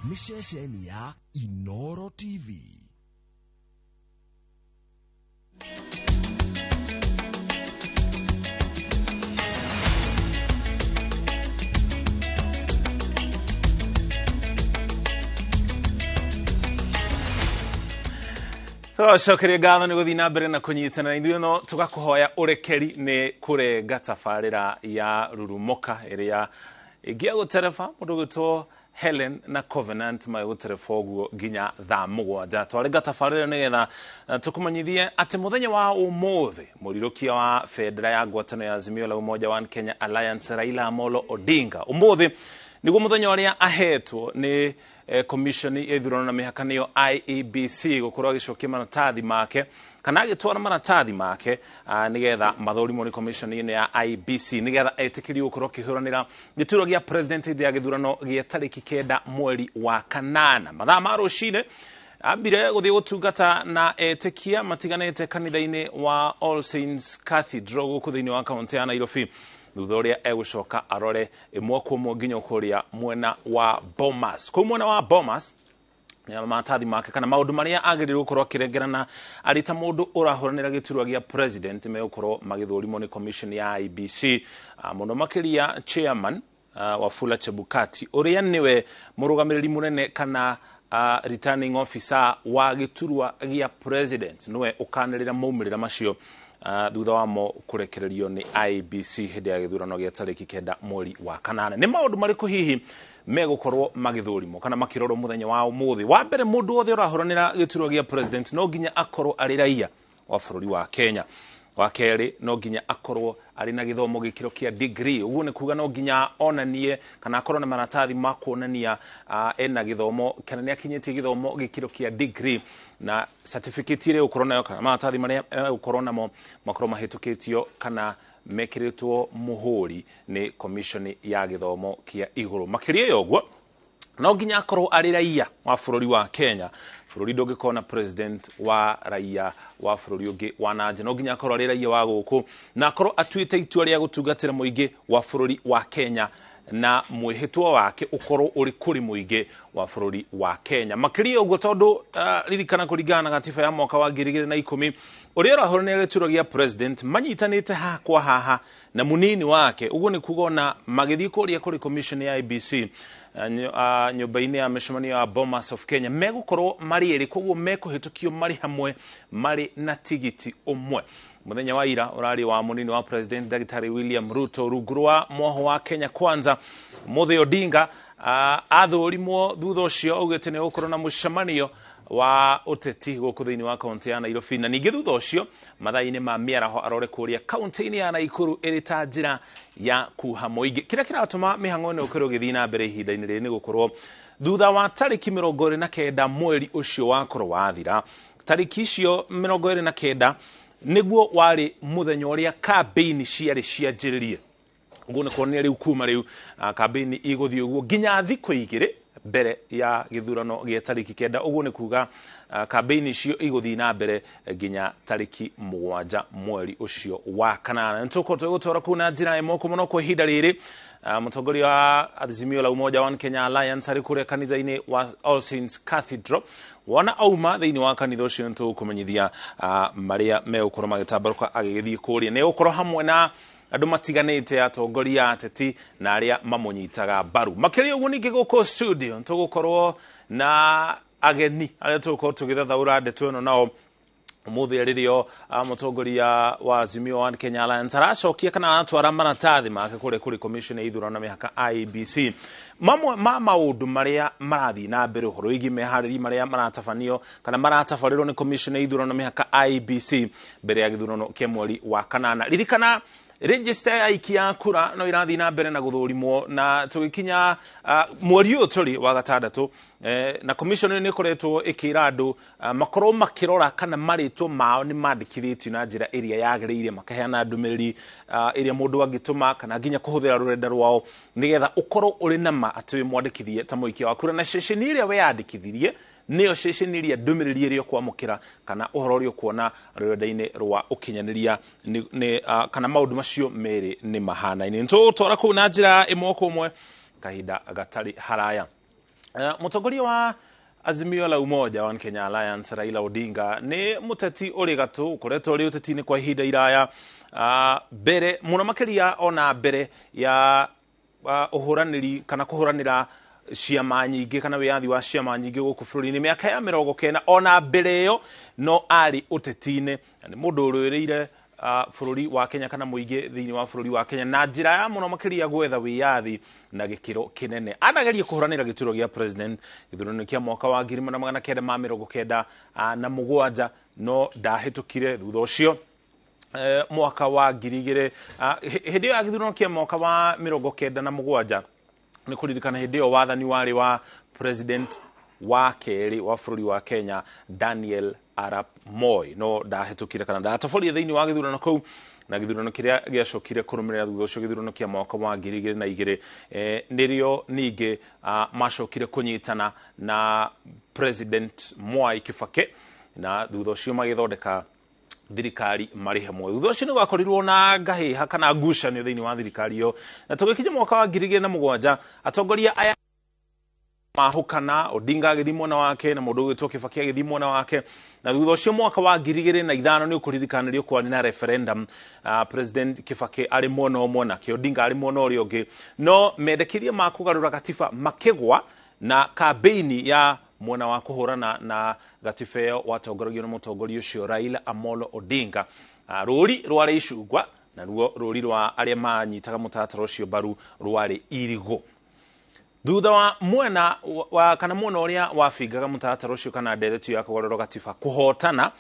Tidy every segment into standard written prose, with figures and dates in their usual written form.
Nĩ ceceni ya Inoro TV. Tũgacokeria ngatho nĩ gũthiĩ na mbere na kũnyitana ithuĩ, no tũgakũhoya ũrekeri nĩ kũrenga tabarĩra ya Rurumuka ĩrĩa ĩngĩa gũtereba mũndũ ũgwĩtwo Helen na Covenant magĩgũtereba ũguo nginya thaa 7. Twarenga tabarĩra nĩgetha tũkũmenyithie atĩ mũthenya wa ũmũthĩ mũrirũkia wa bendera ya ngwatanĩro ya Azimio la Umoja One Kenya Alliance Raila Amolo Odinga, ũmũthĩ nĩguo mũthenya ũrĩa ahetwo nĩ commission ya ithurano na mĩhaka, nĩyo IEBC, gũkorwo agĩcokia maratathi make kana agĩtwara maratathi make nĩgetha mathorimwo nĩ commission ĩno ya IEBC nĩgetha etĩkĩrio gũkorwo akĩhũranĩra gĩturwa gĩa president hĩndĩ ya gĩthurano gĩa tarĩki 9 mweri wa kanana. Mathaa ma rũcinĩ ambire gũthiĩ gũtungata na etĩkia matiganĩte kanitha-inĩ wa All Saints Cathedral gũkũ thĩinĩ wa kaunti ya Nairobi, thutha ũrĩa egũcoka arore ĩmwe kwa ĩmwe nginya kũrĩa mwena wa Bomas. Kũu mwena wa Bomas maratathi make kana maũndũ marĩa agĩrĩirwo gũkorwo akĩrengerana arĩ ta mũndũ ũrahũranĩra gĩturwa gĩa president megũkorwo magĩthũrimwo nĩ commission ya IEBC, mũno makĩria chairman Wafula Chebukati ũrĩa nĩwe mũrũgamĩrĩri mũnene kana returning officer wa gĩturwa gĩa president, nĩwe ũkanĩrĩra maumĩrĩra macio thutha wamo kũrekererio nĩ IEBC hĩndĩ ya gĩthurano gĩa tarĩki 9 mweri wa kanana. Nĩ maũndũ marĩkũ hihi megũkorwo magĩthũrimwo kana makĩrorwo mũthenya wa ũmũthĩ? Wa mbere, mũndũ wothe ũrahũranĩra gĩturwa gĩa president no nginya akorwo arĩ raia wa bũrũri wa Kenya. Wa kerĩ, no nginya akorwo arĩ na gĩthomo gĩkĩro kĩa degree. Ũguo nĩ kuga no nginya onanie kana akorwo na maratathi ma kuonania ena gĩthomo kana nĩ akinyĩtie gĩthomo gĩkĩro kĩa degree, na certificate ĩrĩa ũgũkorwo nayo kana maratathi marĩa egũkorwo namo makorwo mahĩtũkĩtio kana mekĩrĩtwo mũhũri nĩ commission ya gĩthomo kĩa igũrũ. Makĩria ya ũguo, no nginya akorwo arĩ raia wa bũrũri wa Kenya. Bũrũri ndũngĩkorwo na president wa raia wa bũrũri ũngĩ wa nanja. No nginya akorwo arĩ raia wa gũkũ na akorwo atuĩte itua rĩa gũtungatĩra mũingĩ wa bũrũri wa Kenya, na mwĩhĩtwa wake ũkorwo ũrĩ kũrĩ mũingĩ wa bũrũri wa Kenya. Makĩria ũguo, tondũ ririkana, kũringana na gatiba ya mwaka wa 2010, ũrĩa ũrahũranĩra gĩturwa gĩa president manyitanĩte haha kwa haha na munini wake. Ũguo nĩ kuga ona magĩthiĩ kũrĩa kũrĩ commission ya IEBC nyũmba-inĩ ya mĩcemanio ya Bomas of Kenya megũkorwo marĩ erĩ, koguo mekũhĩtũkio marĩ hamwe marĩ na tigiti ũmwe. Mũthenya wa ira ũrarĩ wa munini wa president Ndagĩtarĩ William Ruto rungu rwa mwoho wa Kenya Kwanza. Mũthĩ Odinga athũrimwo, thutha ũcio augĩte nĩ gũkorwo na mũcemanio wa ũteti gũkũ thĩinĩ wa kaunti ya Nairobi, na ningĩ thutha ũcio mathaa-inĩ ma mĩaraho arore kũrĩa kaunti-inĩ ya Nakuru ĩrĩ ta njĩra ya kuha mũingĩ. Kĩrĩa kĩratũma mĩhang'o ĩno ĩkorwo ĩgĩthiĩ na mbere ihinda-inĩ rĩrĩ nĩ gũkorwo thutha wa tarĩki 29 mweri ũcio wakorwo wathira, tarĩki icio 29 nĩguo warĩ mũthenya ũrĩa kambĩini ciarĩ cianjĩrĩrie. Ũguo nĩ kuonania rĩu kuma rĩu kambĩini igũthiĩ ũguo nginya thikũ 2 mbere ya gĩthurano gĩa tarĩki 9. Ũguo nĩ kuga kambĩini icio igũthiĩ na mbere nginya tarĩki 7 mweri ũcio wa kanana. Nĩ tũgũkorwo tũgĩgũtwara kũu na njĩra ĩmwe mũno. Kwa ihinda rĩrĩ mũtongoria wa Azimio la Umoja One Kenya Alliance arĩ kũrĩa kanitha-inĩ wa All Saints Cathedral. Wona auma thĩinĩ wa kanitha ũcio, nĩ tũgũkũmenyithia marĩa megũkorwo magĩtambarũka agĩgĩthiĩ kũrĩa. Nĩ egũkorwo hamwe na andũ matiganĩte, atongoria ateti na arĩa mamũnyitaga mbaru. Makĩria ũguo, ningĩ gũkũ studio tũgũkorwo na ageni arĩa tũgũkorwo tũgĩthathaũra ndeto ĩno nao ũmũthĩ, rĩrĩo mũtongoria wa Azimio One Kenya Alliance aracokia kana aratwara maratathi make kũrĩa kũrĩ commission ya ithurano na mĩhaka IEBC. Mamwe ma maũndũ marĩa marathiĩ na mbere ũhoro wĩgiĩ meharĩria marĩa maratabanio kana maratabarĩrwo nĩ commission ya ithurano na mĩhaka IEBC mbere ya gĩthurano kĩa mweri wa kanana. Ririkana register ya aikia a kura no irathiĩ na mbere na gũthũrimwo, na tũgĩkinya mweri ũyũ tũrĩ wa gatandatũ, na commission nĩ ĩkoretwo ĩkĩra andũ makorwo makĩrora kana marĩtwa mao nĩ mandĩkithĩtio na njĩra ĩrĩa yagĩrĩire, makaheana ndũmĩrĩri ĩrĩa mũndũ angĩtũma kana nginya kũhũthĩra rũrenda rwao nĩgetha ũkorwo ũrĩ na ma atĩ wĩ mwandĩkithie ta mũikia wa kura, na ceceni ĩrĩa weyandĩkithirie nĩyo ceceni ĩrĩa ndũmĩrĩri ĩrĩa ũkwamũkĩra kana ũhoro ũrĩa ũkuona rũrenda-inĩ rwa ũkinyanĩria nĩ kana maũndũ macio merĩ nĩ mahanaine. Nĩ tũgũtwara kũu na njĩra ĩmwe kwa ĩmwe kahinda gatarĩ haraya. Mũtongoria wa Azimio la Umoja One Kenya Alliance Raila Odinga nĩ mũteti ũrĩ gatũ ũkoretwo ũrĩ ũteti-inĩ kwa ihinda iraya, mbere mũno makĩria ona mbere ya ũhũranĩri kana kũhũranĩra ciama nyingĩ kana wĩyathi wa ciama nyingĩ gũkũ bũrũri-inĩ mĩaka ya 90, ona mbere ĩyo no arĩ ũteti-inĩ. Na nĩ mũndũ ũrũĩrĩire bũrũri wa Kenya kana mũingĩ thĩinĩ wa bũrũri wa Kenya na njĩra ya mũno makĩria gwetha wĩyathi na gĩkĩro kĩnene. Anageria kũhũranĩra gĩturwa gĩa president gĩthurano kĩa mwaka wa 1997, no ndahĩtũkire. Thutha ũcio mwaka wa 2000, hĩndĩ ĩyo ya gĩthurano kĩa mwaka wa 97, nĩ kũririkana hĩndĩ ĩyo wathani warĩ wa president wa kerĩ wa bũrũri wa Kenya Daniel Arap Moi, no ndahĩtũkire kana ndatoborie thĩinĩ wa gĩthurano kũu. Na gĩthurano kĩrĩa gĩacokire kũrũmĩrĩra thutha ũcio, gĩthurano kĩa mwaka wa 2002, nĩrĩo ningĩ macokire kũnyitana na president Mwai Kibaki, na thutha ũcio magĩthondeka thirikari marĩ hamwe. Thutha ũcio nĩ gwakorirwo na ngahĩha kana ngucanio thĩinĩ wa thirikari ĩyo, na tũgĩkinya mwaka wa 2007 atongoria aya mahũkana, Odinga agĩthiĩ mwena wake na mũndũ ũgwĩtwo Kibaki agĩthiĩ mwena wake. Na thutha ũcio mwaka wa 2005, nĩ ũkũririkana nĩrĩo kwarĩ na referendum, president Kibaki arĩ mwena ũmwe nake Odinga arĩ mwena ũrĩa ũngĩ, no mendekithia ma kũgarũra gatiba makĩgwa, na kambeini ya mwena wa kũhũrana na gatiba ĩyo watongoragio nĩ mũtongoria ũcio Raila Amolo Odinga. Rũri rwarĩ icungwa, na ruo rũri rwa arĩa manyitaga mũtaratara ũcio mbaru rwarĩ irigũ. Thutha wa mwena wa kana mwena ũrĩa wabingaga mũtaratara ũcio kana ndereti ya kũgarũra gatiba kũhotana,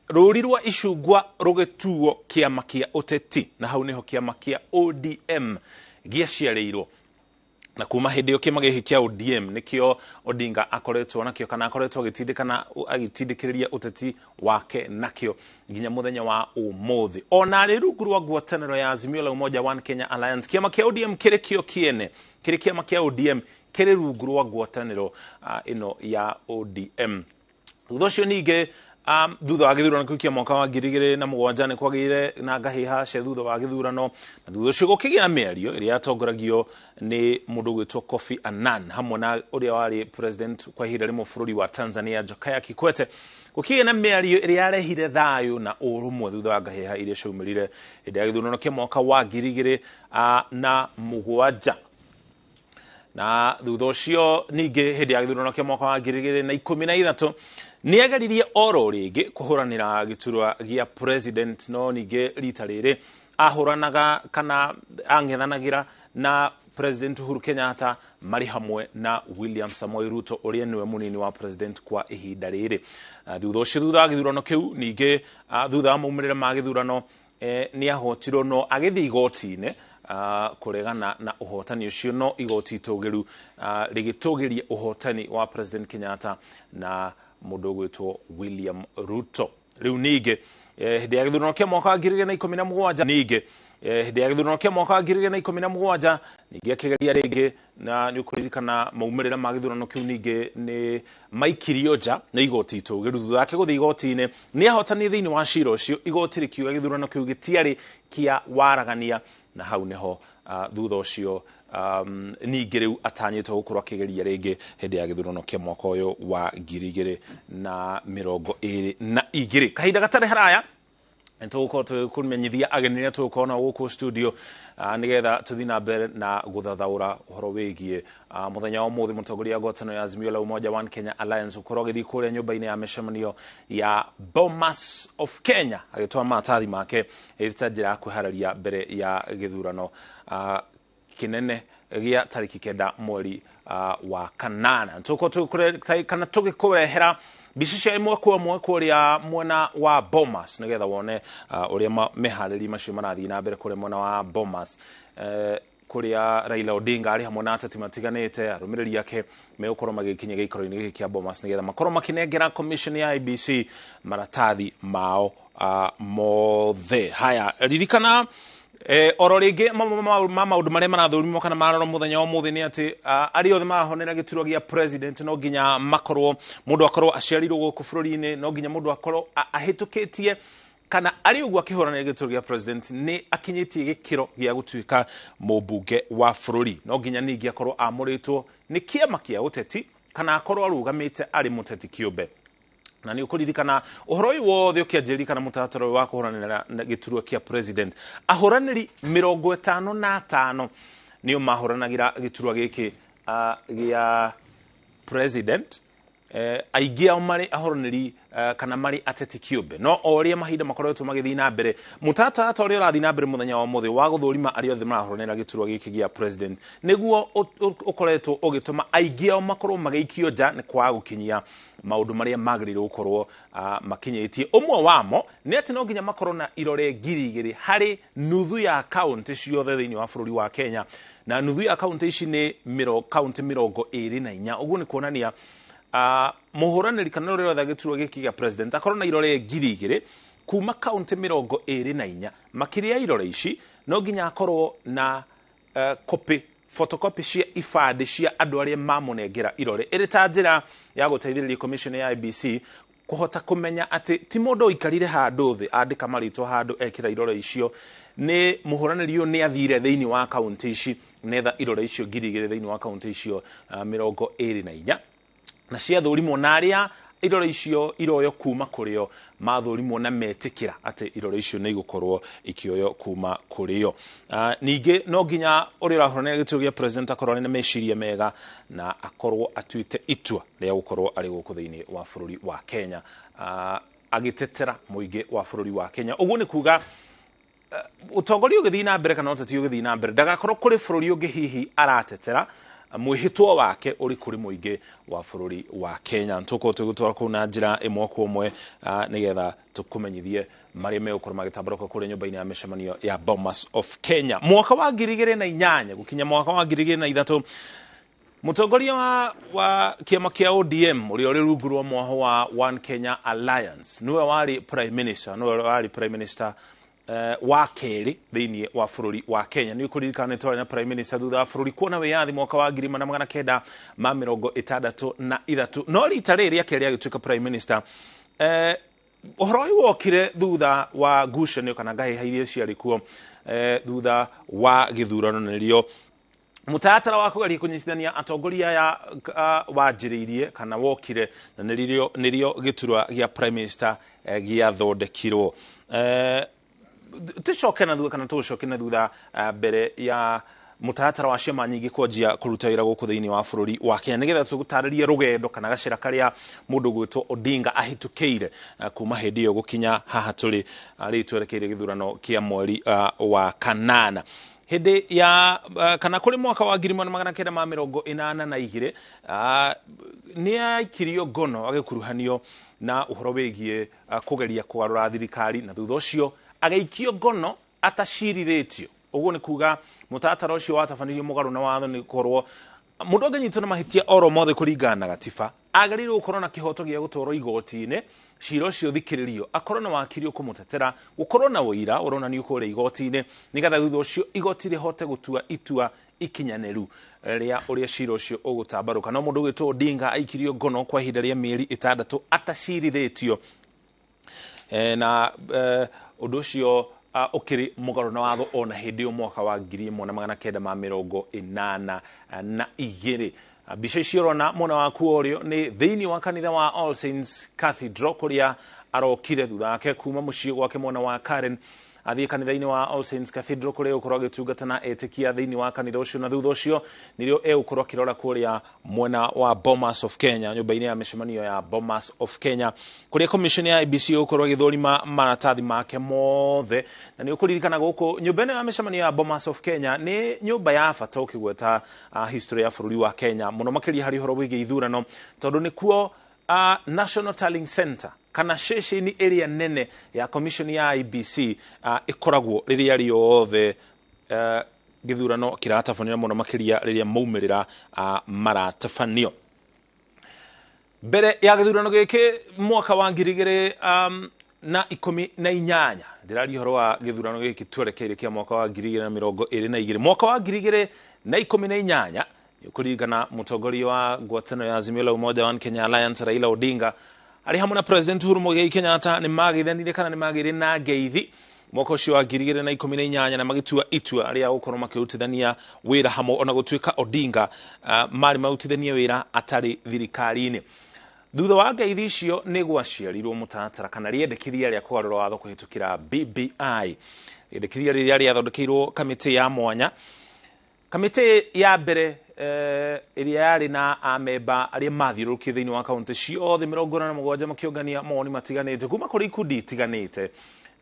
rũri rwa icungwa rũgĩtuo kĩama kĩa ũteti, na hau nĩho kĩama kĩa ODM gĩaciarĩirwo. Na kuma hĩndĩ ĩyo kĩama gĩkĩ kĩa ODM nĩkĩo Odinga akoretwo nakĩo kana akoretwo agĩtindĩkana agĩtindĩkĩrĩria ũteti wake nakĩo nginya mũthenya wa ũmũthĩ. Ona arĩ rungu rwa ngwatanĩro ya Azimio la Umoja One Kenya Alliance, kĩama kĩa ODM kĩrĩ kĩo kĩene, kĩrĩ kĩama kĩa ODM kĩrĩ rungu rwa ngwatanĩro ĩno ya ODM. Thutha ũcio ningĩ, thutha wa gĩthurano kĩu kĩa mwaka wa 2007, nĩ kwagĩire na ngahĩha cia thutha wa gĩthurano, na thutha ũcio gũkĩgĩa na mĩario ĩrĩa yatongoragio nĩ mũndũ ũgwĩtwo Kofi Annan hamwe na ũrĩa warĩ president kwa ihinda rĩmwe bũrũri wa Tanzania Jakaya Kikwete. Gũkĩgĩa na mĩario ĩrĩa yarehire thayũ na ũrũmwe thutha wa ngahĩha iria ciaumĩrire hĩndĩ ya gĩthurano kĩa mwaka wa 2007. Na thutha ũcio ningĩ hĩndĩ ya gĩthurano kĩa mwaka wa 2013, nĩ ageririe oro rĩngĩ kũhũranĩra gĩturwa gĩa president, no ningĩ rita rĩrĩ ahũranaga kana ang'ethanagĩra na president Uhuru Kenyatta marĩ hamwe na William Samoei Ruto ũrĩa nĩwe mũnini wa president kwa ihinda rĩrĩ. Thutha ũcio, thutha wa gĩthurano kĩu ningĩ, thutha wa maumĩrĩra ma gĩthurano, nĩ ahotirwo, no agĩthiĩ igoti-inĩ kũregana na ũhotani ũcio, no igoti itũgĩru rĩgĩtũgĩria ũhotani wa president Kenyatta na mũndũ ũgwĩtwo William Ruto. Rĩu ningĩ hĩndĩ ya gĩthurano kĩa mwaka wa 2017, ningĩ hĩndĩ ya gĩthurano kĩa mwaka wa 2017, ningĩ akĩgeria rĩngĩ, na nĩ ũkũririkana maumĩrĩra ma gĩthurano kĩu ningĩ nĩ maikirio nja nĩ igoti itũgĩru. Thutha wake gũthiĩ igoti-inĩ, nĩ ahotanire thĩinĩ wa cira ũcio, igoti rĩkiuga gĩthurano kĩu gĩtiarĩ kĩa waragania, na hau nĩho thutha ũcio ningĩ rĩu atanyĩtwo gũkorwo akĩgeria rĩngĩ hĩndĩ ya gĩthurano kĩa mwaka ũyũ wa 2022. Kahinda gatarĩ haraya nĩtũgũkorwo tũgĩkũmenyithia ageni arĩa tũgũkorwo nao gũkũ studio, nĩgetha tũthiĩ na mbere na gũthathaũra ũhoro wĩgiĩ mũthenya wa ũmũthĩ mũtongoria wa ngwatanĩro ya Azimio la Umoja One Kenya Alliance gũkorwo agĩthiĩ kũrĩa nyũmba-inĩ ya mĩcemanio ya Bomas of Kenya agĩtwara maratathi make ĩrĩ ta njĩra ya kwĩharĩria mbere ya gĩthurano kĩnene gĩa tarĩki 9 mweri wa kanana. Tũgũkorwo kana tũgĩkũrehera mbica cia ĩmwe kwa ĩmwe kũrĩa mwena wa Bomas nĩgetha wone ũrĩa meharĩria macio marathiĩ na mbere kũrĩa mwena wa Bomas, kũrĩa Raila Odinga arĩ hamwe na ateti matiganĩte arũmĩrĩri ake megũkorwo magĩkinya gĩikaro-inĩ gĩkĩ kĩa Bomas nĩgetha makorwo makĩnengera commission ya IEBC maratathi mao mothe. Haya, ririkana oro rĩngĩ mamwe ma maũndũ marĩa marathũrimwo kana mararorwo mũthenya wa ũmũthĩ nĩ atĩ arĩa othe marahonera gĩturwa gĩa president no nginya makorwo mũndũ akorwo aciarirwo gũkũ bũrũri-inĩ, no nginya mũndũ akorwo ahĩtũkĩtie Kana arĩ ũguo akĩhũranĩra gĩturwa gĩa president nĩ akinyĩtie gĩkĩro gĩa gũtuĩka mũmbunge wa bũrũri. No nginya ningĩ akorwo amũrĩtwo nĩ kĩama kĩa ũteti kana akorwo arũgamĩte arĩ mũteti kĩũmbe. Na nĩ ũkũririkana ũhoro ũyũ wothe ũkĩanjĩrĩria kana mũtaratara ũyũ wa kũhũranĩra gĩturwa kĩa president, ahũranĩri 55 nĩo mahũranagĩra gĩturwa gĩkĩ gĩa president. Aingĩ ao marĩ ahũranĩri kana marĩ ateti kĩũmbe. No o ũrĩa mahinda makoretwo magĩthiĩ na mbere, mũtaratara ta ũrĩa ũrathiĩ na mbere mũthenya wa ũmũthĩ wa gũthũrima arĩa othe marahũranĩra gĩturwa gĩkĩ gĩa president nĩguo ũkoretwo ũgĩtũma aingĩ ao makorwo magĩikio nja nĩ kwaga gũkinyia maũndũ marĩa magĩrĩirwo gũkorwo makinyĩtie. Ũmwe wamo nĩ atĩ no nginya makorwo na irore 2,000 harĩ nuthu ya kaũntĩ ciothe thĩinĩ wa bũrũri wa Kenya, na nuthu ya kaũntĩ ici nĩ kaũntĩ 24. Ũguo nĩ kuonania mũhũranĩri kana ũrĩa ũretha gĩturwa gĩkĩ gĩa president akorwo na irore 2,000 kuma kaũntĩ 24. Makĩria ya irore ici no nginya akorwo na copy, photocopy cia ibandĩ cia andũ arĩa mamũnengera irore, ĩrĩ ta njĩra ya gũteithĩrĩria commission ya IEBC kũhota kũmenya atĩ ti mũndũ ũikarire handũ thĩ andĩka marĩtwa handũ ekĩra irore icio, nĩ mũhũranĩri ũyũ nĩ athire thĩinĩ wa kaũntĩ ici netha irore icio 2,000 thĩinĩ wa kaũntĩ icio 24, na ciathũrimwo na arĩa irore icio iroyo kuma kũrĩo mathũrimwo na metĩkĩra atĩ irore icio nĩ igũkorwo ikĩoywo kuma kũrĩo. Ningĩ no nginya ũrĩa ũrahũranĩra gĩturwa gĩa president akorwo arĩ na meciria mega na akorwo atuĩte itua rĩa gũkorwo arĩ gũkũ thĩinĩ wa bũrũri wa Kenya, agĩtetera mũingĩ wa bũrũri wa Kenya. Ũguo nĩ kuga ũtongoria ũgĩthiĩ na mbere kana ũteti ũgĩthiĩ na mbere ndagakorwo kũrĩ bũrũri ũngĩ hihi aratetera, mwĩhĩtwa wake ũrĩ kũrĩ mũingĩ wa bũrũri wa Kenya. Tũkorwo tũgĩtwara kũu na njĩra ĩmwe kwa ĩmwe, nĩgetha tũkũmenyithie marĩa megũkorwo magĩtambũrũka kũrĩa nyũmba-inĩ ya mĩcemanio ya Bomas of Kenya. Mwaka wa 2008 gũkinya mwaka wa 2003, mũtongoria wa kĩama kĩa ODM ũrĩa ũrĩ rungu rwa mwaho wa One Kenya Alliance nĩwe warĩ prime minister, nĩwe warĩ prime minister wa kerĩ thĩinĩ wa bũrũri wa Kenya. Nĩ ũkũririkana nĩ twarĩ na prime minister thutha wa bũrũri kuona wĩyathi mwaka wa 1963, no rita rĩrĩ rĩa kerĩ agĩtuĩka prime minister. Ũhoro ũyũ wokire thutha wa ngucanio kana ngahĩha iria ciarĩ kuo thutha wa gĩthurano, nĩrĩo mũtaratara wa kũgeria kũnyitithania atongoria aya wanjĩrĩirie kana wokire, na nĩrĩo gĩturwa gĩa prime minister gĩathondekirwo. Tũcoke na thutha kana tũcoke na thutha mbere ya mũtaratara wa ciama nyingĩ kwanjia kũruta wĩra gũkũ thĩinĩ wa bũrũri wa Kenya, nĩgetha tũgũtarĩrie rũgendo kana gacĩra karĩa mũndũ gwĩtwo Odinga ahĩtũkĩire kuma hĩndĩ ĩyo gũkinya haha tũrĩ rĩu twerekeire gĩthurano kĩa mweri wa kanana. Hĩndĩ ya kana kũrĩ mwaka wa 1982 nĩ aikirio ngono agĩkuruhanio na ũhoro wĩgiĩ kũgeria kũgarũra thirikari, na thutha ũcio agĩikio ngono atacirithĩtio. Ũguo nĩ kuga mũtaratara ũcio watabanirio mũgarũ na watho, nĩ gũkorwo mũndũ angĩnyitwo na mahĩtia oro mothe kũringana na gatiba agĩrĩirwo gũkorwo na kĩhoto gĩa gũtwarwo igoti-inĩ, cira ũcio ũthikĩrĩrio, akorwo na wakiri ũkũmũtetera, gũkorwo na ũira ũronanio kũrĩa igoti-inĩ, nĩgetha thutha ũcio igoti rĩhote gũtua itua ikinyanĩru rĩa ũrĩa cira ũcio ũgũtambarũka. No mũndũ ũgwĩtwo Odinga aikirio ngono kwa ihinda rĩa mĩeri 6 atacirithĩtio, na ũndũ ũcio ũkĩrĩ mũgarũ na watho ona hĩndĩ ĩyo mwaka wa 1982. Mbica icio ũrona mwena waku ũrĩo nĩ thĩinĩ wa kanitha wa All Saints Cathedral kũrĩa arokire thutha wake kuma mũciĩ gwake mwena wa Karen athiĩ kanitha-inĩ wa All Saints Cathedral kũrĩa egũkorwo agĩtungata na etĩkia thĩinĩ wa kanitha ũcio, na thutha ũcio nĩrĩo egũkorwo akĩrora kũrĩa mwena wa Bomas of Kenya, nyũmba-inĩ ya mĩcemanio ya Bomas of Kenya kũrĩa commission ya IEBC ĩgũkorwo ĩgĩthũrima maratathi make mothe. Na nĩ ũkũririkana gũkũ nyũmba ĩno ya mĩcemanio ya Bomas of Kenya nĩ nyũmba ya bata ũkĩgweta history ya bũrũri wa Kenya mũno makĩria harĩ ũhoro wĩgiĩ ithurano, tondũ nĩkuo National Tallying Center kana ceceni ĩrĩa nene ya commission ya IEBC ĩkoragwo rĩrĩa rĩothe gĩthurano kĩratabanio mũno makĩria rĩrĩa maumĩrĩra maratabanio. Mbere ya gĩthurano gĩkĩ mwaka wa 2018, ndĩraria ũhoro wa gĩthurano gĩkĩ twerekeire kĩa mwaka wa 2022, mwaka wa 2018 kũringana mũtongoria wa ngwatanĩro ya Azimio la Umoja One Kenya Alliance Raila Odinga arĩ hamwe na President Uhuru Muigai Kenyatta nĩ mageithanire kana nĩ magĩire na ngeithi mwaka ũcio wa 2018 na magĩtua itua rĩa gũkorwo makĩrutithania wĩra hamwe, ona gũtuĩka Odinga marĩ marutithanie wĩra atarĩ thirikari-inĩ. Thutha wa ngeithi icio nĩ gwaciarirwo mũtaratara kana rĩendekithia rĩa kũgarũra watho kũhĩtũkĩra BBI, rĩendekithia rĩrĩa rĩathondekeirwo kamĩtĩ ya mwanya. Kamĩtĩ ya mbere ĩrĩa yarĩ na amemba arĩa mathiũrũrũkire thĩinĩ wa kaunti ciothe 47 makĩũngania mawoni matiganĩte kuma kũrĩ ikundi itiganĩte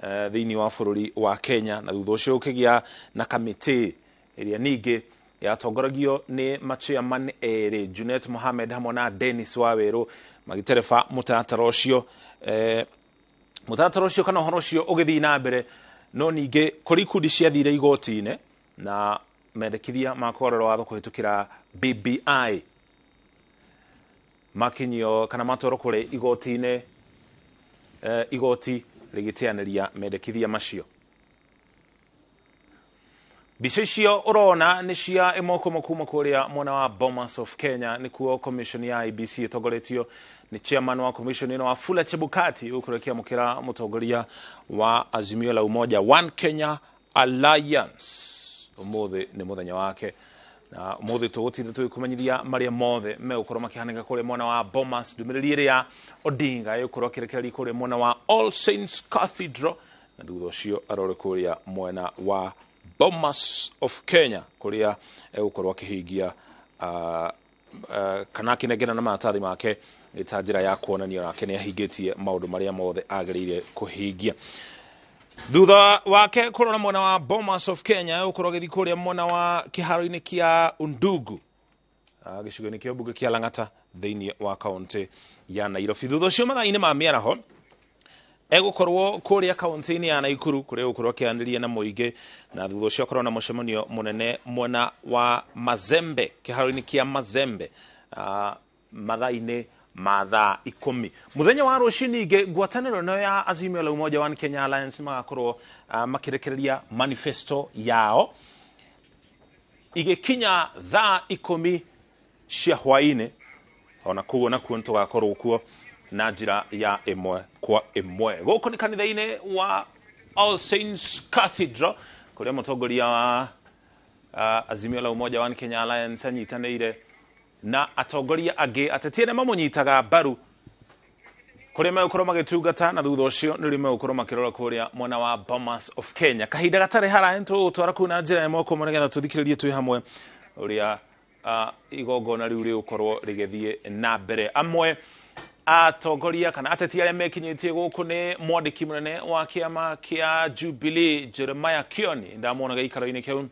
thĩinĩ wa bũrũri wa Kenya, na thutha ũcio ũkĩgĩa na kamĩtĩ ĩrĩa ningĩ yatongoragio nĩ machairman erĩ, Junet Mohamed hamwe na Dennis Wawerũ, magĩtereba mũtaratara ũcio. Mũtaratara ũcio kana ũhoro ũcio ũgĩthiĩ na mbere, no ningĩ kũrĩ ikundi ciathire igoti-inĩ na mendekithia ma kũgarũra watho kũhĩtũkĩra BBI makinyio kana matwarwo kũrĩ igoti-inĩ, igoti rĩgĩteanĩria mendekithia macio. Mbica icio ũrona nĩ cia ĩmwe kwa ĩmwe kuma kũrĩa mwena wa Bomas of Kenya, nĩkuo commission ya IEBC ĩtongoretio nĩ chairman wa commission ĩno Wafula Chebukati, ũkũrĩa kĩamũkĩra mũtongoria wa Azimio la Umoja One Kenya Alliance. Ũmũthĩ nĩ mũthenya wake, na ũmũthĩ tũgũtinda tũgĩkũmenyithia marĩa mothe megũkorwo makĩhanĩka kũrĩa mwena wa Bomas, ndũmĩrĩri ĩrĩa Odinga ĩgũkorwo akĩrekereria kũrĩa mwena wa All Saints Cathedral, na thutha ũcio arore kũrĩa mwena wa Bomas of Kenya kũrĩa egũkorwo akĩhingia kana akĩnengera na maratathi make ta njĩra ya kuonania nake nĩ ahingĩtie maũndũ marĩa mothe agĩrĩire kũhingia. Thutha wake kũrora mwena wa Bomas of Kenya, egũkorwo agĩthiĩ kũrĩa mwena wa kĩharo-inĩ kĩa Undugu, gĩcigo-inĩ kĩa mbunge kĩa Lang'ata thĩinĩ wa kaunti ya Nairobi. Thutha ũcio mathaa-inĩ ma mĩaraho egũkorwo kũrĩa kaunti-inĩ ya Naikuru kũrĩa egũkorwo akĩaranĩria na mũingĩ, na thutha ũcio akorwo na mũcemanio mũnene mwena wa Mazembe, kĩharo-inĩ kĩa Mazembe, mathaa-inĩ ma thaa 10 mũthenya wa rũciũ. Ningĩ ngwatanĩro ĩno ya Azimio la Umoja One Kenya Alliance magakorwo makĩrekereria manifesto yao igĩkinya thaa 10 cia hwaĩ-inĩ. Ona kuo nakuo nĩtũgakorwo kuo na njĩra ya ĩmwe kwa ĩmwe. Gũkũ nĩ kanitha-inĩ wa All Saints Cathedral kũrĩa mũtongoria wa Azimio la Umoja One Kenya Alliance anyitanĩire na atongoria angĩ ateti arĩa mamũnyitaga mbaru kũrĩa megũkorwo magĩtungata, na thutha ũcio nĩrĩo megũkorwo makĩrora kũrĩa mwena wa Bomas of Kenya. Kahinda gatarĩ haraya nĩtũgũgũtwara kũu na njĩra ĩmwe kwa ĩmwe nĩgetha tũthikĩrĩrie twĩ hamwe ũrĩa igongona rĩu rĩgũkorwo rĩgĩthiĩ na mbere. Amwe atongoria kana ateti arĩa mekinyĩtie gũkũ nĩ mwandĩki mũnene wa kĩama kĩa Jubilee Jeremiah Kioni, ndamuona gĩikaro-inĩ kĩu,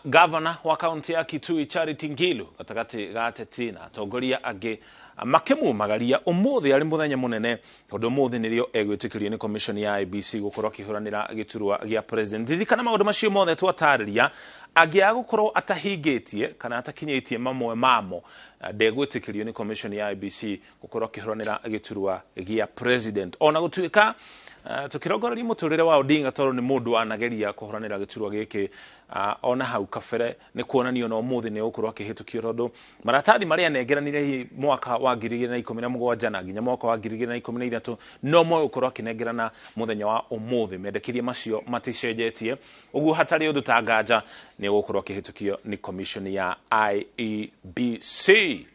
Governor wa kaunti ya Kitui Charity Ngilu gatagatĩ ga ateti na atongoria angĩ makĩmumagaria ũmũthĩ arĩ mũthenya mũnene, tondũ ũmũthĩ nĩrĩo egwĩtĩkĩrio nĩ commission ya IEBC gũkorwo akĩhũranĩra gĩturwa gĩa president. Ririkana maũndũ macio mothe twatarĩria, angĩaga gũkorwo atahingĩtie kana atakinyĩtie mamwe mamo, ndegwĩtĩkĩrio nĩ commission ya IEBC gũkorwo akĩhũranĩra gĩturwa gĩa president. Ona gũtuĩka tũkĩrongoreria mũtũrĩre wa Odinga, tondũ nĩ mũndũ wanageria kũhũranĩra gĩturwa gĩkĩ ona hau kabere, nĩ kuonania ona ũmũthĩ nĩ egũkorwo akĩhĩtũkio, tondũ maratathi marĩa anengeranire hihi mwaka wa 2017 na nginya mwaka wa 2013 no mo egũkorwo akĩnengerana mũthenya wa ũmũthĩ. Mendekithia macio maticenjetie, ũguo hatarĩ ũndũ ta nganja nĩ egũkorwo akĩhĩtũkio nĩ commission ya IEBC.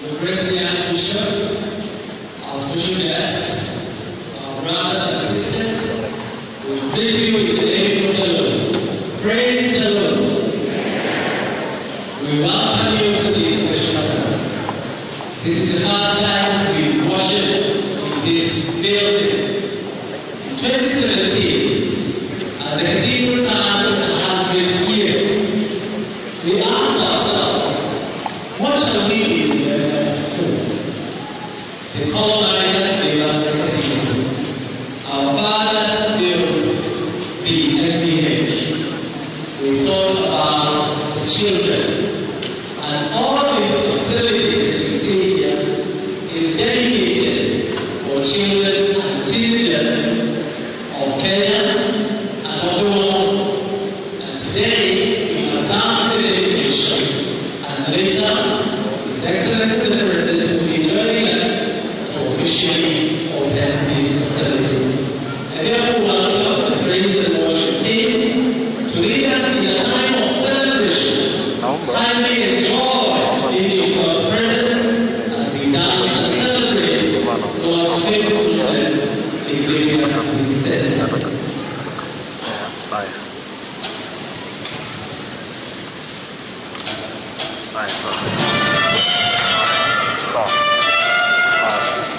The President Bishop, our special guests, our brothers and sisters, we greet you in the name of the Lord. Praise the Lord. to be set up. Haya. Haya, sawa. Sawa. Haya.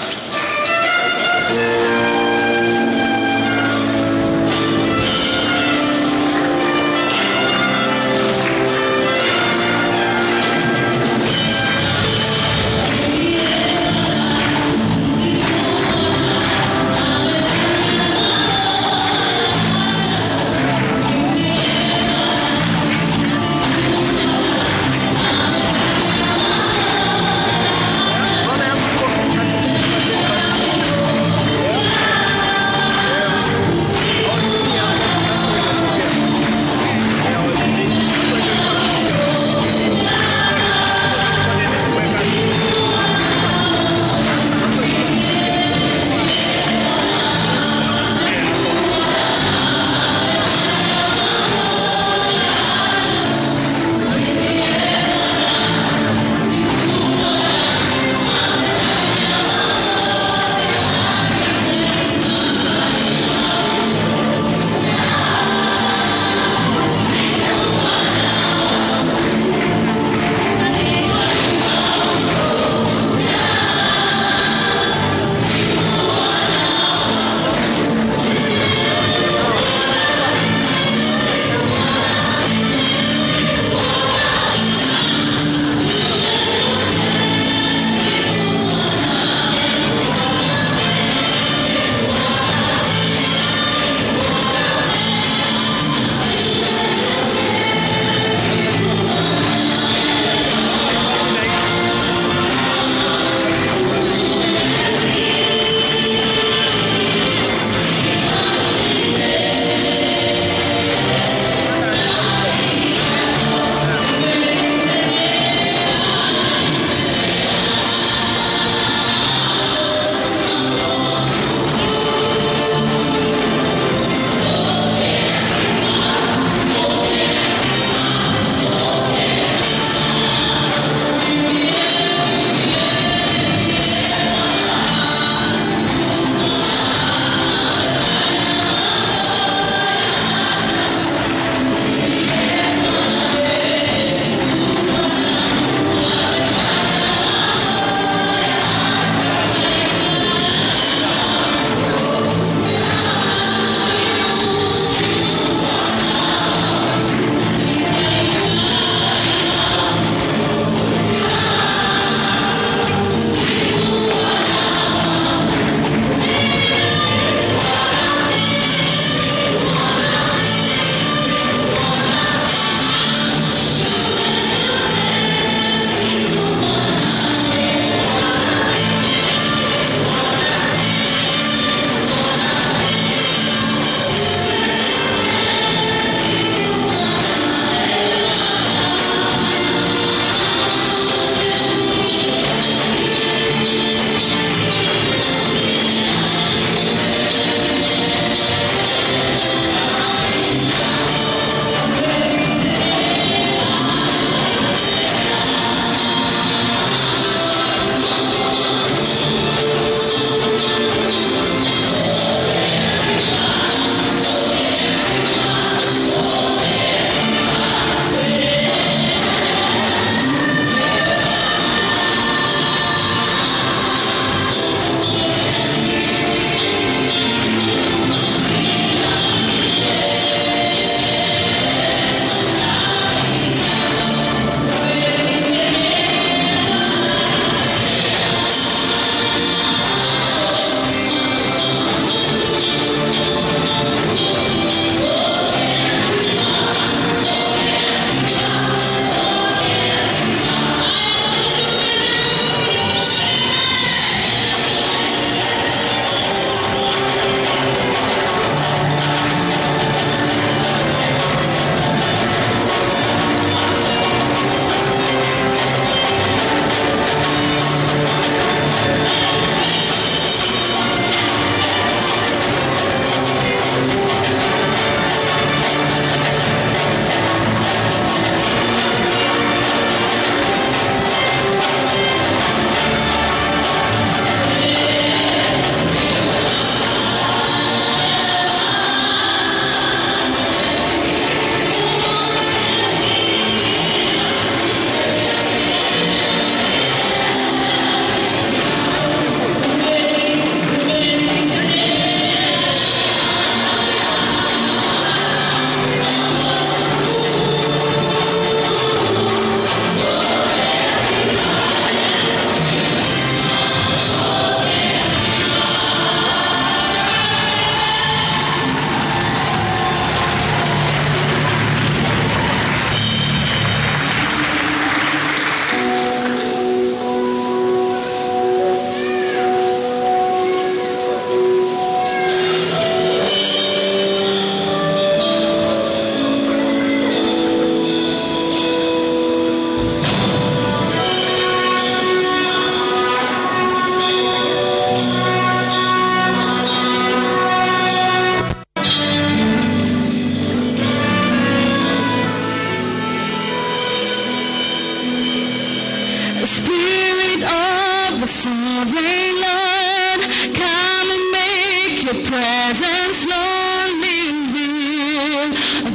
presence, Lord, reveal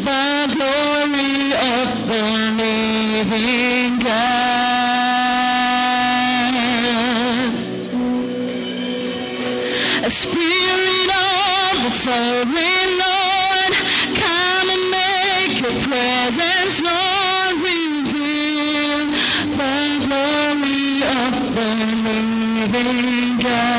the glory of the living God. Spirit of the sovereign Lord, come and make your presence known. Reveal the glory of the living God.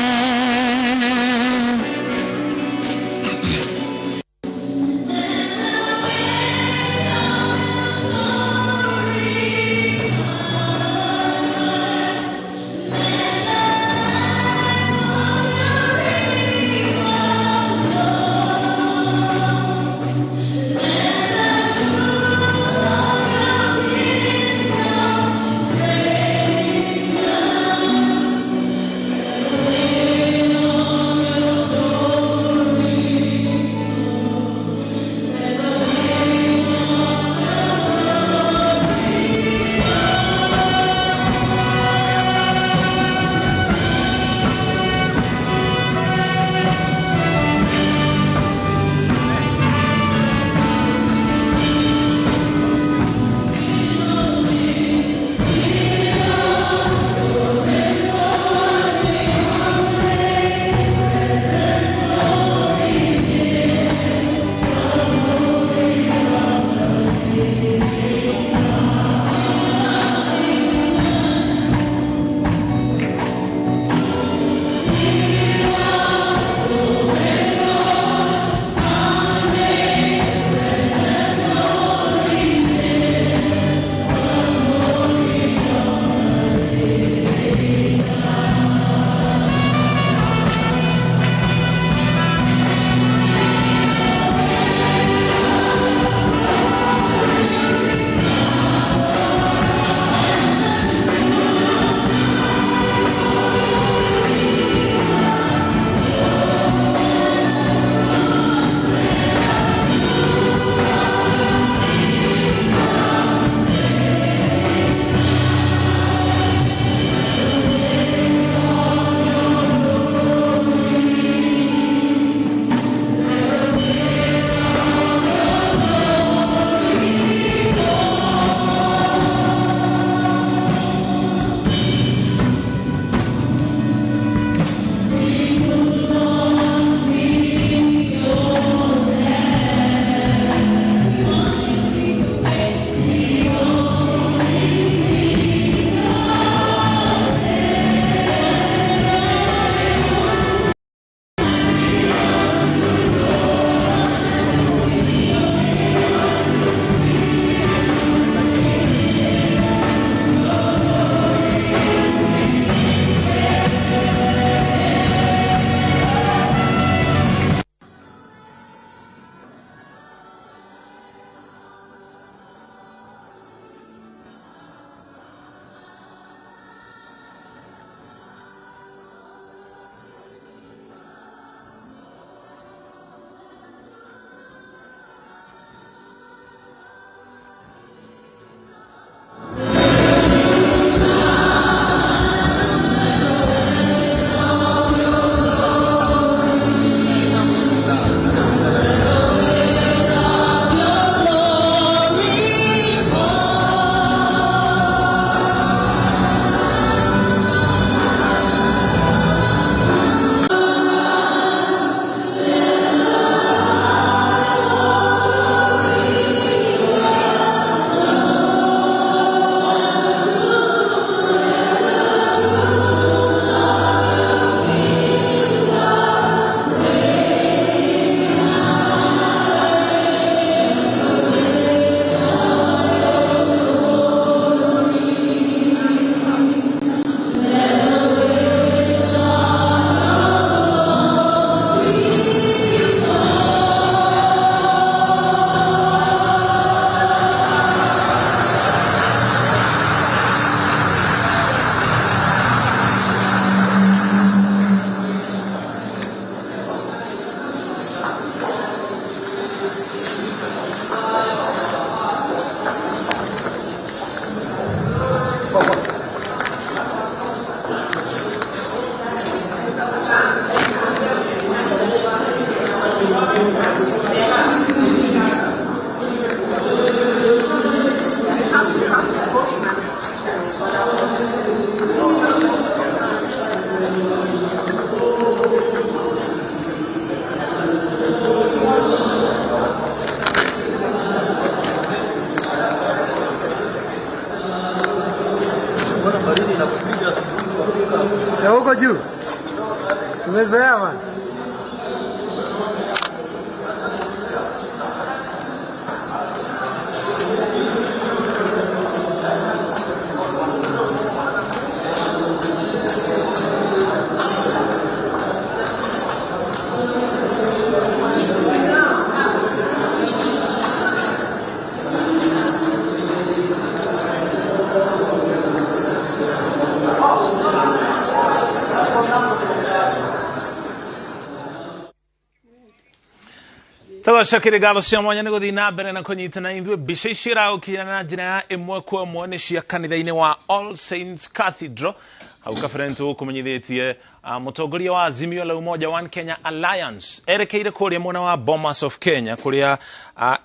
Tũgacokire ngatho cia mwanya nĩ gũthiĩ na mbere na kũnyitana ithuĩ. Mbica ici iragũkinyĩra na njĩra ya ĩmwe kwa ĩmwe nĩ cia kanitha-inĩ wa All Saints Cathedral. Hau kabere nĩ tũgũkũmenyithĩtie mũtongoria wa Azimio la Umoja One Kenya Alliance erekeire kũrĩa mwena wa Bomas of Kenya, kũrĩa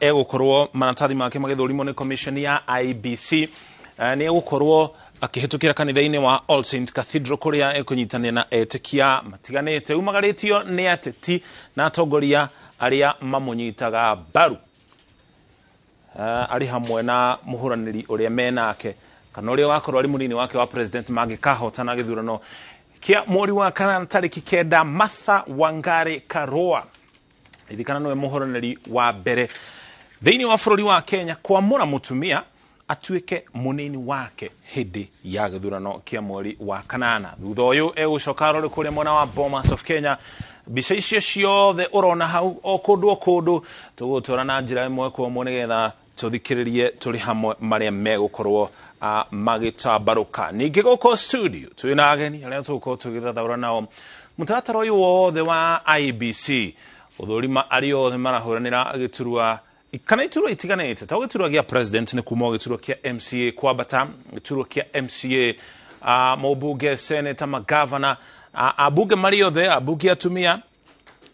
egũkorwo maratathi make magĩthũrimwo nĩ commission ya IEBC. Nĩ egũkorwo akĩhĩtũkĩra kanitha-inĩ wa All Saints Cathedral, kũrĩa ekũnyitanĩra na etĩkia matiganĩte umagarĩtio nĩ ateti na atongoria arĩa mamũnyitaga mbaru. Arĩ hamwe na mũhũranĩri ũrĩa menake kana ũrĩa wakorwo arĩ mũnini wake wa president mangĩkahotana gĩthurano kĩa mweri wa kanana tarĩki 9, Martha Wangari Karua. Ririkana nĩwe mũhũranĩri wa mbere thĩinĩ wa bũrũri wa Kenya kwamũra mũtumia atuĩke mũnini wake hĩndĩ ya gĩthurano kĩa mweri wa kanana. Thutha ũyũ egũcoka arore kũrĩa mwena wa Bomas of Kenya. Mbica icio ciothe ũrona hau o kũndũ o kũndũ tũgũtwara na njĩra ĩmwe kwa ĩmwe nĩgetha tũthikĩrĩrie tũrĩ hamwe marĩa megũkorwo magĩtambarũka. Ningĩ gũkũ studio twĩ na ageni arĩa tũgũkorwo tũgĩthathaũra nao mũtaratara ũyũ wothe wa IEBC, ũthũrima arĩa othe marahũranĩra gĩturwa kana iturwa itiganĩte, ta gĩturwa gĩa president nĩ kuma gĩturwa kĩa MCA kwambata gĩturwa kĩa MCA, mũmbunge, senator, magavana, ambunge marĩ othe, ambunge atumia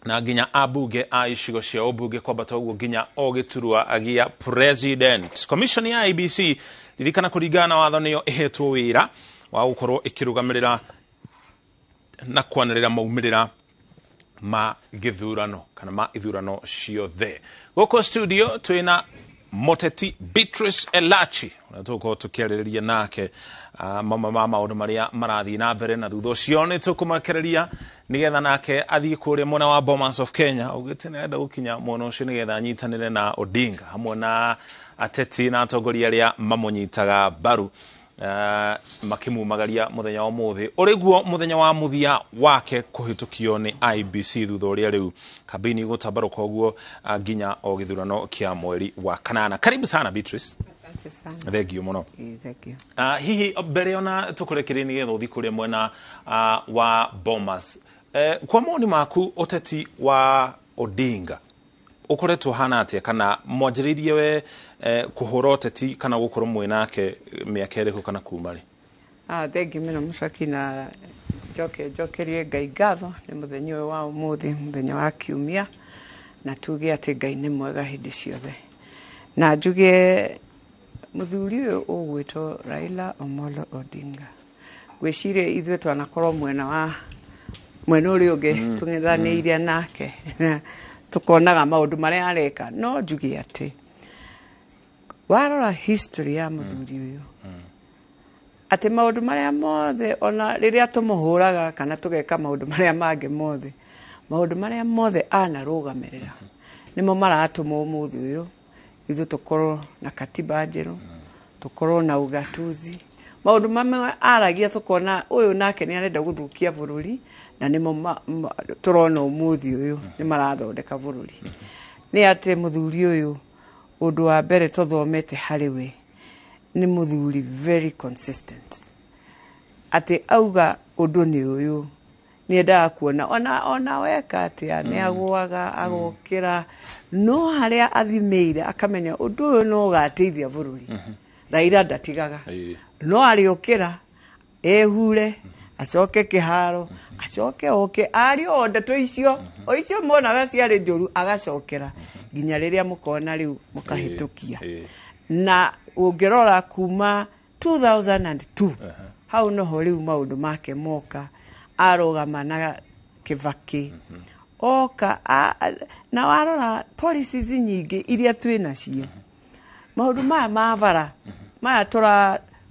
na nginya ambunge a icigo cia ũmbunge kwambata ũguo nginya o gĩturwa gĩa president. Commission ya IEBC, ririkana, kũringana na watho nĩyo ĩhetwo wĩra wa gũkorwo ĩkĩrũgamĩrĩra na kwanĩrĩra maumĩrĩra ma gĩthurano kana ma ithurano ciothe. Gũkũ studio twĩna Moteti Beatrice Elachi, ũrĩa tũgũkorwo tũkĩarĩrĩria nake mamwe ma maũndũ marĩa marathiĩ na mbere, na thutha ũcio nĩ tũkũmakereria nĩgetha nake athiĩ kũrĩa mwena wa Bomas of Kenya. Augĩte nĩ arenda gũkinya mwena ũcio nĩgetha anyitanĩre na Odinga hamwe na ateti na atongoria arĩa mamũnyitaga mbaru, makĩmumagaria mũthenya wa ũmũthĩ ũrĩ guo mũthenya wa mũthia wake kũhĩtũkio nĩ IEBC, thutha ũrĩa rĩu kambĩini gũtambarũka ũguo nginya o gĩthurano kĩa mweri wa kanana. Karibu sana, Beatrice. Asante sana. Thengio mũno. Thank you. Hihi mbere ona tũkũrekereria nĩgetha ũthiĩ kũrĩa mwena wa Bomas, kwa mawoni maku ũteti wa Odinga ũkoretwo hana atĩa, kana mwanjĩrĩirie we kũhũra ũteti kana gũkorwo mwĩ nake mĩaka ĩrĩkũ kana kuma rĩ? Thank you mũno, Mũcoki, na njoke njokerie Ngai ngatho nĩ mũthenya ũyũ wa ũmũthĩ, mũthenya wa kiumia, na tuge atĩ Ngai nĩ mwega hĩndĩ ciothe. Na njuge mũthuri ũyũ ũgwĩtwo Raila Omolo Odinga, ngwĩciria ithuĩ twanakorwo mwena wa mwena ũrĩa ũngĩ tũng'ethanĩire nake na tũkonaga maũndũ marĩa areka, no njuge atĩ warora history ya mũthuri ũyũ, atĩ maũndũ marĩa mothe, ona rĩrĩa tũmũhũraga kana tũgeka maũndũ marĩa mangĩ mothe, maũndũ marĩa mothe anarũgamĩrĩra nĩmo maratũma ũmũthĩ ũyũ ithuĩ tũkorwo na katiba njerũ, tũkorwo na ugatuzi. Maũndũ mamwe aragia tũkona ũyũ nake nĩ arenda gũthũkia bũrũri, na nĩmo tũrona ũmũthĩ ũyũ nĩ marathondeka bũrũri. Nĩ atĩ mũthuri ũyũ, ũndũ wa mbere tũthomete harĩ we, nĩ mũthuri very consistent, atĩ auga ũndũ nĩ ũyũ, nĩ endaga kuona ona weka atĩa nĩ agũaga agokĩra, no harĩa athimĩire akamenya ũndũ ũyũ no ũgateithia bũrũri. Raila ndatigaga. No arĩũkĩra ehure, acoke kĩharo, acoke oke arie o ndeto icio o icio monaga ciarĩ njũru, agacokera nginya rĩrĩa mũkona rĩu mũkahĩtũkia. Na ũngĩrora kuma 2002, hau noho rĩu maũndũ make moka, arũgama na Kĩbakĩ oka na warora policies nyingĩ iria twĩ nacio, maũndũ maya ma bara maya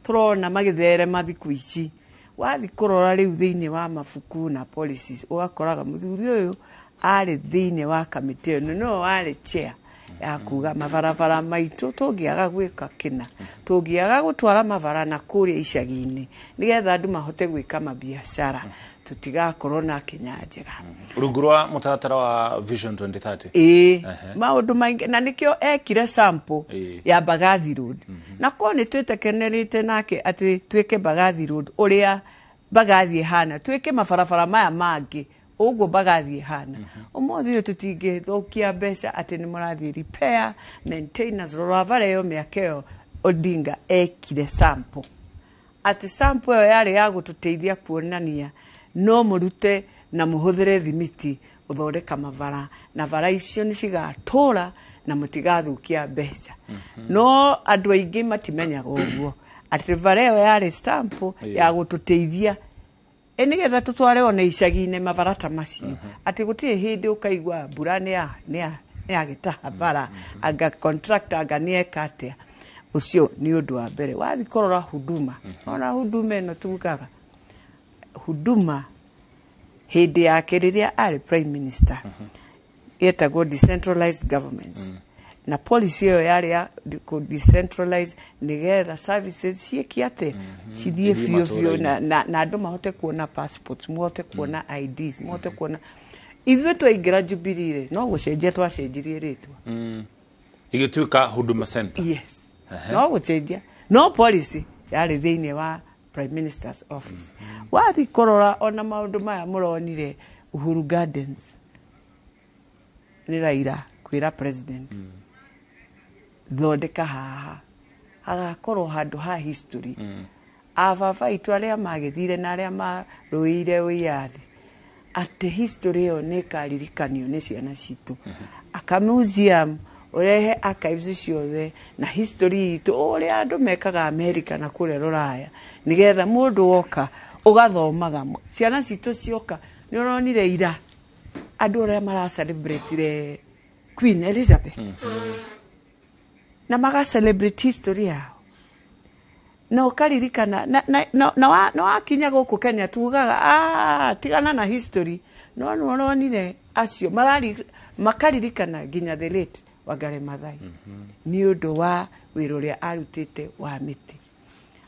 tũrona magĩtherema thikũ ici, wathi kũrora rĩu thĩinĩ wa mabuku na policies, ũgakoraga mũthuri ũyũ arĩ thĩinĩ wa kamĩtĩ ĩno, nĩwe warĩ chair ya kuga mabarabara maitũ tũngĩaga gwĩka kĩna, tũngĩaga gũtwara mabara na kũrĩa icagi-inĩ nĩgetha andũ mahote gwĩka mabiacara, tũtigakorwo na Kenya njega. Rungu rwa mũtaratara wa Vision 2030. Ĩĩ, maũndũ maingĩ, na nĩkĩo ekire sample ya Mbagathi Road, na korwo nĩ twĩtekenerĩte nake atĩ twĩke Mbagathi Road ũrĩa Mbagathi ĩhana, twĩke mabarabara maya mangĩ. Ũguo Mbagathi ĩhana ũmũthĩ ũyũ, tũtingĩthũkia mbeca atĩ nĩ mũrathiĩ repair, maintenance. Rora bara ĩyo, mĩaka ĩyo Odinga ekire sample, atĩ sample ĩyo yarĩ ya gũtũteithia kuonania no mũrute na mũhũthĩre thimiti gũthondeka mabara, na bara icio nĩ cigatũra na mũtigathũkia mbeca. No andũ aingĩ matimenyaga ũguo, atĩ bara ĩyo yarĩ sample ya gũtũteithia ĩ nĩgetha tũtware ona icagi-inĩ mabara ta macio, atĩ gũtirĩ hĩndĩ ũkaigua mbura nĩ ya nĩ ya nĩ yagĩtaha bara, anga contractor anga nĩ eka atĩa. Ũcio nĩ ũndũ wa mbere. Wathiĩ kũrora Huduma, ona Huduma ĩno tugaga Huduma, hĩndĩ yake rĩrĩa arĩ prime minister yetagwo decentralized governments, na policy ĩyo yarĩ ya kũ decentralize nĩgetha services ciĩke atĩ cithiĩ Ithiĩ biũ biũ matũũra-inĩ. na andũ mahote kuona passports, mahote kuona IDs, mahote kuona. Ithuĩ twaingĩra Jubilee rĩ, no gũcenjia twacenjirie rĩtwa. Igĩtuĩka Huduma Center. Yes, no gũcenjia, no policy yarĩ thĩinĩ wa prime minister's office. Wathiĩ kũrora ona maũndũ maya mũronire Uhuru Gardens, nĩ Raila kwĩra president, thondeka haha hagakorwo handũ ha history, ababa aitũ arĩa magĩthire na arĩa marũĩire wĩyathi, atĩ history ĩyo nĩ ĩkaririkanio nĩ ciana citũ. Aka museum, ũrehe archives ciothe na history itũ, ũrĩa andũ mekaga America na kũrĩa Rũraya, nĩgetha mũndũ woka ũgathomaga, ciana citũ cioka. Nĩ ũronire ira andũ arĩa mara celebrate Queen Elizabeth na maga celebrate history yao na ũkaririkana na wakinya gũkũ Kenya tugaga, "Ah, tigana na history." No nĩ ũronire acio makaririkana nginya the late Wangari Maathai nĩ ũndũ wa wĩra ũrĩa arutĩte wa mĩtĩ.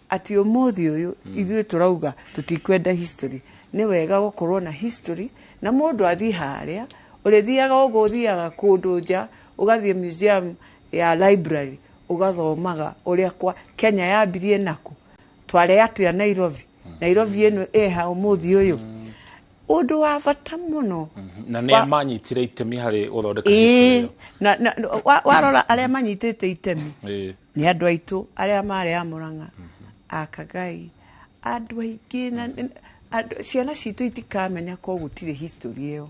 Atĩ ũmũthĩ ũyũ ithuĩ tũrauga tũtikwenda history. Nĩ wega gũkorwo na history, na mũndũ athiĩ harĩa ũrĩthiaga ũguo, ũthiaga kũndũ nja, ũgathiĩ museum ya library, ũgathomaga ũrĩa kwa Kenya yambirie naku tware atĩa Nairobi, Nairobi ĩno ĩha ũmũthĩ ũyũ. Ũndũ wa bata mũno. Na nĩ manyitire itemi harĩ gũthondeka history ĩĩ na warora arĩa manyitĩte itemi ĩyo. Nĩ andũ aitũ arĩa marĩ a Mũrang'a, a Kagai, andũ aingĩ na ciana citũ itikamenya ko gũtirĩ history ĩyo,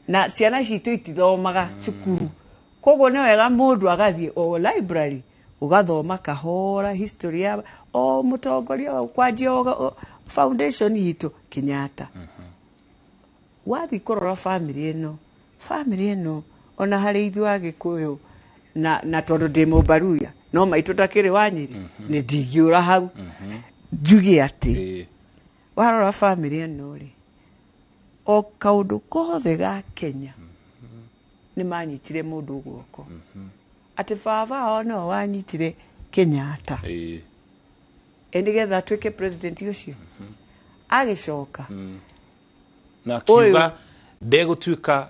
na ciana citũ itithomaga cukuru. Koguo nĩ wega mũndũ agathiĩ o library, ũgathoma kahora history ya o mũtongoria wa kwanjia o foundation itũ Kenyatta. Wathiĩ kũrora family ĩno, family ĩno ona harĩ ithuĩ Agĩkũyũ, na tondũ ndĩ Mũmbaruya, no maitũ takĩrĩ wa Nyĩrĩ, nĩ ndingĩũra hau njuge atĩ warora family ĩno rĩ, o kaũndũ kothe ga Kenya nĩ manyitire mũndũ guoko, atĩ baba wao no wanyitire Kenyatta ĩ nĩgetha atuĩke president ũcio agĩcoka. Na akiuga ndegũtuĩka,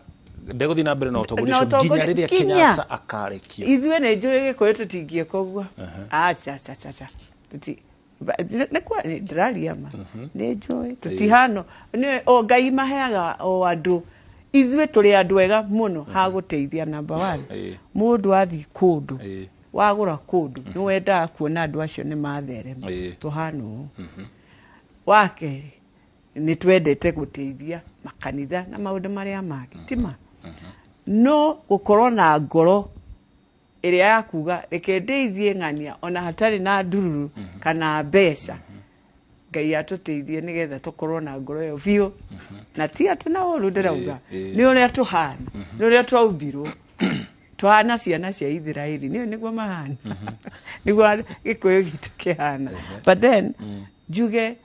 ndegũthiĩ na mbere na ũtongoria Na ũcio nginya ũtongoria- rĩrĩa Kenyatta akarekio. Ithuĩ nĩ njũĩ Gĩkũyũ tũtingĩka ũguo. Aca, aca, aca, aca. Nĩ ndĩraria ma, nĩ njũĩ tũtihano nĩ o Ngai maheaga o andũ. Ithuĩ tũrĩ andũ ega mũno ha gũteithia. Number one, mũndũ athiĩ kũndũ, wagũra kũndũ, nĩ wendaga kuona andũ acio nĩ matherema. Tũhana ũũ. Wa kerĩ, nĩ twendete gũteithia makanitha na maũndũ marĩa mangĩ tima, no gũkorwo na ngoro ĩrĩa ya kuga reke ndeithie ng'ania ona hatarĩ na ndururu kana mbeca. Ngai atũteithie nĩgetha tũkorwo na ngoro ĩyo biũ, na ti atĩ na ũru ndĩrauga. Nĩ ũrĩa tũhana, nĩ ũrĩa twaumbirwo tũhana ciana cia Ithiraeli, nĩyo nĩguo mahana, nĩguo Gĩkũyũ gitũ kĩhana. But then njuge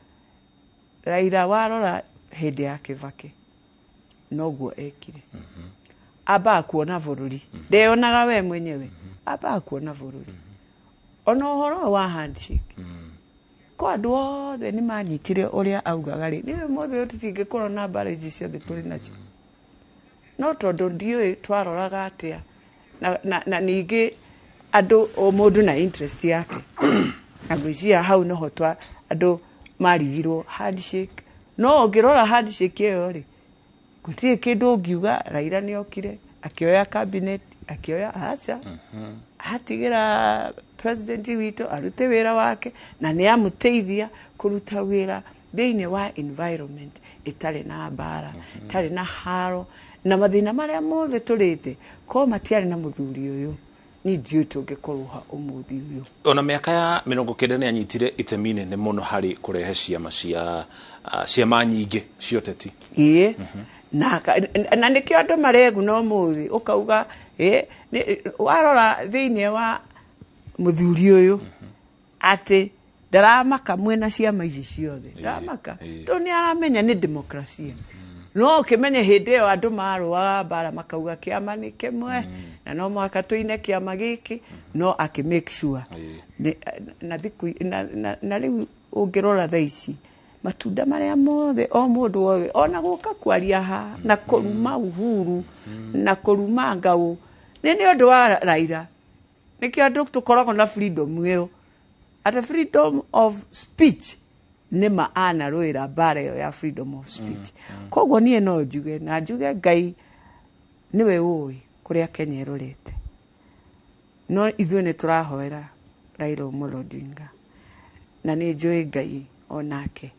Raila, warora hĩndĩ ya Kĩbakĩ noguo ekire, ambaga kuona bũrũri, ndeyonaga we mwenyewe, ambaga kuona bũrũri. Ona ũhoro ũyũ wa handshake, ko andũ othe nĩ manyitire ũrĩa augaga rĩ, nĩ ũmũthĩ ũyũ tũtingĩkorwo na mbara ici ciothe tũrĩ nacio. No tondũ ndiũĩ twaroraga atĩa, na ningĩ andũ o mũndũ na interest yake, na ngwĩciria hau noho twa andũ marigirwo handshake. No ũngĩrora handshake ĩyo rĩ, Gũtirĩ kĩndũ ũngiuga Raila nĩ okire akĩoya cabinet, akĩoya aca, atigĩra president witũ arute wĩra wake, na nĩ amũteithia kũruta wĩra thĩinĩ wa environment ĩtarĩ na mbara, ĩtarĩ na haro na mathĩna marĩa mothe tũrĩte. Korwo matiarĩ na mũthuri ũyũ, niĩ ndiũĩ tũngĩkorwo ha ũmũthĩ ũyũ. Ona mĩaka ya 90 nĩ anyitire itemi inene mũno harĩ kũrehe ciama cia ciama nyingĩ cia ũteti. Ĩĩ, na nĩkĩo andũ mareguna ũmũthĩ, ũkauga ĩ warora thĩinĩ wa mũthuri ũyũ atĩ ndaramaka mwena ciama ici ciothe, ndaramaka tondũ nĩ aramenya nĩ demokrasia. No ũkĩmenye hĩndĩ ĩyo andũ marũaga mbara makauga kĩama nĩ kĩmwe na no mũhaka tũine kĩama gĩkĩ, no akĩ make sure na thikũ na rĩu ũngĩrora thaa ici matunda marĩa mothe o mũndũ wothe ona gũka kwaria haha na kũruma Uhuru na kũruma Ngau nĩ ũndũ wa Raila. Nĩkĩo andũ tũkoragwo na freedom ĩyo, atĩ freedom of speech nĩ ma anarũĩra mbara ĩyo ya freedom of speech. Koguo niĩ no njuge na njuge Ngai nĩwe ũĩ kũrĩa Kenya ĩrorete, no ithuĩ nĩ tũrahoera Raila Amolo Odinga, na nĩ njũĩ Ngai onake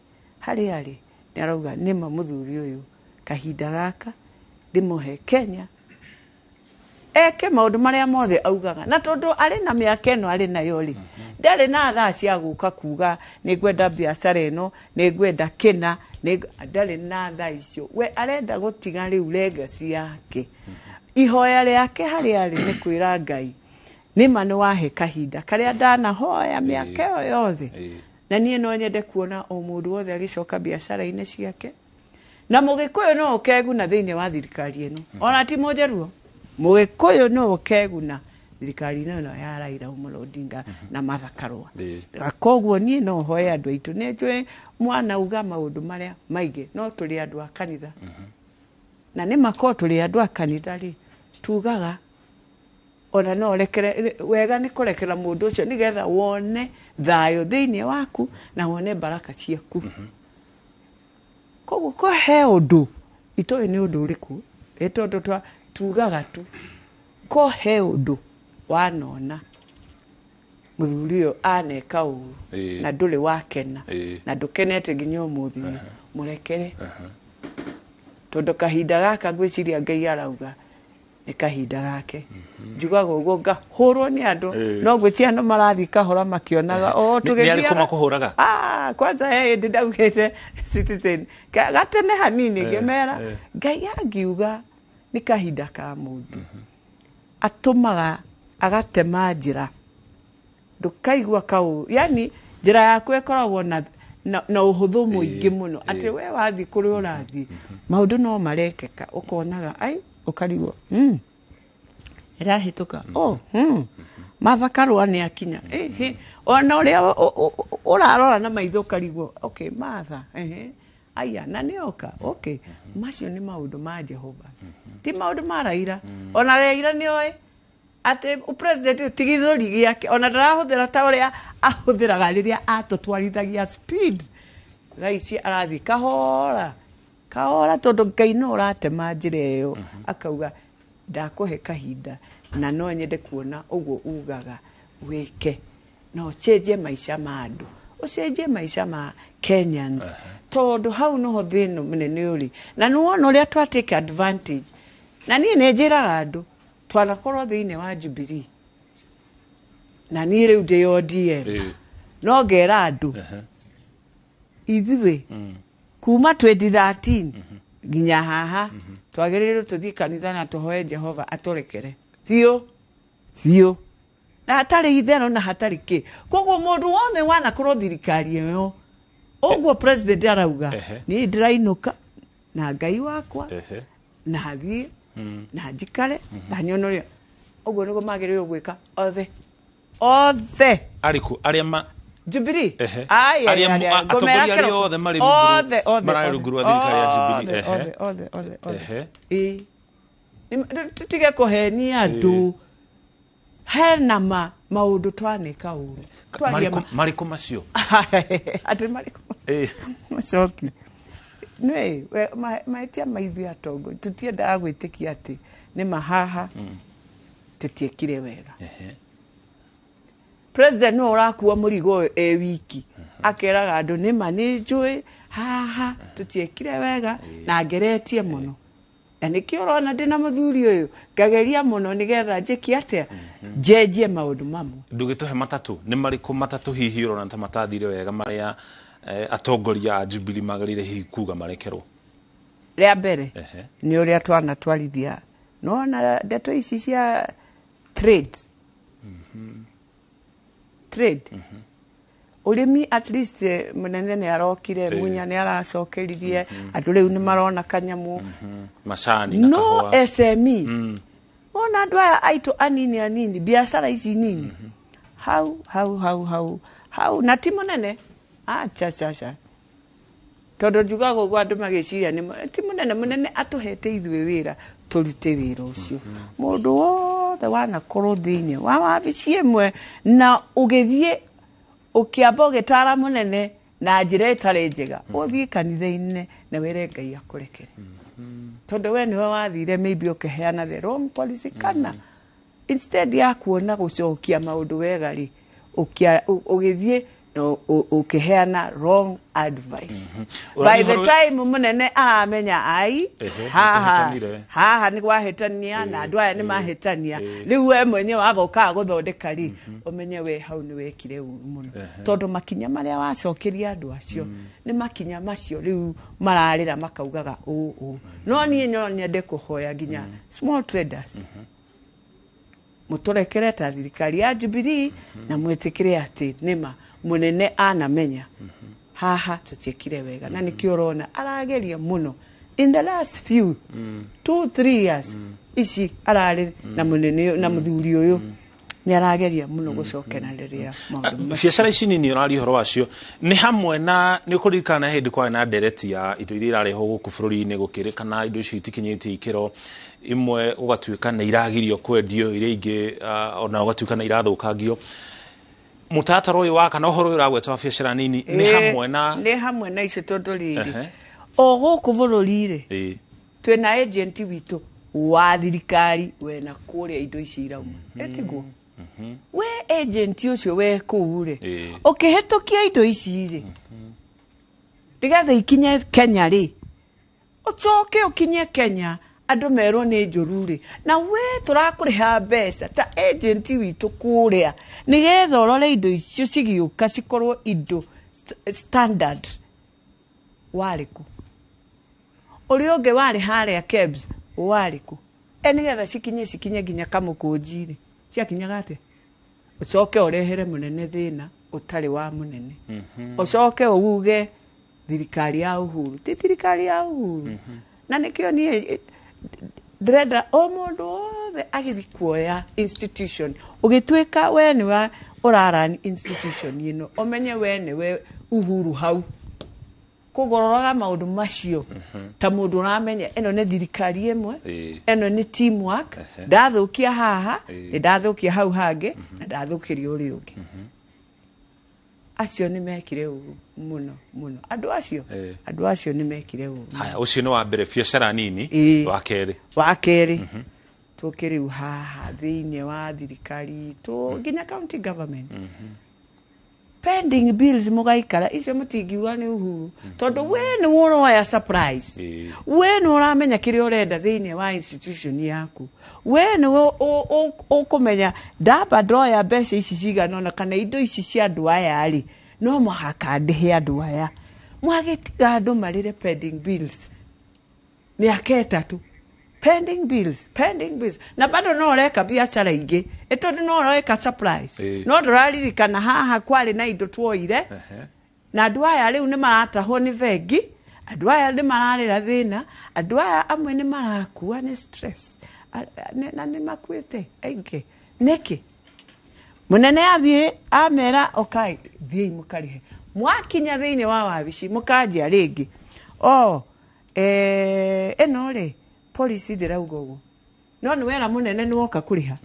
harĩa arĩ nĩ arauga nĩma mũthuri ũyũ kahinda gaka ndĩmũhe Kenya eke maũndũ marĩa mothe augaga, na tondũ arĩ na mĩaka ĩno arĩ nayo rĩ, ndarĩ na thaa cia gũka kuga nĩ ngwenda biacara ĩno, nĩ ngwenda kĩna, ndarĩ na thaa icio. We arenda gũtiga rĩu legacy yake. Ihoya rĩake harĩa arĩ nĩ kwĩra Ngai nĩma nĩ wahe kahinda karĩa ndanahoya mĩaka ĩyo yothe, na niĩ no nyende kuona o mũndũ wothe agĩcoka biacara-inĩ ciake. Na mũgĩkũyũ no ũkeguna thĩinĩ wa thirikari ĩno, ona ti mũnjaruo, mũgĩkũyũ no ũkeguna thirikari-inĩ ĩno ya Raila Amolo Odinga na Martha Karua. Koguo niĩ no hoe andũ aitũ, nĩ njũĩ mwana uga maũndũ marĩa maingĩ, no tũrĩ andũ a kanitha, na nĩ makorwo tũrĩ andũ a kanitha rĩ, tugaga ona no rekere wega nĩ kũrekera mũndũ ũcio nĩgetha wone thayũ thĩinĩ waku na wone baraka ciaku. Koguo ko he ũndũ itoĩ nĩ ũndũ ũrĩkũ, ĩ tondũ tugaga tu ko he ũndũ wanona mũthuri ũyũ aneka ũru na ndũrĩ wakena na ndũkenete nginya ũmũthĩ, mũrekere, tondũ kahinda gaka ngwĩciria Ngai arauga nĩ kahinda gake. Njugaga ũguo ngahũrwo nĩ andũ, no ngwĩciria no marathiĩ kahora makĩonaga o Nĩ arĩkũ makũhũraga? Kwanza he hĩndĩ ndaugĩte Citizen gatene hanini ngĩmera Ngai angiuga nĩ kahinda ka mũndũ, atũmaga agatema njĩra ndũkaigua kau, yani njĩra yaku ĩkoragwo na ũhũthũ mũingĩ mũno, atĩ we wathiĩ kũrĩa ũrathiĩ maũndũ no marekeka, ũkonaga ai ũkarigwo ĩrahĩtũka, Martha Karua nĩ akinya, ona ũrĩa ũrarora na maitho ũkarigwo okay Martha, aya na nĩ oka, okay. Macio nĩ maũndũ ma Jehova, ti maũndũ ma Raila. Ona Raila nĩ oĩ atĩ president ti gĩthũri gĩake, ona ndarahũthĩra ta ũrĩa ahũthĩraga rĩrĩa atũtwarithagia speed. Thaa ici arathiĩ kahora kahora, tondũ Ngai no ũratema njĩra ĩyo, akauga ndakũhe kahinda na no nyende kuona ũguo ugaga wĩke, na ũcenjie maica ma andũ, ũcenjie maica ma Kenyans, tondũ hau noho thĩna mũnene ũrĩ. Na nĩwona ũrĩa twa take advantage. Na niĩ nĩ njĩraga andũ twanakorwo thĩinĩ wa Jubilee, na niĩ rĩu ndĩ ODM, no ngera andũ ithuĩ kuma 2013 nginya haha twagĩrĩirwo tũthiĩ kanitha na tũhoe Jehova atũrekere biũ biũ, na hatarĩ itherũ na hatarĩ kĩ. Koguo mũndũ wothe wanakorwo thirikari ĩyo, ũguo president arauga niĩ ndĩrainũka na Ngai wakwa na thiĩ na njikare na nyone ũrĩa ũguo nĩguo magĩrĩirwo gwĩka othe othe. Arĩkũ arĩa ma Jubilee? Atongoria arĩa othe marĩ mararĩ rungu rwa thirikari ya Jubilee. Othe othe othe. Ĩĩ, tũtige kũhenia andũ, hena maũndũ twanĩka ũru. Marĩkũ macio? Atĩ marĩkũ? Macoki. Nĩ mahĩtia ma ithuĩ atongoria, tũtiendaga gwĩtĩkia atĩ nĩ mahaha tũtiekire wega. President nĩwe ũrakua mũrigo ũyũ e wiki, akeraga andũ nĩma nĩ njũĩ haha tũtiekire wega na ngeretie mũno, na nĩkĩo ũrona ndĩna mũthuri ũyũ, ngageria mũno nĩgetha njĩke atĩa, njenjie maũndũ mamwe. Ndũgĩtũhe matatũ, nĩ marĩkũ matatũ hihi ũrona ta matathire wega marĩa atongoria a Jubilee magĩrĩire hihi kuga marekerwo? Rĩa mbere nĩ ũrĩa twanatwarithia nona ndeto ici cia trade, ũrĩmi. At least mũnene nĩ arokire, Munya nĩ aracokeririe andũ, rĩu nĩ marona kanyamũ. Macani na No kahũa. SME, wona andũ aya aitũ anini anini, biacara ici nini, hau hau hau hau hau, na ti mũnene, acha cha cha, tondũ njugaga ũguo andũ magĩciria nĩ ti mũnene. Mũnene atũhete ithuĩ wĩra tũrute wĩra ũcio. Mũndũ wothe wanakorwo thĩinĩ wa wabici ĩmwe na ũgĩthiĩ ũkĩamba ũgĩtara mũnene na njĩra ĩtarĩ njega, ũthiĩ kanitha-inĩ na wĩre Ngai akũrekere, tondũ we nĩwe wathire maybe ũkĩheana the wrong policy, kana instead ya kuona gũcokia maũndũ wega rĩ, ũgĩthiĩ na ũkĩheana wrong advice. By the time mũnene aramenya ai haha nĩtũhĩtanire. Haha nĩ gwahĩtania na andũ aya nĩ mahĩtania, rĩu we mwenyewe wagokaga gũthondeka rĩ, ũmenye we hau nĩ wekire ũru mũno, tondũ makinya marĩa wacokeria andũ acio nĩ makinya macio rĩu mararĩra makaugaga ũũ ũũ. No niĩ no nyende kũhoya nginya small traders mũtũrekere ta thirikari ya Jubilee na mwĩtĩkĩre atĩ nĩma mũnene anamenya haha tũtiekire wega, na nĩkĩo ũrona arageria mũno in the last few 2-3 years ici ararĩ na mũnene ũyũ- na mũthuri ũyũ nĩ arageria mũno gũcokeranĩria maũndũ macio. Biacara ici nini ũraria ũhoro wacio nĩ hamwe na nĩ ũkũririkana hĩndĩ kwarĩ na ndereti ya indo iria irarehwo gũkũ bũrũri-inĩ, gũkĩrĩkana indo icio itikinyĩtie ikĩro imwe, gũgatuĩka nĩ iragirio kwendio, iria ingĩ ona gũgatuĩka nĩ irathũkangio. Mũtaratara ũyũ wa kana ũhoro ũyũ ũragweta wa biacara nini nĩ hamwe na Nĩ hamwe na icio, tondũ rĩrĩ, o gũkũ bũrũri-rĩ, twĩna agent witũ wa thirikari wena kũrĩa indo ici irauma, ĩtiguo we agent ũcio we kũu rĩ, ũkĩhĩtũkia indo ici rĩ, nĩgetha ikinye Kenya rĩ, ũcoke ũkinye Kenya andũ merwo nĩ njũru rĩ, na we tũrakũrĩha mbeca ta agent witũ kũrĩa nĩgetha ũrore indo icio cigĩũka cikorwo indo standard. Warĩ kũ? Ũrĩa ũngĩ warĩ harĩa KEBS warĩ kũ? E nĩgetha cikinye nginya kamũkũnji rĩ, ciakinyaga atĩa? Ũcoke ũrehere mũnene thĩna ũtarĩ wa mũnene, ũcoke uge thirikari ya Uhuru ti thirikari ya Uhuru. Na nĩkĩo niĩ ndĩrenda o mũndũ wothe agĩthiĩ kuoya institution, ũgĩtuĩka we nĩwe ũrarani institution ĩno, ũmenye we nĩwe Uhuru hau kũgororaga maũndũ macio ta mũndũ ũramenya ĩno nĩ thirikari ĩmwe, ĩno nĩ teamwork. Ndathũkia haha, nĩ ndathũkia hau hangĩ, na ndathũkĩria ũrĩa ũngĩ. Acio nĩ mekire ũru mũno mũno, andũ acio. Andũ acio nĩ mekire ũru. Haya, ũcio nĩ wa mbere, biacara nini. Wa kerĩ? Wa kerĩ, tũke rĩu haha thĩinĩ wa thirikari itũ nginya county government, pending bills mũgaikara icio mũtingiuga nĩ Uhuru, tondũ we nĩ ũroya surprise. We nĩ ũramenya kĩrĩa ũrenda thĩinĩ wa institution yaku, we nĩwe ũkũmenya ndamba ndoya mbeca ici cigana ũna kana indo ici cia andũ aya rĩ, no mũhaka ndĩhe andũ aya. Mwagĩtiga andũ marĩre pending bills mĩaka 3, pending bills, pending bills, na bado no ũreka biacara ingĩ, ĩ tondũ no ũreka surprise. No ndũraririkana haha kwarĩ na indo tuoire na andũ aya rĩu nĩ maratahwo nĩ bengi, andũ aya nĩ mararĩra thĩna, andũ aya amwe nĩ marakua nĩ stress. Na nĩ makuĩte aingĩ. Nĩkĩ mũnene athiĩ amera okai thiĩi mũkarĩhe, mwakinya thĩinĩ wa wabici mũkanjia rĩngĩ o ĩno rĩ, policy ndĩrauga ũguo. No nĩ wera mũnene nĩ woka kũrĩha,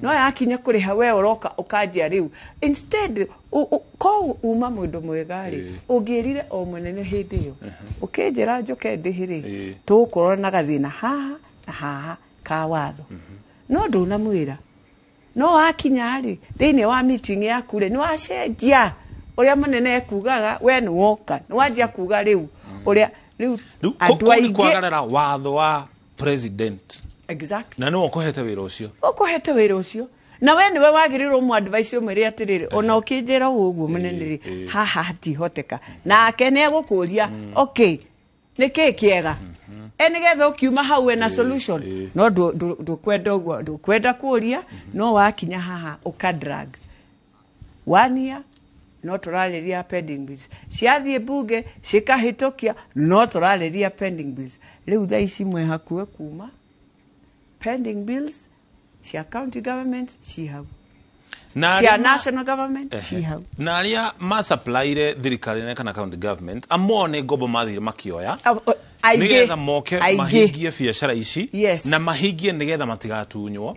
no yakinya kũrĩha we ũroka ũkanjia rĩu instead ko uma mũndũ mwega rĩ, ũngĩrire o mũnene hĩndĩ ĩyo ũkĩnjĩra njũke ndĩhe rĩ, tũgũkorwo na gathĩna haha na haha ka watho, no ndũnamwĩra. No wakinya rĩ, thĩinĩ wa meeting yaku rĩ, nĩ wacenjia ũrĩa mũnene ekugaga. We nĩ woka nĩ wanjia kuga rĩu ũrĩa rĩu Rĩu andũ kũu nĩ aingĩ kwagarara watho wa president. Exactly. Na nĩwe ũkũhete wĩra ũcio. Ũkũhete wĩra ũcio, na we nĩwe wagĩrĩirwo ũmũ advice, ũmwĩre atĩrĩrĩ, ona ũkĩnjĩra ũũ ũguo mũnene rĩ, haha hatihoteka. Nake nĩ egũkũria, okay, nĩ kĩĩ kĩega e nĩgetha ũkiuma hau wĩna solution. No ndũkwenda ũguo, ndũkwenda kũria, no wakinya haha ũka drag one year, no tũrarĩria pending bills. Ciathiĩ bunge cikahĩtũkia, no tũrarĩria pending bills. Rĩu thaa ici mwĩ hakuhĩ kuma pending bills cia county government ci hau, Na cia arĩa national government ci hau. Na arĩa macaplaire thirikari nene kana county government, amwe nĩ ngombo mathire makĩoya Aingĩ. nĩgetha moke Aingĩ. mahingie biacara ici, na mahingie nĩgetha matigatunywo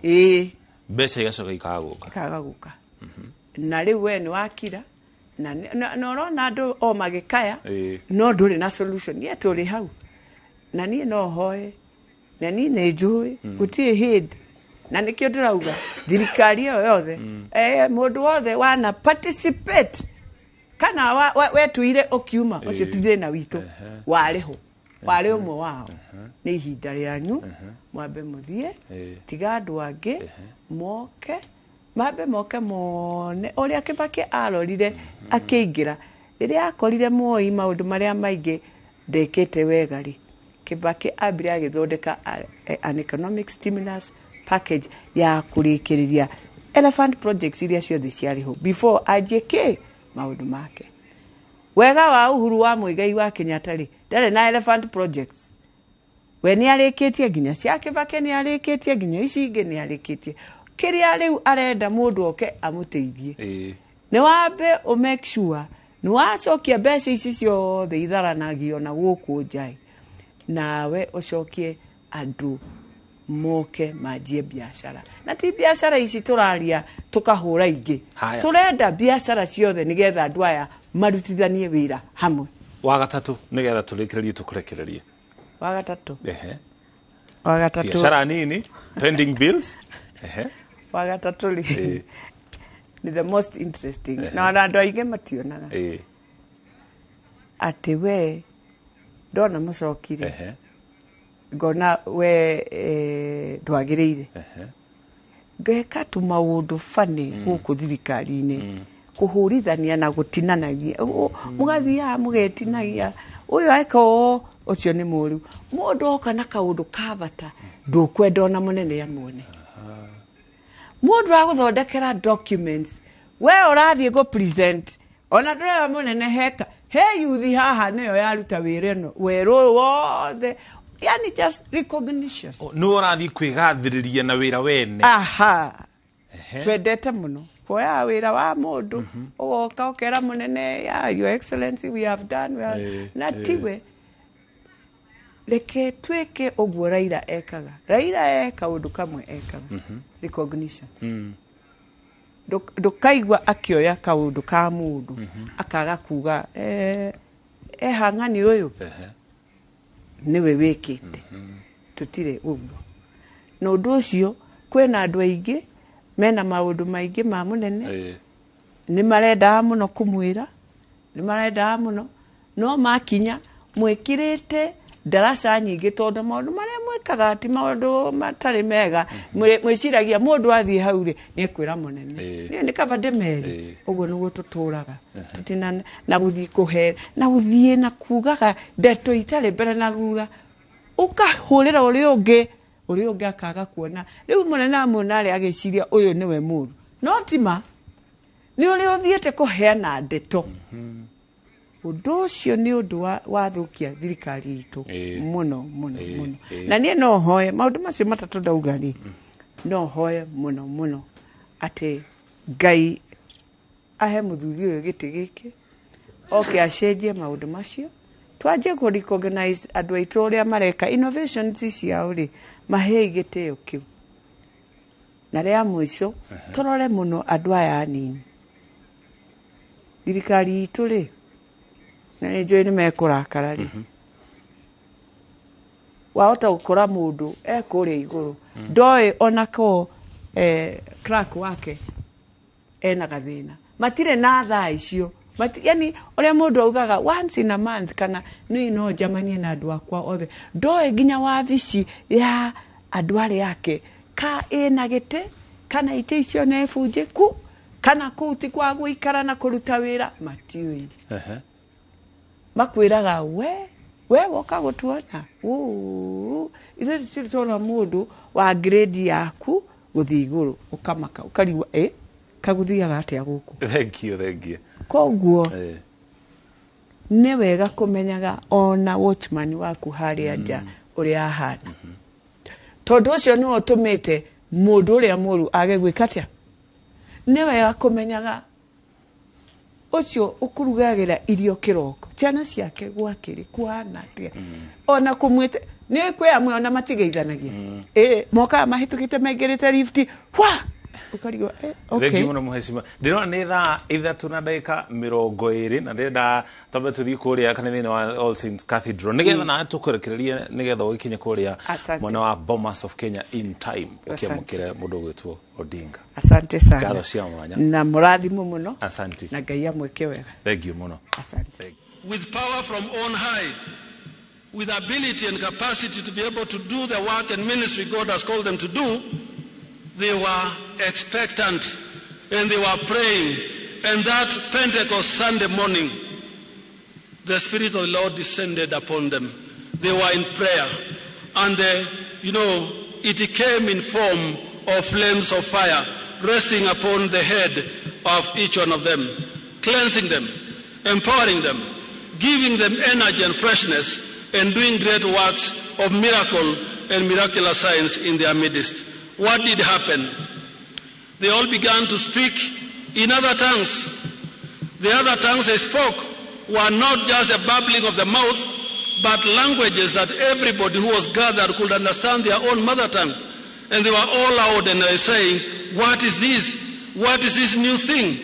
mbeca, igacoka ikaga gũka. Ikaga gũka, na rĩu we nĩ wakira na ũrona andũ o magĩkaya, no ndũrĩ na solution. Niĩ tũrĩ hau na niĩ no hoe, na niĩ nĩ njũĩ gũtirĩ hĩndĩ, na nĩkĩo ndĩrauga thirikari ĩyo yothe, mũndũ wothe wana participate kana wetuire ũkiuma ũcio ti thĩna witũ, warĩ ho, warĩ ũmwe wao, nĩ ihinda rĩanyu mwambe mũthiĩ. Tiga andũ angĩ moke, mambe moke mone ũrĩa Kĩbakĩ arorire akĩingĩra. Rĩrĩa akorire Moi maũndũ marĩa maingĩ ndekĩte wega rĩ, Kĩbakĩ ambire agĩthondeka an economic stimulus package ya kũrĩkĩrĩria elephant projects iria ciothe ciarĩ ho before anjie kĩ maũndũ make. Wega wa Uhuru wa Muigai wa Kenyatta rĩ, ndarĩ na elephant projects. We nĩ arĩkĩtie nginya cia Kĩbakĩ, nĩ arĩkĩtie nginya ici ingĩ, nĩ arĩkĩtie kĩrĩa rĩu arenda mũndũ oke amũteithie. Nĩ wambe ũ make sure nĩ wacokia mbeca ici ciothe itharanagio na gũkũ nja, nawe ũcokie andũ moke manjie biacara, na ti biacara ici tũraria tũkahũra ingĩ. Haya. Tũrenda biacara ciothe nĩgetha andũ aya marutithanie wĩra hamwe. Wa gatatũ, nĩgetha tũrĩkĩrĩrie tũkũrekererie. Wa gatatũ. Ehe. Wa gatatũ. Biacara nini, pending bills. Ehe. Wa gatatũ rĩ, nĩ the most interesting, na ona andũ aingĩ mationaga atĩ we ndona mũcokire, ngona we ndwagĩrĩire, ngeka tũmaũndũ bani gũkũ thirikari-inĩ kũhũrithania na gũtinanagia. Mũgathiaga mũgetinagia, ũyũ eka ũũ, ũcio nĩ mũru. Mũndũ oka na kaũndũ ka bata, ndũkwenda ona mũnene amuone. Mũndũ agũthondekera documents, we ũrathiĩ gũ present, ona ndũrera mũnene heka he yuthi haha nĩyo yaruta wĩra ĩno, wĩra ũyũ wothe, yani just recognition. Nĩ ũrathiĩ kwĩgathĩrĩria na wĩra wene. Aha, twendete mũno kuoya wĩra wa mũndũ, ũgoka ũkera mũnene, "Yeah, your excellency, we have done, we have..." Na tiwe, reke twĩke ũguo Raila ekaga. Raila e kaũndũ kamwe ekaga, recognition. Ndũkaigua akĩoya kaũndũ ka mũndũ akaga kuga, "Ehang'ani ũyũ nĩwe wĩkĩte." Tũtirĩ ũguo. Na ũndũ ũcio, kwĩna andũ aingĩ mena maũndũ maingĩ ma mũnene, nĩ marendaga mũno kũmwĩra, nĩ marendaga mũno, no makinya mwĩkĩrĩte ndaraca nyingĩ, tondũ maũndũ marĩa mwĩkaga ti maũndũ matarĩ mega. Mwĩciragia mũndũ athiĩ hau rĩ, nĩ ekwĩra mũnene. Niĩ nĩ kaba ndĩmere. Ũguo nĩguo tũtũraga, tũtina na gũthiĩ kũhe na gũthiĩ na kugaga ndeto itarĩ mbere na thutha, ũkahũrĩra ũrĩa ũngĩ, ũrĩa ũngĩ akaga kuona. Rĩu mũnene amuona arĩa agĩciria ũyũ nĩwe mũru, no tima nĩ ũrĩa ũthiĩte kũheana ndeto. Ũndũ ũcio nĩ ũndũ wathũkia thirikari itũ mũno mũno mũno. Na niĩ no hoe maũndũ macio matatũ ndauga rĩ, no hoe mũno mũno atĩ Ngai ahe mũthuri ũyũ gĩtĩ gĩkĩ, oke acenjie maũndũ macio, twanjie kũ recognize andũ aitũ ũrĩa mareka innovations ciao rĩ, mahei gĩtĩo kĩu. Na rĩa mũico, tũrore mũno andũ aya anini. Thirikari itũ rĩ, na nĩ njũĩ nĩ mekũrakara rĩ, wahota gũkora mũndũ e kũrĩa igũrũ ndoĩ ona ko clerk wake ena gathĩna, matirĩ na thaa icio. Yani ũrĩa mũndũ augaga once in a month kana niĩ no njamanie na andũ akwa othe, ndoĩ nginya wabici ya andũ arĩa ake ka ĩna gĩtĩ kana itĩ icio nĩ bunjĩku kana kũu ti kwa gũikara na kũruta wĩra, matiũĩ. Makwĩraga we woka gũtuona. Uu, ithuĩ tũtirĩ tuona mũndũ wa grade yaku gũthiĩ igũrũ, ũkamaka ũkarigwo kagũthiaga atĩa gũkũ. Thank you, thank you. Koguo nĩ wega kũmenyaga ona watchman waku harĩa nja ũrĩa ahana, tondũ ũcio nĩwe ũtũmĩte mũndũ ũrĩa mũru age gwĩka atĩa. Nĩ wega kũmenyaga ũcio ũkũrugagĩra irio kĩroko, ciana ciake gwakĩrĩ kũhana atĩa, ona kũmwĩte nĩ kwĩ amwe ona matigeithanagia, mokaga mahĩtũkĩte maingĩrĩte lift wa ũkarigwo okay. Thengi mũno mũhecima. Ndĩrona nĩ thaa 3:20 na ndĩrenda twambe tũthiĩ kũrĩa kanitha-inĩ wa All Saints Cathedral nĩgetha nawe tũkũrekererie nĩgetha ũgĩkinye kũrĩa mwena wa Bomas of Kenya in time ũkĩamũkĩre mũndũ ũgwĩtwo Odinga. Asante sana. Ngatho cia mwanya. Na mũrathimo mũno. Asante. Na Ngai amwĩke wega. Thank you mũno. Asante. With power from on high, with ability and capacity to be able to do the work and ministry God has called them to do, they were expectant and they were praying. And that Pentecost Sunday morning, the Spirit of the Lord descended upon them. They were in prayer. And, it came in form of flames of fire resting upon the head of each one of them, cleansing them, empowering them, giving them energy and freshness, and doing great works of miracle and miraculous signs in their midst. What did happen? They all began to speak in other tongues. The other tongues they spoke were not just a babbling of the mouth, but languages that everybody who was gathered could understand their own mother tongue. And they were all out and they were saying, what is this? What is this new thing?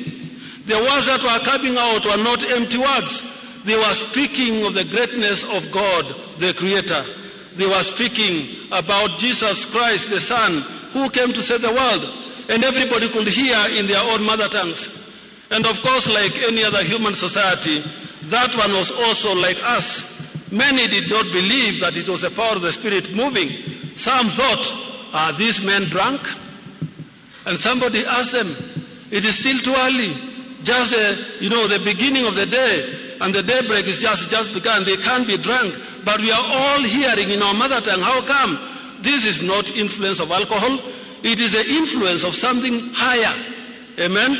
The words that were coming out were not empty words. They were speaking of the greatness of God, the Creator. They were speaking about Jesus Christ, the Son, who came to save the world. And everybody could hear in their own mother tongues. And of course, like any other human society, that one was also like us. Many did not believe that it was the power of the Spirit moving. Some thought, are these men drunk? And somebody asked them, it is still too early. Just the beginning of the day, and the daybreak is just begun. They can't be drunk. But we are all hearing in our mother tongue. How come? This is not influence of alcohol. It is the influence of something higher. Amen?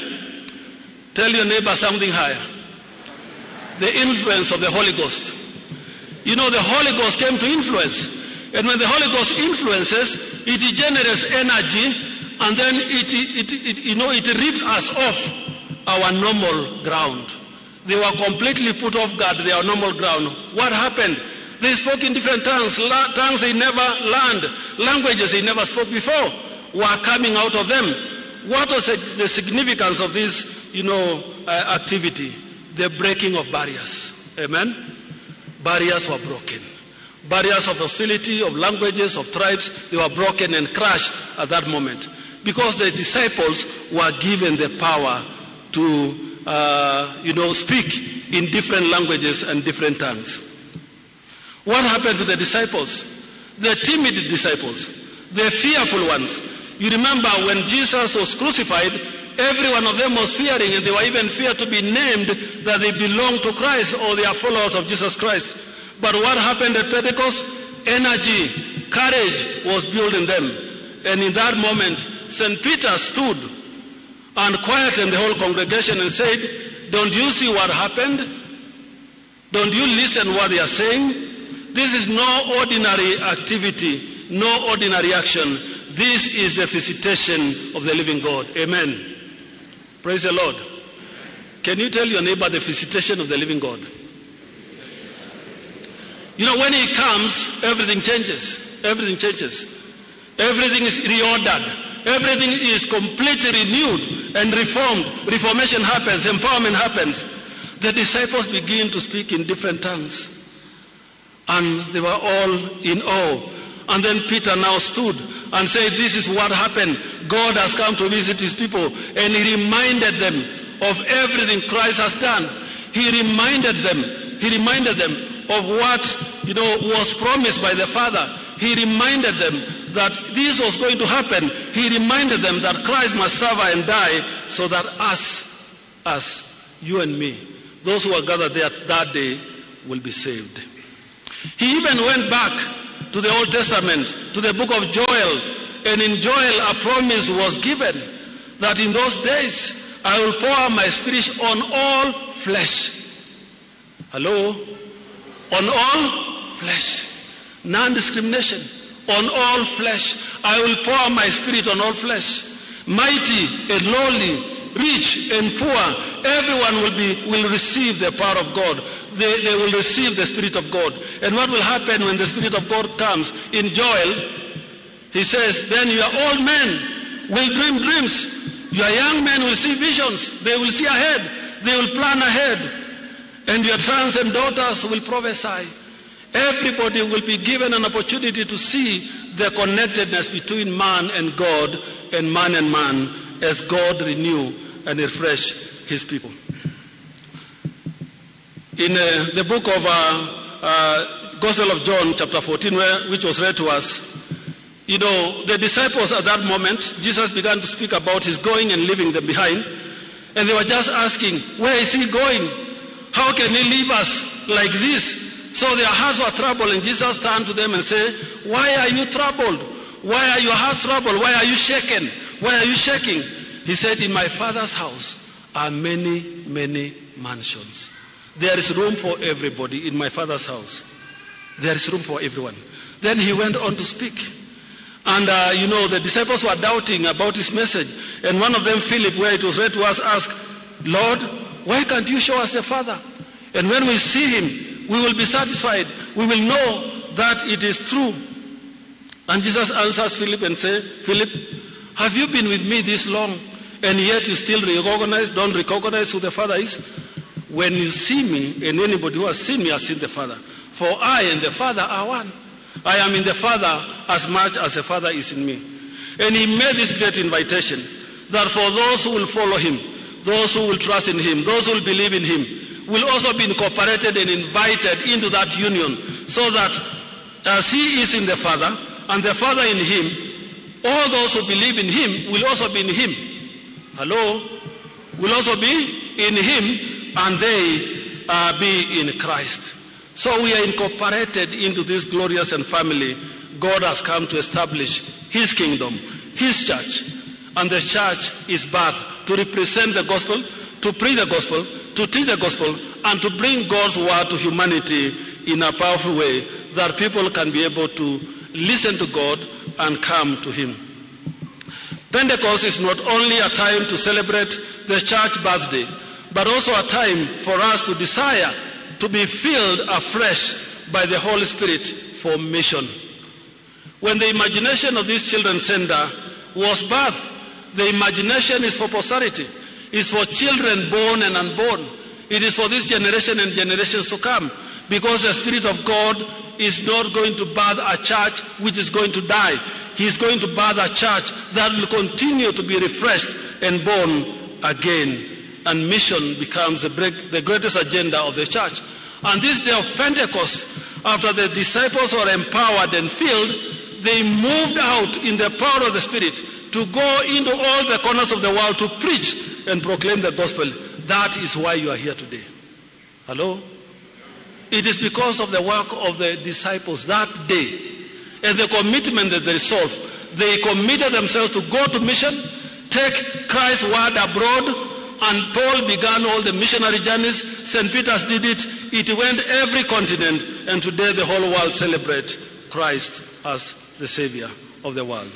Tell your neighbor something higher. The influence of the Holy Ghost. You know, the Holy Ghost came to influence. And when the Holy Ghost influences, it generates energy, and then it rips us off our normal ground. They were completely put off guard, their normal ground. What happened? They spoke in different tongues, tongues they never learned, languages they never spoke before were coming out of them. What was the significance of this, activity? The breaking of barriers. Amen? Barriers were broken. Barriers of hostility, of languages, of tribes, they were broken and crushed at that moment. Because the disciples were given the power to, speak in different languages and different tongues. What happened to the disciples? The timid disciples, the fearful ones. You remember when Jesus was crucified, every one of them was fearing, and they were even feared to be named that they belong to Christ or they are followers of Jesus Christ. But what happened at Pentecost? Energy, courage was built in them. And in that moment, St. Peter stood and quietened the whole congregation and said, don't you see what happened? Don't you listen what they are saying? This is no ordinary activity, no ordinary action. This is the visitation of the living God. Amen. Praise the Lord. Can you tell your neighbor the visitation of the living God? You know, when he comes, everything changes. Everything changes. Everything is reordered. Everything is completely renewed and reformed. Reformation happens. Empowerment happens. The disciples begin to speak in different tongues. And they were all in awe. And then Peter now stood and said, this is what happened. God has come to visit his people. And he reminded them of everything Christ has done. He reminded them. He reminded them of what, you know, was promised by the Father. He reminded them that this was going to happen. He reminded them that Christ must suffer and die so that us, you and me, those who are gathered there that day will be saved. He even went back to the Old Testament, to the book of Joel. And in Joel, a promise was given that in those days, I will pour my spirit on all flesh. Hello? On all flesh. Non-discrimination. On all flesh. I will pour my spirit on all flesh. Mighty and lowly, rich and poor, everyone will receive the power of God. They will receive the Spirit of God. And what will happen when the Spirit of God comes? In Joel, he says, then your old men will dream dreams. Your young men will see visions. They will see ahead. They will plan ahead. And your sons and daughters will prophesy. Everybody will be given an opportunity to see the connectedness between man and God and man as God renew and refresh his people. In the book of Gospel of John, chapter 14, which was read to us, you know, the disciples at that moment, Jesus began to speak about his going and leaving them behind. And they were just asking, where is he going? How can he leave us like this? So their hearts were troubled, and Jesus turned to them and said, why are you troubled? Why are your hearts troubled? Why are you shaken? Why are you shaking? He said, in my Father's house are many, many mansions. There is room for everybody in my Father's house. There is room for everyone. Then he went on to speak. And, you know, the disciples were doubting about his message. And one of them, Philip, where it was read to us, asked, Lord, why can't you show us the Father? And when we see him, we will be satisfied. We will know that it is true. And Jesus answers Philip and says, Philip, have you been with me this long, and yet you still don't recognize who the Father is? When you see me, and anybody who has seen me has seen the Father. For I and the Father are one. I am in the Father as much as the Father is in me. And he made this great invitation that for those who will follow him, those who will trust in him, those who will believe in him, will also be incorporated and invited into that union, so that as he is in the Father and the Father in him, all those who believe in him will also be in him. Hello? Will also be in him, and they be in Christ. So we are incorporated into this glorious and family. God has come to establish his kingdom, his church. And the church is birthed to represent the gospel, to preach the gospel, to teach the gospel, and to bring God's word to humanity in a powerful way that people can be able to listen to God and come to him. Pentecost is not only a time to celebrate the church birthday, but also a time for us to desire to be filled afresh by the Holy Spirit for mission. When the imagination of this children's center was birthed, the imagination is for posterity. It's for children born and unborn. It is for this generation and generations to come, because the Spirit of God is not going to birth a church which is going to die. He is going to birth a church that will continue to be refreshed and born again. And mission becomes the greatest agenda of the church. And this day of Pentecost, after the disciples were empowered and filled, they moved out in the power of the Spirit to go into all the corners of the world to preach and proclaim the gospel. That is why you are here today. Hello? It is because of the work of the disciples that day and the commitment that they resolved. They committed themselves to go to mission, take Christ's word abroad, and Paul began all the missionary journeys. St. Peter's did it. It went every continent, and today the whole world celebrates Christ as the Savior of the world.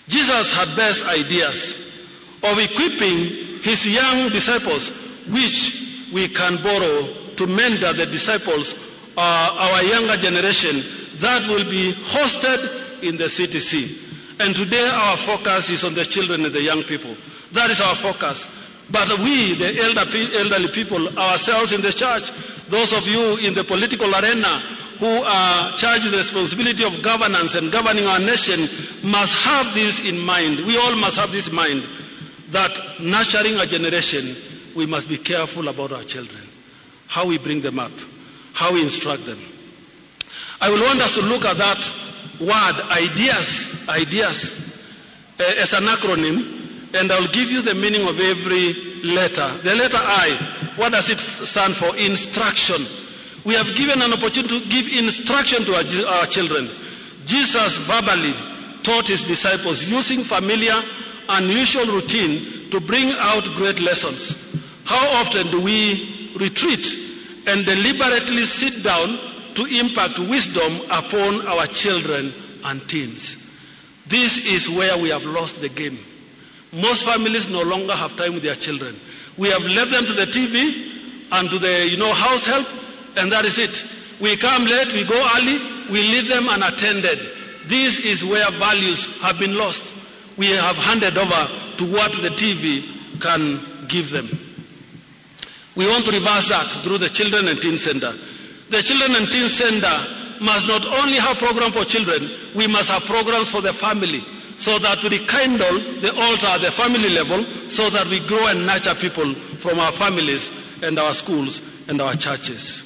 Jesus had best ideas of equipping his young disciples, which we can borrow to mentor the disciples, our younger generation, that will be hosted in the CTC. And today our focus is on the children and the young people. That is our focus. But we, the elderly people, ourselves in the church, those of you in the political arena who are charged with the responsibility of governance and governing our nation, must have this in mind. We all must have this in mind, that nurturing a generation, we must be careful about our children, how we bring them up, how we instruct them. I will want us to look at that word, ideas, ideas, as an acronym, and I'll give you the meaning of every letter. The letter I, what does it stand for? Instruction. We have given an opportunity to give instruction to our children. Jesus verbally taught his disciples using familiar, unusual routine to bring out great lessons. How often do we retreat and deliberately sit down to impact wisdom upon our children and teens? This is where we have lost the game. Most families no longer have time with their children. We have left them to the TV and to the, house help, and that is it. We come late, we go early, we leave them unattended. This is where values have been lost. We have handed over to what the TV can give them. We want to reverse that through the Children and Teen Center. The Children and Teen Center must not only have programs for children, we must have programs for the family, so that we rekindle the altar at the family level, so that we grow and nurture people from our families and our schools and our churches.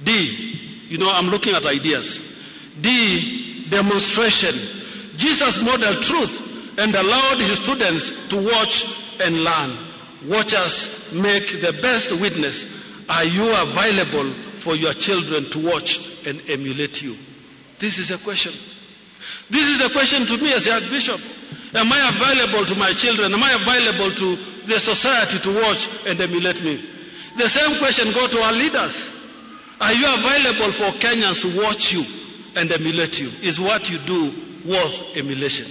D, I'm looking at ideas. D, demonstration. Jesus modeled truth and allowed his students to watch and learn. Watchers make the best witness. Are you available for your children to watch and emulate you? This is a question. This is a question to me as the Archbishop. Am I available to my children? Am I available to the society to watch and emulate me? The same question goes to our leaders. Are you available for Kenyans to watch you and emulate you? Is what you do worth emulation?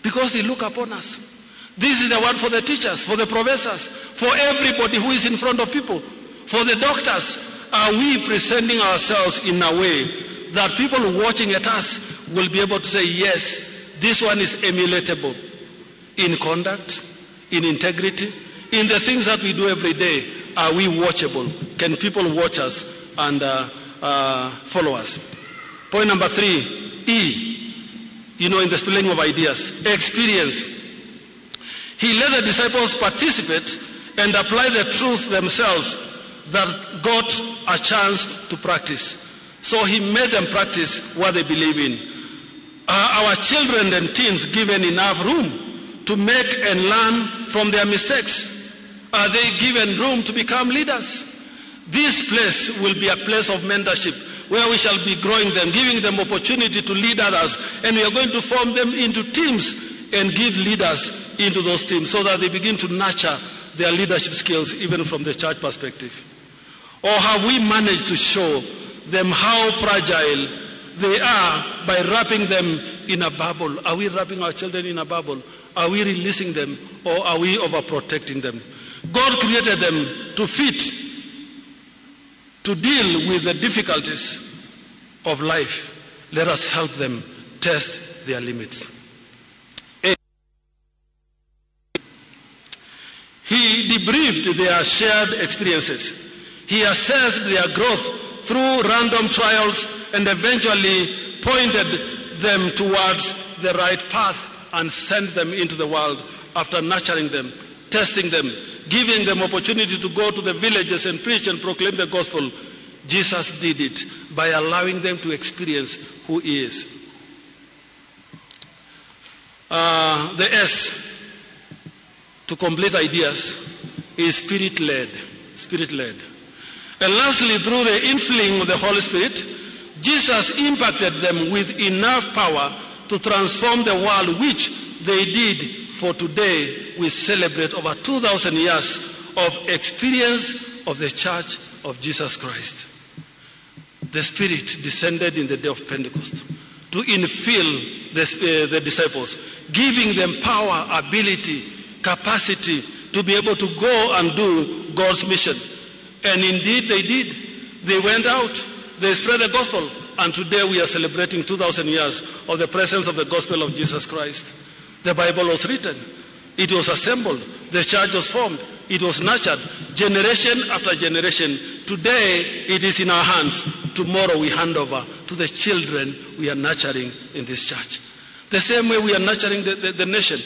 Because they look upon us. This is the word for the teachers, for the professors, for everybody who is in front of people, for the doctors. Are we presenting ourselves in a way that people watching at us will be able to say, yes, this one is emulatable in conduct, in integrity, in the things that we do every day? Are we watchable? Can people watch us and follow us? Point number 3, E, in the spelling of ideas, experience. He let the disciples participate and apply the truth themselves that got a chance to practice. So he made them practice what they believe in. Are our children and teens given enough room to make and learn from their mistakes? Are they given room to become leaders? This place will be a place of mentorship where we shall be growing them, giving them opportunity to lead others, and we are going to form them into teams and give leaders into those teams so that they begin to nurture their leadership skills even from the church perspective. Or have we managed to show them how fragile they are by wrapping them in a bubble? Are we wrapping our children in a bubble? Are we releasing them, or are we overprotecting them? God created them to fit, to deal with the difficulties of life. Let us help them test their limits. He debriefed their shared experiences. He assessed their growth through random trials and eventually pointed them towards the right path and sent them into the world after nurturing them, testing them, giving them opportunity to go to the villages and preach and proclaim the gospel. Jesus did it by allowing them to experience who he is. The S, to complete ideas, is spirit-led. Spirit-led. And lastly, through the infilling of the Holy Spirit, Jesus impacted them with enough power to transform the world, which they did. For today, we celebrate over 2,000 years of experience of the Church of Jesus Christ. The Spirit descended in the day of Pentecost to infill the disciples, giving them power, ability, capacity to be able to go and do God's mission. And indeed they did. They went out. They spread the gospel. And today we are celebrating 2,000 years of the presence of the gospel of Jesus Christ. The Bible was written. It was assembled. The church was formed. It was nurtured generation after generation. Today it is in our hands. Tomorrow we hand over to the children we are nurturing in this church. The same way we are nurturing the nation.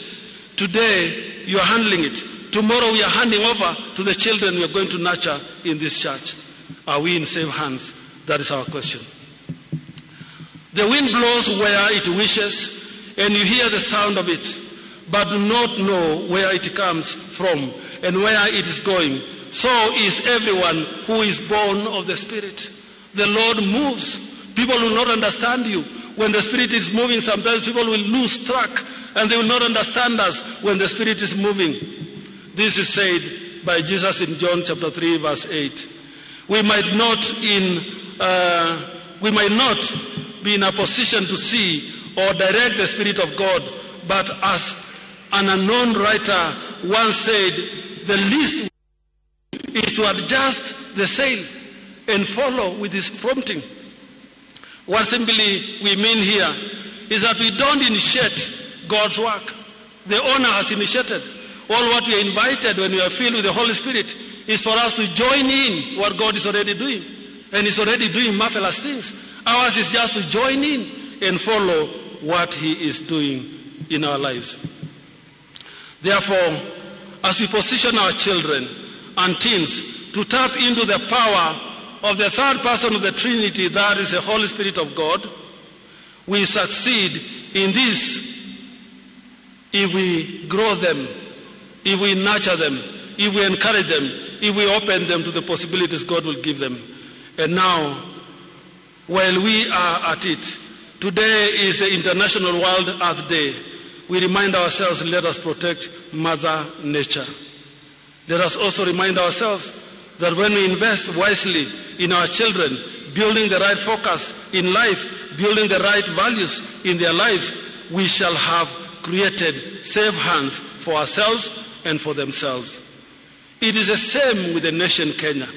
Today you are handling it. Tomorrow we are handing over to the children we are going to nurture in this church. Are we in safe hands? That is our question. The wind blows where it wishes, and you hear the sound of it, but do not know where it comes from and where it is going. So is everyone who is born of the Spirit. The Lord moves. People will not understand you. When the Spirit is moving, sometimes people will lose track and they will not understand us when the Spirit is moving. This is said by Jesus in John chapter 3, verse 8. We might not be in a position to see or direct the Spirit of God, but as an unknown writer once said, the least is to adjust the sail and follow with his prompting. What simply we mean here is that we don't initiate God's work. The owner has initiated. All what we are invited when we are filled with the Holy Spirit is for us to join in what God is already doing. And he's already doing marvelous things. Ours is just to join in and follow what he is doing in our lives. Therefore, as we position our children and teens to tap into the power of the third person of the Trinity, that is the Holy Spirit of God, we succeed in this if we grow them, if we nurture them, if we encourage them, if we open them to the possibilities God will give them. And now, while we are at it, today is the International World Earth Day. We remind ourselves, let us protect Mother Nature. Let us also remind ourselves that when we invest wisely in our children, building the right focus in life, building the right values in their lives, we shall have created safe hands for ourselves and for themselves. It is the same with the nation Kenya.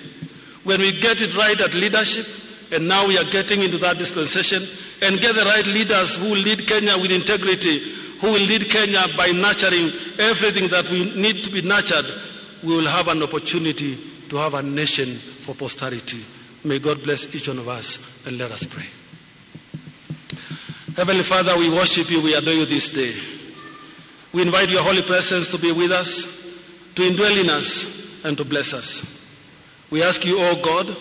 When we get it right at leadership, and now we are getting into that dispensation, and get the right leaders who will lead Kenya with integrity, who will lead Kenya by nurturing everything that we need to be nurtured, we will have an opportunity to have a nation for posterity. May God bless each one of us, and let us pray. Heavenly Father, we worship you, we adore you this day. We invite your holy presence to be with us, to indwell in us, and to bless us. We ask you, O God,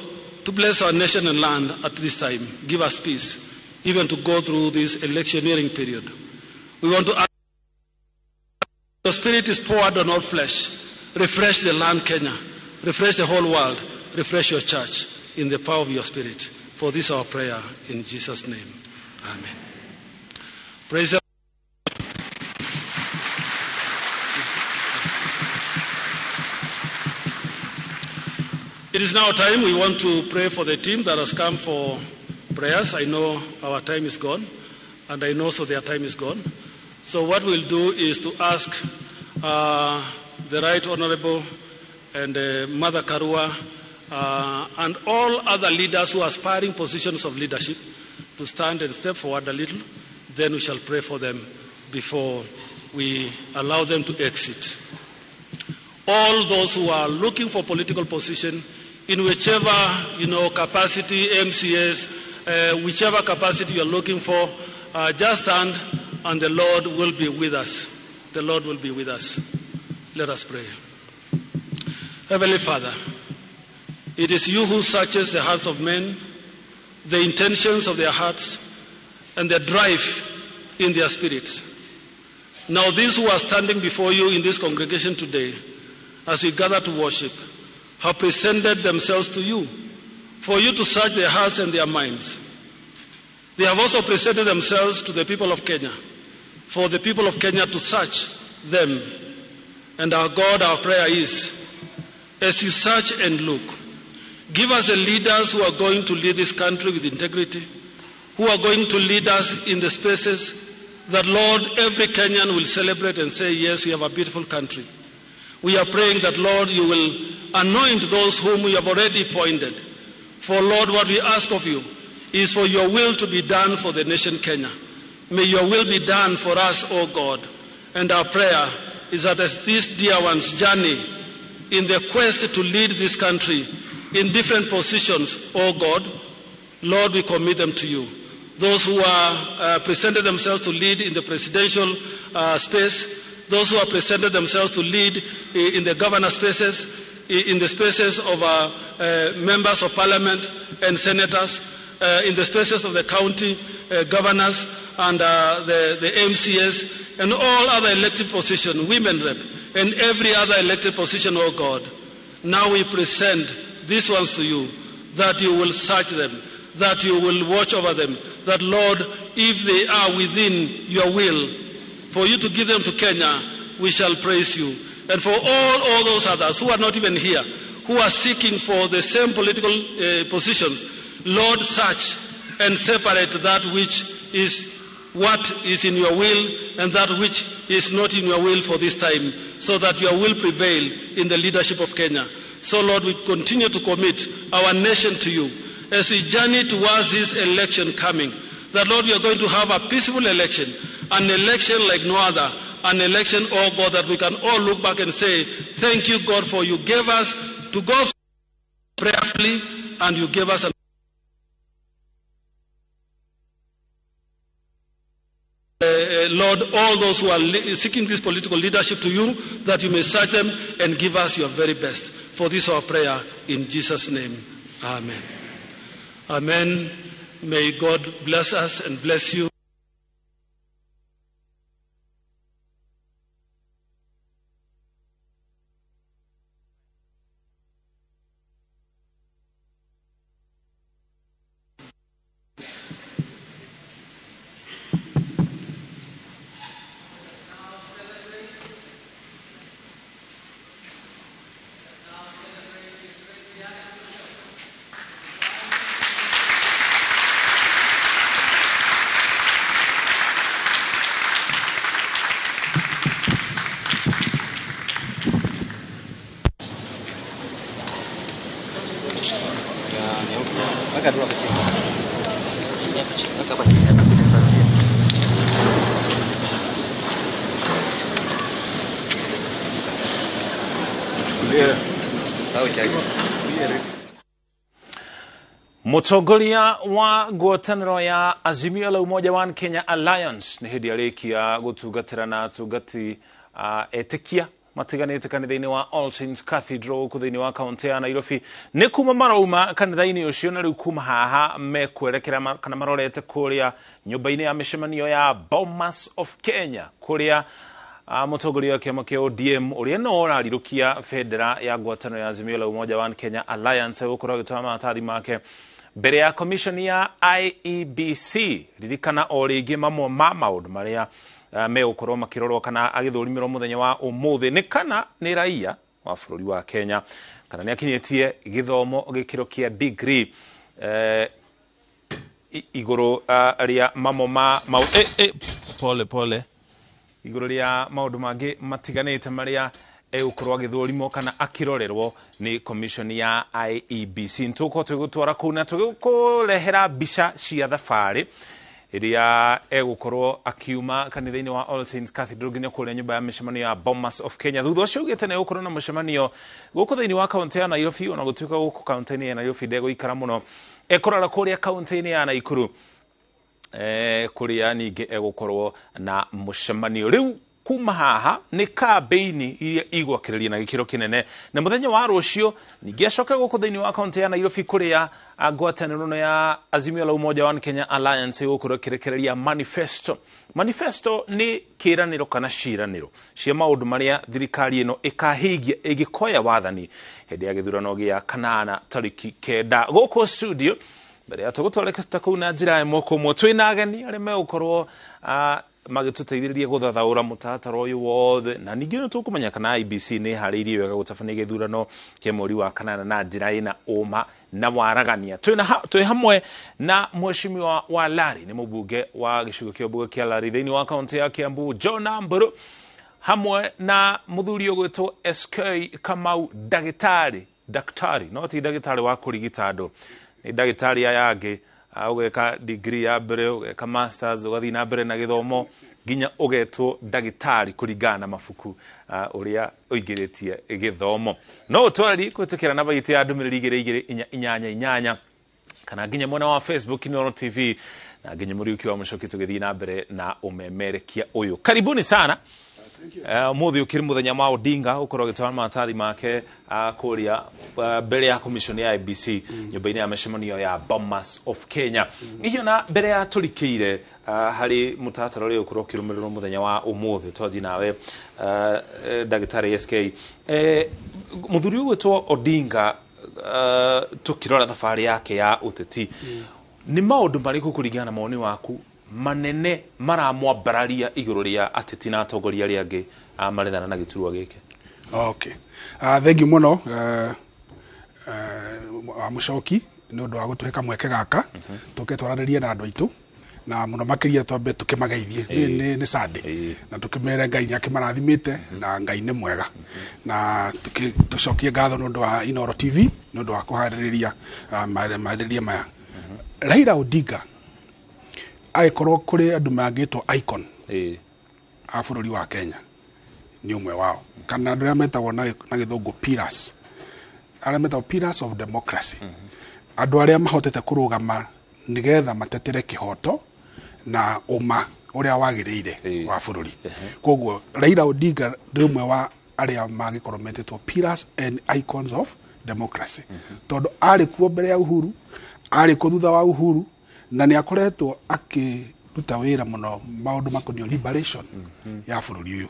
to bless our nation and land at this time. Give us peace, even to go through this electioneering period. We want to ask your Spirit is poured on all flesh. Refresh the land, Kenya. Refresh the whole world. Refresh your church in the power of your Spirit. For this our prayer in Jesus' name. Amen. Praise the It is now time we want to pray for the team that has come for prayers. I know our time is gone, and I know so their time is gone. So what we'll do is to ask the Right Honorable and Mother Karua and all other leaders who are aspiring positions of leadership to stand and step forward a little. Then we shall pray for them before we allow them to exit. All those who are looking for political position in whichever, capacity, MCAs, whichever capacity you're looking for, just stand and the Lord will be with us. The Lord will be with us. Let us pray. Heavenly Father, it is you who searches the hearts of men, the intentions of their hearts, and the drive in their spirits. Now these who are standing before you in this congregation today, as we gather to worship, have presented themselves to you, for you to search their hearts and their minds. They have also presented themselves to the people of Kenya, for the people of Kenya to search them. And our God, our prayer is, as you search and look, give us the leaders who are going to lead this country with integrity, who are going to lead us in the spaces that, Lord, every Kenyan will celebrate and say, yes, we have a beautiful country. We are praying that, Lord, you will anoint those whom we have already appointed. For, Lord, what we ask of you is for your will to be done for the nation Kenya. May your will be done for us, O God. And our prayer is that as these dear ones journey in the quest to lead this country in different positions, O God, Lord, we commit them to you. Those who are presented themselves to lead in the presidential space, those who have presented themselves to lead in the governor spaces, in the spaces of members of parliament and senators, in the spaces of the county governors and the MCS and all other elected positions, women rep, and every other elected position, oh God. Now we present these ones to you, that you will search them, that you will watch over them, that, Lord, if they are within your will, for you to give them to Kenya, we shall praise you. And for all those others who are not even here, who are seeking for the same political positions, Lord, search and separate that which is what is in your will and that which is not in your will for this time, so that your will prevail in the leadership of Kenya. So, Lord, we continue to commit our nation to you as we journey towards this election coming, that, Lord, we are going to have a peaceful election, an election like no other, an election, oh God, that we can all look back and say, thank you, God, for you gave us to go prayerfully, and you gave us an Lord, all those who are seeking this political leadership to you, that you may search them and give us your very best. For this our prayer, in Jesus' name. Amen. Amen. May God bless us and bless you. Mutongoria wa ngwatanĩro ya Azimio la Umoja One Kenya Alliance nĩ hĩndĩ arĩkia gũtungatĩra na atungati etĩkia matiganĩte kanitha-inĩ wa All Saints Cathedral gũkũ thĩinĩ wa kaunti ya Nairobi. Nĩ kuma marauma kanitha-inĩ ũcio na rĩu kuma haha mekwerekera kana marorete kũrĩa nyũmba-inĩ ya mĩcemanio ya Bomas of Kenya kũrĩa mũtongoria wa kĩama kĩa ODM ũrĩa no ũrarirũkia bendera ya ngwatanĩro ya Azimio la Umoja One Kenya Alliance egũkorwo agĩtwara maratathi make mbere ya commission ya IEBC. Ririkana o rĩngĩ mamwe ma maũndũ marĩa megũkorwo makĩrorwo kana agĩthũrimĩrwo mũthenya wa ũmũthĩ nĩ kana nĩ raia wa bũrũri wa Kenya kana nĩ akinyĩtie gĩthomo gĩkĩro kĩa degree igũrũ rĩa mamwe ma pole pole igũrũ rĩa maũndũ mangĩ matiganĩte marĩa egũkorwo agĩthũrimwo kana akĩrorerwo nĩ commission ya IEBC. Nĩtũgũkorwo tũgĩgũtwara kũu na tũgĩkũrehera mbica cia thabarĩ ĩrĩa egũkorwo akiuma kanitha-inĩ wa All Saints Cathedral nginya kũrĩa nyũmba ya mĩcemanio ya Bomas of Kenya. Thutha ũcio augĩte nĩ egũkorwo na mũcemanio gũkũ thĩinĩ wa kaunti ya Nairobi, ona gũtuĩka gũkũ kaunti-inĩ ya Nairobi ndegũikara mũno, ekũrora kũrĩa kaunti-inĩ ya Nakuru kũrĩa ningĩ egũkorwo na mũcemanio. Rĩu kuma haha nĩ kambĩini iria igwakĩrĩria na gĩkĩro kĩnene na mũthenya wa rũciũ ningĩ acoke gũkũ thĩinĩ wa kaunti ya Nairobi kũrĩa ngwatanĩro ĩno ya Azimio la Umoja One Kenya Alliance ĩgũkorwo ĩkĩrekereria manifesto. Manifesto nĩ kĩranĩro kana ciĩranĩro cia maũndũ marĩa thirikari ĩno ĩkahingia ĩngĩkoya wathani hĩndĩ ya gĩthurano gĩa kanana tarĩki 9. Gũkũ studio mbere ya tũgũtwarĩka kũu na njĩra ĩmwe kwa ĩmwe twĩna ageni arĩa megũkorwo magĩtũteithĩrĩria gũthathaũra mũtaratara ũyũ wothe na ningĩ nĩ tũkũmenya kana IEBC nĩ ĩharĩirie wega gũtabania gĩthurano kĩa mweri wa kanana na njĩra ĩna ũma na waragania. Twĩ hamwe na mheshimiwa wa Lari, nĩ mũmbunge wa gĩcigo kĩa mbunge kĩa Lari thĩinĩ wa kaunti ya Kiambu, John Mburu, hamwe na mũthuri ũgwĩtwo SK Kamau, ndagĩtarĩ, no ti ndagĩtarĩ wa kũrigita andũ, nĩ ndagĩtarĩ aya angĩ Ũgeka degree ya mbere, ũgeka masters, ũgathiĩ na mbere na gĩthomo nginya ũgetwo ndagĩtarĩ kũringana na mabuku ũrĩa ũingĩrĩtie gĩthomo. No ũtwarĩrie kũhĩtũkĩra namba itũ ya ndũmĩrĩri 22488 kana nginya mwena wa Facebook Inooro TV na nginya Mũriũki wa Mũcoki tũgĩthiĩ na mbere na ũmemerekia ũyũ. Karibuni sana. Ũmũthĩ ũkĩrĩ mũthenya wa Odinga gũkorwo agĩtwara maratathi make kũrĩa mbere ya commission ya IEBC nyũmba-inĩ ya mĩcemanio ya Bomas of Kenya. Hihi ona mbere ya tũrikĩire harĩ mũtaratara ũrĩa ũgũkorwo ũkĩrũmĩrĩrwo mũthenya wa ũmũthĩ, twanji nawe ndagĩtarĩ SK, mũthuri ũgwĩtwo Odinga, tũkĩrora thabarĩ yake ya ũteti, nĩ maũndũ marĩkũ kũringana na mawoni waku manene maramwambararia igũrũ rĩa ateti na atongoria arĩa angĩ marethana na gĩturwa gĩkĩ? Okay. Thank you mũno wa Mũcoki nĩ ũndũ wa gũtũhe kamweke gaka tũke twaranĩrie na andũ aitũ, na mũno makĩria twambe tũkĩmageithie nĩ Sunday na tũkĩmere Ngai nĩ akĩmarathimĩte na Ngai nĩ mwega, na tũcokie ngatho nĩ ũndũ wa Inooro TV nĩ ũndũ wa kũharĩrĩria marĩrĩria maya. Raila Odinga agĩkorwo kũrĩ andũ mangĩtwo icon a bũrũri wa Kenya, nĩ ũmwe wao, kana andũ arĩa metagwo na gĩthũngũ pillars, arĩa metagwo pillars of democracy, andũ arĩa mahotete kũrũgama nĩgetha matetere kĩhoto na ũma ũrĩa wagĩrĩire wa bũrũri. Koguo Raila Odinga nĩ ũmwe wa arĩa mangĩkorwo metĩtwo pillars and icons of democracy, tondũ arĩ kuo mbere ya Uhuru, arĩ kuo thutha wa Uhuru, na nĩ akoretwo akĩruta wĩra mũno maũndũ makoniĩ liberation ya bũrũri ũyũ.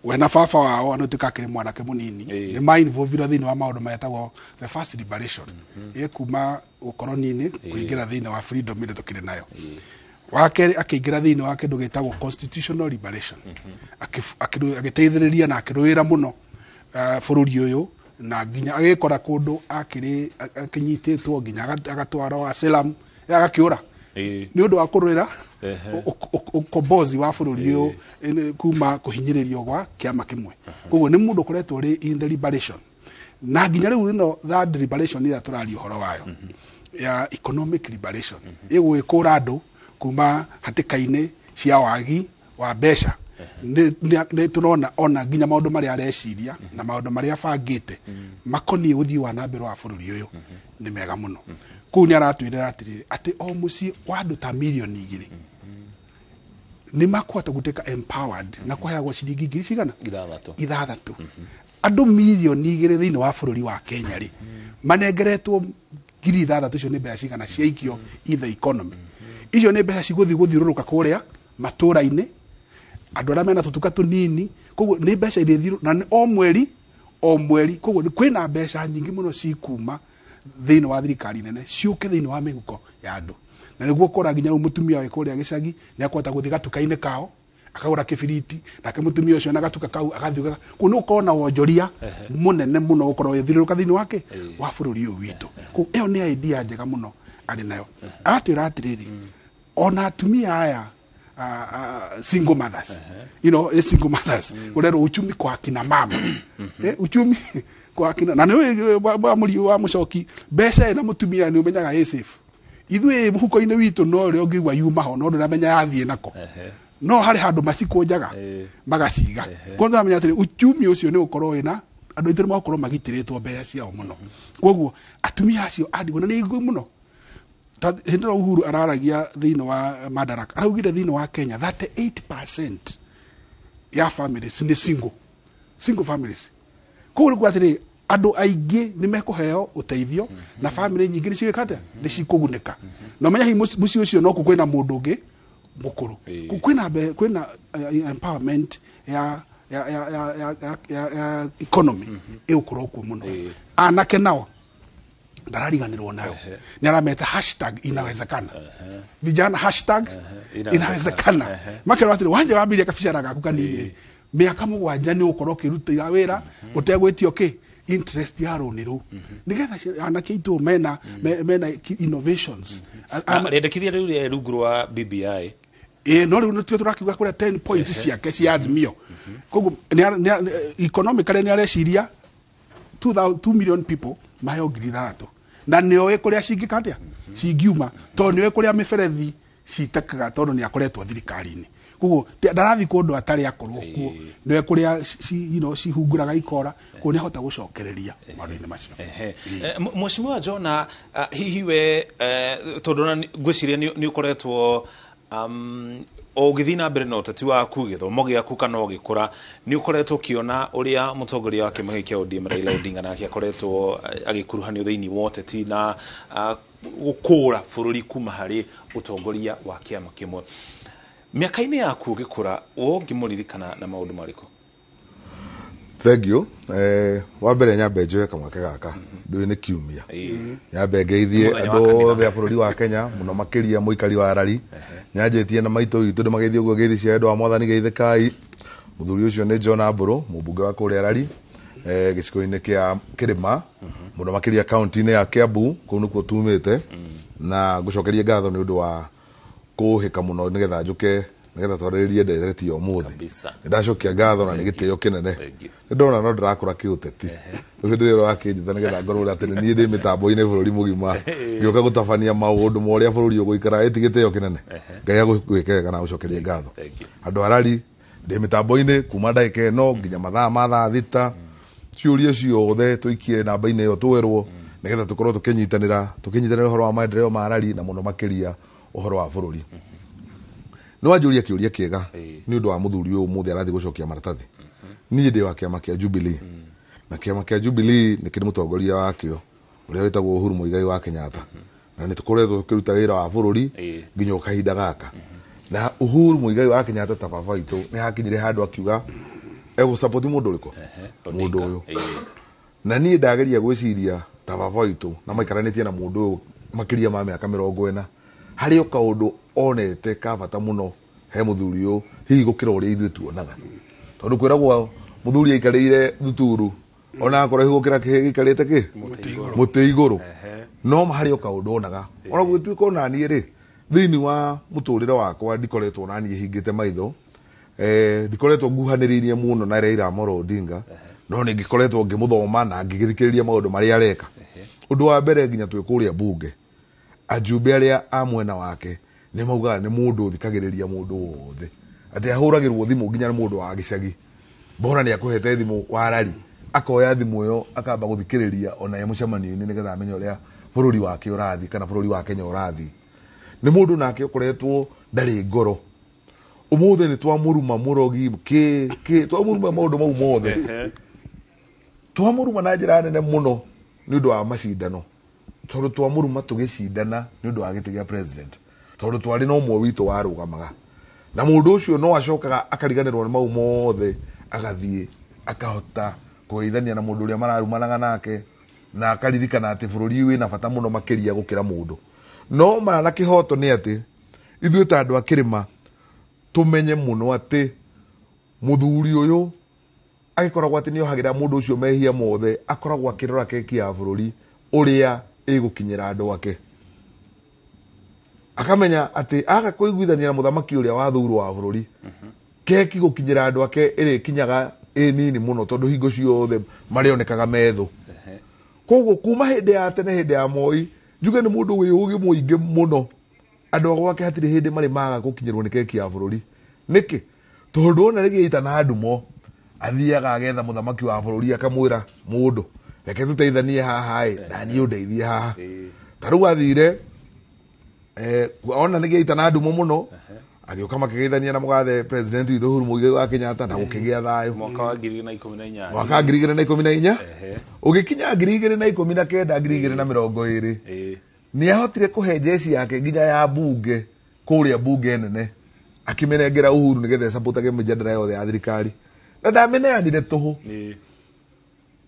We na baba wao anatuĩka akĩrĩ mwanake mũnini nĩ ma-involvirwo thĩinĩ wa maũndũ metagwo the first liberation ĩ kuma ũkoroni-inĩ kũingĩra thĩinĩ wa freedom ĩrĩa tũkĩrĩ nayo. Wa kerĩ, akĩingĩra thĩinĩ wa kĩndũ gĩtagwo constitutional liberation, agĩteithĩrĩria na akĩrũĩra mũno bũrũri ũyũ, na nginya agĩkora kũndũ akĩrĩ akĩnyitĩtwo nginya agatwarwo asylum, agakĩũra nĩ ũndũ wa kũrũĩra ũkombozi wa bũrũri ũyũ kuma kũhinyĩrĩrio gwa kĩama kĩmwe. Koguo nĩ mũndũ ũkoretwo ũrĩ in the liberation, na nginya rĩu ĩno third liberation ĩrĩa tũraria ũhoro wayo ya economic liberation ĩgũgĩkũra andũ kuma hatĩka-inĩ cia wagi wa mbeca. Nĩ tũrona ona nginya maũndũ marĩa areciria na maũndũ marĩa abangĩte makoniĩ ũthii wa na mbere wa bũrũri ũyũ nĩ mega mũno. Kũu nĩ aratwĩrĩra atĩrĩrĩ, atĩ o mũciĩ wa andũ ta 2 mirioni nĩ makũhota gũtuĩka empowered na kũheagwo ciringi ngiri cigana? 6. 6. Andũ 2 mirioni thĩinĩ wa bũrũri wa Kenya rĩ, manengeretwo 6,000, icio nĩ mbeca cigana ciaikio in the economy? Icio nĩ mbeca cigũthiĩ gũthiũrũrũka kũrĩa matũra-inĩ, andũ arĩa mena tũtuka tũnini. Koguo nĩ mbeca irĩthiũ na nĩ o mweri o mweri. Koguo kwĩna mbeca nyingĩ mũno cikuma thĩinĩ wa thirikari nene ciũke thĩinĩ wa mĩhuko ya andũ, na nĩguo ũkora nginya rĩu mũtumia wĩ kũrĩa gĩcagi nĩ akũhota gũthiĩ gatuka-inĩ kao akagũra kĩbiriti, nake mũtumia ũcio na gatuka kau agathiĩ kũu. Nĩ ũkorwo na wonjoria mũnene mũno ũkorwo ũgĩthiũrũrũka thĩinĩ wake wa bũrũri ũyũ witũ. Koguo ĩyo nĩ idea njega mũno arĩ nayo. Aratwĩra atĩrĩrĩ, ona atumia aya single mothers, single mothers urerwo uchumi kwa akina mama, uchumi kwa akina na nĩ wa mũriũ wa Mũcoki, mbeca ĩna mũtumia nĩ ũmenyaga ĩ safe. Ithuĩ mũhuko-inĩ witũ no ũrĩa ũngĩigua yuma ho no ndũramenya yathiĩ nako, no harĩ handũ macikũnjaga magaciga. Koguo ndũramenya atĩrĩ, uchumi ũcio nĩ ũkorwo wĩna andũ aitũ nĩ magũkorwo magitĩrĩtwo mbeca ciao mũno. Koguo atumia acio a ndigwa, na nĩ aingĩ mũno. Hĩndĩ ĩrĩa Uhuru araragia thĩinĩ wa Madaraka, araugire thĩinĩ wa Kenya 38% ya families nĩ single families. Koguo nĩ kuga atĩrĩ, andũ aingĩ nĩ mekũheo ũteithio na family nyingĩ nĩ cigĩka atĩa? Nĩ cikũgunĩka. Na ũmenye hihi mũciĩ ũcio no kwĩna mũndũ ũngĩ mũkũrũ. Kwĩna empowerment ya economy ĩgũkorwo kuo mũno. Anake nao ndarariganĩrwo nayo, nĩ arameta #inawezekana vijana, #inawezekana. Makerwo atĩrĩ, wanja wambirie kabicara gaku kanini, mĩaka 7 nĩ ũgũkorwo ũkĩrutĩra wĩra ũtegwĩtio kĩ interest ya rũni rũu, nĩgetha anake aitũ mena innovations. Rĩendekithia rĩu rĩa rungu rwa BBI? Ĩĩ, no rĩu nĩtuo tũrakiuga kũrĩa 10 points ciake cia Azimio. Koguo economically nĩ areciria 2 million people maheo 6,000. Na nĩ oĩ kũrĩa cingĩka atĩa, cingiuma, tondũ nĩ oĩ kũrĩa mĩberethi citekaga, tondũ nĩ akoretwo thirikari-inĩ. Koguo ndarathiĩ kũndũ atarĩ akorwo kuo, nĩ oĩ kũrĩa cihunguraga ikora, koguo nĩ ahota gũcokereria maũndũ-inĩ macio. Mheshimiwa Jona, hihi we, tondũ ona ngwĩciria nĩ ũkoretwo o ũgĩthiĩ na mbere na ũteti waku, gĩthomo gĩaku kana ũgĩkũra, nĩ ũkoretwo ũkĩona ũrĩa mũtongoria wa kĩama gĩkĩ kĩa ODM Raila Odinga nake akoretwo agĩkuruhanio thĩinĩ wa ũteti na gũkũra bũrũri kuma harĩ ũtongoria wa kĩama kĩmwe. Mĩaka-inĩ yaku ũgĩkũra, we ũngĩmũririkana na maũndũ marĩkũ? Thank you. Wa mbere nyambe njoe kamweke gaka, ndũĩ nĩ kiumia, nyambe ngeithie Mũthenya wa andũ kanitha. Othe a bũrũri wa Kenya, mũno makĩria mũikari wa Arari. Nyanjĩtie na maitũ witũ ndĩmageithie ũguo ngeithi cia wendo wa mwathani, geithĩkai. Mũthuri ũcio nĩ John Ambũrũ, mũmbunge wa kũrĩa Arari, gĩcigo-inĩ kĩa Kĩrĩma, mũno makĩria kaunti-inĩ ya Kiambu, kũu nĩkuo tumĩte. Na ngũcokerie ngatho nĩ ũndũ wa kũhĩka mũno nĩgetha njũke nĩgetha twarĩrĩrie ndereti ya ũmũthĩ. Kabisa. Nĩ ndacokia ngatho na nĩ gĩtĩo kĩnene. Thank you. Nĩ ndona no ndĩrakũra kĩũteti, rĩu hĩndĩ ĩrĩa ũrakĩnjĩta nĩgetha ngorwo atĩ nĩ niĩ ndĩ mĩtambo-inĩ bũrũri mũgima ngĩũka gũtabania maũndũ ma ũrĩa bũrũri ũgũikara, ĩti gĩtĩo kĩnene. Ngai agũgwĩke wega na agũcokerie ngatho. Thank you. Andũ arari, ndĩ mĩtambo-inĩ kuma ndagĩka ĩno nginya mathaa ma thaa 6. Ciũria ciothe tũikie namba-inĩ ĩyo twerwo, nĩgetha tũkorwo tũkĩnyitanĩra ũhoro wa maendeleo ma Arari na mũno makĩria ũhoro wa bũrũri. Nĩ wanjũria kĩũria kĩega nĩ ũndũ wa mũthuri ũyũ ũmũthĩ arathiĩ gũcokia maratathi. Niĩ ndĩ wa kĩama kĩa Jubilee, na kĩama kĩa Jubilee nĩ kĩrĩ mũtongoria wakĩo ũrĩa wĩtagwo Uhuru Muigai wa Kenyatta, na nĩ tũkoretwo tũkĩruta wĩra wa bũrũri nginya o kahinda gaka. Na Uhuru Muigai wa Kenyatta ta baba witũ nĩ hakinyire handũ akiuga egũsapoti mũndũ ũrĩkũ, mũndũ ũyũ. Na niĩ ndageria gwĩciria ta baba witũ na maikaranĩtie na mũndũ ũyũ makĩria ma mĩaka 40, harĩ o kaũndũ onete ka bata mũno he mũthuri ũyũ, hihi gũkĩra ũrĩa ithuĩ tuonaga, tondũ kwĩragwo mũthuri aikarĩire thuturu ona akorwo gũkĩra kĩhĩ gĩikarĩte kĩ mũtĩ igũrũ, no harĩ o kaũndũ onaga. Ona gũgĩtuĩka ona niĩ rĩ, thĩinĩ wa mũtũrĩre wakwa ndikoretwo na niĩ hingĩte maitho, ndikoretwo nguhanĩrĩirie mũno na Raila Amolo Odinga, no nĩ ngĩkoretwo ngĩmũthoma na ngĩgĩthikĩrĩria maũndũ marĩa areka. Ũndũ wa mbere, nginya twĩ kũrĩa bunge, ajumbe arĩa a mwena wake nĩ maugaga nĩ mũndũ ũthikagĩrĩria mũndũ wothe, atĩ ahũragĩrwo thimũ nginya nĩ mũndũ wa gĩcagi, mbona nĩ akũhete thimũ wa rari, akoya thimũ ĩyo akamba gũthikĩrĩria ona ye mũcemanio-inĩ nĩgetha amenye ũrĩa bũrũri wake ũrathiĩ kana bũrũri wa Kenya ũrathiĩ. Nĩ mũndũ nake ũkoretwo ndarĩ ngoro. Ũmũthĩ nĩ twamũruma mũrogi kĩ kĩ, twamũruma maũndũ mau mothe, twamũruma na njĩra nene mũno nĩ ũndũ wa macindano, tondũ twamũruma tũgĩcindana nĩ ũndũ wa gĩtĩ gĩa president, tondũ twarĩ na ũmwe witũ warũgamaga, na mũndũ ũcio no acokaga akariganĩrwo nĩ mau mothe, agathiĩ akahota kũgeithania na mũndũ ũrĩa mararumanaga nake, na akaririkana atĩ bũrũri wĩna bata mũno makĩria gũkĩra mũndũ. No ma na kĩhoto nĩ atĩ ithuĩ ta andũ a kĩrĩma tũmenye mũno atĩ mũthuri ũyũ agĩkoragwo atĩ nĩ ohagĩra mũndũ ũcio mehia mothe, akoragwo akĩrora keki ya bũrũri ũrĩa ĩgũkinyĩra andũ ake, akamenya atĩ aga kũiguithania na mũthamaki ũrĩa wathurwo wa bũrũri, keki gũkinyĩra andũ ake ĩrĩkinyaga ĩ nini mũno, tondũ hingo ciothe marĩonekaga methũ. Koguo kuma hĩndĩ ya tene, hĩndĩ ya Moi, njuge nĩ mũndũ wĩ ũgĩ mũingĩ mũno. Andũ a gwake hatirĩ hĩndĩ marĩ maga gũkinyĩrwo nĩ keki ya bũrũri. Nĩkĩ? Tondũ ona rĩgĩa ita na ndumo, athiaga agetha mũthamaki wa bũrũri, akamwĩra, mũndũ reke tũteithanie haha ĩ, na niĩ ũndeithie haha. Ta rĩu athire, ona nĩ ita na ndumo mũno, agĩũka makĩgeithania na mũgathe president witũ Uhuru Muigai wa Kenyatta, na gũkĩgĩa thayũ. Mwaka wa 2018. Mwaka 2014, ũgĩkinya 2019, 2020, nĩ ahotire kũhe jeci yake nginya ya bunge kũrĩa bunge nene, akĩmĩnengera Uhuru nĩgetha ĩcapotage mĩjadala yothe ya thirikari, na ndamĩneanire tũhũ.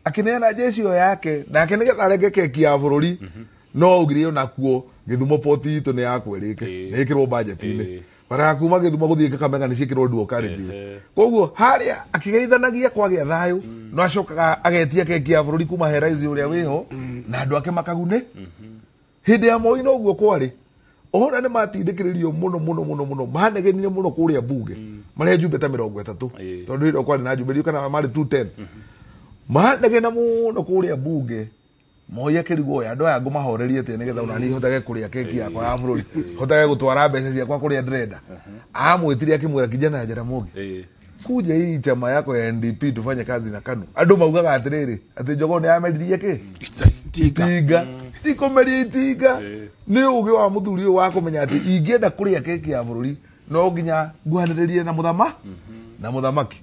Akĩneana jeci ĩyo yake nake nĩgetha arenge keki ya bũrũri. No augire onakuo Gĩthumo poti itũ nĩ yakwerĩke, nĩ ĩkĩrwo budget-inĩ. Bara ya kuma Gĩthumo gũthiĩ Kakamega nĩ ciĩkĩrwo dual carriageway. Koguo harĩa akĩgeithanagia kwagĩa thayũ, no acokaga agetia keki ya bũrũri kuma he rais ũrĩa wĩho, na andũ ake makagune. Hĩndĩ ya Moi noguo kwarĩ, ona nĩ matindĩkĩrĩrio mũno mũno mũno mũno, manegenire mũno kũrĩa bunge marĩa njumbe ta 30, tondũ hĩndĩ ĩyo kwarĩ na njumbe, ndiũ kana marĩ 210, manegena mũno kũrĩa bunge. Moi akĩrigwo oya andũ aya ngũmahorerie atĩa nĩgetha ona niĩ hotage kũrĩa keki yakwa ya bũrũri, hotage gũtwara mbeca ciakwa kũrĩa ndĩrenda. Amwĩtire akĩmwĩra, kijana ya Jaramogi, kuja hii chama yako ya NDP tufanye kazi na KANU. Andũ maugaga atĩrĩrĩ, atĩ jogoo nĩ yameririe kĩ itinga, ti kũmeria itinga, nĩ ũgĩ wa mũthuri ũyũ wa kũmenya atĩ ingĩenda kũrĩa keki ya bũrũri no nginya nguhanĩrĩrie na mũthama na mũthamaki.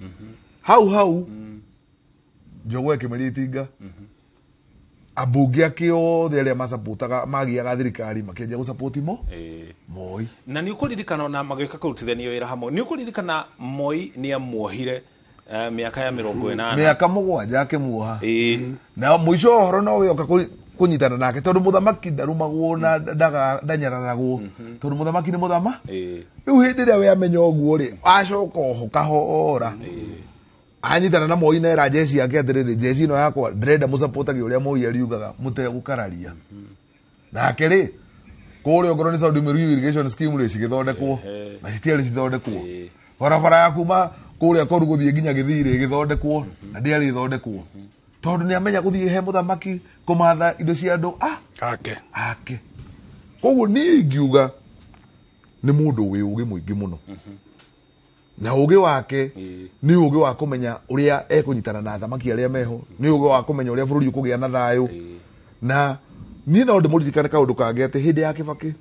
Hau hau jogoo ĩkĩmeria itinga, ambunge ake othe arĩa macapotaga magiaga thirikari makĩanjia gũcapoti mo Moi. Na nĩ ũkũririkana ona magĩũka kũrutithania wĩra hamwe, nĩ ũkũririkana Moi nĩ amuohire mĩaka ya 80. Mĩaka 7 akĩmuoha. Na mũico wa ũhoro no wĩoka kũnyitana nake tondũ mũthamaki ndarumagwo na ndanyararagwo tondũ mũthamaki nĩ mũthama. Rĩu hĩndĩ ĩrĩa we amenya ũguo rĩ, acoka oho kahora anyitana na Moi na era jeshi yake atĩrĩrĩ, jeshi ĩno yakwa ndĩrenda mũcapotage ũrĩa Moi ariugaga mũtegũkararia. Nake rĩ, kũrĩa ongorwo nĩ Saudi Miriu irrigation scheme rĩ, cigĩthondekwo na citiarĩ cithondekwo. Barabara ya kuma kũrĩa koru gũthiĩ nginya Gĩthii rĩ, ĩgĩthondekwo na ndĩarĩ ĩthondekwo tondũ nĩ amenya gũthiĩ he mũthamaki kũmatha indo cia andũ ake ake. Koguo niĩ ingiuga nĩ mũndũ wĩ ũgĩ mũingĩ mũno, na ũgĩ wake nĩ ũgĩ wa kũmenya ũrĩa ekũnyitana na athamaki arĩa meho, nĩ ũgĩ wa kũmenya ũrĩa bũrũri ũkũgĩa na thayũ. Na niĩ no ndĩmũririkane kaũndũ kangĩ atĩ hĩndĩ ya Kĩbakĩ,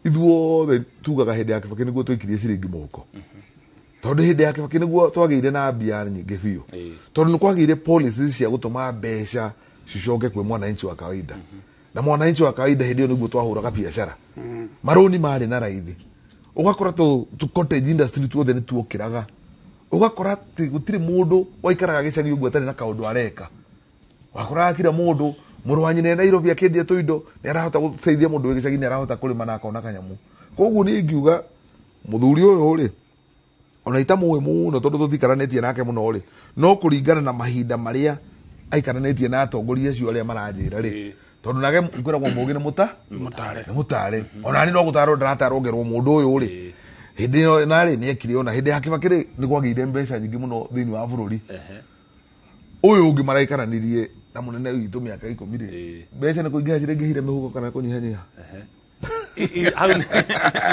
ithuothe tugaga hĩndĩ ya Kĩbakĩ nĩguo twaikirie ciringi mũhuko, tondũ hĩndĩ ya Kĩbakĩ nĩguo twagĩire na mbia nyingĩ biũ, tondũ nĩ kwagĩire policies cia gũtũma mbeca cicoke kwĩ mwananchi wa kawaida. Na mwananchi wa kawaida hĩndĩ ĩyo nĩguo twahũraga biacara, marũni marĩ na raithi, ũgakora tu cottage industry tuothe nĩ tuokĩraga, ũgakora atĩ gũtirĩ mũndũ waikaraga gĩcagi ũguo atarĩ na kaũndũ areka. Wakoraga kila mũndũ, mũrũ wa nyina e Nairobi akĩendia tũindo nĩ arahota gũteithia mũndũ wĩ gĩcagi, nĩ arahota kũrĩma na akona kanyamũ. Koguo niĩ ingiuga mũthuri ũyũ rĩ, ona itamũĩ mũno tondũ tũtikaranĩtie nake mũno rĩ, no kũringana na mahinda marĩa aikaranĩtie na atongoria acio arĩa maranjĩra rĩ, tondũ nake kwĩragwo mũgĩ nĩ mũtare, nĩ mũtare. Ona niĩ no gũtarwo ndĩratarwo ngerwo mũndũ ũyũ rĩ, hĩndĩ ĩyo narĩ nĩ ekire ona hĩndĩ ya Kĩbakĩ rĩ, nĩ kwagĩire mbeca nyingĩ mũno thĩinĩ wa bũrũri. Ũyũ ũngĩ maraikaranirie na mũnene witũ mĩaka 10 rĩ, mbeca nĩ kũingĩha ciraingĩhire mĩhuko kana kũnyihanyiha? Hau nĩ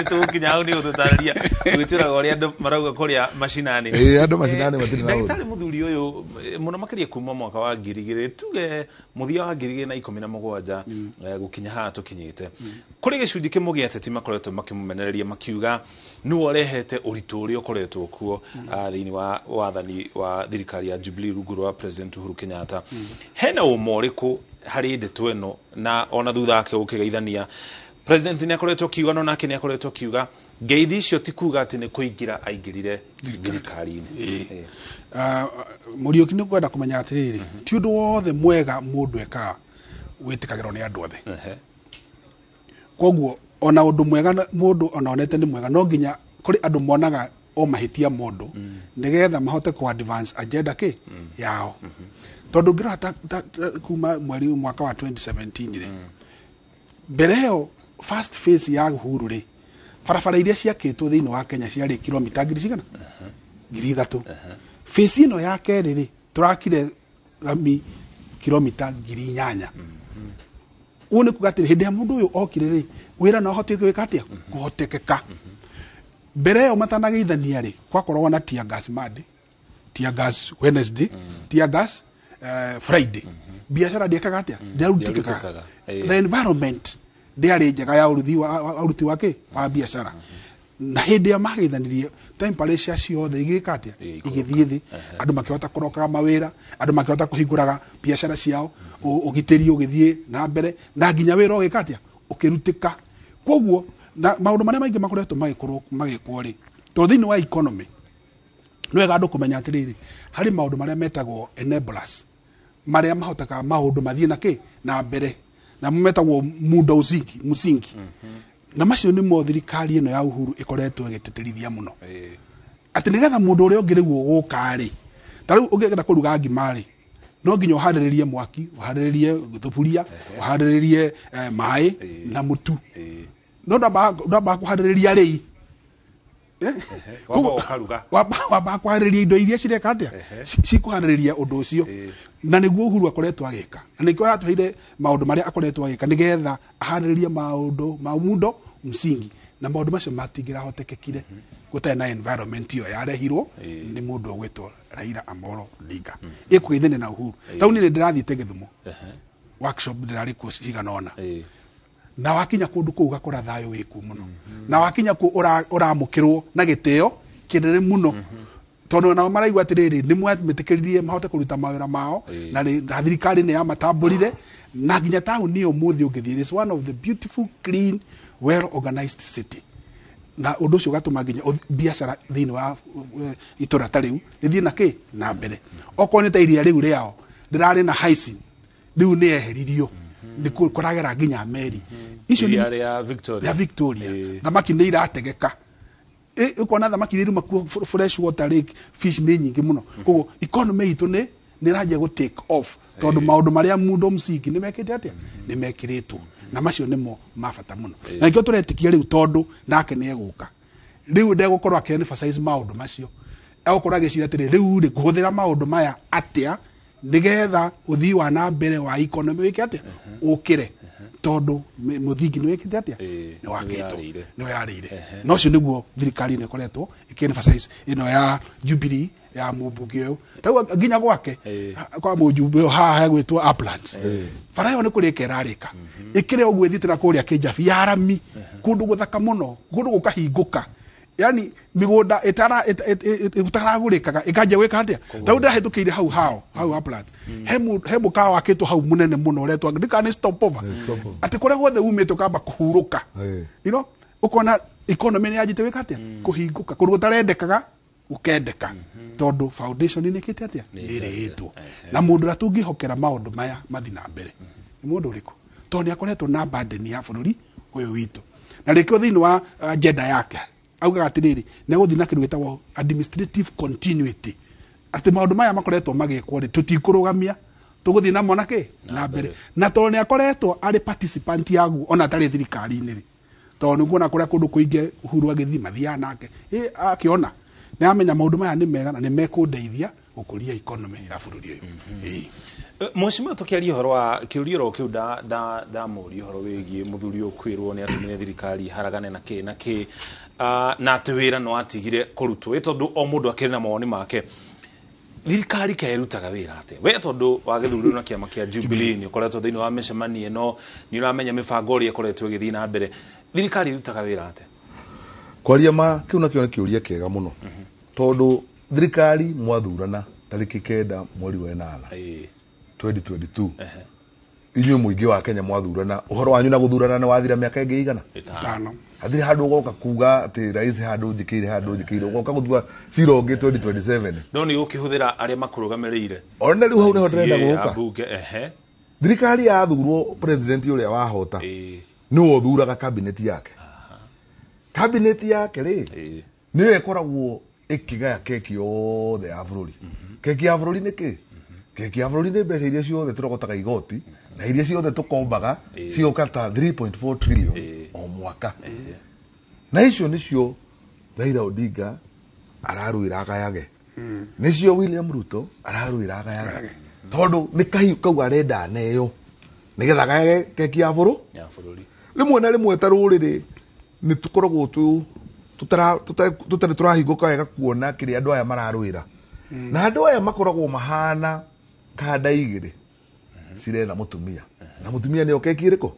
tũgũkinya hau, nĩ ũtũtarĩria gwĩtĩraga ũrĩa andũ marauga kũrĩa macinani. Andũ macinani matirĩ na ũũru. Ndagĩtarĩ, mũthuri ũyũ mũno makĩria kuma mwaka wa 2000, tuge mũthia wa 2017 gũkinya haha tũkinyĩte, kũrĩ gĩcunjĩ kĩmwe gĩa ateti makoretwo makĩmũmenereria makiuga nĩwe ũrehete ũritũ ũrĩa ũkoretwo kuo thĩinĩ wa wathani wa thirikari ya Jubilee rungu rwa President Uhuru Kenyatta. Hena ũma ũrĩkũ harĩ ndeto ĩno? Na ona thutha wake gũkĩgeithania, President nĩ akoretwo akiuga, no nake nĩ akoretwo akiuga ngeithi icio ti kuga atĩ nĩ kũingĩra aingĩrire thirikari-inĩ. Mũriũki, nĩ kwenda kũmenya atĩrĩrĩ, ti ũndũ wothe mwega mũndũ ekaga wĩtĩkagĩrwo nĩ andũ othe. Koguo ona ũndũ mwega mũndũ ona onete nĩ mwega, no nginya kũrĩ andũ monaga o mahĩtia mũndũ nĩgetha mahote ku advance agenda kĩ yao. Tondũ ũngĩrora ta kuma mweri mwaka wa 2017 rĩ, mbere ĩyo first phase ya Uhuru rĩ, barabara iria ciakĩtwo thĩinĩ wa Kenya ciarĩ kilomita ngiri cigana? 3,000. Phase ĩno ya kerĩ rĩ, tũrakire rami kilomita 8,000. Ũguo nĩ kuga atĩrĩ, hĩndĩ ya mũndũ ũyũ okire rĩ, wĩra no ahote gwĩka atĩa? Kũhotekeka. Mbere ĩyo matanageithania rĩ, kwakoragwo na tear gas Monday, tear gas Wednesday, tear gas Friday. Biacara ndĩekaga atĩa? Ndĩarutĩkaga. Ndĩarutĩkaga. The environment ndĩarĩ njega ya ũruthi wa ũruti wa kĩ wa biacara. Na hĩndĩ ĩrĩa mageithanirie, temperature ciothe igĩka atĩa? Igĩthiĩ thĩ. Andũ makĩhota kũrokaga mawĩra, andũ makĩhota kũhingũraga biacara ciao, ũgitĩri ũgĩthiĩ na mbere, na nginya wĩra ũgĩka atĩa? Ũkĩrutĩka. Koguo na maũndũ marĩa maingĩ makoretwo magĩkorwo magĩkwo rĩ, tondũ thĩinĩ wa economy nĩ wega andũ kũmenya atĩrĩrĩ, harĩ maũndũ marĩa metagwo enablers, marĩa mahotaga maũndũ mathiĩ na kĩ na mbere, na metagwo muda usingi msingi, na macio nĩmo thirikari ĩno ya Uhuru ĩkoretwo ĩgĩtĩtĩrithia mũno, atĩ nĩgetha mũndũ ũrĩa ũngĩ rĩu ũgũka rĩ, ta rĩu ũngĩenda kũruga ngima rĩ, no nginya ũharĩrĩrie mwaki, ũharĩrĩrie thuburia, ũharĩrĩrie maĩ na mũtu, no ndambaga kũharĩrĩria rĩi. Wamba ũkaruga. Wamba kwarĩrĩria indo iria cireka atĩa, cikũharĩrĩria ũndũ ũcio, na nĩguo Uhuru akoretwo agĩka, na nĩkĩo aratũheire maũndũ marĩa akoretwo agĩka nĩgetha aharĩrĩrie maũndũ ma mundo msingi, na maũndũ macio matingĩrahotekekire gũtarĩ na environment ĩyo yarehirwo nĩ mũndũ ũgwĩtwo Raila Amolo Odinga ĩkũgeithania na Uhuru. Tauni nĩ ndĩrathiĩte Gĩthumo workshop, ndĩrarĩ kuo cigana ũna, na wakinya kũndũ kũu ũgakora thayũ wĩkuo mũno, na wakinya kuo ũramũkĩrwo na gĩtĩo kĩnene mũno, tondũ nao maraigua atĩrĩrĩ, nĩ mwametĩkĩririe mahote kũruta mawĩra mao, na thirikari nĩ yamatambũrire, na nginya taũni ĩyo mũthĩ ũngĩthiĩ, is one of the beautiful, clean, well organized city, na ũndũ ũcio ũgatũma nginya biacara thĩinĩ wa itũra ta rĩu rĩthiĩ na kĩ na mbere. Okorwo nĩ ta iria rĩu rĩao rĩrarĩ na hyacinth, rĩu nĩ eheririo, nĩ kũragera nginya meri icio. Iria rĩa Victoria. Rĩa Victoria. Thamaki nĩ irategeka. Ũkona thamaki iria iruma kuo, fresh water lake fish nĩ nyingĩ mũno. Koguo economy itũ nĩ ĩranjia gũ take off, tondũ maũndũ marĩa mundo msingi nĩ mekĩte atĩa, nĩ mekĩrĩtwo, na macio nĩmo ma bata mũno, na nĩkĩo tũretĩkia rĩu, tondũ nake nĩ egũka rĩu, ndegũkorwo akĩ emphasize maũndũ macio, egũkorwo agĩciria atĩrĩ, rĩu rĩ ngũhũthĩra maũndũ maya atĩa nĩgetha ũthii wa na mbere wa economy wĩke atĩa, ũkĩre, tondũ mũthingi nĩ wĩkĩte atĩa, nĩ wakĩtwo. Nĩ wĩyarĩire. Nĩ wĩyarĩire. Na ũcio nĩguo thirikari ĩno ĩkoretwo ĩkĩ-emphasize, ĩno ya Jubilee ya mũmbunge ũyũ, tarĩu nginya gwake, kwa mũjumbe ũyũ haha hegwĩtwo Uplands, bara ĩyo nĩ kũrĩka ĩrarĩka, ĩkĩrĩ ũguo ĩthiĩte na kũrĩa Kĩnjabi ya rami, kũndũ gũthaka mũno, kũndũ gũkahingũka, yani mĩgũnda ĩtaragũrĩkaga ĩkanjia gwĩka atĩa. Tarĩu ndĩrahĩtũkĩire hau hao hau Uplands, he mũkawa wakĩtwo hau mũnene mũno ũretwo ndikana nĩ stopover, Stopover. Atĩ kũrĩa guothe umĩte ũkamba kũhurũka. Ũkona economy nĩ yanjĩte gwĩka atĩa, kũhingũka, kũndũ gũtarendekaga gũkendeka, tondũ foundation nĩ ĩkĩte atĩa, nĩ ĩrĩĩtwo. Na mũndũ ũrĩa tũngĩhokera maũndũ maya mathi na mbere nĩ mũndũ ũrĩkũ? Tondũ nĩ akoretwo na burden ya bũrũri ũyũ witũ, na rĩkĩo thĩinĩ wa agenda yake augaga atĩrĩrĩ, nĩ egũthiĩ na kĩndũ gĩtagwo administrative continuity, atĩ maũndũ maya makoretwo magĩkwo rĩ, tũtikũrũgamia, tũgũthiĩ namo na kĩ na mbere. Na tondũ nĩ akoretwo arĩ participant yaguo ona atarĩ thirikari-inĩ rĩ, tondũ nĩ kuona kũrĩa kũndũ kũingĩ Uhuru agĩthiĩ mathiaga nake, akĩona nĩ amenya maũndũ maya nĩ mega na nĩ mekũndeithia gũkũria economy ya bũrũri ũyũ. Mheshimiwa, tukiaria ũhoro wa kĩũria oro kĩu ndamũria ũhoro wĩgiĩ mũthuri ũyũ kwĩrwo nĩ atũmire thirikari haragane na kĩ na kĩ, na atĩ wĩra nĩ watigire kũrutwo, ĩ tondũ o mũndũ akĩrĩ na mawoni make, thirikari kaĩ ĩrutaga wĩra atĩa? We tondũ wagĩthurirwo na kĩama kĩa Jubilee, nĩ ũkoretwo thĩinĩ wa mĩcemanio ĩno, nĩ ũramenya mĩbango ũrĩa ĩkoretwo ĩgĩthiĩ na mbere, thirikari ĩrutaga wĩra atĩa? Kwaria ma, kĩu nakĩo nĩ kĩũria kĩega mũno, tondũ thirikari mwathurana tarĩki 9 mweri wa 8 2022, inyuĩ mũingĩ wa Kenya mwathurana, ũhoro wanyu na gũthurana nĩ wathira mĩaka ĩngĩ igana? 5. Hatirĩ handũ ũgoka kuga atĩ rais handũ njĩkĩire, handũ njĩkĩire, ũgoka gũtua cira ũngĩ 2027. No nĩ ũkĩhũthĩra arĩa makũrũgamĩrĩire. Ona rĩu hau nĩho ndĩrenda MCA, gũka. Ambunge, ehe. Thirikari yathurwo, president ũrĩa wahota nĩwe ũthuraga cabinet yake. Cabinet yake rĩ, nĩyo ĩkoragwo ĩkĩgaya keki yothe ya bũrũri. Keki ya bũrũri nĩ kĩ? Keki ya bũrũri nĩ mbeca iria ciothe tũrogotaga igoti na iria ciothe tũkombaga, cigoka ta 3.4 trillion o mwaka, na icio nĩcio Raila Odinga ararũĩra agayage, nĩcio William Ruto ararũĩra agayage, tondũ nĩ kahiũ kau arenda aneo nĩgetha agayage keki ya bũrũ ya bũrũri. Rĩmwe na rĩmwe ta rũrĩrĩ nĩ tũkoragwo tũtarĩ tũrahingũka wega kuona kĩrĩa andũ aya mararũĩra, na andũ aya makoragwo mahana kanda igĩrĩ ciretha mũtumia, na mũtumia nĩyo keki ĩrĩkũ.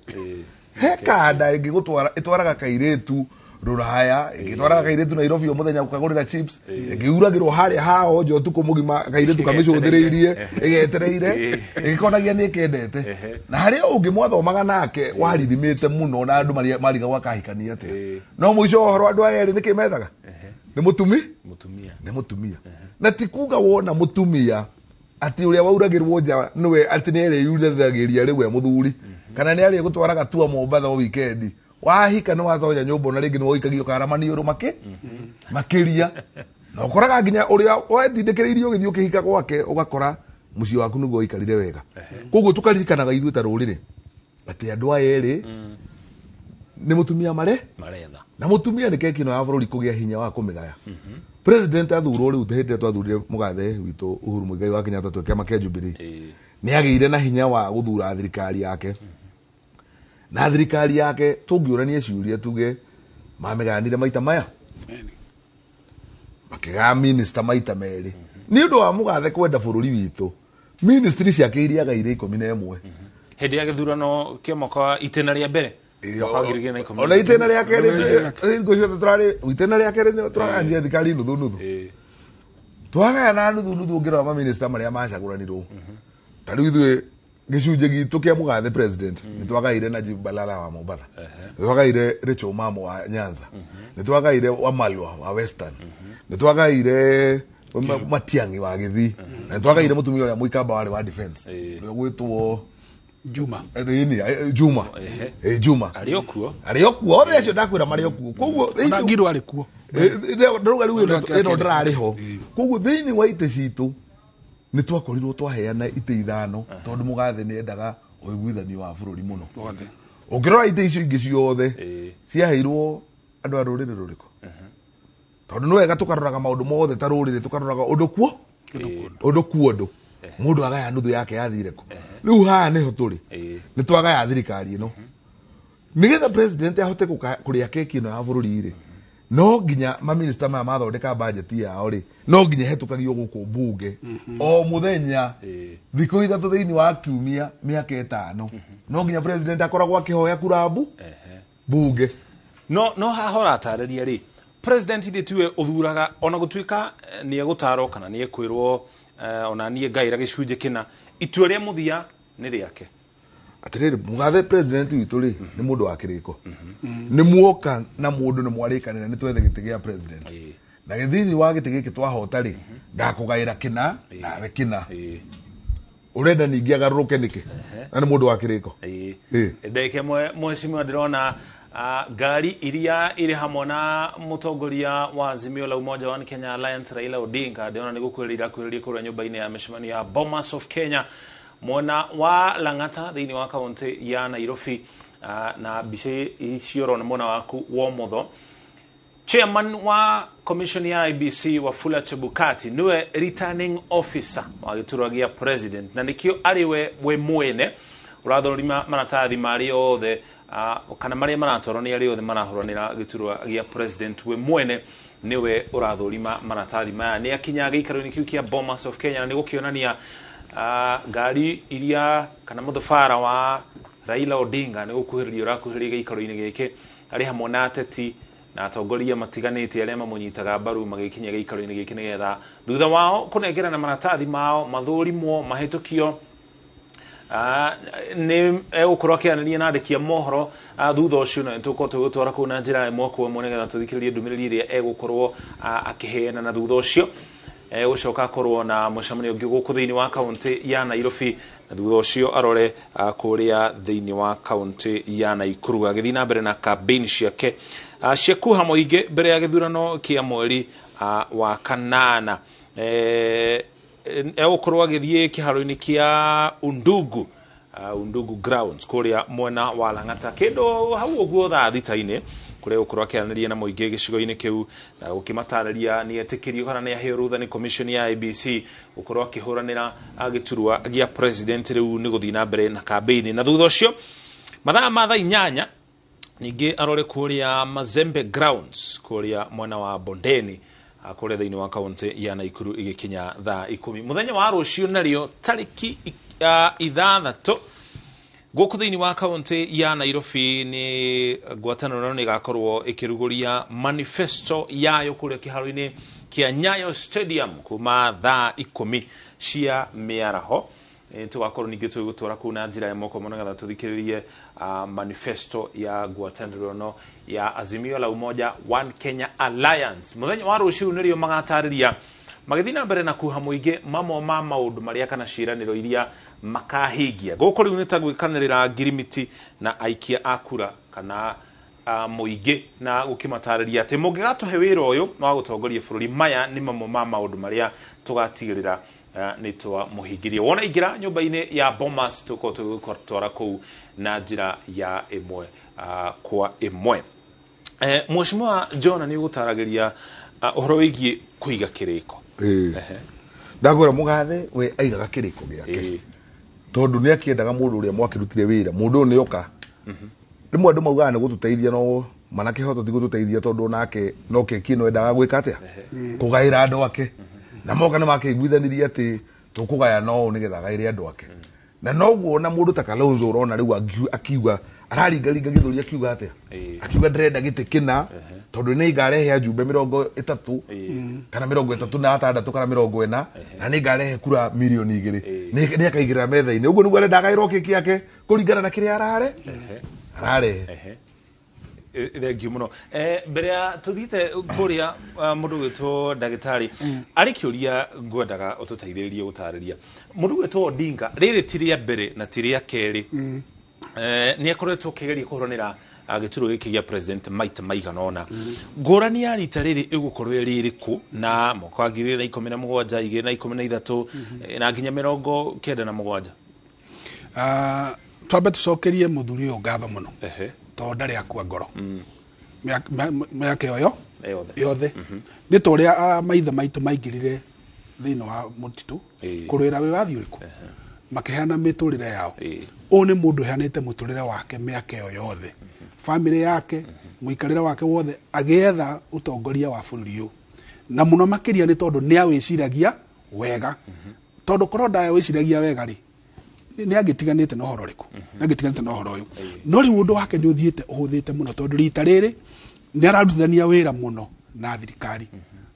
He kanda ĩngĩ gũtwara ĩtwaraga kairĩtu rũraya, ĩngĩ ĩtwaraga kairĩtu Nairobi o mũthenya gũkagũrĩra chips, ĩngĩ uragĩrwo harĩa hao nja ũtukũ mũgima kairĩtu kamĩcũthĩrĩirie ĩgetereire ĩgĩkonagia nĩ ĩkendete. Na harĩ ũngĩ mwathomaga nake warithimĩte mũno na andũ marigagwo akahikania atĩa, no mũico wa ũhoro andũ aya erĩ nĩkĩ methaga? Nĩ mũtumi. Mũtumia. Nĩ mũtumia. Na ti kuga wona mũtumia atĩ ũrĩa wauragĩrwo nja nĩwe atĩ nĩ arĩyurithagĩria rĩu e mũthuri, kana nĩ arĩgũtwaraga tua Mombatha o wikendi. Wahika nĩ watonya nyũmba, ona rĩngĩ nĩ woikagio karamaniũrũ makĩria, na ũkoraga nginya ũrĩa wetindĩkĩrĩirie ũgĩthiĩ ũkĩhika gwake, ũgakora mũciĩ waku nĩguo waikarire wega. Koguo tũkaririkanaga ithuĩ ta rũrĩrĩ atĩ andũ aya erĩ Nĩ mũtumia mare Maretha. Na mũtumia nĩ keki ĩno ya bũrũri kũgĩa hinya wa kũmĩgaya. President athurwo rĩu, hĩndĩ ĩrĩa twathurire mũgathe witũ Uhuru Muigai wa Kenyatta twĩ kĩama kĩa Jubilee, nĩ agĩire na hinya wa gũthura thirikari yake, na thirikari yake tũngĩũrania ciũria tuge mamĩgayanire maita maya, makĩgaya minista maita merĩ. Nĩ ũndũ wa mũgathe kwenda bũrũri witũ, ministry ciake iria agaire 11. Hĩndĩ ya gĩthurano kĩa mwaka wa itĩna rĩa mbere, mwaka wa 2010. Ona itĩna rĩa kerĩ, hingo ciothe tũrarĩ itĩna rĩa kerĩ, tũragayanire thirikari nuthu nuthu. Twagayana nuthu nuthu, ũngĩrora maminista marĩa macagũranirwo, ta rĩu ithuĩ gĩcunjĩ gitũ kĩa mũgathe president, nĩ twagaire Najib Balala wa Mombatha, nĩ twagaire Rachel Mamo wa Nyanza, nĩ twagaire Wamalwa wa Western, nĩ twagaire Matiang'i wa Gĩthii, na nĩ twagaire mũtumia ũrĩa Mũikamba warĩ wa defense, ũrĩa ũgwĩtwo Juma. Ĩni, Juma. Juma. Arĩ o kuo. Arĩ o kuo, othe acio ndakwĩra marĩ o kuo, koguo Ona Ngiro arĩ kuo. Ndauga rĩu ĩno Ĩno ĩno ndĩrarĩ ho. Koguo thĩinĩ wa itĩ citũ nĩ twakorirwo twaheana itĩ ithano, tondũ mũgathe nĩ endaga ũiguithanio wa bũrũri mũno. Wothe. Ũngĩrora itĩ icio ingĩ ciothe ciaheirwo andũ a rũrĩrĩ rũrĩkũ? Tondũ nĩ wega tũkaroraga maũndũ mothe ta rũrĩrĩ, tũkaroraga ũndũ kuo ũndũ kuo ũndũ mũndũ agaya nuthu yake yathire kũ. Rĩu haha nĩho tũrĩ. Nĩ twagaya thirikari ĩno nĩgetha president ahote kũrĩa keki ĩno ya bũrũri rĩ, no nginya maminista maya mathondeka bajeti yao rĩ, no nginya ĩhetũkagio gũkũ mbunge o mũthenya thikũ 3 thĩinĩ wa kiumia mĩaka 5. No nginya president akoragwo akĩhoya kura bunge. No haha ũratarĩria rĩ, president ithe tiwe ũthuraga, ona gũtuĩka nĩ egũtarwo kana nĩ ekwĩrwo, ona niĩ ngaĩra gĩcunjĩ kĩna, itua rĩa mũthia nĩ rĩake. Atirĩrĩ, mũgathe president witũ rĩ, nĩ mũndũ wa kĩrĩko. Nĩ muoka na mũndũ nĩ mwarĩkanĩra nĩ twethe gĩtĩ gĩa president, na gĩthini wa gĩtĩ gĩkĩ twahota rĩ, ngakũgaĩra kĩna nawe kĩna. Ũrenda ningĩ agarũrũke nĩkĩ na nĩ mũndũ wa kĩrĩko? Ndagĩka ĩmwe, mheshimiwa, ndĩrona ngari iria irĩ hamwe na mũtongoria wa Azimio la Umoja One Kenya Alliance Raila Odinga, ndĩrona nĩ gũkuhĩrĩria irakuhĩrĩria kũrĩa nyũmba-inĩ ya mĩcemanio ya Bomas of Kenya, mwena wa Lang'ata thĩinĩ wa kaunti ya Nairobi. Na mbica icio ũrona mwena waku wa ũmotho, chairman wa commission ya IEBC Wafula Chebukati niwe returning officer wa gĩturwa gĩa president, na nĩkĩo arĩ we mwene ũrathũrima maratathi marĩa othe kana marĩa maratwarwo nĩ arĩa othe marahũranĩra gĩturwa gĩa president. We mwene niwe ũrathũrima maratathi maya. Nĩ akinya gĩikaro-inĩ kĩu kĩa Bomas of Kenya, na nĩ gũkĩonania ngari iria kana mũthabara wa Raila Odinga nĩ gũkuhĩrĩria ũrakuhĩrĩria gĩikaro-inĩ gĩkĩ, arĩ hamwe na ateti na atongoria matiganĩte arĩa mamũnyitaga mbaru, magĩkinya gĩikaro-inĩ gĩkĩ nĩgetha thutha wao kũnengerana maratathi mao mathũrimwo mahĩtũkio, nĩ egũkorwo akĩaranĩria na andĩki a mohoro thutha ũcio. Na nĩtũgũkorwo tũgĩgũtwara kũu na njĩra ĩmwe kwa ĩmwe nĩgetha tũthikĩrĩrie ndũmĩrĩri ĩrĩa egũkorwo akĩheana, na thutha ũcio egũcoka akorwo na mũcemanio ũngĩ gũkũ thĩinĩ wa kaunti ya Nairobi, na thutha ũcio arore kũrĩa thĩinĩ wa kaunti ya Naikuru, agĩthiĩ na mbere na campaign ciake cia kuha mũingĩ mbere ya gĩthurano kĩa mweri wa kanana. Egũkorwo agĩthiĩ kĩharo-inĩ kĩa Undugu Grounds kũrĩa mwena wa Lang'ata kĩndũ hau ũguo thaa thita-inĩ, kũrĩa egũkorwo akĩaranĩria na mũingĩ gĩcigo-inĩ kĩu na gũkĩmatarĩria nĩ etĩkĩrio kana nĩ aheo rũtha nĩ commission ya IEBC gũkorwo akĩhũranĩra gĩturwa gĩa president. Rĩu nĩ gũthiĩ na mbere na campaign, na thutha ũcio mathaa ma thaa 8 ningĩ arore kũrĩa Mazembe Grounds kũrĩa mwena wa Bondeni, kũrĩa thĩinĩ wa kaunti ya Naikuru igĩkinya thaa 10. Mũthenya wa rũciũ narĩo tarĩki 6, gũkũ thĩinĩ wa kaunti ya Nairobi nĩ ngwatanĩro ĩno nĩ ĩgakorwo ĩkĩrugũria manifesto yayo kũrĩa kĩharo-inĩ kĩa Nyayo Stadium kuma thaa 10 cia mĩaraho. Tũgakorwo ningĩ tũgĩgũtwara kũu na njĩra ĩmwe kwa ĩmwe nĩgetha tũthikĩrĩrie manifesto ya ngwatanĩro ĩno ya Azimio la Umoja One Kenya Alliance. Mũthenya wa rũciũ nĩrĩo magatarĩria magĩthiĩ na mbere na kuha mũingĩ mamwe ma maũndũ marĩa kana ciĩranĩro iria makahingia. Gũkũ rĩu nĩ ta gwĩkanĩrĩra ngirimiti na aikia a kura kana mũingĩ, na gũkĩmatarĩria atĩ mũngĩgatũhe wĩra ũyũ wa gũtongoria bũrũri, maya nĩ mamwe ma maũndũ marĩa tũgatigĩrĩra. Nĩ twamũhingĩria. Wona ingĩra nyũmba-inĩ ya Bomas, tũkorwo tũgĩgũtwara kũu na njĩra ya ĩmwe kwa ĩmwe. Mheshimiwa John, nĩ ũgũtaragĩria ũhoro wĩgiĩ kũiga kĩrĩko. Ndakwĩra mũgathe we aigaga kĩrĩko gĩake, tondũ nĩ akĩendaga mũndũ ũrĩa mwakĩrutire wĩra, mũndũ ũyũ nĩ oka. Rĩmwe andũ maugaga nĩ gũtũteithia, no mana kĩhoto ti gũtũteithia, tondũ nake no keki ĩno endaga gwĩka atĩa, kũgaĩra andũ ake, na moka nĩ makĩiguithanirie atĩ tũkũgaya no ũũ nĩgetha agaĩre andũ ake. Na noguo ona mũndũ ta Kalonzo ũrona rĩu akiuga araringaringa gĩthũri, akiuga atĩa? Akiuga ndĩrenda gĩtĩ kĩna tondũ nĩ ngarehe ajumbe 30 kana 36 kana 40, na nĩ ngarehe kura 2 mirioni. Nĩ akaigĩrĩra metha-inĩ ũguo nĩguo arenda agaĩrwo kĩ kĩake kũringana na kĩrĩa arare ararehe. Thengiũ mũno. Mbere ya tũthiĩte kũrĩa, mũndũ gwĩtwo ndagĩtarĩ arĩ kĩũria ngwendaga ũtũteithĩrĩrie gũtarĩria. Mũndũ gwĩtwo Odinga, rĩrĩ ti rĩa mbere na ti rĩa kerĩ, nĩ akoretwo akĩgeria kũhũranĩra gĩturwa gĩkĩ gĩa president maita maigana ũna. Ngũrani ya rita rĩrĩ ĩgũkorwo ĩrĩ ĩrĩkũ na mwaka wa 2017, 2013, na nginya 97? Twambe tũcokerie mũthuri ũyũ ngatho mũno, tondũ ndarĩ akua ngoro mĩaka ĩyo yothe. Yothe. Nĩ ta ũrĩa maithe maitũ maingĩrire thĩinĩ wa mũtitũ kũrũĩra wĩyathi ũrĩkũ, makĩheana mĩtũrĩre yao. Ũyũ nĩ mũndũ ũheanĩte mũtũrĩre wake mĩaka ĩyo yothe, bamĩrĩ yake, mũikarĩre wake wothe, agĩetha ũtongoria wa bũrũri ũyũ. Na mũno makĩria nĩ tondũ nĩ awĩciragia wega, tondũ korwo ndawĩciragia wega rĩ, nĩ angĩtiganĩte na ũhoro ũrĩkũ, nĩ angĩtiganĩte na ũhoro ũyũ. No rĩu ũndũ wake nĩ ũthiĩte ũhũthĩte mũno, tondũ rita rĩrĩ nĩ ararutithania wĩra mũno na thirikari,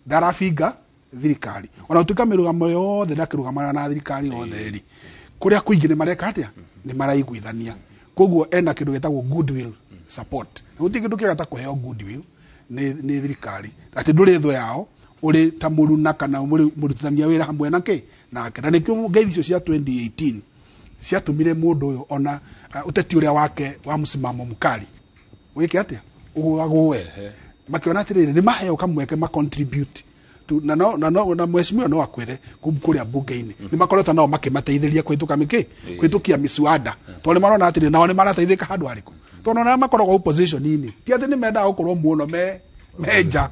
ndarabinga thirikari. Ona gũtuĩka mĩrũgamo yothe ndakĩrũgamana na thirikari yothe rĩ, kũrĩa kũingĩ nĩ mareka atĩa? Nĩ maraiguithania. Koguo ena kĩndũ gĩtagwo goodwill support, na gũtirĩ kĩndũ kĩega ta kũheo goodwill nĩ thirikari, atĩ ndũrĩ thũ yao, ũrĩ ta mũruna kana mũrutithania wĩra hamwe na kĩ nake. Na nĩkĩo ngeithi icio cia 2018 ciatũmire mũndũ ũyũ ona ũteti ũrĩa wake wa msimamo mkali wĩke atĩa, ũgũe, makiona atĩrĩrĩ, nĩ maheo kamweke ma contribute tu, na no na no na mheshimiwa no akwĩre kũu kũrĩa bunge-inĩ nĩ makoretwo nao makĩmateithĩrĩria kũhĩtũka mĩkĩ, kũhĩtũkia mĩswada, tondũ nĩ marona atĩrĩ, nao nĩ marateithĩka handũ harĩkũ, tondũ ona arĩa makoragwo opposition-inĩ ti atĩ nĩ mendaga gũkorwo mũno me nja.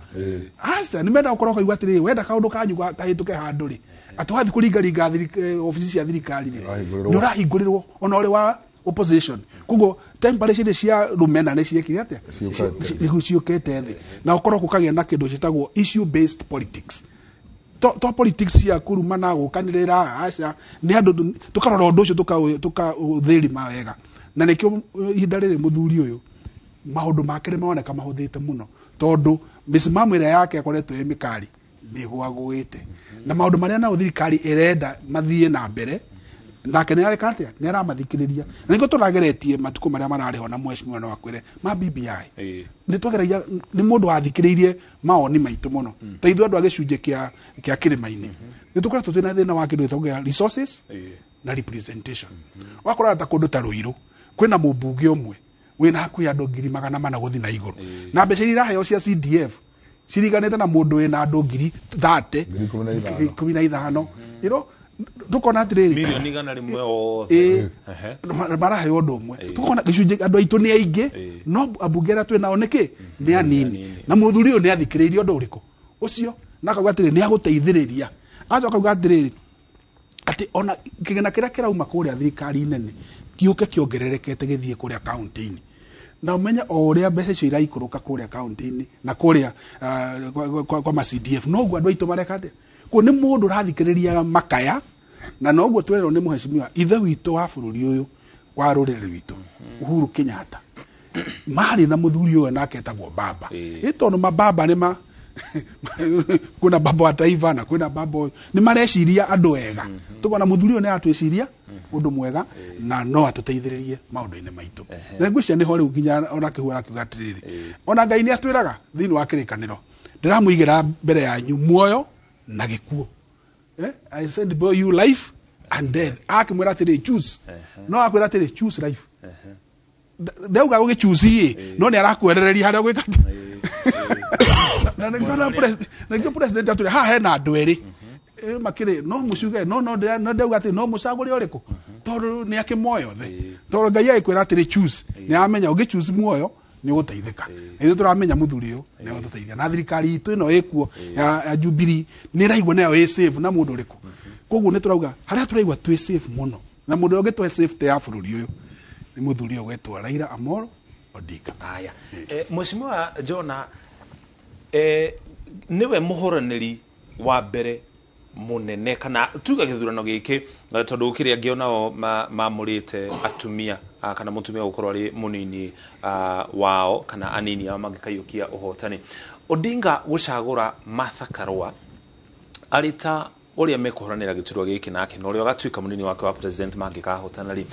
Aca, nĩ mendaga gũkorwo kaigua atĩrĩrĩ, wenda kaũndũ kanyu kahĩtũke handũ rĩ, atĩ wathiĩ kũringaringa obici cia thirikari rĩ, Ũrahingũrĩrwo. Nĩ ũrahingũrĩrwo ona ũrĩ wa opposition. Koguo temperature cia rũmena nĩ ciekire atĩa? Ciũkĩte. Ciũkĩte thĩ, na ũkorwo gũkagĩa na kĩndũ ciĩtagwo issue based politics, to politics cia kurumana, gũkanĩrĩra. Aca, nĩ andũ tũkarora ũndũ ũcio, tũkaũthĩrima wega. Na nĩkĩo ihinda rĩrĩ mũthuri ũyũ maũndũ make nĩ maroneka mahũthĩte mũno, tondũ mĩsimamo ĩrĩa yake akoretwo ĩ mĩkari nĩ ĩgũagũĩte na maũndũ marĩa nao thirikari ĩrenda mathiĩ na mbere. Nake nĩ areka atĩa? Nĩ aramathikĩrĩria. Na nĩkĩo tũrageretie matukũ marĩa mararĩ ho na mheshimiwa no akwĩre ma BBI, nĩ twageragia, nĩ mũndũ wathikĩrĩirie mawoni maitũ mũno. Ta ithuĩ andũ a gĩcunjĩ kĩa kĩrĩma-inĩ nĩ tũkoretwo twĩna thĩna wa kĩndũ gĩtagwo kĩa resources na representation. Wakoraga ta kũndũ ta Rũirũ kwĩna mũmbunge ũmwe wĩna hakuhĩ andũ 400,000 gũthiĩ na igũrũ, na mbeca iria iraheo cia CDF ciriganĩte na mũndũ wĩna andũ 30,000. 15,000. 15. Tukona atĩrĩrĩ, 100,000,000 othe. Maraheo ũndũ ũmwe. Tukona gĩcunjĩ andũ aitũ nĩ aingĩ, no ambunge arĩa twĩ nao nĩkĩ nĩ anini. Na mũthuri ũyũ nĩ athikĩrĩirie ũndũ ũrĩkũ ũcio, na akauga atĩrĩrĩ, nĩ agũteithĩrĩria. Acoka akauga atĩrĩrĩ, atĩ ona kĩgĩna kĩrĩa kĩrauma kũrĩa thirikari nene gĩũke kĩongererekete gĩthiĩ kũrĩa kaunti-inĩ, na ũmenye o ũrĩa mbeca icio iraikũrũka kũrĩa kaunti-inĩ na kũrĩa kwa ma CDF, noguo andũ aitũ mareka atĩa. Koguo nĩ mũndũ ũrathikĩrĩria makaya, na noguo twerwo nĩ mũhecimiwa ithe witũ wa bũrũri ũyũ wa rũrĩrĩ rwitũ Uhuru Kenyatta, marĩ na mũthuri ũyũ nake etagwo baba. Ĩ tondũ mababa nĩ ma kwĩna baba wa taifa na kwĩna baba ũyũ, nĩ mareciria andũ wega. Tukona mũthuri ũyũ nĩ aratwĩciria ũndũ mwega na no atũteithĩrĩrie maũndũ-inĩ maitũ. Na ngwĩciria nĩho rĩu nginya ona kĩhu arakiuga atĩrĩrĩ, ona Ngai nĩ atwĩraga thĩinĩ wa kĩrĩkanĩro, ndĩramũigĩra mbere yanyu muoyo na gĩkuũ. I said before you life and death. Akĩmwĩra atĩrĩ, choose. No akwĩra atĩrĩ, choose life. Ndauga gũgĩchusi ĩ, no nĩ arakwerereria harĩa ũgwĩka atĩa. Na nĩkĩo na nĩkĩo president atwĩra haha hena andũ erĩ. Makĩrĩ no mũciuge no no no ndauga atĩ no mũcagũre ũrĩkũ, tondũ nĩ akĩmoyo othe, tondũ Ngai agĩkwĩra atĩrĩ, "Choose," nĩ aramenya ũngĩ choose muoyo nĩ ũgũteithĩka. Na ithuĩ tũramenya mũthuri ũyũ nĩ ũgũtũteithia, na thirikari itũ ĩno ĩkuo ya Jubilee nĩ ĩraigua nayo ĩ safe na mũndũ ũrĩkũ. Koguo nĩ tũrauga harĩa tũraigua twĩ safe mũno na mũndũ ũrĩa ũngĩtũhe safety ya bũrũri ũyũ nĩ mũthuri ũyũ ũgwĩtwo Raila Amolo Odinga. Aya, Mheshimiwa Jona, niwe mũhũranĩri wa mbere mũnene kana tuge gĩthurano gĩkĩ, tondũ gũkĩrĩ angĩ onao mamũrĩte atumia, kana mũtumia gũkorwo arĩ mũnini wao kana anini ao mangĩkaiyũkia ũhotani. Odinga gũcagũra Martha Karua arĩ ta ũrĩa mekũhũranĩra gĩturwa gĩkĩ nake na ũrĩa ũgatuĩka mũnini wake wa president mangĩkahotana rĩ,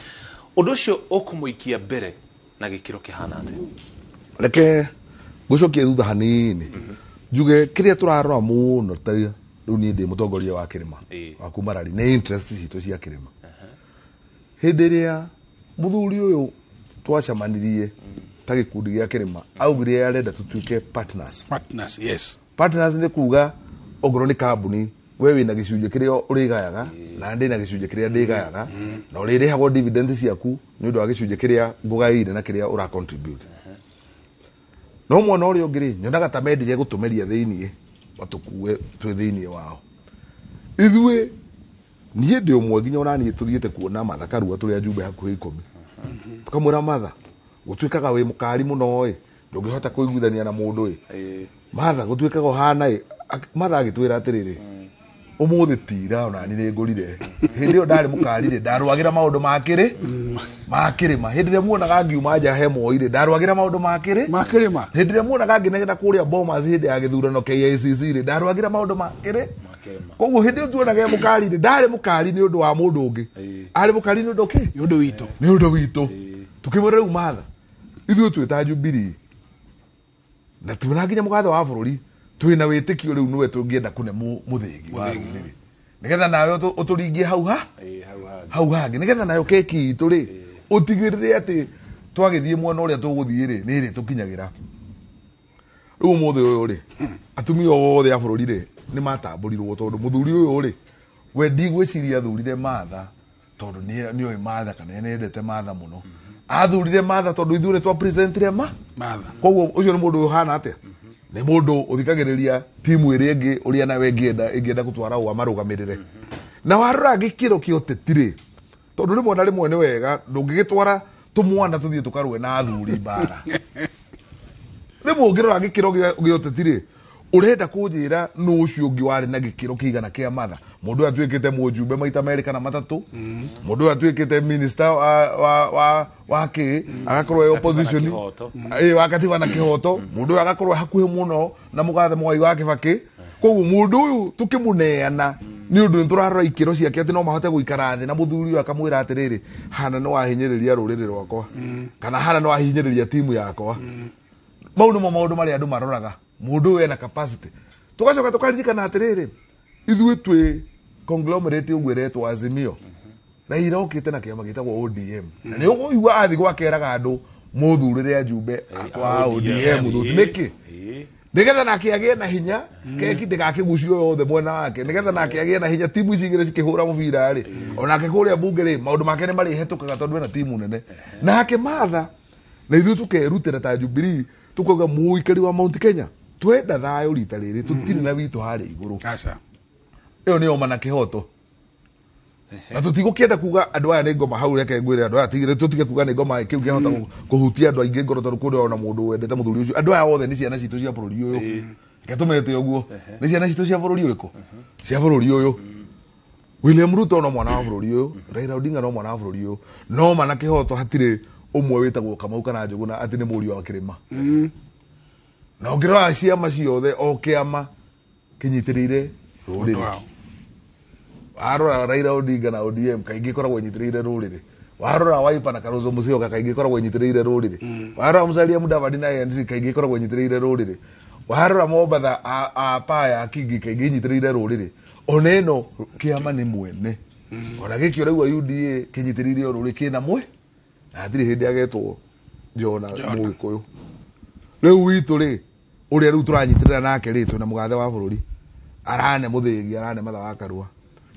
ũndũ ũcio ũkũmũikia mbere na gĩkĩro kĩhana atĩa? Reke ngũcokie thutha hanini, njuge kĩrĩa tũrarora mũno ta rĩu niĩ ndĩ mũtongoria wa kĩrĩma wa kuma Rari, nĩ interest citũ cia kĩrĩma. Hĩndĩ ĩrĩa mũthuri ũyũ twacemanirie ta gĩkundi gĩa kĩrĩma, augire arenda tũtuĩke partners. Partners, yes. Partners nĩ kuga ongorwo nĩ kambuni, we wĩna gĩcunjĩ kĩrĩa ũrĩgayaga na ndĩ na gĩcunjĩ kĩrĩa ndĩgayaga, na ũrĩrĩhagwo dividend ciaku nĩ ũndũ wa gĩcunjĩ kĩrĩa ngũgaĩire na kĩrĩa ũra contribute. No mwena ũrĩa ũngĩ rĩ, nyonaga ta mendire gũtũmeria thĩiniĩ, matũkue twĩ thĩiniĩ wao. Ithuĩ, niĩ ndĩ ũmwe, nginya ona niĩ tũthiĩte kuona Martha Karua tũrĩ ajumbe hakuhĩ 10, tũkamwĩra, "Martha, gũtuĩkaga wĩ mũkari mũno ĩ, ndũngĩhota kũiguithania na mũndũ ĩ. Martha, gũtuĩkaga ũhana ĩ." Martha agĩtwĩra atĩrĩrĩ, "Ũmũthĩ tira ona ni nĩ ngũrire. Hĩndĩ ĩyo ndarĩ mũkari rĩ, ndarũagĩra maũndũ ma kĩrĩ ma kĩrĩma. Hĩndĩ ĩrĩa muonaga ngiuma nja he Moi rĩ, ndarũagĩra maũndũ ma kĩrĩ ma kĩrĩma. Hĩndĩ ĩrĩa muonaga ngĩnegena kũrĩa Bomas hĩndĩ ya gĩthurano KICC rĩ, ndarũagĩra maũndũ ma kĩrĩ." Koguo hĩndĩ ĩyo tuonaga e mũkari rĩ, ndarĩ mũkari nĩ ũndũ wa mũndũ ũngĩ, arĩ mũkari nĩ ũndũ kĩ? Nĩ ũndũ witũ. Nĩ ũndũ witũ. Tukĩmwĩra, "Rĩu Martha, ithuĩ twĩ ta Jubilee na tuona nginya mũgathe wa bũrũri, twĩna wĩtĩkio rĩu nĩwe tũngĩenda kũne mũthĩgi wa rũrĩrĩ, nĩgetha nawe ũtũringie hau ha hau hangĩ, nĩgetha nayo keki itũ rĩ, ũtigĩrĩre atĩ twagĩthiĩ mwena ũrĩa tũgũthiĩ rĩ, nĩ ĩrĩ tũkinyagĩra." Rĩu ũmũthĩ ũyũ rĩ, atumia othe a bũrũri rĩ, nĩ matambũrirwo, tondũ mũthuri ũyũ rĩ, we ndigwĩciria athurire Martha tondũ nĩoĩ Martha kana nĩendete Martha mũno. Athurire Martha tondũ ithuĩ nĩ twapresentire ma Martha. Koguo ũcio nĩ mũndũ ũhana atĩa? Nĩ mũndũ ũthikagĩrĩria timu ĩrĩa ĩngĩ, ũrĩa nawe ĩngĩenda gũtwara ũũ amarũgamĩrĩre. Na warora gĩkĩro kĩa ũteti rĩ, tondũ rĩmwe na rĩmwe nĩ wega ndũngĩgĩtwara tũmwana tũthiĩ tũkarũe na athuri mbara. Rĩmwe ũngĩrora gĩkĩro gĩa ũteti rĩ, ũrenda kũnjĩra nũ ũcio ũngĩ warĩ na gĩkĩro kĩigana kĩa Martha? Mũndũ ũyũ atuĩkĩte mũjumbe maita merĩ kana matatũ, mũndũ ũyũ atuĩkĩte minister wa kĩ, agakorwo e opposition. Kĩhoto. Ĩ, wa katiba na kĩhoto. Mũndũ ũyũ agakorwo e hakuhĩ mũno na mũgathe Mwai wa Kĩbakĩ. Koguo mũndũ ũyũ tũkĩmũneana nĩ ũndũ nĩ tũrarora ikĩro ciake, atĩ no mahote gũikara thĩ na mũthuri ũyũ akamwĩra atĩrĩrĩ, "Hana nĩ wahinyĩrĩria rũrĩrĩ rwakwa," kana, "Hana nĩ wahinyĩrĩria timu yakwa." Mau nĩmo maũndũ marĩa andũ maroraga, mũndũ ũyũ ena capacity. Tũgacoka tũkaririkana atĩrĩrĩ, ithuĩ twĩ conglomerate ũguo ĩretwo Azimio. Raila okĩte na kĩama gĩtagwo ODM, na nĩ ũkũigua athi gwakeraga andũ mũthurĩre ajumbe akwa a ODM thũ nĩkĩ, nĩgetha nake agĩe na hinya, keki ndĩgakĩgucio yothe mwena wake, nĩgetha nake agĩe na hinya. Timu ici igĩrĩ cikĩhũra mũbira rĩ, onake kũrĩa bunge rĩ, maũndũ make nĩ marĩhetũkaga tondũ ena timu nene. Nake Martha na ithuĩ tũkerutĩra ta Jubilee, tukauga mũikari wa Mount Kenya twenda thayũ rita rĩrĩ, tũtirĩ na witũ harĩa igũrũ. Aca. Ĩyo nĩyo ma na kĩhoto, na tũtigũkĩenda kuga andũ aya nĩ ngoma hau. Reke ngwĩre, andũ aya tũtige kuga nĩ ngoma, kĩu kĩahota kũhutia andũ aingĩ ngoro, tondũ kũrĩ ona mũndũ wendete mũthuri ũcio. Andũ aya othe nĩ ciana citũ cia bũrũri ũyũ, reke tũmete ũguo. Nĩ ciana citũ cia bũrũri ũrĩkũ? Cia bũrũri ũyũ. William Ruto no mwana wa bũrũri ũyũ, Raila Odinga no mwana wa bũrũri ũyũ. No ma na kĩhoto hatirĩ ũmwe wĩtagwo Kamau kana Njũgũna atĩ nĩ mũriũ wa kĩrĩma. Na ũngĩrora ciama ciothe, o kĩama kĩnyitĩrĩire rũrĩrĩ. Wao. Warora Raila Odinga na ODM, kaingĩ ĩkoragwo ĩnyitĩrĩire rũrĩrĩ. Warora Wiper na Kalonzo Musyoka, kaingĩ ĩkoragwo ĩnyitĩrĩire rũrĩrĩ. Warora Musalia Mudavadi na ANC, kaingĩ ĩkoragwo ĩnyitĩrĩire rũrĩrĩ. Warora Mombatha a Paya Kingi, kaingĩ ĩnyitĩrĩire rũrĩrĩ. Ona ĩno kĩama nĩ mwene, ona gĩkĩ ũraigua UDA kĩnyitĩrĩire o rũrĩrĩ, kĩna mwe na hatirĩ hĩndĩ agetwo Jona Mũgĩkũyũ. Rĩu witũ rĩ, ũrĩa rĩu tũranyitĩrĩra nake rĩ, twĩna mũgathe wa bũrũri. Arane muthigi arane Matha wa Karua.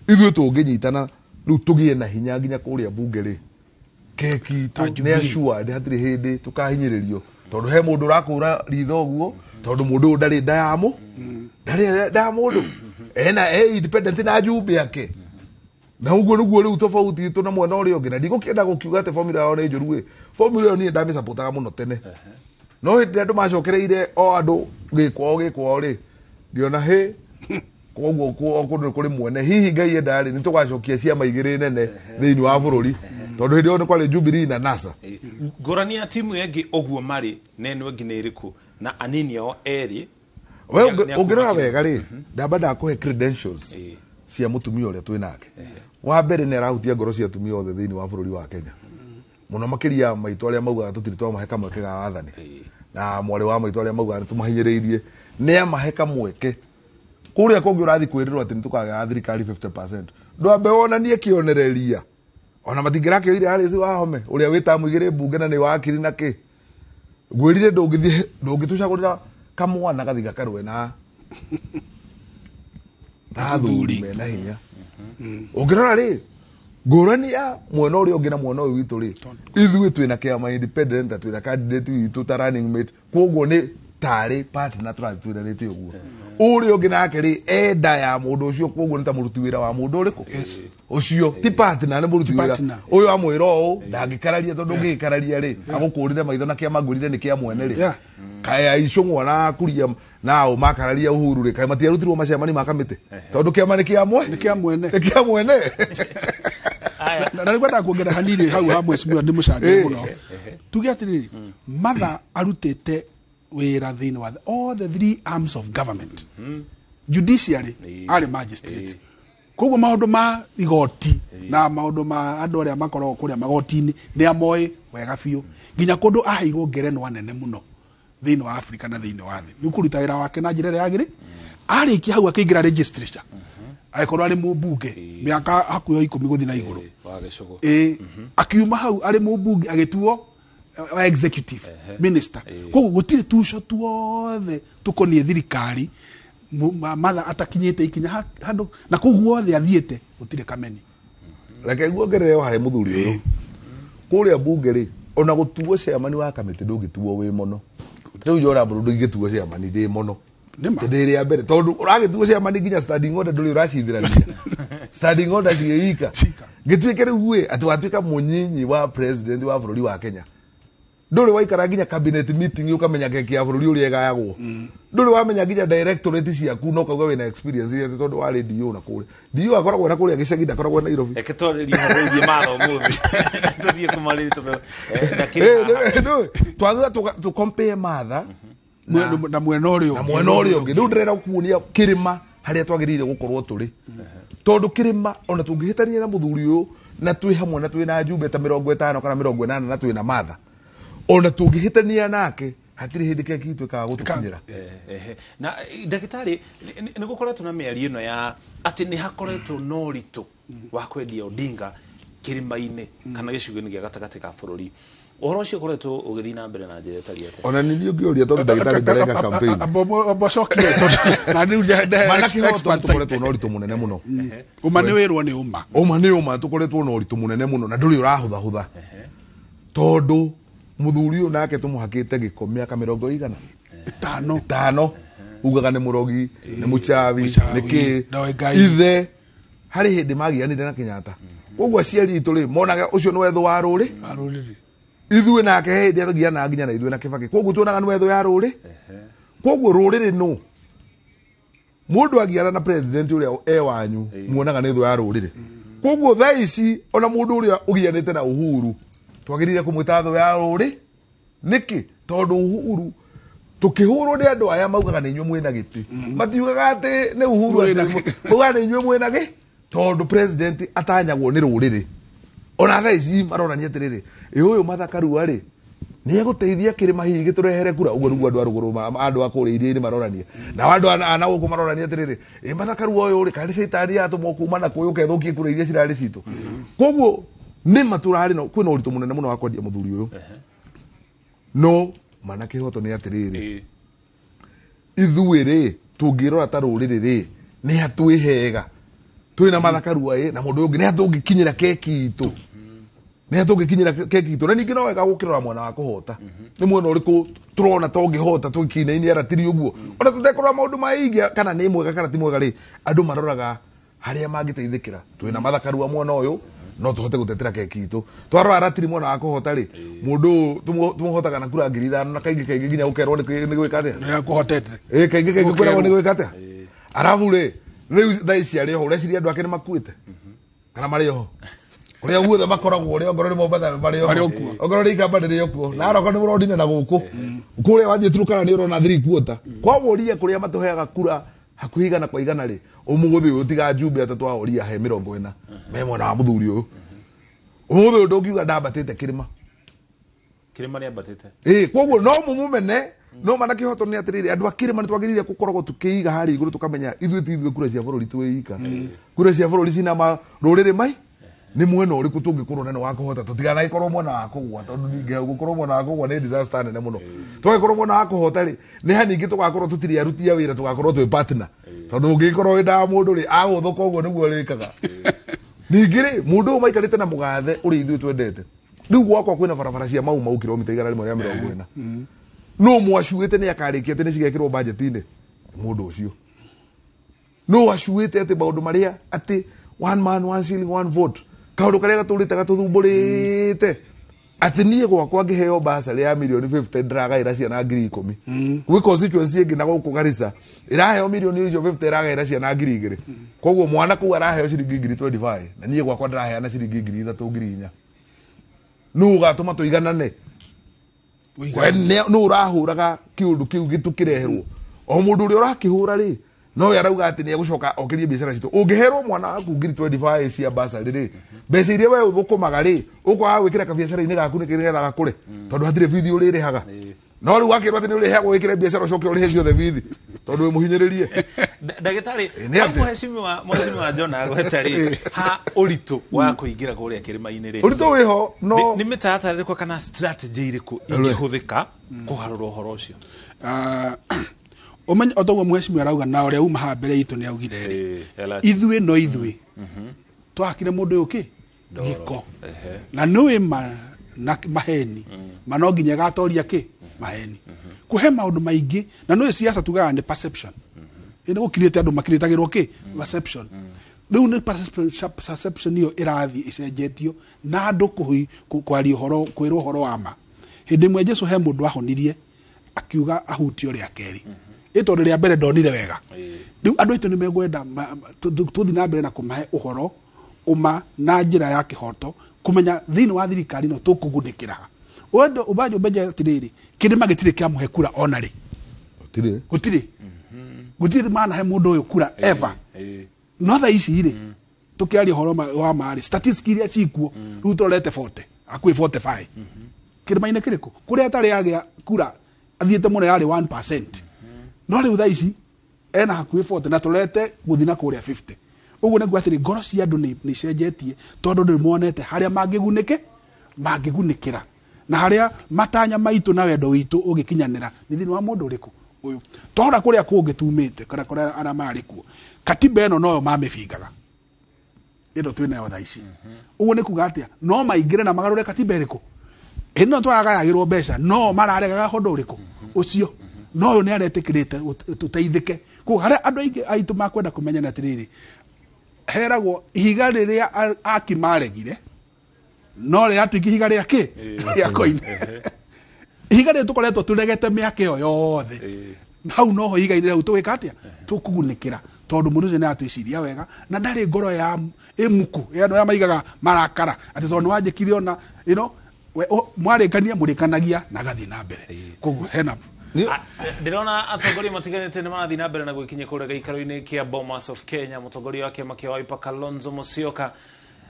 Ithuĩ tũngĩnyitana rĩu tũgĩe na hinya nginya kũrĩa bunge rĩ, keki Ta itũ nĩ Jubilee. assured hatirĩ hĩndĩ tũkahinyĩrĩrio tondũ he mũndũ ũrakũra ritho ũguo, tondũ mũndũ ũyũ ndarĩ nda ya mũ ndarĩ nda ya mũndũ, ena e independent na njumbe yake, na ũguo nĩguo rĩu tofauti itũ na mwena ũrĩa ũngĩ. Na ndigũkĩenda gũkiuga atĩ formula yao nĩ njũru ĩ, formula ĩyo niĩ ndamĩcapotaga mũno tene, no hĩndĩ ĩrĩa andũ macokereire o andũ gĩkwao gĩkwao rĩ, ngĩona hĩ koguo kũndũ kũrĩ mwene hihi Ngai enda rĩ, nĩ tũgacokia ciama igĩrĩ nene thĩinĩ wa bũrũri, tondũ hĩndĩ ĩyo nĩ kwarĩ Jubilee na NASA. Ngũrani ya timu ĩyo ĩngĩ ũguo marĩ na ĩno ĩngĩ nĩ ĩrĩkũ na anini ao erĩ? We Nĩ ũngĩrora akuma wega rĩ, ndamba ndakũhe credentials cia mũtumia ũrĩa twĩ nake. Wa mbere, nĩ arahutia ngoro cia atumia othe thĩinĩ wa bũrũri wa Kenya, mũno makĩria maitũ arĩa maugaga tũtirĩ twamahe kamweke ga wathani, na mwarĩ wa maitũ arĩa maugaga nĩ tũmahinyĩrĩirie, nĩ amahe kamweke. Kũrĩa kũngĩ ũrathiĩ kwĩrĩrwo atĩ nĩ tũkagĩa thirikari 50%, ndwambe wonanie kĩonereria. Ona matingĩrakĩoire Alice Wahome ũrĩa wĩ tamu igĩrĩ mbunge na nĩ wakiri na kĩ ngwĩrire, ndũngĩthiĩ ndũngĩtũcagũrĩra kamwana gathi gakarũe na athuri mena hinya. Ũngĩrora rĩ, ngũrani ya mwena ũrĩa ũngĩ na mwena ũyũ witũ rĩ, ithuĩ twĩna kĩama independent na twĩna candidate witũ ta running mate, koguo nĩ tarĩ partner tũrathiĩ twĩranĩte ũguo. Ũrĩa ũngĩ nake rĩ, enda ya mũndũ ũcio, koguo nĩ ta mũruti wĩra wa mũndũ ũrĩkũ ũcio, ti partner, nĩ mũruti wĩra. Partner. Ũyũ amwĩra ũũ ndangĩkararia, tondũ ũngĩgĩkararia rĩ, agũkũrĩre maitho na kĩama ngwĩrire nĩ kĩa mwene rĩ. Kaĩ aicũng'wa na kuria nao makararia Uhuru rĩ, kaĩ matiarutirwo macemani ma kamĩtĩ tondũ kĩama nĩ kĩa mwe Nĩ kĩa mwene. Nĩ kĩa mwene. Na nĩ ngwendaga kuongerera hanini hau ha mheshimiwa, ndĩ mũcangĩre mũno. Tuge atĩrĩrĩ, Martha arutĩte wĩra thĩinĩ wa all the three arms of government. Judiciary arĩ magistrate, koguo maũndũ ma igoti na maũndũ ma andũ arĩa makoragwo kũrĩa magoti-inĩ nĩ amoĩ wega biũ, nginya kũndũ aheirwo ngerenwa nene mũno thĩinĩ wa Afrika na thĩinĩ wa thĩ nĩ kũruta wĩra wake na njĩra ĩrĩa yagĩrĩ. Arĩkia hau akĩingĩra legislature, agĩkorwo arĩ mũmbunge mĩaka hakuhĩ 10 gũthiĩ na igũrũ. Wa gĩcũgũ. Ĩ, akiuma hau arĩ mũmbunge agĩtuo wa executive minister. Koguo gũtirĩ tuco tuothe tũkoniĩ thirikari Martha atakinyĩte ikinya handũ, na kũu guothe athiĩte gũtirĩ kameni. Reke nguongerere o harĩ mũthuri ũyũ kũrĩa bunge rĩ, ona gũtuo chairman wa kamĩtĩ ndũngĩtuo wĩ mũno. Rĩu Joram ndũngĩtuo chairman ndĩ mũno. Nĩma. Ndĩ rĩa mbere tondũ ũragĩtuo chairman nginya standing order ndũrĩ ũracithirania standing order ciĩika Cika. Gĩtuĩke rĩu ĩ atĩ watuĩka mũnyinyi wa president wa bũrũri wa Kenya, ndũrĩ waikara nginya cabinet meeting ũkamenya keki ya bũrũri ũrĩa ĩgayagwo, ndũrĩ wamenya nginya directorate ciaku, no kauga wĩna experience atĩ tondũ warĩ DO na kũrĩa DO akoragwo na kũrĩa gĩcagi, ndakoragwo Nairobi. Reke twarĩrie ũhoro wĩgiĩ Martha ũmũthĩ, tũthiĩ kũmarĩria tondũ ndakĩrĩ Eh, haha. twagĩrĩirwo tũ compare Martha Na mwena ũrĩa na ũngĩ. mwena ũrĩa ũngĩ. Rĩu ndĩrenda kuonia kĩrĩma harĩa twagĩrĩire gũkorwo tũrĩ, tondũ kĩrĩma ona tũngĩhĩtania na mũthuri ũyũ na twĩ hamwe na twĩ na njumbe ta 50 kana 80 na twĩ na Martha, ona tũngĩhĩtania nake hatirĩ hĩndĩ keki itũ ĩkaga gũtũkinyĩra. Ehe. Na ndagĩtarĩ, nĩ gũkoretwo na mĩario ĩno ya atĩ nĩ hakoretwo na ũritũ wa kwendia Odinga kĩrĩma-inĩ kana gĩcigo-inĩ gĩa gatagatĩ ka bũrũri. Ũhoro ũcio ũkoretwo ũgĩthiĩ na mbere na njĩra ĩtariĩ atĩa? Ona nĩ niĩ ũngĩũria tondũ ndagĩtarĩ ndareka campaign. Ambocokire tondũ na rĩu Mana ndehe kĩhoto expert tũkoretwo side. na ũritũ mũnene mũno. Ũma nĩ wĩrwo nĩ ũma. Ũma nĩ ũma, tũkoretwo na ũritũ mũnene mũno na ndũrĩ ũrahũthahũtha, tondũ mũthuri ũyũ nake tũmũhakĩte gĩko mĩaka mĩrongo igana 5. 5, ugaga nĩ mũrogi, nĩ mũchawi, Mũchawi, nĩ kĩ. ndoĩ Ngai. Ithe harĩ hĩndĩ magianire na Kenyatta, koguo aciari itũ rĩ monaga ũcio nĩ wetho wa rũrĩ. Arũrĩrĩ. Ithuĩ nake he hĩndĩ athianaga nginya na ithuĩ na Kĩbakĩ, koguo tuonaga nĩ wetho ya rũrĩ. Koguo rũrĩrĩ nũ mũndũ agiana na president ũrĩa e wanyu muonaga nĩ thũ ya rũrĩrĩ. Koguo thaa ici ona mũndũ ũrĩa ũgianĩte na Uhuru twagĩrĩire kũmwĩta thũ ya rũrĩ. Nĩkĩ? Tondũ Uhuru tũkĩhũrwo nĩ andũ aya maugaga nĩ inyuĩ mwĩna gĩtĩ, matiugaga atĩ nĩ Uhuru, Mwĩna atĩ maugaga nĩ inyuĩ mwĩna gĩ, tondũ president atanyagwo nĩ rũrĩrĩ. Ona thaa ici maronania atĩrĩrĩ, ĩ ũyũ Martha Karua rĩ nĩ egũteithia kĩrĩma hihi gĩtũrehere kura. Ũguo nĩguo andũ a rũgũrũ andũ a kũrĩa iria-inĩ maronania, nao andũ a na gũkũ maronania atĩrĩrĩ, ĩ Martha Karua ũyũ rĩ, kana nĩ caitani yatũmwo kuma na kũyũ kethũkie kura iria cirarĩ citũ. Koguo nĩ ma tũrarĩ na kwĩna ũritũ mũnene mũno wa kwendia mũthuri ũyũ, no mana kĩhoto nĩ atĩrĩrĩ, ithuĩ rĩ tũngĩrora ta rũrĩrĩ rĩ, Nĩ ha twĩ hega twĩ na Martha Karua ĩ na mũndũ ũyũ ũngĩ, nĩ ha tũngĩkinyĩra keki itũ, nĩ ha tũngĩkinyĩra keki itũ. Na ningĩ no wega gũkĩrora mwena wa kũhota, nĩ mwena ũrĩkũ tũrona tũngĩhota tũkĩinainia ratiri ũguo, ona tũtekũrora maũndũ maingĩ kana nĩ mwega kana ti mwega rĩ, andũ maroraga harĩa mangĩteithĩkĩra. Twĩna Martha Karua mwena ũyũ, no tũhote gũtetera keki itũ. Twarora ratiri mwena wa kũhota rĩ, mũndũ ũyũ tũmũhotaga na kura 5,000, na kaingĩ kaingĩ nginya gũkerwo nĩ gwĩka atĩa. Nĩ kũhotete. Ĩ kaingĩ kaingĩ kwĩragwo nĩ gwĩka atĩa. Arabu rĩ, rĩu thaa ici arĩ oho, ũreciria andũ ake nĩ makuĩte kana marĩ oho kũrĩa guothe makoragwo, ũrĩa ongorwo nĩ Mombatha marĩ Marĩ oho, o kuo. ongorwo nĩ Ikamba nĩ okuo, na aroko nĩ mũrondine na gũkũ kũrĩa wathiĩ Turukana nĩ ũrona 3/4. Kwaworia kũrĩa matũheaga kura hakuhĩ 100% rĩ, ũmũthĩ ũyũ tiga njumbe atatũ aworia he 40 me mwena wa mũthuri ũyũ. Ũmũthĩ ũyũ ndũngiuga ndambatĩte kĩrĩma. Kĩrĩma nĩambatĩte. Ĩ koguo no mumumene no mana kĩhoto nĩ atĩrĩrĩ, andũ a kĩrĩma nĩ twagĩrĩire gũkoragwo tũkĩiga harĩa igũrũ, tũkamenya ithuĩ ti ithuĩ kura cia bũrũri twĩ ika, kura cia bũrũri cina rũrĩrĩ mai. Nĩ mwena ũrĩkũ tũngĩkorwo na nĩ wa kũhota, tũtiganagĩkorwo mwena wa kũgwa, tondũ ningĩ hau gũkorwo mwena wa kũgwa nĩ disaster nene mũno. Twagĩkorwo mwena wa kũhota rĩ, nĩ ha ningĩ tũgakorwo tũtirĩ aruti a wĩra, tũgakorwo twĩ partner, tondũ ũngĩkorwo wĩndaga mũndũ rĩ, agũthũka ũguo nĩguo rĩkaga. Ningĩ rĩ, mũndũ ũyũ maikarĩte na mũgathe ũrĩa ithuĩ twendete, rĩu gwakwa kwĩna barabara cia Mau Mau kilomita 140, no mwacuĩte nĩ akarĩkia atĩ nĩ cigekĩrwo budget-inĩ. Nĩ mũndũ ũcio no acuĩte atĩ maũndũ marĩa atĩ one man, one shilling, one vote, kaũndũ karĩa gatũrĩte gatũthumbũrĩte, atĩ niĩ gwakwa ngĩheo basarĩ ya mirioni 50 ndĩragaĩra ciana 10,000. Gwĩ constituency ĩngĩ na gũkũ Garissa ĩraheo mirioni icio 50 ĩragaĩra ciana 2,000. Koguo mwana kũu araheo ciringi 25,000 na niĩ gwakwa ndĩraheana ciringi 3,000, 4,000. Nũ ũgatũma tũiganane? We nũ ũrahũraga kĩũndũ kĩu gĩtũkĩreherwo? O mũndũ ũrĩa ũrakĩhũra rĩ, nowe arauga atĩ nĩ egũcoka okĩrie biacara citũ. Ũngĩherwo mwana waku 25,000 cia basarĩ rĩ, mbeca iria we ũthũkũmaga rĩ, ũkwaga gwĩkĩra kabiacara-inĩ gaku nĩkĩ nĩgetha gakũre, tondũ hatirĩ bithi ũrĩrĩhaga. No rĩu wakĩrwo atĩ nĩ ũrĩheagwo wĩkĩre biacara, ũcoke ũrĩhe ciothe bithi tondũ wĩ mũhinyĩrĩrie. Ndagĩtarĩ, Nĩ atĩa? Mheshimiwa John agweta rĩ ha ũritũ wa kũingĩra kũrĩa kĩrĩma-inĩ rĩ, ũritũ wĩho no nĩ mĩtaratara ĩrĩkũ kana strategy ĩrĩkũ ingĩhũthĩka kũgarũra ũhoro ũcio? Ah, ũmenye o toguo mheshimiwa arauga na ũrĩa uma haha mbere itũ nĩ augire rĩ, Ela- ithuĩ no ithuĩ twahakire mũndũ ũyũ kĩ gĩko na nĩũĩ ma na maheni ma no nginya ĩgatoria kĩ maheni kũhe maũndũ maingĩ. Na nĩũĩ siasa tugaga nĩ perception. Ĩ nĩ gũkirĩte andũ makirĩtagĩrwo kĩ perception. Rĩu nĩ perception ĩyo ĩrathiĩ ĩcenjetio na andũ kwaria ũhoro, kwĩrwo ũhoro wa ma. Hĩndĩ ĩmwe Jesu he mũndũ ahonirie, akiuga ahutio rĩa kerĩ, ĩ tondũ rĩa mbere ndonire wega. Rĩu andũ aitũ nĩ mekwenda tũthiĩ na mbere na kũmahe ũhoro ũma na njĩra ya kĩhoto, kũmenya thĩinĩ wa thirikari ĩno tũkũgunĩkĩra ha. Wendo ũbanjũ ũmenye atĩrĩrĩ, kĩrĩma gĩtirĩ kĩamũhe kura ona rĩ. Gũtirĩ. Gũtirĩ manahe mũndũ ũyũ kura ever. No thaa ici rĩ, tũkĩaria ũhoro wa marĩ statistics iria cikuo rĩu, tũrorete 40, hakuhĩ 45 kĩrĩma-inĩ kĩrĩkũ kũrĩa atarĩ agĩa kura, athiĩte mũno yarĩ 1%, no rĩu thaa ici ena hakuhĩ 40 na tũrorete gũthiĩ na kũrĩa 50. Ũguo nĩguo atĩrĩ, ngoro cia andũ nĩ icenjetie tondũ nĩ monete harĩa mangĩgunĩke, mangĩgunĩkĩra, na harĩa matanya maitũ na wendo witũ ũgĩkinyanĩra nĩ thĩinĩ wa mũndũ ũrĩkũ ũyũ. Twahora kũrĩa kũngĩ tumĩte kana kũrĩa arĩa marĩ kuo, katiba ĩno noyo mamĩbingaga ĩno twĩ nayo thaa ici. Ũguo nĩ kuga atĩa? No maingĩre na magarũre katiba ĩrĩkũ? Hĩndĩ ĩno twaragayagĩrwo mbeca, no mararegaga ũndũ ũrĩkũ ũcio, no ũyũ nĩ aretĩkĩrĩte tũteithĩke. Koguo harĩa andũ aingĩ aitũ makwenda kũmenya nĩ atĩrĩrĩ, heragwo ihiga rĩrĩa aki maregire no rĩratuĩka ihiga rĩa kĩ rĩa koine, ihiga rĩrĩ tũkoretwo tũregete mĩaka ĩyo yothe. Hau noho ihiga-inĩ rĩu tũgĩka atĩa? Tũkũgunĩkĩra, tondũ mũndũ ũcio nĩ aratwĩciria wega na ndarĩ ngoro ya ĩmuku ya andũ arĩa maigaga marakara atĩ tondũ nĩ wanjĩkire ona mwarĩkania mũrĩkanagia na agathiĩ na mbere. Koguo hena Ndĩrona atongoria matiganĩte nĩ marathiĩ na mbere na gwĩkinyia kũrĩa gĩikaro-inĩ kĩa Bomas of Kenya. Mũtongoria wa kĩama kĩa Wiper Kalonzo Musyoka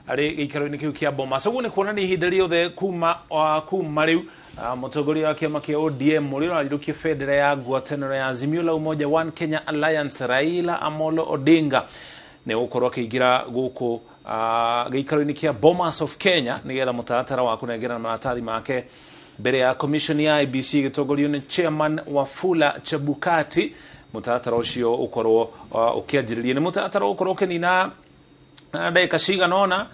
arĩ gĩikaro-inĩ kĩu kĩa Bomas. Ũguo nĩ kuonania ihinda rĩothe kuma rĩu, mũtongoria wa kĩama kĩa ODM ũrĩa ũrarirũkia bendera ya ngwatanĩro ya Azimio la Umoja One Kenya Alliance, Raila Amolo Odinga, nĩ gũkorwo akĩingĩra gũkũ gĩikaro-inĩ kĩa Bomas of Kenya nĩgetha mũtaratara wa kũnengerana maratathi make mbere ya commission ya IEBC ĩgĩtongorio nĩ chairman Wafula Chebukati. Mũtaratara ũcio ũkorwo ũkĩanjĩrĩria, nĩ mũtaratara ũkorwo ũkĩnina ndagĩka cigana ũna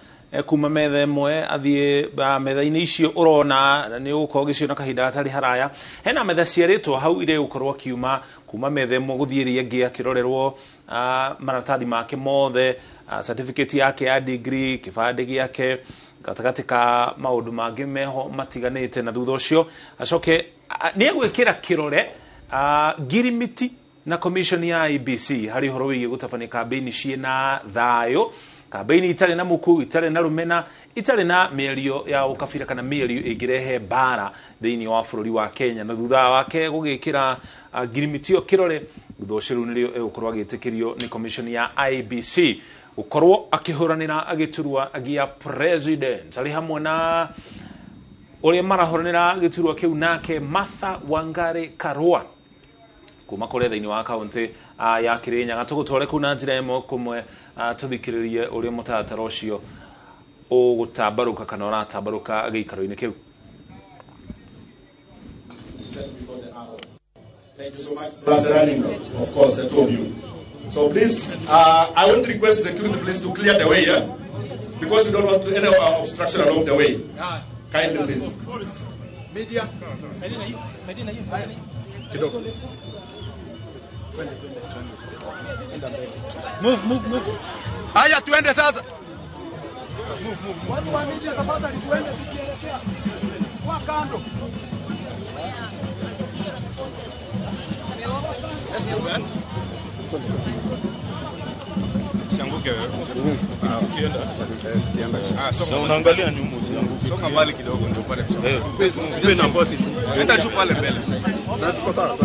kuma metha ĩmwe athiĩ metha-inĩ icio ũrona nĩ ũgũkorwo ũgĩciona kahinda gatarĩ haraya. Hena metha ciarĩtwo hau iria egũkorwo akiuma kuma metha ĩmwe gũthiĩ ĩrĩa ĩngĩ, akĩrorerwo maratathi make mothe, certificate yake ya degree, kĩbandĩ gĩake, gatagatĩ ka maũndũ mangĩ meho matiganĩte. Na thutha ũcio acoke nĩ egwĩkĩra kĩrore ngirimiti na commission ya IEBC harĩ ũhoro wĩgiĩ gũtabania kambĩini ciĩna thayũ, kambĩini itarĩ na muku, itarĩ na rũmena, itarĩ na mĩario ya ũkabira kana mĩario ĩngĩrehe mbara thĩinĩ wa bũrũri wa Kenya. Na thutha wake gũgĩkĩra ngirimiti ĩyo kĩrore, thutha ũcio rĩu nĩrĩo egũkorwo agĩtĩkĩrio nĩ commission ya IEBC gũkorwo akĩhũranĩra gĩturwa gĩa president, arĩ hamwe na ũrĩa marahũranĩra gĩturwa kĩu nake Martha Wangari Karua kuma kũrĩa thĩinĩ wa kaunti ya Kirinyaga. Tũgũtware kũu na njĩra ĩmwe kũmwe, tũthikĩrĩrie ũrĩa mũtaratara ũcio ũgũtambarũka kana ũratambarũka gĩikaro-inĩ kĩu. Thank you so much. Plus the running, of course, the two of you. So please, I want to request the security please to clear the way, yeah? Because we don't want any obstruction along the way. Kindly, please. Media. Kidogo. Move, move, move. Haya, tuende sasa. Watu wa media, tafadhali tuende tukielekea. Kwa kando. Let's move, eh? Usianguke wewe. Ah, ukienda. Ah, songa. Unaangalia nyuma, usianguke. Songa mbali kidogo ndio pale. Tupe nafasi. Enda tu pale mbele. Na tuko sawa.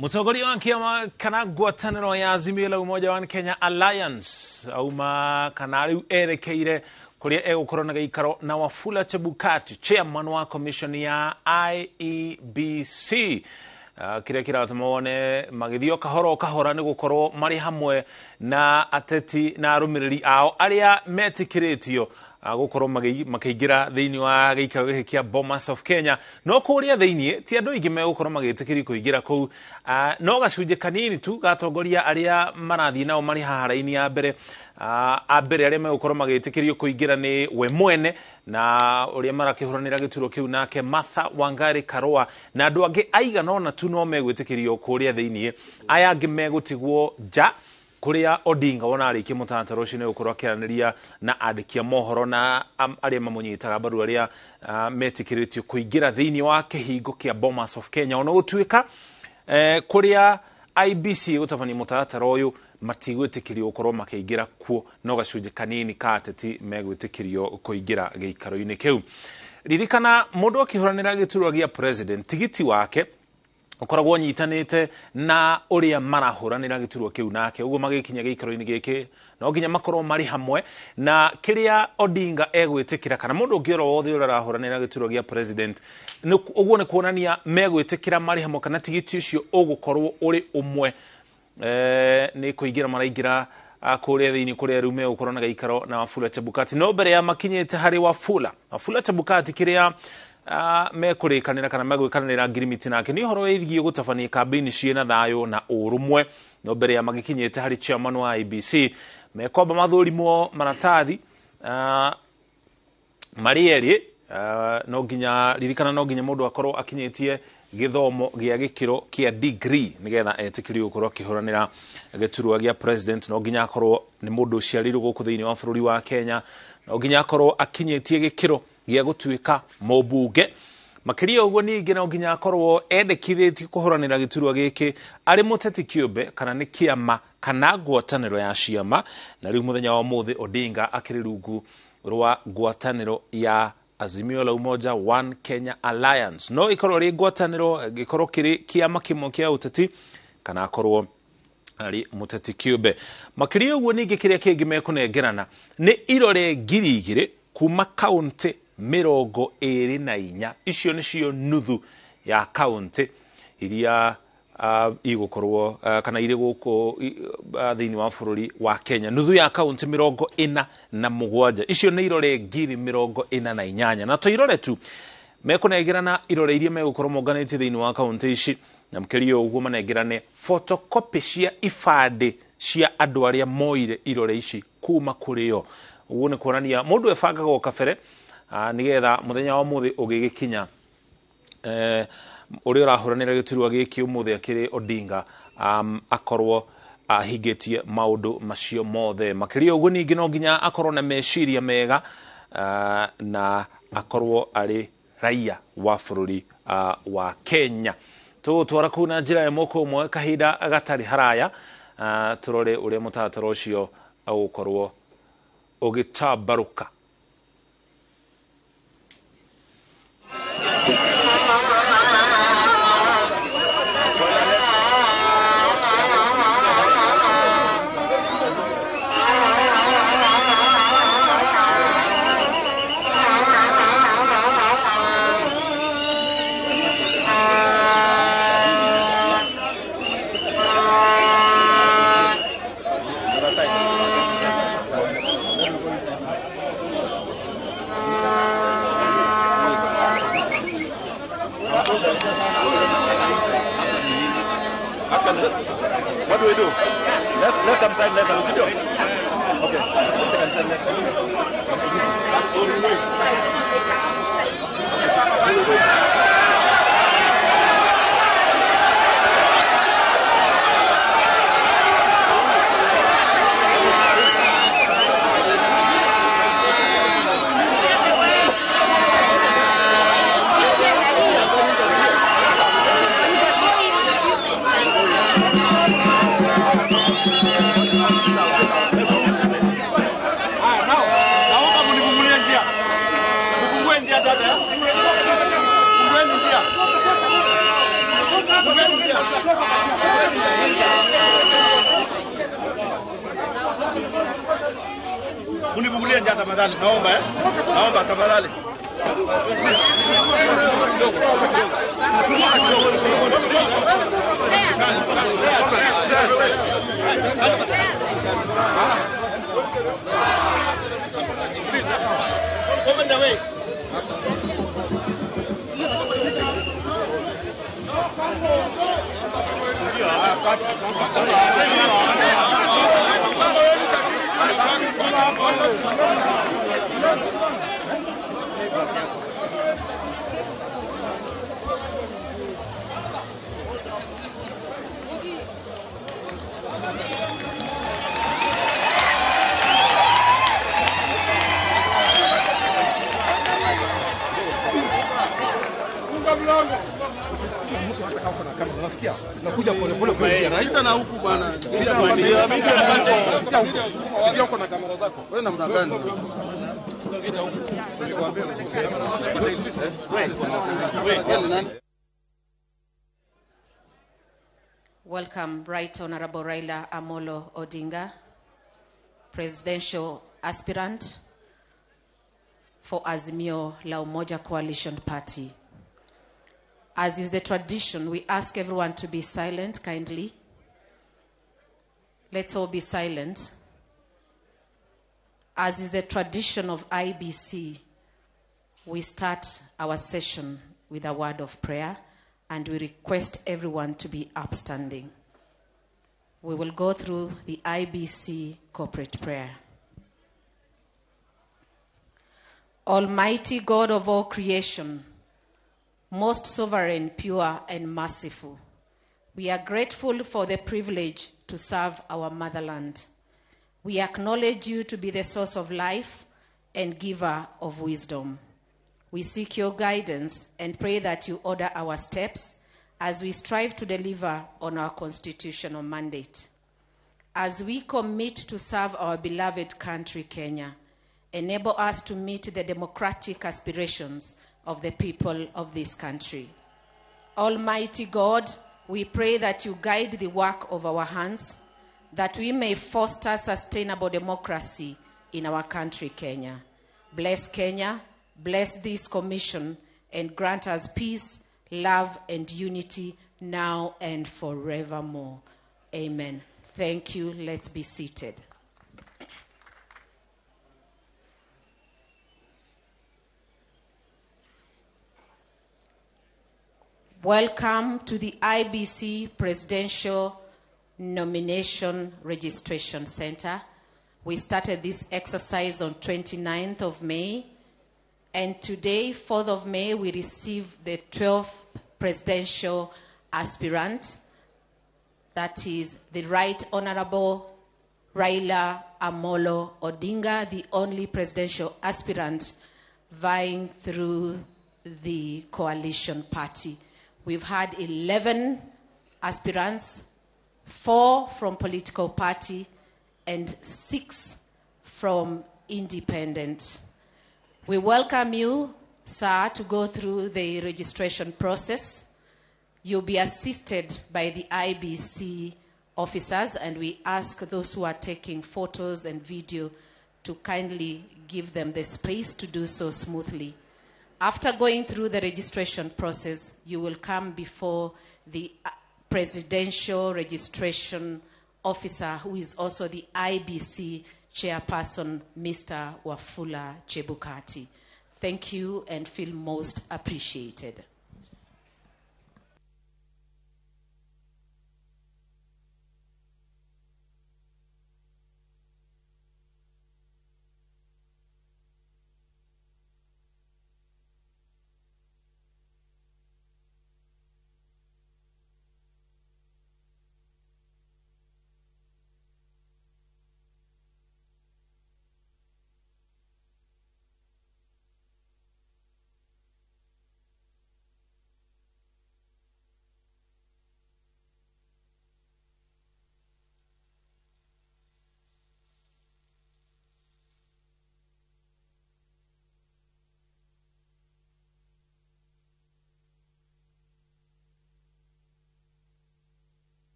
Mũtongoria wa kĩama kana ngwatanĩro ya Azimio la Umoja wa Kenya Alliance auma kana rĩu erekeire kũrĩa egũkorwo na gĩikaro na Wafula Chebukati, chairman wa commission ya IEBC. Kĩrĩa kĩratũma wone magĩthiĩ o kahora o kahora nĩ gũkorwo marĩ hamwe na ateti na arũmĩrĩri ao arĩa metĩkĩrĩtio gũkorwo makĩingĩra thĩinĩ wa gĩikaro gĩkĩ kĩa Bomas of Kenya. No kũrĩa thĩinĩ ti andũ aingĩ megũkorwo magĩtĩkĩrio kũingĩra kũu, no gacunjĩ kanini tu gatongoria arĩa marathiĩ nao marĩ haha raini ya mbere. A mbere arĩa megũkorwo magĩtĩkĩrio kũingĩra nĩ we mwene na ũrĩa marakĩhũranĩra gĩturwa kĩu nake Martha Wangari Karua, na andũ angĩ aigana ũna tu no megwĩtĩkĩrio kũrĩa thĩinĩ. Aya angĩ megũtigwo nja kũrĩa Odinga wona arĩkia mũtaratara ũcio nĩ gũkorwo akĩaranĩria na andĩki a mohoro na arĩa mamũnyitaga mbaru arĩa metĩkĩrĩtio kũingĩra thĩinĩ wa kĩhingo kĩa Bomas of Kenya. Ona gũtuĩka kũrĩa IEBC gũtabania mũtaratara ũyũ matigwĩtĩkĩrio gũkorwo makĩingĩra kuo, no gacunjĩ kanini ka ateti megwĩtĩkĩrio kũingĩra gĩikaro-inĩ kĩu. Ririkana mũndũ akĩhũranĩra gĩturwa gĩa president, tigiti wake ũkoragwo ũnyitanĩte na ũrĩa marahũranĩra gĩturwa kĩu nake, ũguo magĩkinya gĩikaro-inĩ gĩkĩ no nginya makorwo marĩ hamwe. Na kĩrĩa Odinga egwĩtĩkĩra kana mũndũ ũngĩ oro wothe ũrĩa arahũranĩra gĩturwa gĩa president, ũguo nĩ kuonania megwĩtĩkĩra marĩ hamwe kana tigiti ũcio ũgũkorwo ũrĩ ũmwe. Nĩ kũingĩra maraingĩra kũrĩa thĩinĩ kũrĩa rĩu megũkorwo na gĩikaro na Wafula Chebukati. No mbere ya makinyĩte harĩ Wafula Chebukati kĩrĩa mekũrĩkanĩra kana megwĩkanĩra ngirimiti nake nĩ ũhoro wĩgiĩ gũtabania kambĩini ciĩna thayũ na ũrũmwe. No mbere ya magĩkinyĩte harĩ chairman wa IEBC mekwamba mathũrimwo maratathi marĩ erĩ. No nginya ririkana, no nginya mũndũ akorwo akinyĩtie gĩthomo gĩa gĩkĩro kĩa degree nĩgetha etĩkĩrio gũkorwo akĩhũranĩra gĩturwa gĩa president. No nginya akorwo nĩ mũndũ ũciarĩirwo gũkũ thĩinĩ wa bũrũri wa Kenya. No nginya akorwo akinyĩtie gĩkĩro gĩa gũtuĩka mũmbunge. Makĩria ũguo ningĩ no nginya akorwo endekithĩtie kũhũranĩra gĩturwa gĩkĩ arĩ mũteti kĩũmbe kana nĩ kĩama kana ngwatanĩro ya ciama. Na rĩu mũthenya wa ũmũthĩ Odinga akĩrĩ rungu rwa ngwatanĩro ya Azimio la Umoja One Kenya Alliance. No ikorwo rĩ ngwatanĩro, gĩkorwo kĩrĩ kĩama kĩmwe kĩa ũteti kana akorwo arĩ mũteti kĩũmbe. Makĩria ũguo ningĩ kĩrĩa kĩngĩ mekũnengerana nĩ irore 2,000 kuma kaũntĩ 24. Icio nĩcio nuthu ya kaũntĩ iria igũkorwo kana irĩ gũkũ thĩinĩ wa bũrũri wa Kenya. Nuthu ya kaũntĩ 47. Icio nĩ irore 48,000. Na to irore tu mekũnengerana irore iria megũkorwo monganĩtie thĩinĩ wa kaũntĩ ici, na makĩria ũguo manengerane photocopy cia ibandĩ cia andũ arĩa moire irore ici kuma kũrĩ o. Ũguo nĩ kuonania mũndũ ebangaga o kabere nĩgetha mũthenya wa ũmũthĩ ũgĩgĩkinya ũrĩa ũrahũranĩra gĩturwa gĩkĩ ũmũthĩ akĩrĩ Odinga akorwo ahingĩtie maũndũ macio mothe. Makĩria ũguo ningĩ no nginya akorwo na meciria mega na akorwo arĩ raia wa bũrũri wa Kenya. Tũgũtwara kũu na njĩra ĩmwe kwa ĩmwe kahinda gatarĩ haraya, tũrore ũrĩa mũtaratara ũcio ũgũkorwo ũgĩtambarũka. What do we do? Let's let them sign letter. Is it okay? They can sign letter. Unifungulie njia tafadhali, naomba naomba tafadhali. Open the way. Nakuja pole pole kwa njia. Naita na huku bwana. Ndio uko na kamera zako. Wewe namna gani? Ita huku. Nilikwambia. Welcome, Right Honorable Raila Amolo Odinga, presidential aspirant for Azimio La Umoja Coalition Party. As is the tradition, we ask everyone to be silent kindly Let's all be silent. As is the tradition of IBC, we start our session with a word of prayer, and we request everyone to be upstanding. We will go through the IBC corporate prayer. Almighty God of all creation, most sovereign, pure, and merciful, we are grateful for the privilege to serve our motherland. We acknowledge you to be the source of life and giver of wisdom. We seek your guidance and pray that you order our steps as we strive to deliver on our constitutional mandate. As we commit to serve our beloved country, Kenya, enable us to meet the democratic aspirations of the people of this country. Almighty God, we pray that you guide the work of our hands, that we may foster sustainable democracy in our country, Kenya. Bless Kenya, bless this commission, and grant us peace, love, and unity now and forevermore. Amen. Thank you. Let's be seated. Welcome to the IBC Presidential Nomination Registration Center. We started this exercise on 29th of May, and today, 4th of May, we receive the 12th presidential aspirant, that is the Right Honorable Raila Amolo Odinga, the only presidential aspirant vying through the coalition party. We've had 11 aspirants, 4 from political party and 6 from independent. We welcome you, sir, to go through the registration process. You'll be assisted by the IBC officers, and we ask those who are taking photos and video to kindly give them the space to do so smoothly. After going through the registration process, you will come before the presidential registration officer, who is also the IBC chairperson, Mr. Wafula Chebukati. Thank you and feel most appreciated.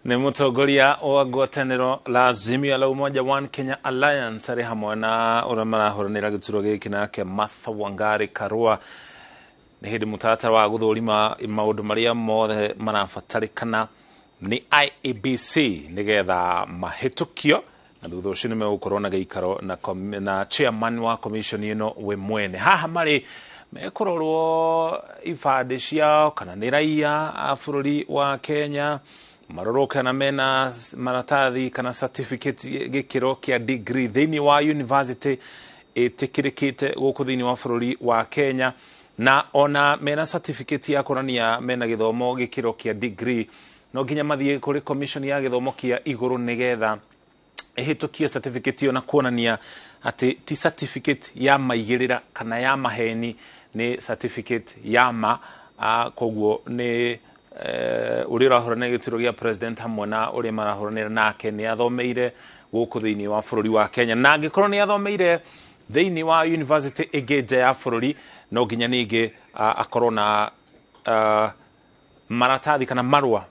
Nĩ mũtongoria wa ngwatanĩro la Azimio la Umoja One Kenya Alliance arĩ hamwe na ũrĩa marahũranĩra gĩturwa gĩkĩ nake Martha Wangari Karua. Nĩ hĩndĩ mũtaratara wa gũthũrima maũndũ marĩa mothe marabatarĩkana nĩ IEBC nĩgetha mahĩtũkio, na thutha ũcio nĩ megũkorwo na gĩikaro na chairman wa commission ĩno we mwene. Haha marĩ mekũrorwo ibandĩ ciao kana nĩ raia a bũrũri wa Kenya, marorwo kana mena maratathi kana certificate gĩkĩro kĩa degree thĩinĩ wa university ĩtĩkĩrĩkĩte gũkũ thĩinĩ wa bũrũri wa Kenya, na ona mena certificate ya kuonania mena gĩthomo gĩkĩro kĩa degree, no nginya mathiĩ kũrĩ commission ya gĩthomo kĩa igũrũ nĩgetha ĩhĩtũkie certificate ĩyo na kuonania atĩ ti certificate ya maigĩrĩra kana ya maheni, nĩ certificate ya ma. Koguo nĩ ũrĩa ũrahũranĩra gĩturwa gĩa president hamwe na ũrĩa marahũranĩra nake nĩ athomeire gũkũ thĩinĩ wa bũrũri wa Kenya, na angĩkorwo nĩ athomeire thĩinĩ wa university ĩngĩ nja ya bũrũri, no nginya ningĩ akorwo na maratathi kana marũa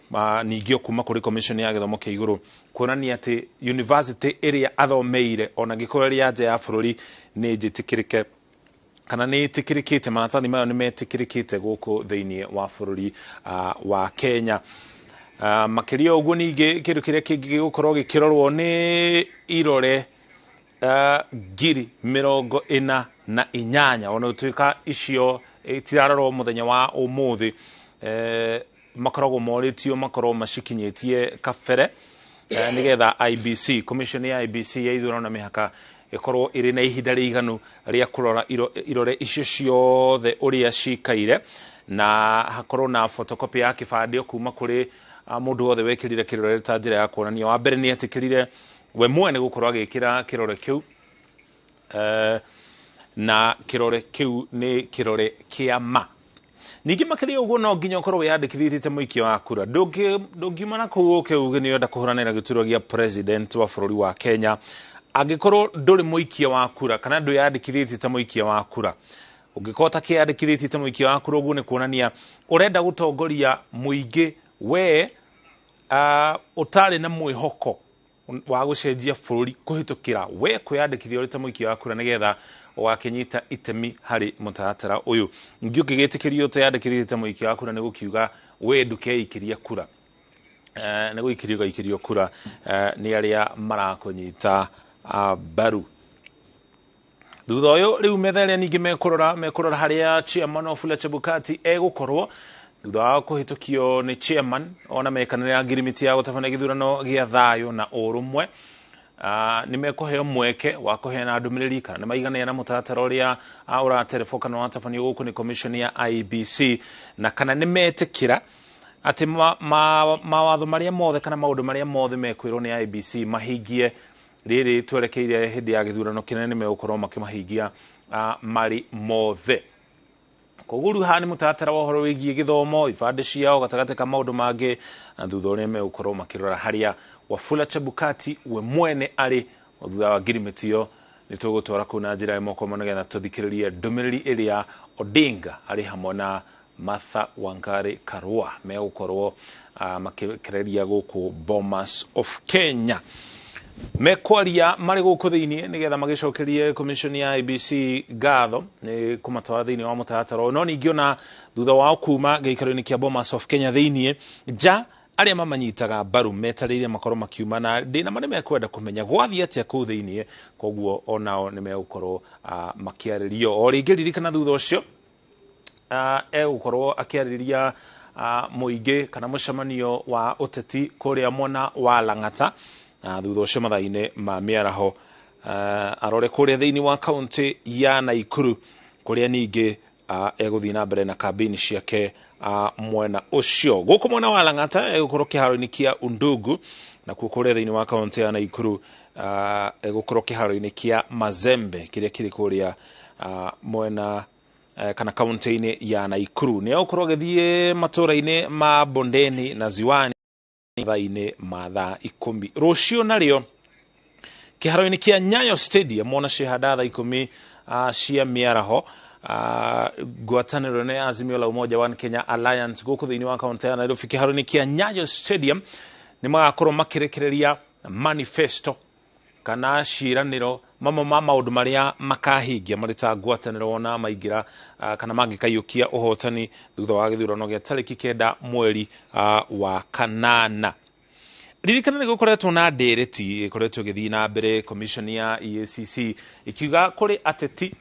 ningĩ kuma kũrĩ commission ya gĩthomo kĩa igũrũ kuonania atĩ university ĩrĩa athomeire ona angĩkorwo ĩrĩ ya nja ya bũrũri nĩ njĩtĩkĩrĩke kana nĩ ĩtĩkĩrĩkĩte, maratathi mayo nĩ metĩkĩrĩkĩte gũkũ thĩinĩ wa bũrũri wa Kenya. Makĩria ũguo ningĩ kĩndũ kĩrĩa kĩngĩ gĩgũkorwo gĩkĩrorwo nĩ irore 48,000, ona gũtuĩka icio itirarorwo mũthenya wa ũmũthĩ, makoragwo morĩtio makorwo macikinyĩtie kabere, nĩgetha IBC, commission ya IBC ya ithurano na mĩhaka ĩkorwo ĩrĩ na ihinda rĩiganu rĩa kũrora irore icio ciothe ũrĩa cikaire, na hakorwo na photocopy ya kĩbandĩ kuma kũrĩ mũndũ wothe wekĩrire kĩrore ta njĩra ya kuonania wa mbere nĩ etĩkĩrire we mwene gũkorwo agĩkĩra kĩrore kĩu, na kĩrore kĩu nĩ kĩrore kĩa ma. Ningĩ makĩria ũguo no nginya ũkorwo wĩyandĩkithĩtie ta mũikia wa kura. Ndũngiuma na kũu ũke uge nĩ ũrenda kũhũranĩra gĩturwa gĩa president wa bũrũri wa Kenya angĩkorwo ndũrĩ mũikia wa kura kana ndwĩyandĩkithĩtie ta mũikia wa kura. Ũngĩkorwo ũtakĩyandĩkithĩtie ta mũikia wa kura, ũguo nĩ kuonania ũrenda gũtongoria mũingĩ we ũtarĩ na mwĩhoko wa gũcenjia bũrũri kũhĩtũkĩra we kwĩyandĩkithia ũrĩ ta mũikia wa kura nĩgetha ũgakĩnyita itemi harĩ mũtaratara ũyũ. Ningĩ ũngĩgĩtĩkĩrio ũteyandĩkithĩtie ta mũikia wa kura nĩ gũkiuga we ndũkeikĩria kura, nĩ gũikĩrio ũgaikĩrio kura nĩ arĩa marakũnyita mbaru. Thutha ũyũ rĩu metha ĩrĩa ningĩ mekũrora harĩa chairman Wafula Chebukati egũkorwo thutha wa kũhĩtũkio nĩ chairman ona mekanĩra ngirimiti ya gũtabania gĩthurano gĩa thayũ na ũrũmwe. Nĩ mekũheo mweke wa kũheana ndũmĩrĩri kana nĩ maiganĩra na mũtaratara ũrĩa ũraterebo kana ũratabanio gũkũ nĩ commission ya IEBC, na kana nĩ metĩkĩra atĩ mawatho marĩa mothe kana maũndũ marĩa mothe mekwĩrwo nĩ IEBC mahingie rĩrĩ twerekeire hĩndĩ ya gĩthurano kĩnene nĩ megũkorwo makĩmahingia marĩ mothe. Koguo rĩu haha nĩ mũtaratara wa ũhoro wĩgiĩ gĩthomo, ibandĩ ciao gatagatĩ ka maũndũ mangĩ, na thutha ũrĩa megũkorwo makĩrora harĩa Wafula Chebukati we mwene arĩ. Thutha wa ngirimiti ĩyo nĩ tũgũtwara kũu na njĩra ĩmwe kwa ĩmwe nĩgetha tũthikĩrĩrie ndũmĩrĩri ĩrĩa Odinga arĩ hamwe na Martha Wangari Karua megũkorwo makĩreria gũkũ Bomas of Kenya. Mekwaria marĩ gũkũ thĩinĩ nĩgetha magĩcokerie commission ya IEBC ngatho nĩ kũmatwara thĩinĩ wa mũtaratara ũyũ. No ningĩ ona thutha wao kuma gĩikaro-inĩ kĩa Bomas of Kenya thĩinĩ nja, arĩa mamanyitaga mbaru metarĩire makorwo makiuma na ndĩna ma nĩ mekwenda kũmenya gwathiĩ atĩa kũu thĩinĩ, koguo onao nĩ megũkorwo makĩarĩrio. O rĩngĩ ririkana thutha ũcio egũkorwo akĩarĩria mũingĩ kana mũcemanio wa ũteti kũrĩa mwena wa Lang'ata, na thutha ũcio mathaa-inĩ ma mĩaraho arore kũrĩa thĩinĩ wa kaunti ya Naikuru kũrĩa ningĩ egũthiĩ na mbere na kambĩini ciake mwena ũcio. Gũkũ mwena wa Lang'ata egũkorwo kĩharo-inĩ kĩa Undugu, nakuo kũrĩa thĩinĩ wa kaunti ya Naikuru egũkorwo kĩharo-inĩ kĩa Mazembe kĩrĩa kĩrĩ kũrĩa mwena kana kaunti-inĩ ya Naikuru. Nĩ egũkorwo agĩthiĩ matũũra-inĩ ma Bondeni na Ziwani thaa-inĩ ma thaa 10. Rũciũ narĩo kĩharo-inĩ kĩa Nyayo Stadium ona cihanda thaa 10 cia mĩaraho, ngwatanĩro nĩ Azimio la Umoja One Kenya Alliance gũkũ thĩinĩ wa kaunti ya Nairobi kĩharo-inĩ kĩa Nyayo Stadium Nĩ magakorwo makĩrekereria manifesto kana ciĩranĩro, mamwe ma maũndũ marĩa makahingia marĩ ta ngwatanĩro wona maingĩra kana mangĩkaiyũkia ũhotani thutha wa gĩthurano gĩa tarĩki 9 mweri wa kanana. Ririkana nĩ gũkoretwo na ndereti ĩkoretwo ĩgĩthiĩ na mbere, commission ya EACC ikiuga kũrĩ ateti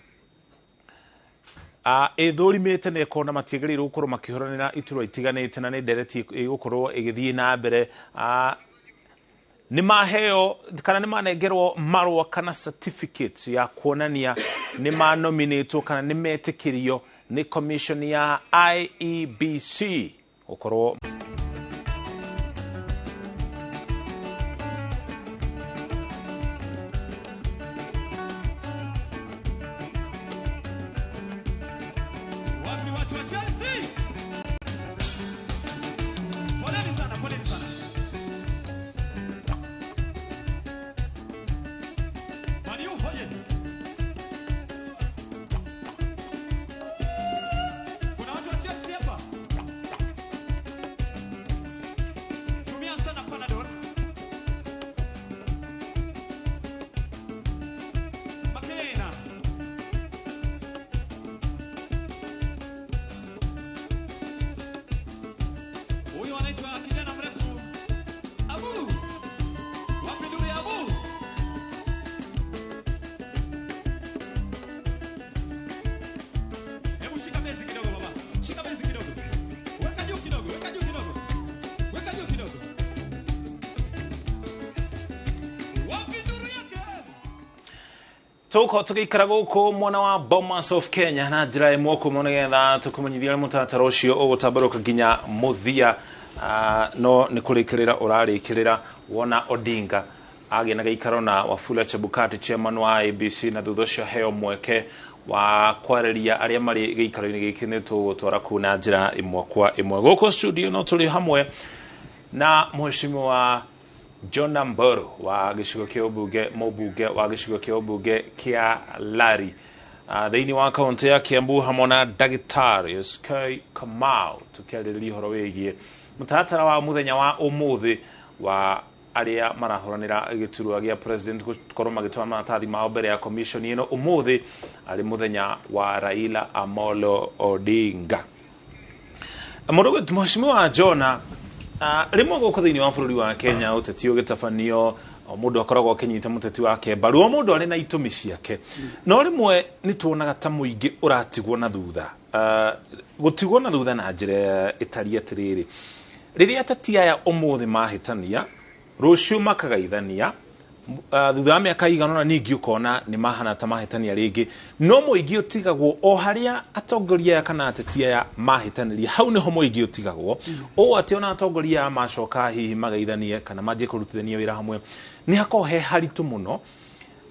ĩthũrimĩte na ĩkona matiagĩrĩirwo gũkorwo makĩhũranĩra iturwa itiganĩte, na nĩ ndereti ĩgũkorwo ĩgĩthiĩ na mbere. Nĩ maheo kana nĩ manengerwo marũa kana certificate ya kuonania nĩ manominĩtwo kana nĩ metĩkĩrio nĩ commission ya IEBC gũkorwo. Wapi watu wa Chelsea? Poleni sana, poleni sana. Man U hoye. Kuna watu wa Chelsea hapa? Tumia sana Panadol. Makena. Huyu anaitwa kijana mrefu Abu. Wapi nduru ya Abu? Hebu shika bezi kidogo baba. Shika bezi kidogo. Weka juu kidogo, weka juu kidogo. Weka juu kidogo. Wapi nduru yake? Tũgũkorwo tũgĩikara gũkũ mwena wa Bomas of Kenya na njĩra ĩmwe kuma nĩgetha tũkũmenyithia ũrĩa mũtaratara ũcio ũgũtambũrũka nginya mũthia. No nĩ kũrĩkĩrĩra ũrarĩkĩrĩra wona Odinga agĩa na gĩikaro na Wafula Chebukati, chairman wa IEBC, na thutha ũcio heo mweke wa kwarĩria arĩa marĩ gĩikaro-inĩ gĩkĩ. Nĩ tũgũtwara kũu na njĩra ĩmwe kwa ĩmwe. Gũkũ studio no tũrĩ hamwe na mheshimiwa John Mburu wa gĩcigo kĩa ũmbunge, mũmbunge wa gĩcigo kĩa ũmbunge kĩa Lari thĩinĩ wa kaunti ya Kiambu, hamwe na ndagĩtarĩ SK Kamau, tũkĩarĩrĩria ũhoro wĩgiĩ mũtaratara wa mũthenya wa ũmũthĩ wa arĩa marahũranĩra gĩturwa gĩa president gũkorwo magĩtwara maratathi mao mbere ya commission ĩno, ũmũthĩ arĩ mũthenya wa Raila Amolo Odinga. Mũndũ mheshimiwa Jona, rĩmwe gũkũ thĩinĩ wa bũrũri wa Kenya ũteti ũgĩtabanio, o mũndũ akoragwo akĩnyita mũteti wake mbaru, o mũndũ arĩ na itũmi ciake, no rĩmwe nĩ tuonaga ta mũingĩ ũratigwo na thutha. Gũtigwo na thutha na njĩra ĩtariĩ atĩrĩrĩ, rĩrĩa ateti aya ũmũthĩ mahĩtania, rũciũ makagaithania, thutha wa mĩaka igana ũna ningĩ ũkona nĩ mahana ta mahĩtania rĩngĩ, no mũingĩ ũtigagwo o harĩa atongoria aya kana ateti aya mahĩtanĩria, hau nĩho mũingĩ ũtigagwo, ũũ atĩ ona atongoria aya macoka hihi magaithanie kana manjie kũrutithania wĩra hamwe, nĩ hakoragwo he haritũ mũno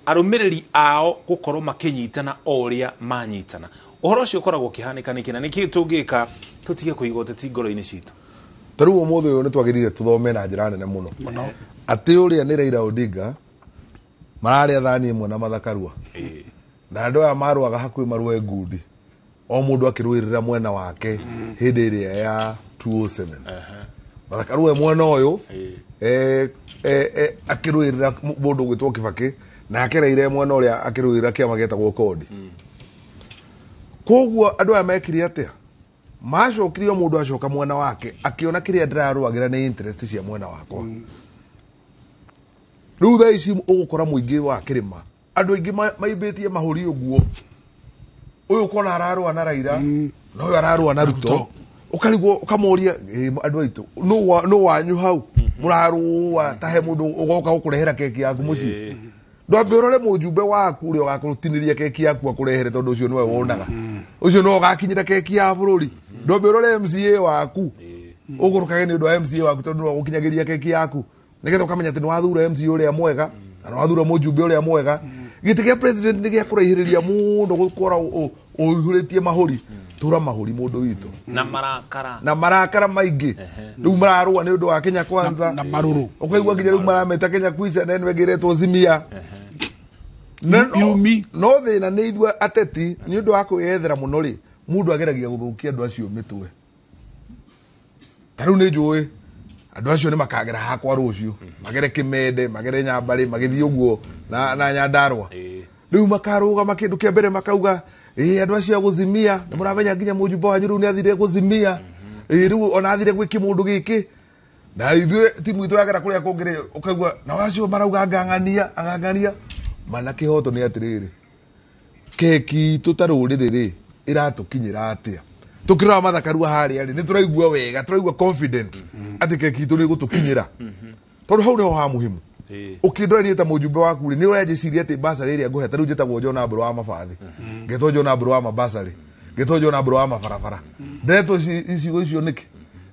arũmĩrĩri ao gũkorwo makĩnyitana o ũrĩa manyitana. Ũhoro ũcio ũkoragwo ũkĩhanĩka nĩkĩ, na nĩkĩ tũngĩka tũtige kũiga ũteti ngoro-inĩ citũ? Ta rĩu ũmũthĩ ũyũ nĩ twagĩrĩire tũthome na njĩra nene mũno atĩ ũrĩa nĩ Raila Odinga mararĩa thani ĩmwe na Martha Karua, na andũ aya marũaga hakuhĩ marũe ngundi, o mũndũ akĩrũĩrĩra mwena wake hĩndĩ ĩrĩa ya 207. Martha Karua e mwena ũyũ akĩrũĩrĩra mũndũ ũgwĩtwo Kibaki, nake Raila e mwena ũrĩa akĩrũĩrĩra kĩama gĩetagwo Kodi. Koguo andũ aya mekire atĩa? Macokire o mũndũ acoka mwena wake, akĩona kĩrĩa ndĩrarũagĩra nĩ interest cia mwena wakwa. Rĩu thaa ici ũgũkora mũingĩ wa kĩrĩma andũ aingĩ maimbĩtie mahũri ũguo, ũyũ ũkona ararũa na Raila na ũyũ ararũa na Ruto, ũkarigwo ũkamũria, andũ aitũ nũ wanyu hau mũrarũa ta he mũndũ ũgoka gũkũrehera keki yaku mũciĩ? Ndwambe ũrore mũjumbe waku ũrĩa ũgakũtinĩria keki yaku akũrehere, tondũ ũcio nĩwe wonaga, ũcio nĩwe ũgakinyĩra keki ya bũrũri. Ndwambe ũrore MCA waku, ũgũrũkage nĩ ũndũ wa MCA waku, tondũ nĩwe ũgũkinyagĩria keki yaku, nĩgetha ũkamenya atĩ nĩwathura MCA ũrĩa mwega na nĩwathura mũjumbe ũrĩa mwega. Gĩtĩ kĩa president nĩ gĩa kũraihĩrĩria mũno gũkora ũihũrĩtie mahũri. Tũra mahũri mũndũ witũ na marakara, na marakara maingĩ. Rĩu mararũa nĩ ũndũ wa Kenya Kwanza na marũrũ, ũkaigua nginya rĩu marameta Kenya Kwanza na ĩno ĩngĩ ĩretwo Zimia. Irumi. No thĩna nĩ ithuĩ ateti nĩ ũndũ wa kwĩyethera mũno rĩ, mũndũ ageragia gũthũkia andũ acio mĩtwe. Ta rĩu nĩ njũĩ Andũ acio nĩ makagera hakwa rũciũ, magere Kĩmende, magere Nyambarĩ, magĩthiĩ ũguo na Nyandarũa. Rĩu makarũgama kĩndũ kĩa mbere makauga, ĩ andũ acio a gũzimia, nĩ mũramenya nginya mũjumbe wanyu rĩu nĩ athire gũzimia, ĩ rĩu ona athire gwĩ kĩmũndũ gĩkĩ. Na ithuĩ timu itũ yagera kũrĩa kũngĩ rĩ, ũkaigua nao acio marauga ngang'ania, ang'ang'ania. Mana kĩhoto nĩ atĩrĩrĩ, keki itũ ta rũrĩrĩ rĩ, ĩratũkinyĩra atĩa? Tũkĩrora mathakarua harĩa rĩ, nĩ tũraigua wega, tũraigua confident atĩ keki itũ nĩ ĩgũtũkinyĩra. Tondũ hau nĩho ha muhimu. Ũkĩndora niĩ ta mũjumbe waku rĩ, nĩ ũranjĩciria atĩ basarĩ ĩrĩa ngũhe, ta rĩu njĩtagwo John Ambũrũ wa mabathi, ngetwo John Ambũrũ wa mabasarĩ, ngetwo John Ambũrũ wa mabarabara. Ndĩretwo icigo icio nĩkĩ?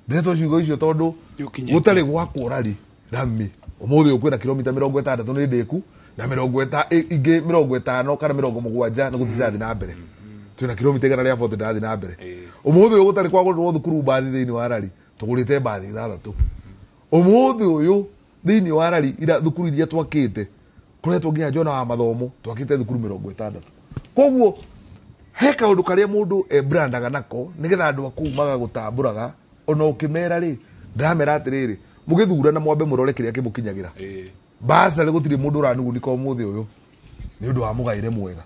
Ndĩretwo ciugo icio tondũ gũtarĩ gwakwo rari rami. Ũmũthĩ ũyũ kwĩna kilomita 60 nĩ ndĩku, na mĩrongo ingĩ 50 kana 70 nĩ gũthiĩ irathiĩ na mbere. Twĩna kilomita 140 ndĩrathiĩ na mbere. Ũmũthĩ ũyũ gũtarĩ kwagũrĩrwo thukuru mbathi thĩinĩ wa rari, tũgũrĩte mbathi 6. Ũmũthĩ ũyũ thĩinĩ wa rari ira thukuru iria twakĩte, kũretwo nginya Jona wa mathomo, twakĩte thukuru 60. Koguo he kaũndũ karĩa mũndũ ebrandaga nako nĩgetha andũ a kũu magagũtambũraga, ona ũkĩmera rĩ, ndĩramera atĩrĩrĩ, mũgĩthurana mwambe mũrore kĩrĩa kĩmũkinyagĩra. Basarĩ gũtirĩ mũndũ ũranugunĩka ũmũthĩ ũyũ nĩ ũndũ wa mũgaĩre mwega.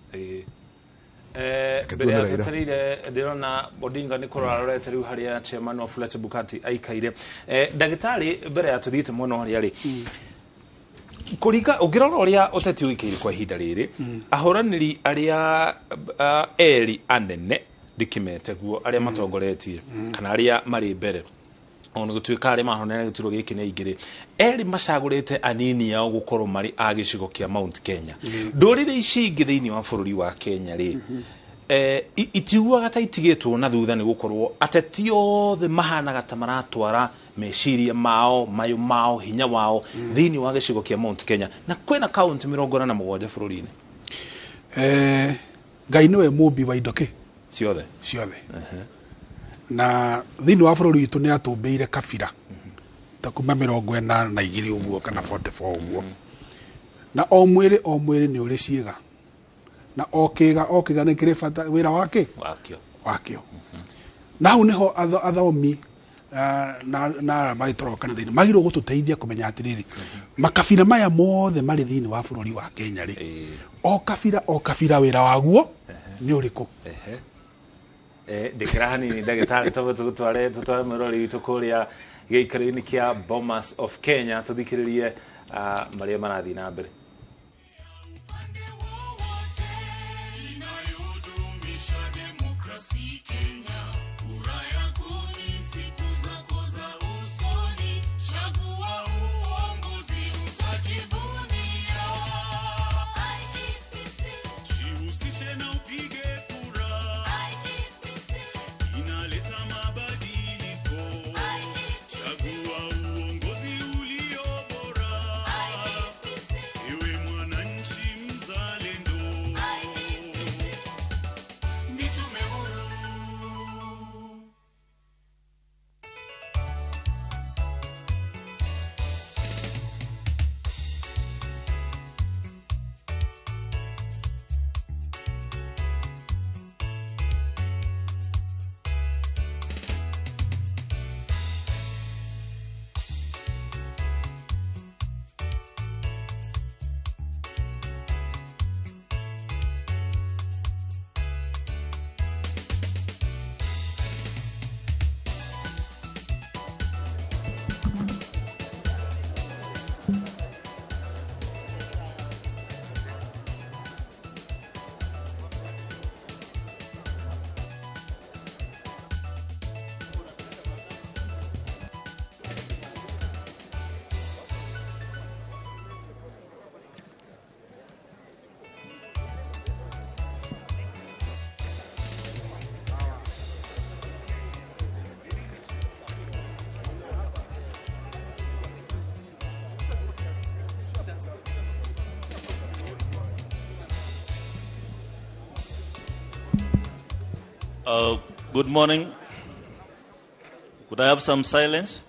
Mbere tuone ya Raila. twetereire ndĩrona Odinga nĩ kũrora arorete rĩu harĩa chairman wa Wafula Chebukati aikaire. Ndagĩtarĩ, mbere ya tũthiĩte mwena ũrĩa rĩ, kũringa ũngĩrora ũrĩa ũteti ũikaire kwa ihinda rĩrĩ, ahũranĩri arĩa erĩ anene ndĩkĩmete guo, arĩa matongoretie kana arĩa marĩ mbere, ona gũtuĩka arĩa mahonera gĩturwa gĩkĩ nĩ aingĩ rĩ, erĩ macagũrĩte anini ao gũkorwo marĩ a gĩcigo kĩa Mount Kenya. Ndũrĩrĩ ici ingĩ thĩinĩ wa bũrũri wa Kenya rĩ, itiguaga ta itigĩtwo na thutha nĩ gũkorwo ateti othe mahanaga ta maratwara meciria mao, mayũ mao, hinya wao thĩinĩ wa gĩcigo kĩa Mount Kenya, na kwĩna kaunti 47 bũrũri-inĩ. Ngai nĩwe mũmbi wa indo kĩ? Ciothe. Ciothe. Na thĩinĩ wa bũrũri witũ nĩ atũmbĩire kabira ta kuma 42 ũguo kana 44 ũguo. Na o mwĩrĩ o mwĩrĩ nĩ ũrĩ ciĩga, na o kĩga o kĩga nĩ kĩrĩ bata wĩra wake wakĩo. Wakĩo. Na hau nĩho athomi na arĩa magĩtoroka thĩinĩ magĩrĩirwo gũtũteithia kũmenya atĩrĩrĩ, makabira maya mothe marĩ thĩinĩ wa bũrũri wa Kenya rĩ, o kabira o kabira wĩra waguo nĩ ũrĩkũ? Ndĩkĩra hanini ndagĩtarĩ, tondũ tũgũtware tũtware mwĩrori witũ kũrĩa gĩikaro-inĩ kĩa Bomas of Kenya, tũthikĩrĩrie marĩa marathiĩ na mbere. Good morning. Could I have some silence?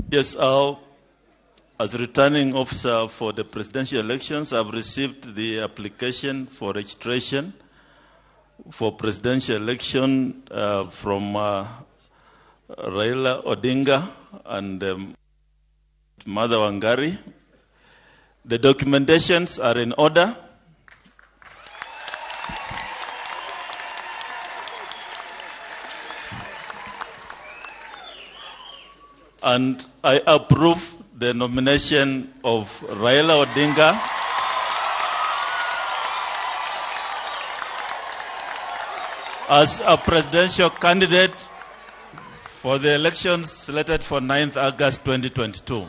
Yes, as returning officer for the presidential elections, I've received the application for registration for presidential election from Raila Odinga and Martha Wangari. The documentations are in order. And I approve the nomination of Raila Odinga as a presidential candidate for the elections slated for 9th August 2022.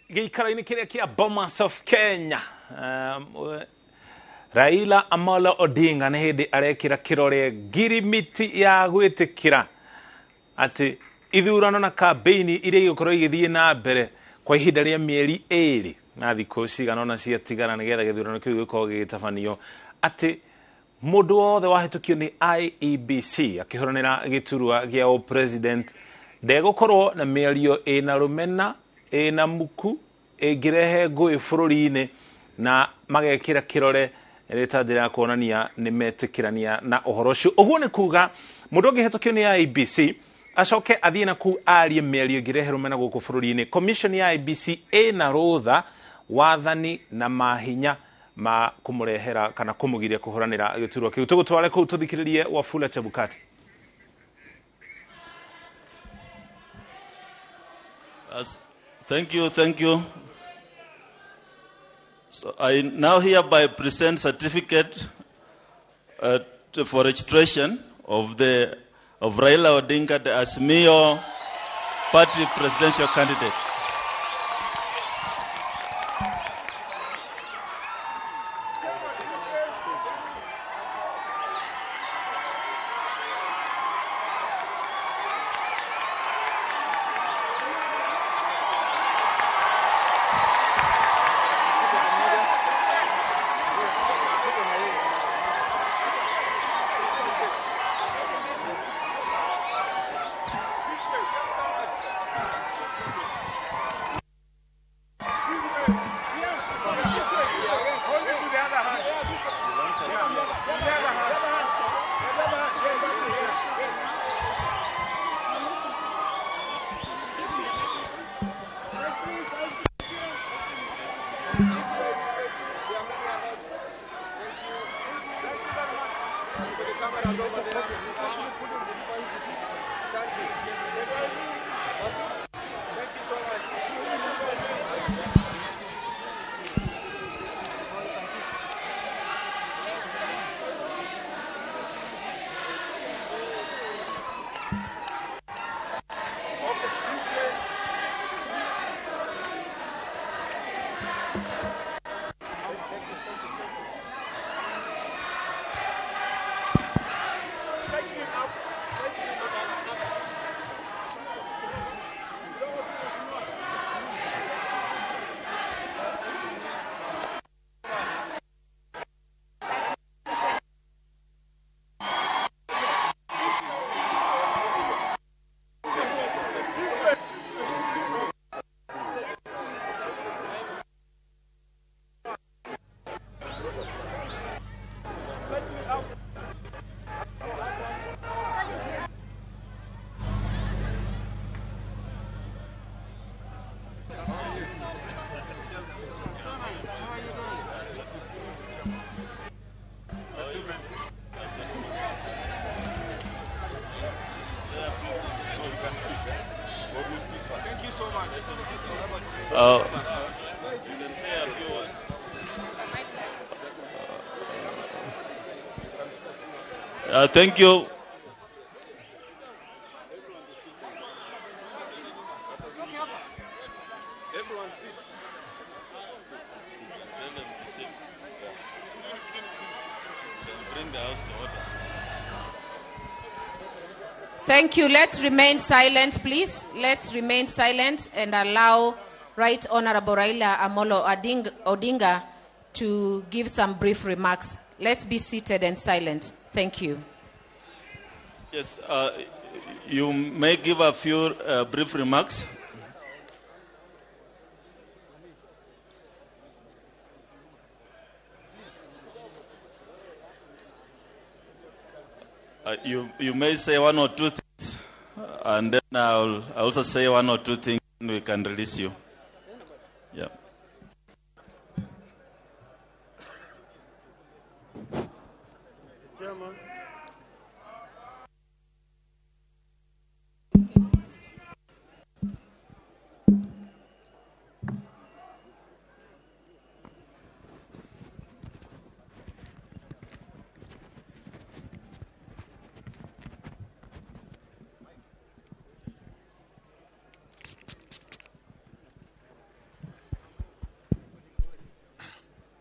Gĩikaro-inĩ kĩrĩa kĩa Bomas of Kenya, Raila Amolo Odinga nĩ hĩndĩ arekĩra kĩrore ngirimiti ya gwĩtĩkĩra atĩ ithurano na kambeini iria igũkorwo igĩthiĩ na mbere kwa ihinda rĩa mĩeri 2 na thikũ cigana ũna ciatigara nĩgetha gĩthurano kĩu gĩkorwo gĩgĩtabanio, atĩ mũndũ wothe wahĩtũkio nĩ IEBC akĩhũranĩra gĩturwa gĩa ũpresident ndegũkorwo na mĩario ĩna rũmena ĩna muku ĩngĩrehe ngũĩ bũrũri-inĩ, na magekĩra kĩrore ĩrĩ ta njĩra ya kuonania nĩ metĩkĩrania na ũhoro ũcio. Ũguo nĩ kuga mũndũ ũngĩhetũkio nĩ IEBC acoke athiĩ na kũu arie mĩario ĩngĩrehe rũmena gũkũ bũrũri-inĩ, commission ya IEBC ĩna rũtha, wathani na mahinya ma kũmũrehera kana kũmũgiria kũhũranĩra gĩturwa kĩu. Tũgũtware kũu tũthikĩrĩrie Wafula Chebukati. Thank you, thank you. So I now hereby present certificate for registration of Raila Odinga, the Azimio Party presidential candidate. Thank you so much. You can say a few words. Thank you. Everyone sit. Tell them to sit. Bring the house to order. Thank you. Let's remain silent, please. Let's remain silent and allow Right Honorable Raila Amolo Odinga to give some brief remarks. Let's be seated and silent. Thank you. Yes, you may give a few brief remarks. You may say one or two things, and then I'll also say one or two things, and we can release you. Yeah. Chairman.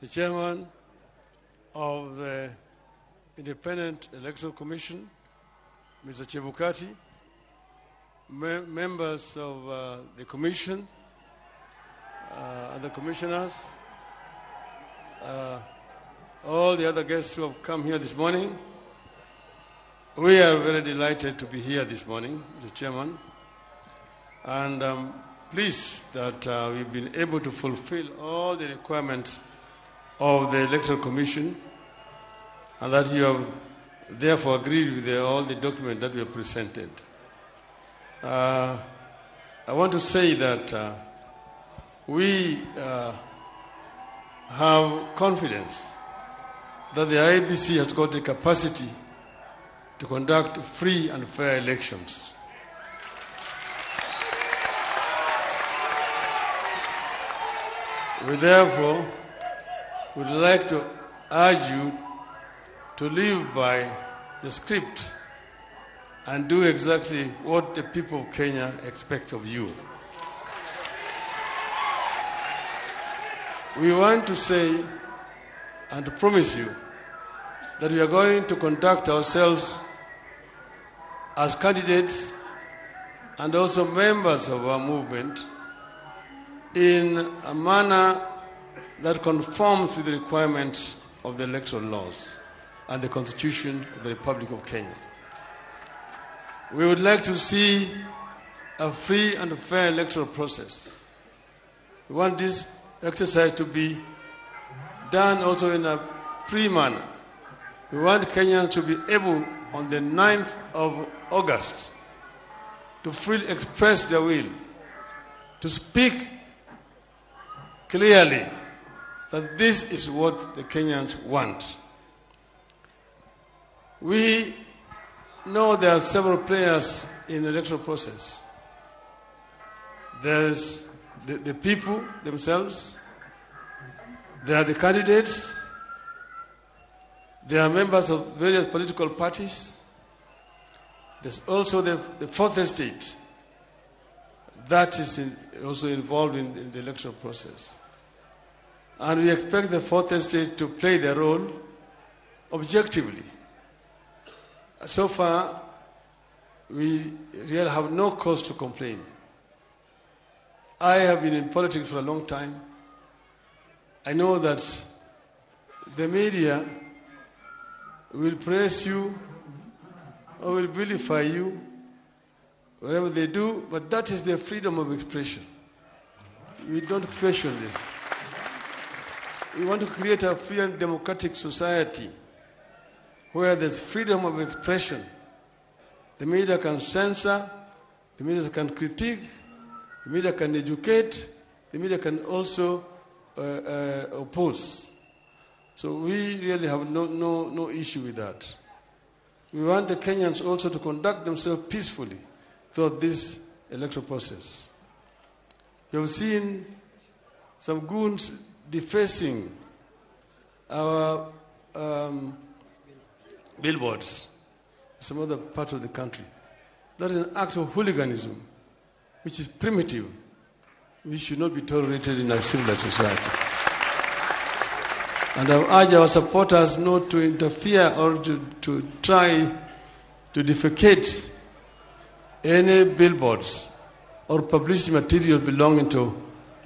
The chairman of the Independent Electoral Commission, Mr. Chebukati, members of the commission, and the commissioners, all the other guests who have come here this morning. We are very delighted to be here this morning, Mr. Chairman, and I'm pleased that we've been able to fulfill all the requirements of the Electoral Commission, and that you have therefore agreed with all the documents that we have presented. I want to say that we have confidence that the IEBC has got the capacity to conduct free and fair elections. We therefore would like to urge you to live by the script and do exactly what the people of Kenya expect of you. We want to say and to promise you that we are going to conduct ourselves as candidates and also members of our movement in a manner that conforms with the requirements of the electoral laws and the Constitution of the Republic of Kenya. We would like to see a free and fair electoral process. We want this exercise to be done also in a free manner. We want Kenyans to be able, on the 9th of August, to freely express their will, to speak clearly that this is what the Kenyans want. We know there are several players in the electoral process. There's the people themselves, there are the candidates, there are members of various political parties. There's also the fourth estate that is also involved in the electoral process. And we expect the fourth estate to play their role objectively. So far, we really have no cause to complain. I have been in politics for a long time. I know that the media will praise you or will vilify you, whatever they do, but that is their freedom of expression. We don't question this. We want to create a free and democratic society where there's freedom of expression. The media can censor, the media can critique, the media can educate, the media can also oppose. So we really have no issue with that. We want the Kenyans also to conduct themselves peacefully throughout this electoral process. You have seen some goons defacing our billboards in some other part of the country. That is an act of hooliganism, which is primitive, which should not be tolerated in our civilized society. And I urge our supporters not to interfere or to try to defecate any billboards or publicity material belonging to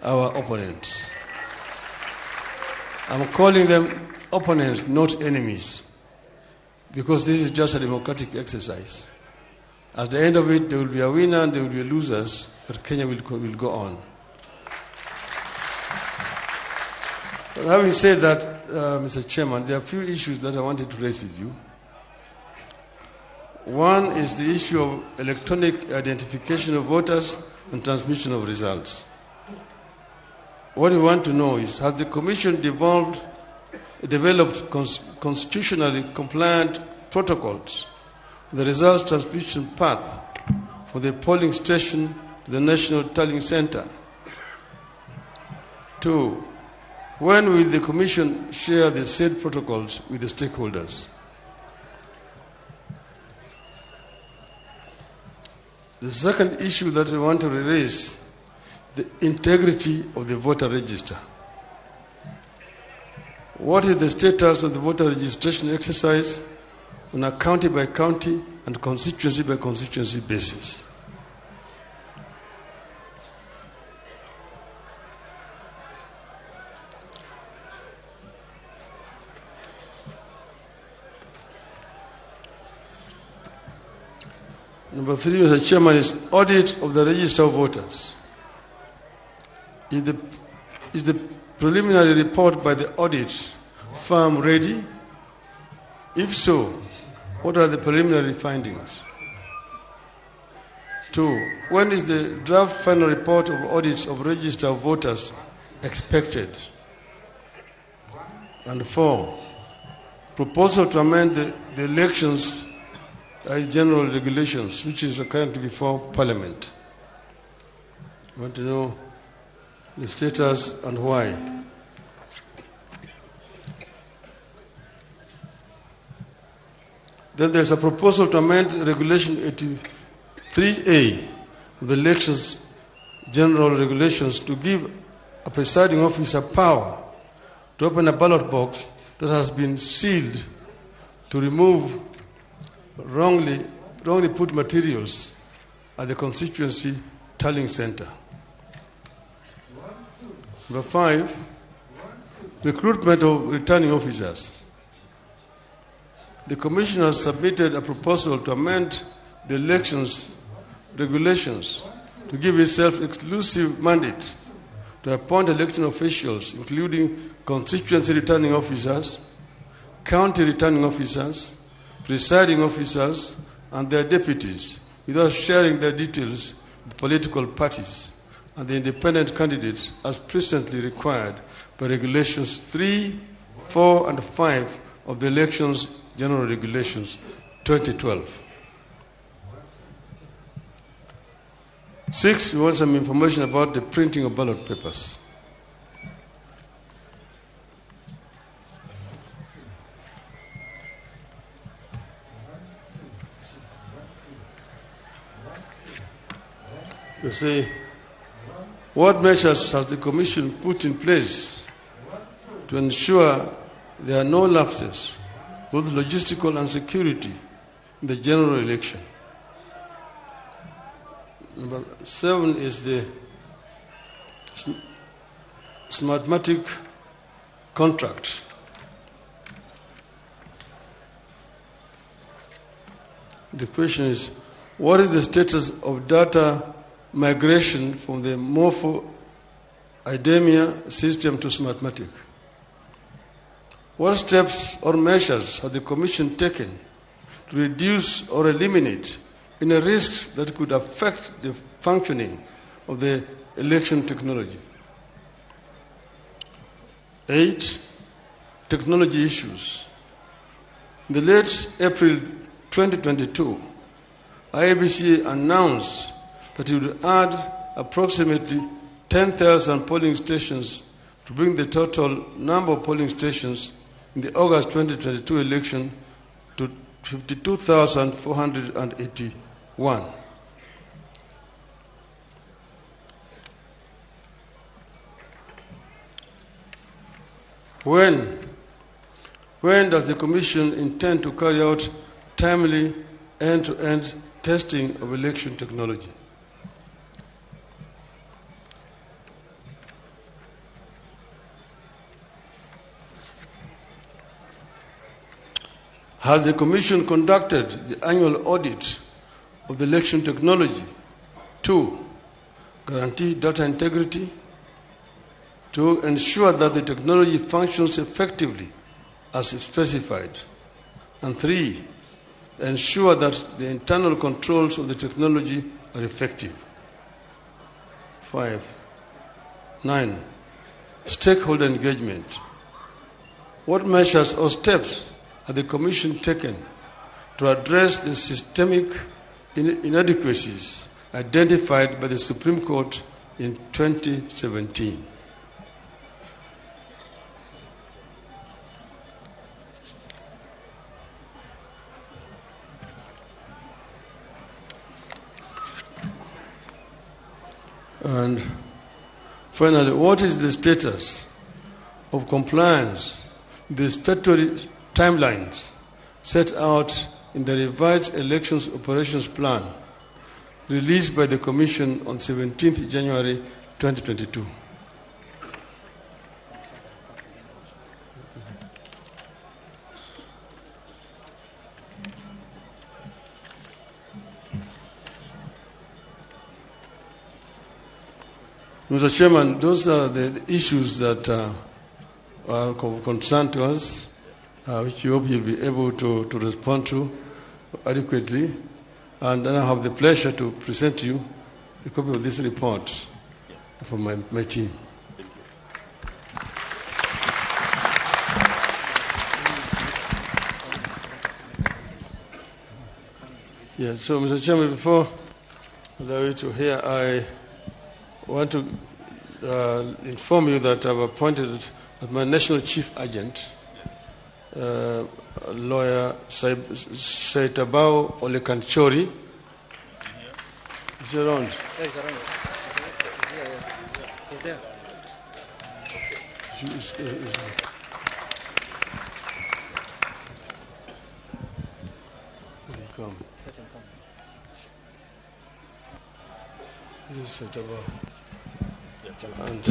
our opponents. I'm calling them opponents, not enemies, because this is just a democratic exercise. At the end of it, there will be a winner and there will be losers, but Kenya will go on. But having said that, Mr. Chairman, there are a few issues that I wanted to raise with you. One is the issue of electronic identification of voters and transmission of results. What we want to know is, has the Commission developed constitutionally compliant protocols for the results transmission path for the polling station to the National Tallying Center? 2, when will the Commission share the said protocols with the stakeholders? The second issue that we want to raise, the integrity of the voter register. What is the status of the voter registration exercise on a county by county and constituency by constituency basis? Number 3, Mr. Chairman, is audit of the register of voters. Is the preliminary report by the audit firm ready? If so, what are the preliminary findings? 2, when is the draft final report of audits of register of voters expected? And 4, proposal to amend the elections general regulations, which is currently before Parliament. I want to know the status and why. Then there's a proposal to amend Regulation 83A of the Elections General Regulations to give a presiding officer power to open a ballot box that has been sealed to remove wrongly put materials at the constituency tallying center. Number 5, recruitment of returning officers. The Commission has submitted a proposal to amend the elections regulations to give itself exclusive mandate to appoint election officials, including constituency returning officers, county returning officers, presiding officers, and their deputies, without sharing their details with political parties and the independent candidates as presently required by Regulations 3, 4, and 5 of the Elections General Regulations 2012. 6, we want some information about the printing of ballot papers. You see, what measures has the Commission put in place to ensure there are no lapses, both logistical and security, in the general election? Number 7 is the Smartmatic contract. The question is, what is the status of data migration from the Morpho Idemia system to Smartmatic? What steps or measures has the Commission taken to reduce or eliminate any risks that could affect the functioning of the election technology? 8, technology issues. In the late April 2022, IEBC announced that it would add approximately 10,000 polling stations to bring the total number of polling stations in the August 2022 election to 52,481. When does the Commission intend to carry out timely end-to-end testing of election technology? Has the Commission conducted the annual audit of the election technology to guarantee data integrity, to ensure that the technology functions effectively as specified, and 3, ensure that the internal controls of the technology are effective? 5. 9, stakeholder engagement. What measures or steps has the Commission taken to address the systemic inadequacies identified by the Supreme Court in 2017? And finally, what is the status of compliance with the statutory timelines set out in the revised Elections Operations Plan released by the Commission on 17th January 2022? Mr. Chairman, those are the issues that are of concern to us, which you hope you'll be able to respond to adequately. And then I have the pleasure to present to you a copy of this report from my team. Thank you. Yeah, so Mr. Chairman, before I allow you to hear, I want to inform you that I've appointed as my national chief agent, lawyer Saitabao Ole Kanchory. Is he around? Yeah, he's around. He's there. Let him come. Let him come. This is Saitabao. And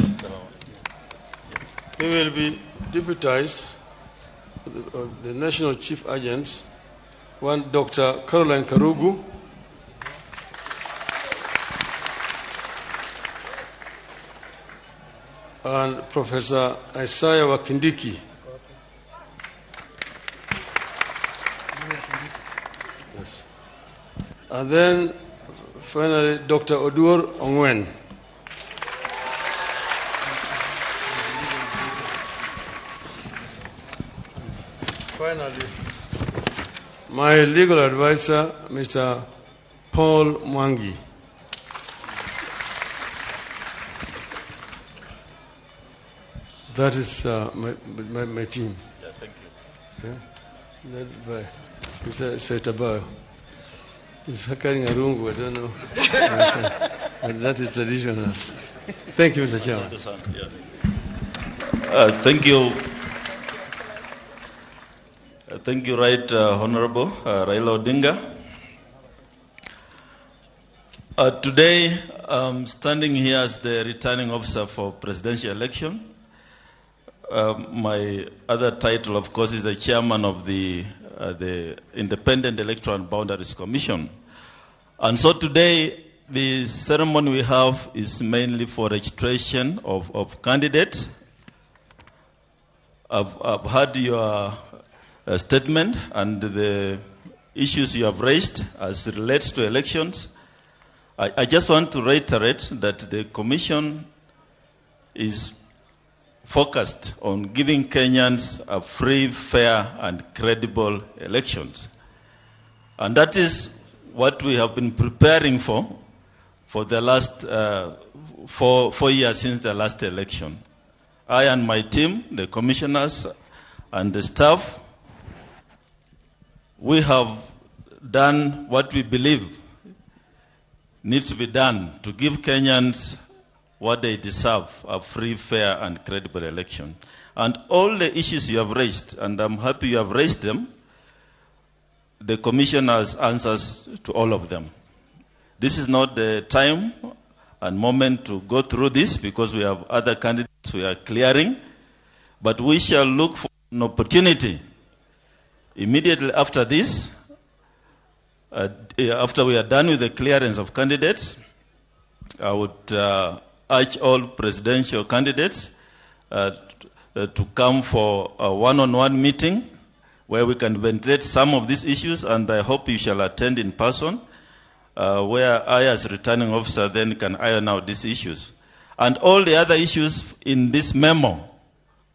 he will be deputized the national chief agent, one Dr. Caroline Karugu, and Professor Isaiah Wakindiki. Yes. And then finally, Dr. Odur Ongwen. Finally, my legal advisor, Mr. Paul Mwangi. That is my team. Yeah, thank you. Okay. Led by Mr. Saitabao. He's carrying a rungu, I don't know. But that is traditional. Thank you, Mr. Chairman. Thank you. Thank you, Right Honorable Raila Odinga. Today, I'm standing here as the returning officer for presidential election. My other title, of course, is the chairman of the Independent Electoral and Boundaries Commission. And so today, the ceremony we have is mainly for registration of candidates. I've heard your statement and the issues you have raised as it relates to elections. I just want to reiterate that the Commission is focused on giving Kenyans a free, fair, and credible elections. And that is what we have been preparing for for the last 4 years since the last election. I and my team, the commissioners and the staff, we have done what we believe needs to be done to give Kenyans what they deserve, a free, fair, and credible election. And all the issues you have raised, and I'm happy you have raised them, the Commission has answers to all of them. This is not the time and moment to go through this because we have other candidates we are clearing, but we shall look for an opportunity immediately after this, after we are done with the clearance of candidates. I would urge all presidential candidates to come for a one-on-one meeting where we can ventilate some of these issues, and I hope you shall attend in person, where I, as returning officer, then can iron out these issues. And all the other issues in this memo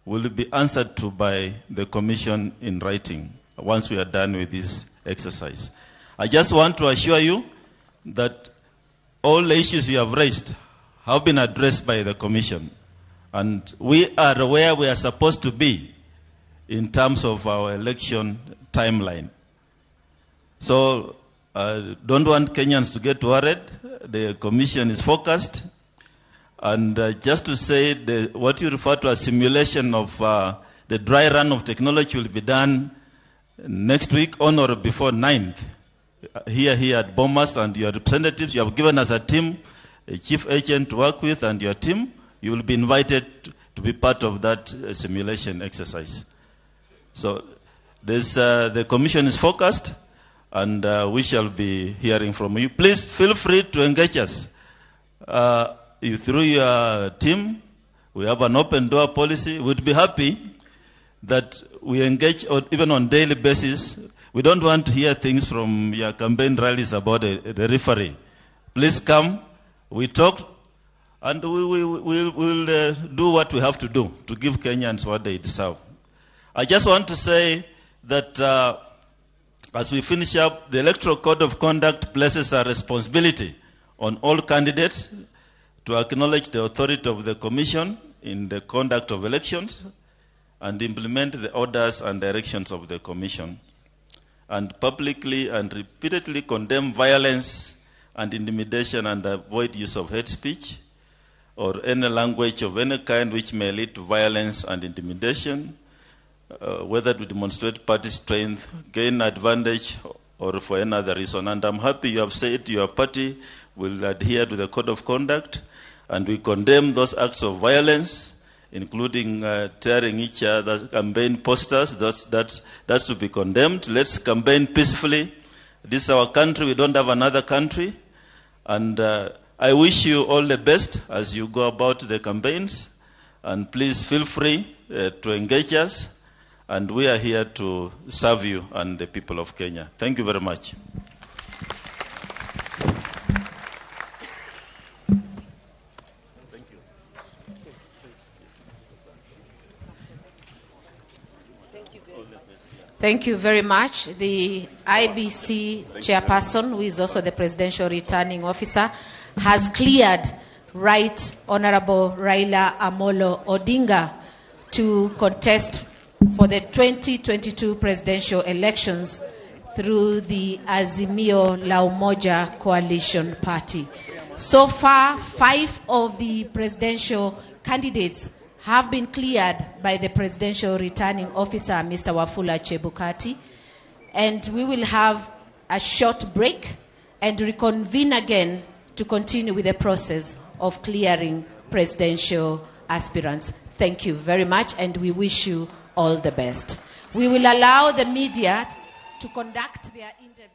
will be answered to by the Commission in writing once we are done with this exercise. I just want to assure you that all the issues you have raised have been addressed by the Commission. And we are where we are supposed to be in terms of our election timeline. So I don't want Kenyans to get worried. The Commission is focused. And just to say, what you refer to as simulation of the dry run of technology will be done next week on or before 9th. Here at Bomas, and your representatives, you have given us a team, a chief agent to work with, and your team. You will be invited to be part of that simulation exercise. So this, the Commission is focused, and we shall be hearing from you. Please feel free to engage us. You, through your team, we have an open door policy. We'd be happy that we engage even on daily basis. We don't want to hear things from your campaign rallies about the referee. Please come. We talk, and we'll do what we have to do to give Kenyans what they deserve. I just want to say that as we finish up, the Electoral Code of Conduct places a responsibility on all candidates to acknowledge the authority of the Commission in the conduct of elections and implement the orders and directions of the Commission, and publicly and repeatedly condemn violence and intimidation and avoid use of hate speech or any language of any kind which may lead to violence and intimidation, whether to demonstrate party strength, gain advantage, or for any other reason. And I'm happy you have said your party will adhere to the code of conduct, and we condemn those acts of violence, including tearing each other's campaign posters. That's to be condemned. Let's campaign peacefully. This is our country. We don't have another country. And I wish you all the best as you go about the campaigns. And please feel free to engage us. And we are here to serve you and the people of Kenya. Thank you very much. Thank you very much. The IBC chairperson, who is also the presidential returning officer, has cleared Right Honorable Raila Amolo Odinga to contest for the 2022 presidential elections through the Azimio La Umoja Coalition Party. So far, 5 of the presidential candidates have been cleared by the presidential returning officer, Mr. Wafula Chebukati. And we will have a short break and reconvene again to continue with the process of clearing presidential aspirants. Thank you very much, and we wish you all the best. We will allow the media to conduct their interview.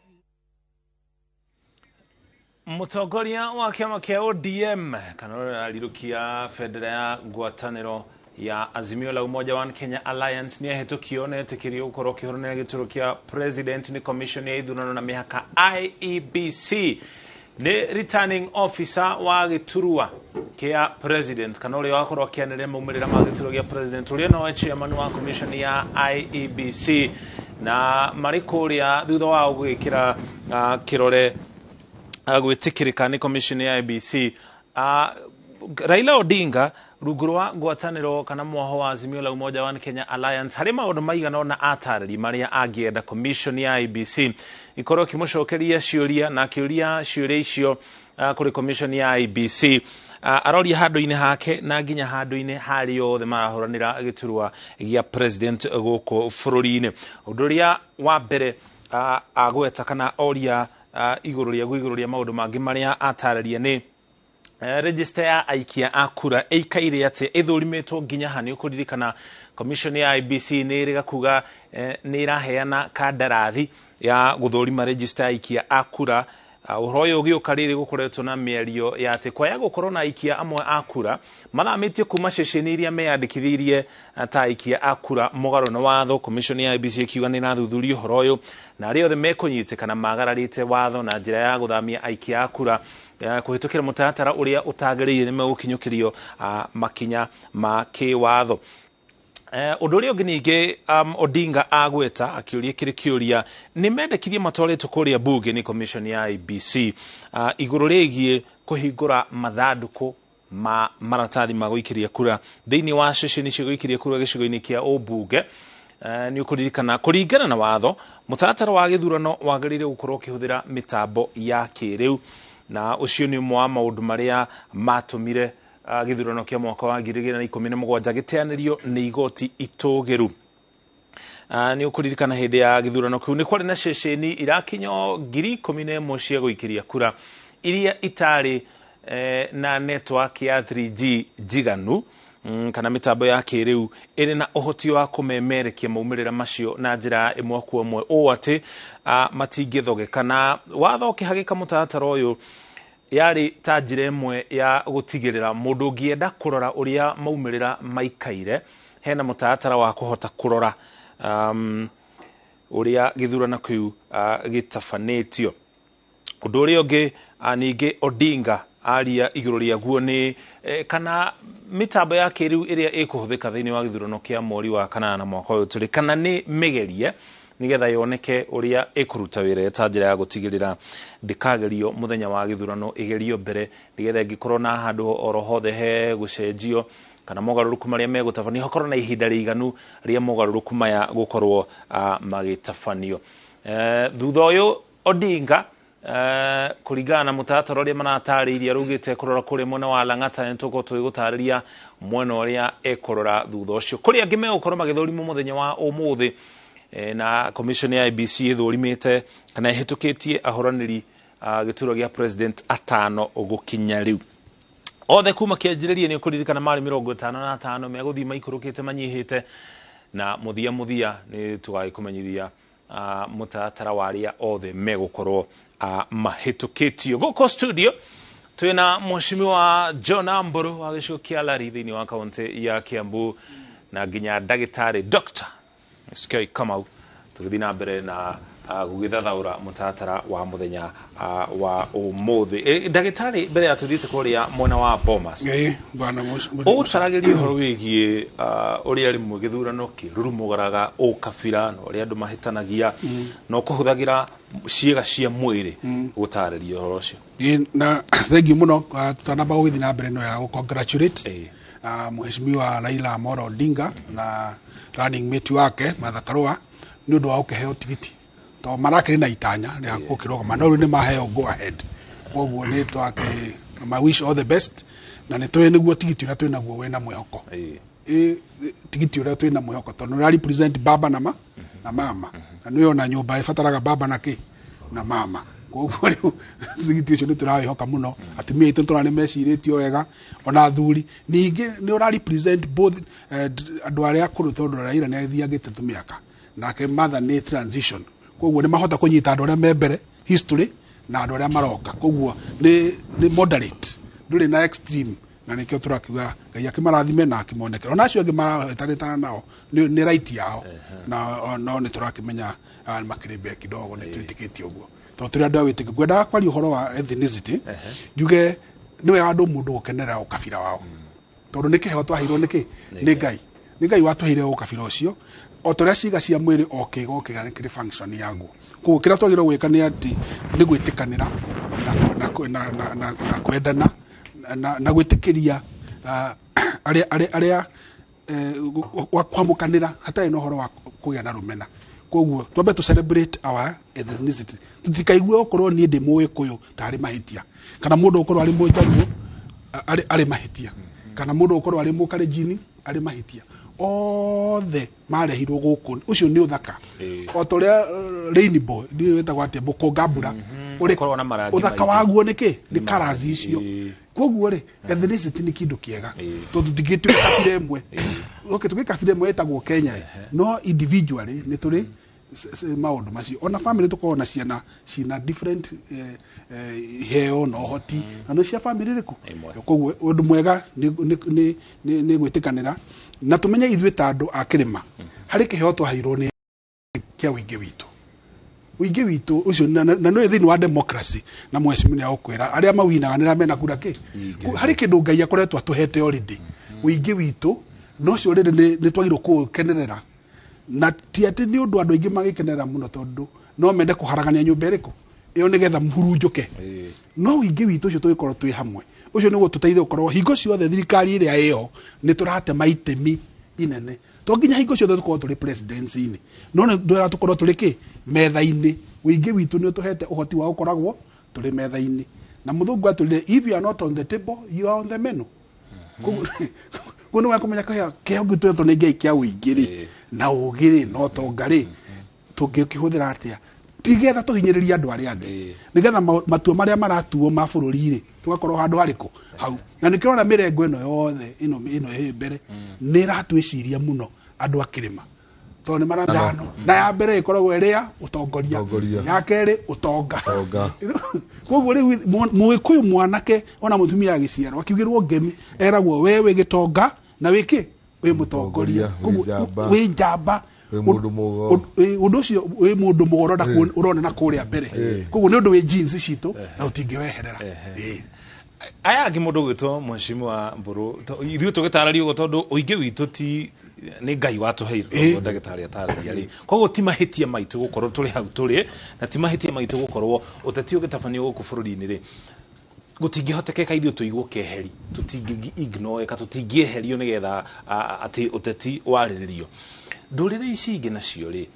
Mutongoria wa kiama kia ODM kana ũrĩa arariũkia bendera ya ngwatanĩro ya Azimio la Umoja One Kenya Alliance nĩ ahĩtũkio na etĩkĩrio gũkorwo akĩhũranĩra gĩturwa kĩa president nĩ commission ya ithurano na mĩhaka IEBC. Nĩ returning officer wa gĩturwa kĩa president kana ũrĩa wakorwo akĩanĩrĩra maumĩrĩra ma gĩturwa gĩa president ũrĩa nowe chairman wa commission ya IEBC, na marĩ kũrĩa thutha wao gwĩkĩra kĩrore Gwĩtĩkĩrĩka nĩ commission ya IEBC. Raila Odinga rungu rwa ngwatanĩro kana mwaho wa Azimio la Umoja One Kenya Alliance harĩ maũndũ maigana ũna atarĩri marĩa angĩenda commission ya IEBC ikorwo ĩkĩmũcokeria ciũria na akĩũria ciũria icio kũrĩ commission ya IEBC. Aroria handũ-inĩ hake na nginya handũ-inĩ harĩa othe marahũranĩra gĩturwa gĩa president gũkũ bũrũri-inĩ. Ũndũ ũrĩa wa mbere agweta kana oria igũrũ rĩaguo, igũrũ rĩa maũndũ mangĩ marĩa atarĩria, nĩ register ya aikia a kura ĩikaire atĩa, ĩthũrimĩtwo nginya ha? Nĩ ũkũririkana commission ya IEBC nĩ ĩrĩga kuga nĩ ĩraheana kandarathi ya gũthũrima register ya aikia a kura. Ũhoro ũyũ ũgĩũka rĩrĩ gũkoretwo na mĩario ya atĩ kwaya gũkorwo na aikia amwe a kura mathamĩtio kuma ceceni iria meyandĩkithirie ta aikia a kura mũgarũ na watho. Commission ya IEBC ĩkiuga nĩ ĩrathuthuria ũhoro ũyũ na arĩa othe mekũnyitĩkana magararĩte watho na njĩra ya gũthamia aikia a kura kũhĩtũkĩra mũtaratara ũrĩa ũtagĩrĩire nĩ megũkinyũkĩrio makinya ma kĩwatho. Ũndũ ũrĩa ũngĩ ningĩ Odinga agweta akĩũria kĩrĩ kĩũria nĩ mendekithie matwarĩtwo kũrĩa bunge nĩ commission ya IEBC igũrũ rĩgiĩ kũhingũra mathandũkũ ma maratathi ma gũikĩria kura thĩinĩ wa ceceni cia gũikĩria kura gĩcigo-inĩ kĩa ũmbunge. Nĩ ũkũririkana kũringana na watho mũtaratara wa gĩthurano wagĩrĩire gũkorwo ũkĩhũthĩra mĩtambo ya kĩrĩu, na ũcio nĩ ũmwe wa maũndũ marĩa matũmire gĩthurano kĩa mwaka wa 2017 gĩteanĩrio nĩ igoti itũgĩru. Nĩ ũkũririkana hĩndĩ ya gĩthurano kĩu nĩ kwarĩ na ceceni irakinya 11,000 cia gũikĩria kura iria itarĩ na network ya 3G njiganu kana mĩtambo ya kĩrĩu ĩrĩ na ũhoti wa kũmemerekia maumĩrĩra macio na njĩra ĩmwe kwa ĩmwe ũũ atĩ matingĩthogeka. Na watho ũkĩhagĩka mũtaratara ũyũ yarĩ ta njĩra ĩmwe ya gũtigĩrĩra mũndũ ũngĩenda kũrora ũrĩa maumĩrĩra maikaire hena mũtaratara wa kũhota kũrora ũrĩa gĩthurano kĩu gĩtabanĩtio. Ũndũ ũrĩa ũngĩ ningĩ Odinga aria igũrũ rĩaguo nĩ kana mĩtambo ya kĩrĩu ĩrĩa ĩkũhũthĩka thĩinĩ wa gĩthurano kĩa mweri wa kanana mwaka ũyũ tũrĩ kana nĩ mĩgerie nĩgetha yoneke ũrĩa ĩkũruta wĩra ta njĩra ya gũtigĩrĩra ndĩkagerio mũthenya wa gĩthurano, ĩgerio mbere nĩgetha ĩngĩkorwo na handũ oro hothe he gũcenjio kana mogarũrũku marĩa megũtabanio hakorwo na ihinda rĩiganu rĩa mogarũrũku maya gũkorwo magĩtabanio. Thutha ũyũ Odinga kũringana na mũtaratara ũrĩa maratarĩirie araugĩte kũrora kũrĩa mwena wa Lang'ata, nĩ tũgũkorwo tũgĩgũtarĩria mwena ũrĩa ekũrora thutha ũcio. Kũrĩ angĩ megũkorwo magĩthũrimwo mũthenya wa ũmũthĩ na commission ya IEBC ĩthũrimĩte kana ĩhĩtũkĩtie ahũranĩri gĩturwa gĩa president atano gũkinya rĩu. Othe kuma kĩanjĩrĩria nĩ ũkũririkana marĩ 55 megũthiĩ maikũrũkĩte manyihĩte na mũthia mũthia nĩ tũgagĩkũmenyithia mũtaratara wa arĩa othe megũkorwo mahĩtũkĩtio. Gũkũ studio twĩna mheshimiwa John Amburu wa gĩcigo kĩa Lari thĩinĩ wa kaunti ya Kiambu na nginya ndagĩtarĩ Dr. SK Kamau tũgĩthiĩ na mbere na gũgĩthathaũra mũtaratara wa mũthenya wa ũmũthĩ. Ndagĩtarĩ, mbere ya tũthiĩte kũrĩa mwena wa Bomas, Ĩĩ, bwana ũtaragĩria ũhoro wĩgiĩ ũrĩa rĩmwe gĩthurano kĩrurumũgaraga ũkabira na ũrĩa andũ mahĩtanagia na ũkũhũthagĩra ciĩga cia mwĩrĩ gũtarĩria ũhoro ũcio. Ĩĩ, na thank you mũno. Tũtanamba gũgĩthiĩ na mbere no ya gũ congratulate mheshimiwa Raila Amolo Odinga na running mate wake Martha Karua nĩ ũndũ wa gũkĩheo tigiti to marakĩrĩ na itanya rĩa gũkĩrũgama no rĩu nĩ maheo go ahead, koguo nĩ twakĩ ma wish all the best na nĩ tũĩ nĩguo tigiti ũrĩa twĩnaguo wĩna mwĩhoko. Ĩ tigiti ũrĩa twĩna mwĩhoko tondũ nĩ represent baba na ma na mama na nĩ ona nyũmba ĩbataraga baba na kĩ na mama, koguo rĩu tigiti ũcio nĩ tũrawĩhoka mũno. Atumia aitũ nĩ tũrona nĩ mecirĩtio wega ona athuri ningĩ nĩ ũra represent both andũ arĩa akũrũ tondũ Raila nĩ athiangĩte tũmĩaka nake Martha nĩ transition, koguo nĩ mahota kũnyita andũ arĩa me mbere history na andũ arĩa maroka, koguo nĩ moderate, ndũrĩ na extreme, na nĩkĩo tũrakiuga Ngai akĩmarathime na akĩmonekere. Ona acio angĩ marahĩtanĩtana nao nĩ right yao na no nĩ tũrakĩmenya makĩrĩ mbere kidogo, nĩ twĩtĩkĩtie ũguo tondũ tũrĩ andũ a wĩtĩkio. Ngwendaga kwaria ũhoro wa ethnicity, njuge nĩ wega andũ mũndũ gũkenerera ũkabira wao tondũ nĩ kĩheo twaheirwo nĩkĩ nĩ Ngai, nĩ Ngai watũheire ũkabira ũcio o ta ũrĩa ciĩga cia mwĩrĩ o kĩga o kĩga nĩ kĩrĩ function yaguo, koguo kĩrĩa twagĩrĩirwo gwĩka nĩ atĩ nĩ gwĩtĩkanĩra. na, na kwendana na gwĩtĩkĩria arĩa kwamũkanĩra hatarĩ na ũhoro wa kũgĩa na rũmena. Koguo twambe to celebrate our ethnicity, tutikaigua okorwo niĩ ndĩ Mũgĩkũyũ tarĩ mahĩtia, kana mũndũ ũkorwo arĩ Mũjaruo arĩ mahĩtia, kana mũndũ ũkorwo arĩ Mũkalenjin arĩ mahĩtia. Othe marehirwo gũkũ, ũcio nĩ ũthaka o ta ũrĩa rainbow ndiũĩ wĩtagwo atĩa, mũkũnga mbura, Ũkoragwo na marangi ũthaka maingĩ. Waguo nĩ kĩ? Nĩ colours icio. Koguo rĩ, ethnicity nĩ kĩndũ kĩega tondũ tũtingĩtuĩka kabira ĩmwe. Okay, tũgĩ kabira ĩmwe ĩtagwo Kenya ĩ, no individually nĩ tũrĩ maũndũ macio. Ona family tũkoragwo na ciana cina different iheo na ũhoti, na nĩ cia family ĩrĩkũ. Koguo ũndũ mwega nĩ gwĩtĩkanĩra na tũmenye ithuĩ ta andũ a kĩrĩma harĩ kĩheo twaheirwo nĩ kĩa ũingĩ witũ, ũingĩ witũ ũcio na nĩ thĩinĩ wa democracy, na mheshimiwa nĩ agũkwĩra arĩa mawinaga nĩ arĩa mena kura kĩ. Harĩ kĩndũ Ngai akoretwo atũhete already, ũingĩ witũ, na ũcio already nĩ twagĩrĩirwo kũũkenerera, na ti atĩ nĩ ũndũ andũ aingĩ magĩkenerera mũno, tondũ no mende kũharagania nyũmba ĩrĩkũ ĩyo nĩgetha mũhurunjũke. No ũingĩ witũ ũcio tũgĩkorwo twĩ hamwe, ũcio nĩguo tũteithie gũkorwo hingo ciothe thirikari ĩrĩa ĩyo nĩ tũratema itemi inene. To nginya hingo ciothe tũkorwo tũrĩ presidency-inĩ, no nĩ ndwĩra tũkorwo tũrĩ kĩ metha-inĩ. Ũingĩ witũ nĩ ũtũhete ũhoti wa gũkoragwo tũrĩ metha-inĩ, na mũthũngũ atwĩrire, "If you are not on the table, you are on the menu." Koguo nĩ wakũmenya kĩheo kĩu twetwo nĩ Ngai kĩa ũingĩ rĩ, na ũgĩ rĩ, na ũtonga rĩ, tũngĩkĩhũthĩra atĩa tigetha tũhinyĩrĩrie andũ arĩa angĩ, nĩgetha matua marĩa maratuo ma bũrũri rĩ, tũgakorwo handũ harĩkũ hau. Na nĩkĩo ũrona mĩrengo ĩno yothe ĩno ĩ mbere nĩ ĩratwĩciria mũno andũ a kĩrĩma, tondũ nĩ marathano, na ya mbere ĩkoragwo ĩrĩ ya ũtongoria, Ũtongoria. ya kerĩ ũtonga. Ũtonga. Koguo rĩu Mũgĩkũyũ mwanake ona mũtumia agĩciarwo akiugĩrwo ngemi eragwo we wĩ gĩtonga na wĩ kĩ, wĩ mũtongoria. Wĩ Koguo, njamba. Wĩ njamba. Wĩ mũndũ mũgo. Ũndũ ũcio wĩ mũndũ mũgoro ũrona na kũrĩa mbere. Koguo nĩ ũndũ wĩ genes citũ na ũtingĩweherera. Aya angĩ, mũndũ ũgwĩtwo mheshimiwa Mbũrũ, ithuĩ tũgĩtarĩria ũguo tondũ ũingĩ witũ ti nĩ Ngai watũheire, ũguo ndagĩtarĩ atarĩria rĩ. Koguo ti mahĩtia maitũ gũkorwo tũrĩ hau tũrĩ, na ti mahĩtia maitũ gũkorwo ũteti ũgĩtabanio gũkũ bũrũri-inĩ rĩ, gũtingĩhotekeka ithuĩ tũigwo keheri, tũtingĩ ignoreka, tũtingĩeherio nĩgetha atĩ ũteti warĩrĩrio. Ndũrĩrĩ ici ingĩ nacio rĩ,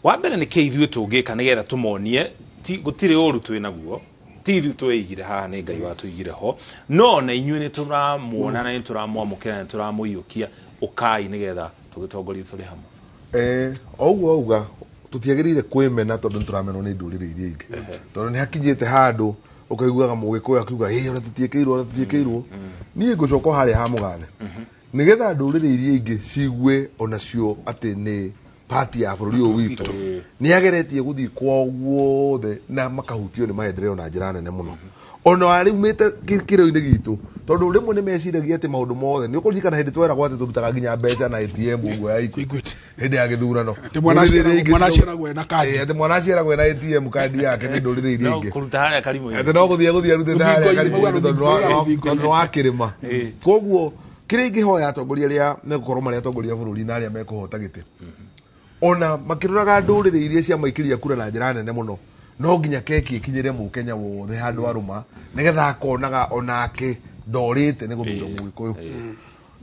wa mbere nĩ kĩ ithuĩ tũngĩka nĩgetha tũmonie ti gũtirĩ ũru twĩ naguo, ti ithuĩ tweigire haha, nĩ Ngai watũigire ho, no na inyuĩ nĩ tũramuona na nĩ tũramwamũkĩra na nĩ tũramũiyũkia, ũkai nĩgetha tũgĩtongorie tũrĩ hamwe? O ũguo auga, tũtiagĩrĩire kwĩmena tondũ nĩ tũramenwo nĩ ndũrĩrĩ iria ingĩ, tondũ nĩ hakinyĩte handũ ũkaiguaga Mũgĩkũyũ akiuga ĩ ona tũtiĩkĩirwo, ona tũtiĩkĩirwo. Niĩ ngũcoka o harĩa ha mũgathe, nĩgetha ndũrĩrĩ iria ingĩ cigue onacio atĩ nĩ pati ya bũrũri ũyũ witũ, nĩ ageretie gũthiĩ kwao guothe na makahutio nĩ maendeleo na njĩra nene mũno, ona arĩumĩte kĩrĩo-inĩ gitũ, tondũ rĩmwe nĩ meciragia atĩ maũndũ mothe nĩ ũkũririkana hĩndĩ tweragwo atĩ tũrutaga nginya mbeca na ATM ũguo ya Equity hĩndĩ ya gĩthurano. Atĩ mwana Ndũrĩrĩ iria ingĩ mwana aciaragwo ena kandi. Atĩ mwana aciaragwo ena ATM kandi yake nĩ ndũrĩrĩ iria No ingĩ. kũruta harĩa karimũ. Atĩ no gũthiĩ arutĩte harĩa Rũthingo-inĩ, karimũ-inĩ mauga tondũ rũthingo-inĩ. tondũ nĩ wa kĩrĩma. Koguo kĩrĩa ingĩhoya atongoria arĩa megũkorwo marĩ atongoria a bũrũri na arĩa mekũhota gĩtĩ, ona makĩroraga ndũrĩrĩ iria ciamaikĩria kura na njĩra nene mũno, no nginya keki ĩkinyĩre Mũkenya wothe handũ arũma, nĩgetha akonaga onake ndorĩte nĩ gũthura Mũgĩkũyũ,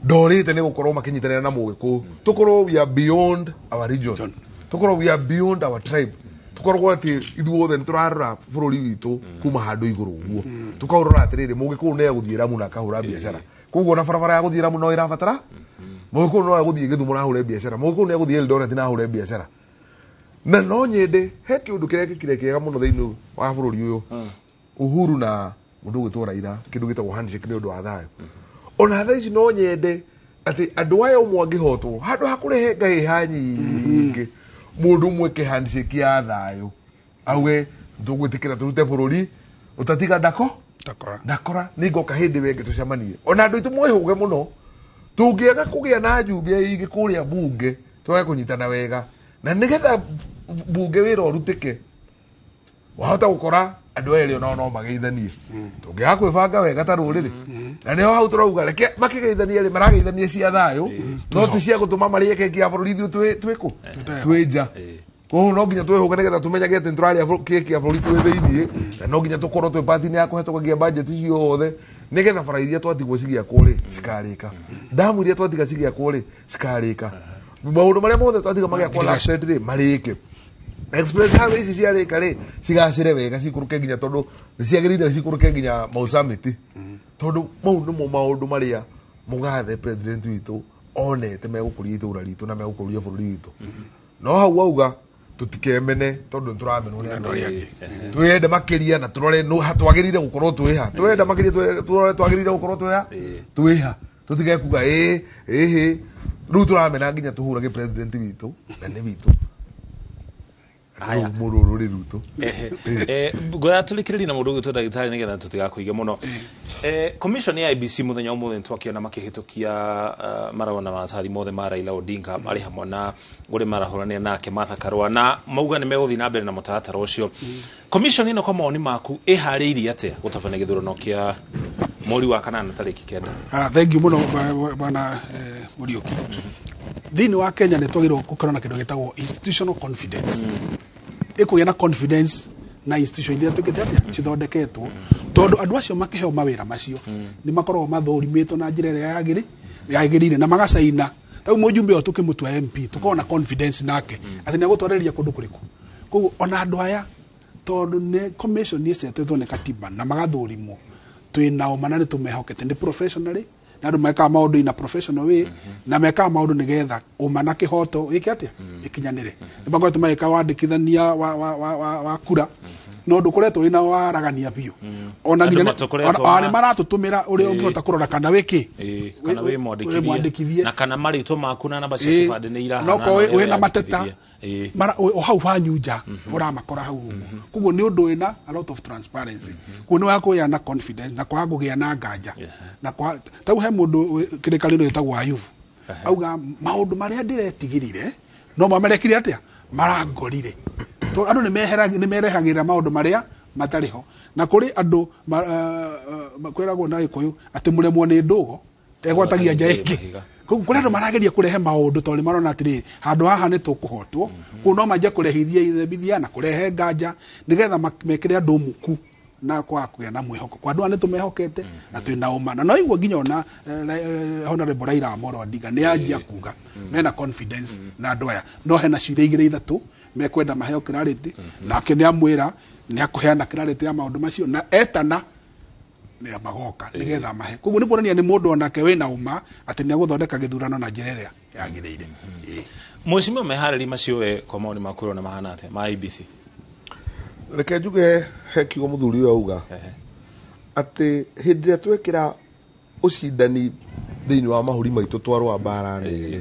ndorĩte nĩ gũkorwo makĩnyitanĩra na Mũgĩkũyũ. Tũkorwo we are beyond our region, tũkorwo we are beyond our tribe, tũkorwo atĩ ithuothe nĩ tũrarora bũrũri witũ kuma handũ igũrũ ũguo, tũkaũrora atĩrĩrĩ, Mũgĩkũyũ nĩ egũthiĩ Ramu na akahũra biacara, koguo ona barabara ya gũthiĩ Ramu no ĩrabatara Mũgĩkũyũ, no egũthiĩ Gĩthumo na ahũre biacara, Mũgĩkũyũ nĩ egũthiĩ Eldoret na ahũre biacara. Na no nyende he kĩũndũ kĩrekĩkire kĩega mũno thĩinĩ wa bũrũri ũyũ, Uhuru na mũndũ ũgwĩtwo Raila, kĩndũ gĩtagwo handshake nĩ ũndũ wa thayũ. Ona thaa ici no nyende atĩ andũ aya ũmwe angĩhotwo, handũ ha kũrehe ngahĩha nyingĩ, mũndũ ũmwe ke handshake ya thayũ, auge tũgwĩtĩkĩra tũrute bũrũri ũtatiga ndako ndakora nĩ ngoka hĩndĩ wengĩ tũcemanie. Ona andũ aitũ mwĩhũge mũno, tũngĩaga kũgĩa na njumbe aingĩ kũrĩa bunge, twage kũnyitana wega na nĩgetha bunge wĩra ũrutĩke, wahota gũkora andũ erĩ onao no mageithanie tũngĩaga kwĩbanga wega ta rũrĩrĩ. Na nĩho hau tũrauga reke makĩgeithania rĩ, marageithania cia thayũ, no ti cia gũtũma marĩe keki ya bũrũri ithuĩ twĩkũ twĩ nja. Koguo no nginya twĩhũge nĩgetha tũmenyage atĩ nĩtũrarĩa keki ya bũrũri twĩ thĩiniĩ, na no nginya tũkorwo twĩ part-inĩ ya kũhetũkagia budget ciothe nĩgetha bara iria twatigwo cigĩakwo rĩ cikarĩka, ndamu iria twatiga cigĩakwo rĩ cikarĩka, maũndũ marĩa mothe twatiga magĩakwo lapsed rĩ marĩke, express highway ici ciarĩka rĩ cigacĩre wega, cikũrũke nginya, tondũ nĩ ciagĩrĩire cikũrũke nginya Mau Summit, tondũ mau nĩmo maũndũ marĩa mũgathe president witũ onete megũkũria itũra ritũ na megũkũria bũrũri witũ. No hau auga tũtikemene, tondũ nĩtũramenwo nĩ andũ arĩa angĩ. Twĩyende makĩria na tũrore nũ ha twagĩrĩire gũkorwo twĩha, twĩyende makĩria, tũrore twagĩrĩire gũkorwo twĩha twĩha, tũtige kuga ĩ ĩhĩ rĩu tũramena nginya tũhũrage president witũ na nĩ witũ rĩu mũrũrũrĩ rwitũ. Ngoya tũrĩkĩrĩrie na mũndũ ũgwĩtwo ndagĩtarĩ nĩgetha tũtigakũige mũno. Commission ya IEBC mũthenya ũmũthĩ nĩtwakĩona makĩhĩtũkia marũa na maratathi mothe ma Raila Odinga marĩ hamwe na ũrĩa marahũranĩra nake Martha Karua, na mauga nĩ megũthiĩ na mbere na mũtaratara ũcio. Commission ĩno, kwa mawoni maku, ĩharĩirie atĩa gũtabania gĩthurano kĩa mweri wa kanana tarĩki 9? Ah, thank you mũno, bwana Mũriũki. Thĩinĩ wa Kenya nĩ twagĩrĩirwo gũkorwo na kĩndũ gĩtagwo institutional confidence, ĩkũgĩa na confidence na institution iria tuĩkĩte atĩa cithondeketwo, tondũ andũ acio makĩheo mawĩra macio nĩ makoragwo mathũrimĩtwo na njĩra ĩrĩa yagĩrĩire na magacaina. Rĩu mũjumbe ũyũ tũkĩmũtua MP, tũkorwo na confidence nake atĩ nĩ egũtwarĩrĩria kũndũ kũrĩkũ. Koguo ona andũ aya, tondũ nĩ commission ĩcetetwo nĩ katiba na magathũrimwo, twĩ nao mana nĩ tũmehokete, nĩ professionally na andũ mekaga maũndũ in a professional way, na mekaga maũndũ nĩgetha ũma na kĩhoto ĩke atĩa ĩkinyanĩre. Nĩ makoretwo magĩka wandĩkithania wa kura na ũndũ ũkoretwo wĩna waragania biũ, ona Andũ nginya matũkoretwo ona nĩ maratũtũmĩra ũrĩa ũngĩhota kũrora kana wĩkĩ kana wĩ mwandĩkithie. Mwandĩkithie na kana marĩtwa maku na namba cia kĩbandĩ nĩ irahana no korwo na ũrĩa wĩna mateta weyandĩkithirie. Mara o hau wanyu nja ũramakora hau ũguo. Koguo nĩ ũndũ wĩna a lot of transparency, koguo nĩ wakũgĩa na confidence na kwaga kũgĩa na nganja na kwa tau he mũndũ kĩrĩkanĩro gĩtagwo Ayubu auga maũndũ marĩa ndĩretigĩrire no mamerekire atĩa marangorire, tondũ andũ nĩ merehagĩra maũndũ marĩa matarĩ ho, na kũrĩ andũ kwĩragwo na Gĩkũyũ atĩ mũremwo nĩ ndũgo egwatagia nja ĩngĩ. Mahiga. Koguo kũrĩ andũ marageria kũrehe maũndũ tondũ nĩ marona atĩrĩrĩ, handũ haha nĩ tũkũhotwo. Koguo no manjie kũrehithia ithembithia na kũrehe nganja nĩgetha mekĩre andũ muku na kwaga kũgĩa na mwĩhoko kwa andũ aya nĩ tũmehokete na twĩna ũma, na no igua nginya ona Honorable Raila Amolo Odinga nĩ anjia kuga mena confidence na andũ aya, no hena ciũria igĩrĩ ithatũ mekwenda maheo clarity, nake nĩ amwĩra nĩ akũheana clarity ya maũndũ macio na etana nĩ magoka nĩgetha mahe. Koguo nĩ kuonania nĩ mũndũ onake wĩna ũma atĩ nĩ egũthondeka gĩthurano na njĩra ĩrĩa yagĩrĩire. Mheshimiwa, meharĩri macio we kwa maoni maku ũrona mahana atĩa ma IEBC? Reke njuge he kiugo mũthuri ũyũ auga atĩ hĩndĩ ĩrĩa twekĩra ũcindani thĩinĩ wa mahũri maitũ twarũa mbara nene,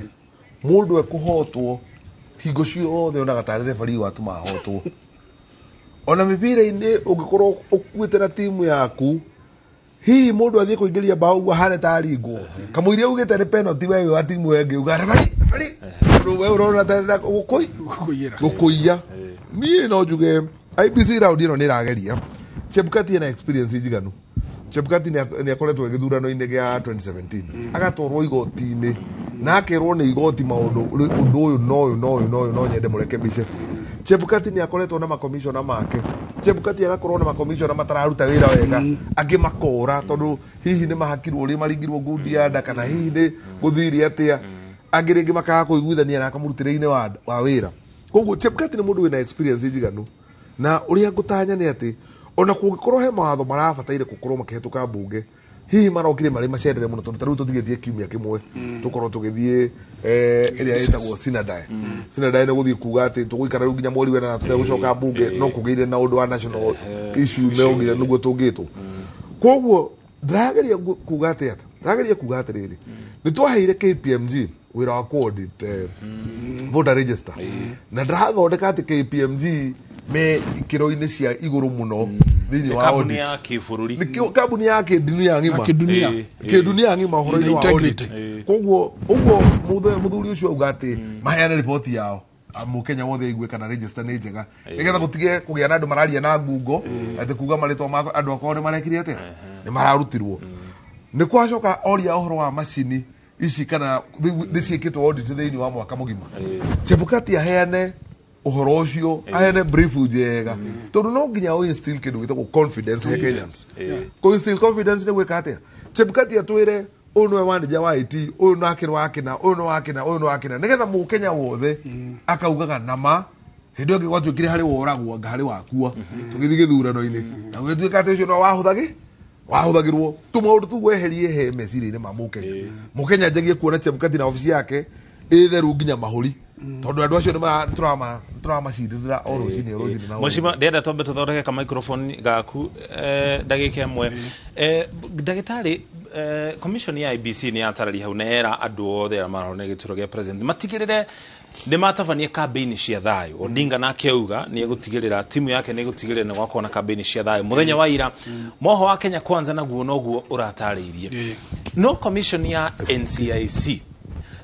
mũndũ ekũhotwo hingo ciothe onaga tarĩ referee watũma ahotwo. Ona mĩbira-inĩ ũngĩkorwo ũkuĩte na timu yaku, hihi mũndũ athiĩ kũingĩria bao ũguo ahane taringwo kamũiria augĩte nĩ penalty, we wĩ wa timu ĩyo ĩngĩ uga referee, referee, tondũ we ũrona ta gũkũiya. Niĩ no njuge IEBC round ĩno nĩ ĩrageria. Chebukati ena experience njiganu. Chebukati nĩ akoretwo gĩthurano-inĩ gĩa 2017, agatwarwo igoti-inĩ na akerwo nĩ igoti maũndũ ũndũ ũyũ na ũyũ na ũyũ na ũyũ no nyende mũrekebishe. Chebukati nĩ akoretwo na makomishona make. Chebukati agakorwo na makomishona matararuta wĩra wega, angĩ makora tondũ hihi nĩ mahakirwo ũrĩa maringirwo ngundi ya nda, kana hihi nĩ gũthire atĩa, angĩ rĩngĩ makaga kũiguithania nake mũrutĩre-inĩ wa wĩra. Koguo Chebukati nĩ mũndũ wĩna experience njiganu, na ũrĩa ngũtanya nĩ atĩ ona kũngĩkorwo he mawatho marabataire gũkorwo makĩhetũka mbunge, hihi marokire marĩ macerere mũno, tondũ ta rĩu tũtigĩtie kiumia kĩmwe tũkorwo tũgĩthiĩ ĩrĩa ĩtagwo sinadae. Sinadae nĩ gũthiĩ kuga atĩ tũgũikara rĩu nginya mweri wena tũtegũcoka mbunge, no kũgĩire na ũndũ wa national issue no nginya nĩguo tũngĩtwo. Koguo ndĩrageria kuga atĩ ndĩrageria kuga atĩrĩrĩ, nĩ twaheire KPMG wĩra wa ku-audit voter register, na ndĩrathondeka atĩ KPMG me ikĩro-inĩ cia igũrũ mũno thĩinĩ Nĩ wa kambuni audit. ya kĩbũrũri. Nĩ kambuni ya kĩndunia ng'ima. Ya kĩndunia. Kĩndunia ng'ima ũhoro-inĩ wa audit. Integrity. Koguo ũguo mũthuri ũcio auga atĩ maheane riboti yao, mũkenya wothe aigue kana register nĩ njega, nĩgetha gũtige kũgĩa na andũ mararia na ngungo atĩ kuga marĩtwa ma andũ akwao nĩ marekire atĩa, nĩ mararutirwo. Nĩ kwacoka oria ũhoro wa macini ici kana nĩ ciĩkĩtwo audit thĩinĩ wa mwaka mũgima. Chebukati aheane Ũhoro ũcio aheane brief njega, tondũ no nginya ũ instill kĩndũ gĩtagwo confidence he Kenyans. Kũ instill confidence nĩ gwĩka atĩa? Chebukati atwĩre ũyũ nĩwe manager wa IT, ũyũ nake nĩ wakĩna, ũyũ nĩ wakĩna, ũyũ nĩ wakĩna, nĩgetha mũkenya wothe akaugaga nama. Hĩndĩ ĩyo ĩngĩ gwatuĩkire harĩ woragwo anga harĩ wakua tũgĩthiĩ gĩthurano-inĩ, na gũgĩtuĩka atĩ ũcio no wahũthagĩ wahũthagĩrwo tũmaũndũ tũu weherie he meciria-inĩ ma mũkenya. Mũkenya njagie kuona Chebukati na obici yake ĩ theru nginya mahũri, tondũ andũ acio nĩ tũramacirĩrĩra o rũcinĩ, o rũcinĩ na o Mweshima, ndĩrenda twambe tũthondeke ka microphone gaku ndagĩka ĩmwe. Ndagĩtarĩ, commission ya IEBC nĩ yatararia hau na yera andũ othe arĩa marahũrana gĩturwa gĩa president matigĩrĩre nĩ matabania kambĩini cia thayũ. Odinga nake auga nĩ egũtigĩrĩra timu yake nĩ ĩgũtigĩrĩra nĩ gwakorwo na kambĩini cia thayũ mũthenya wa ira. Moho wa Kenya Kwanza naguo noguo ũratarĩirie. No commission ya NCIC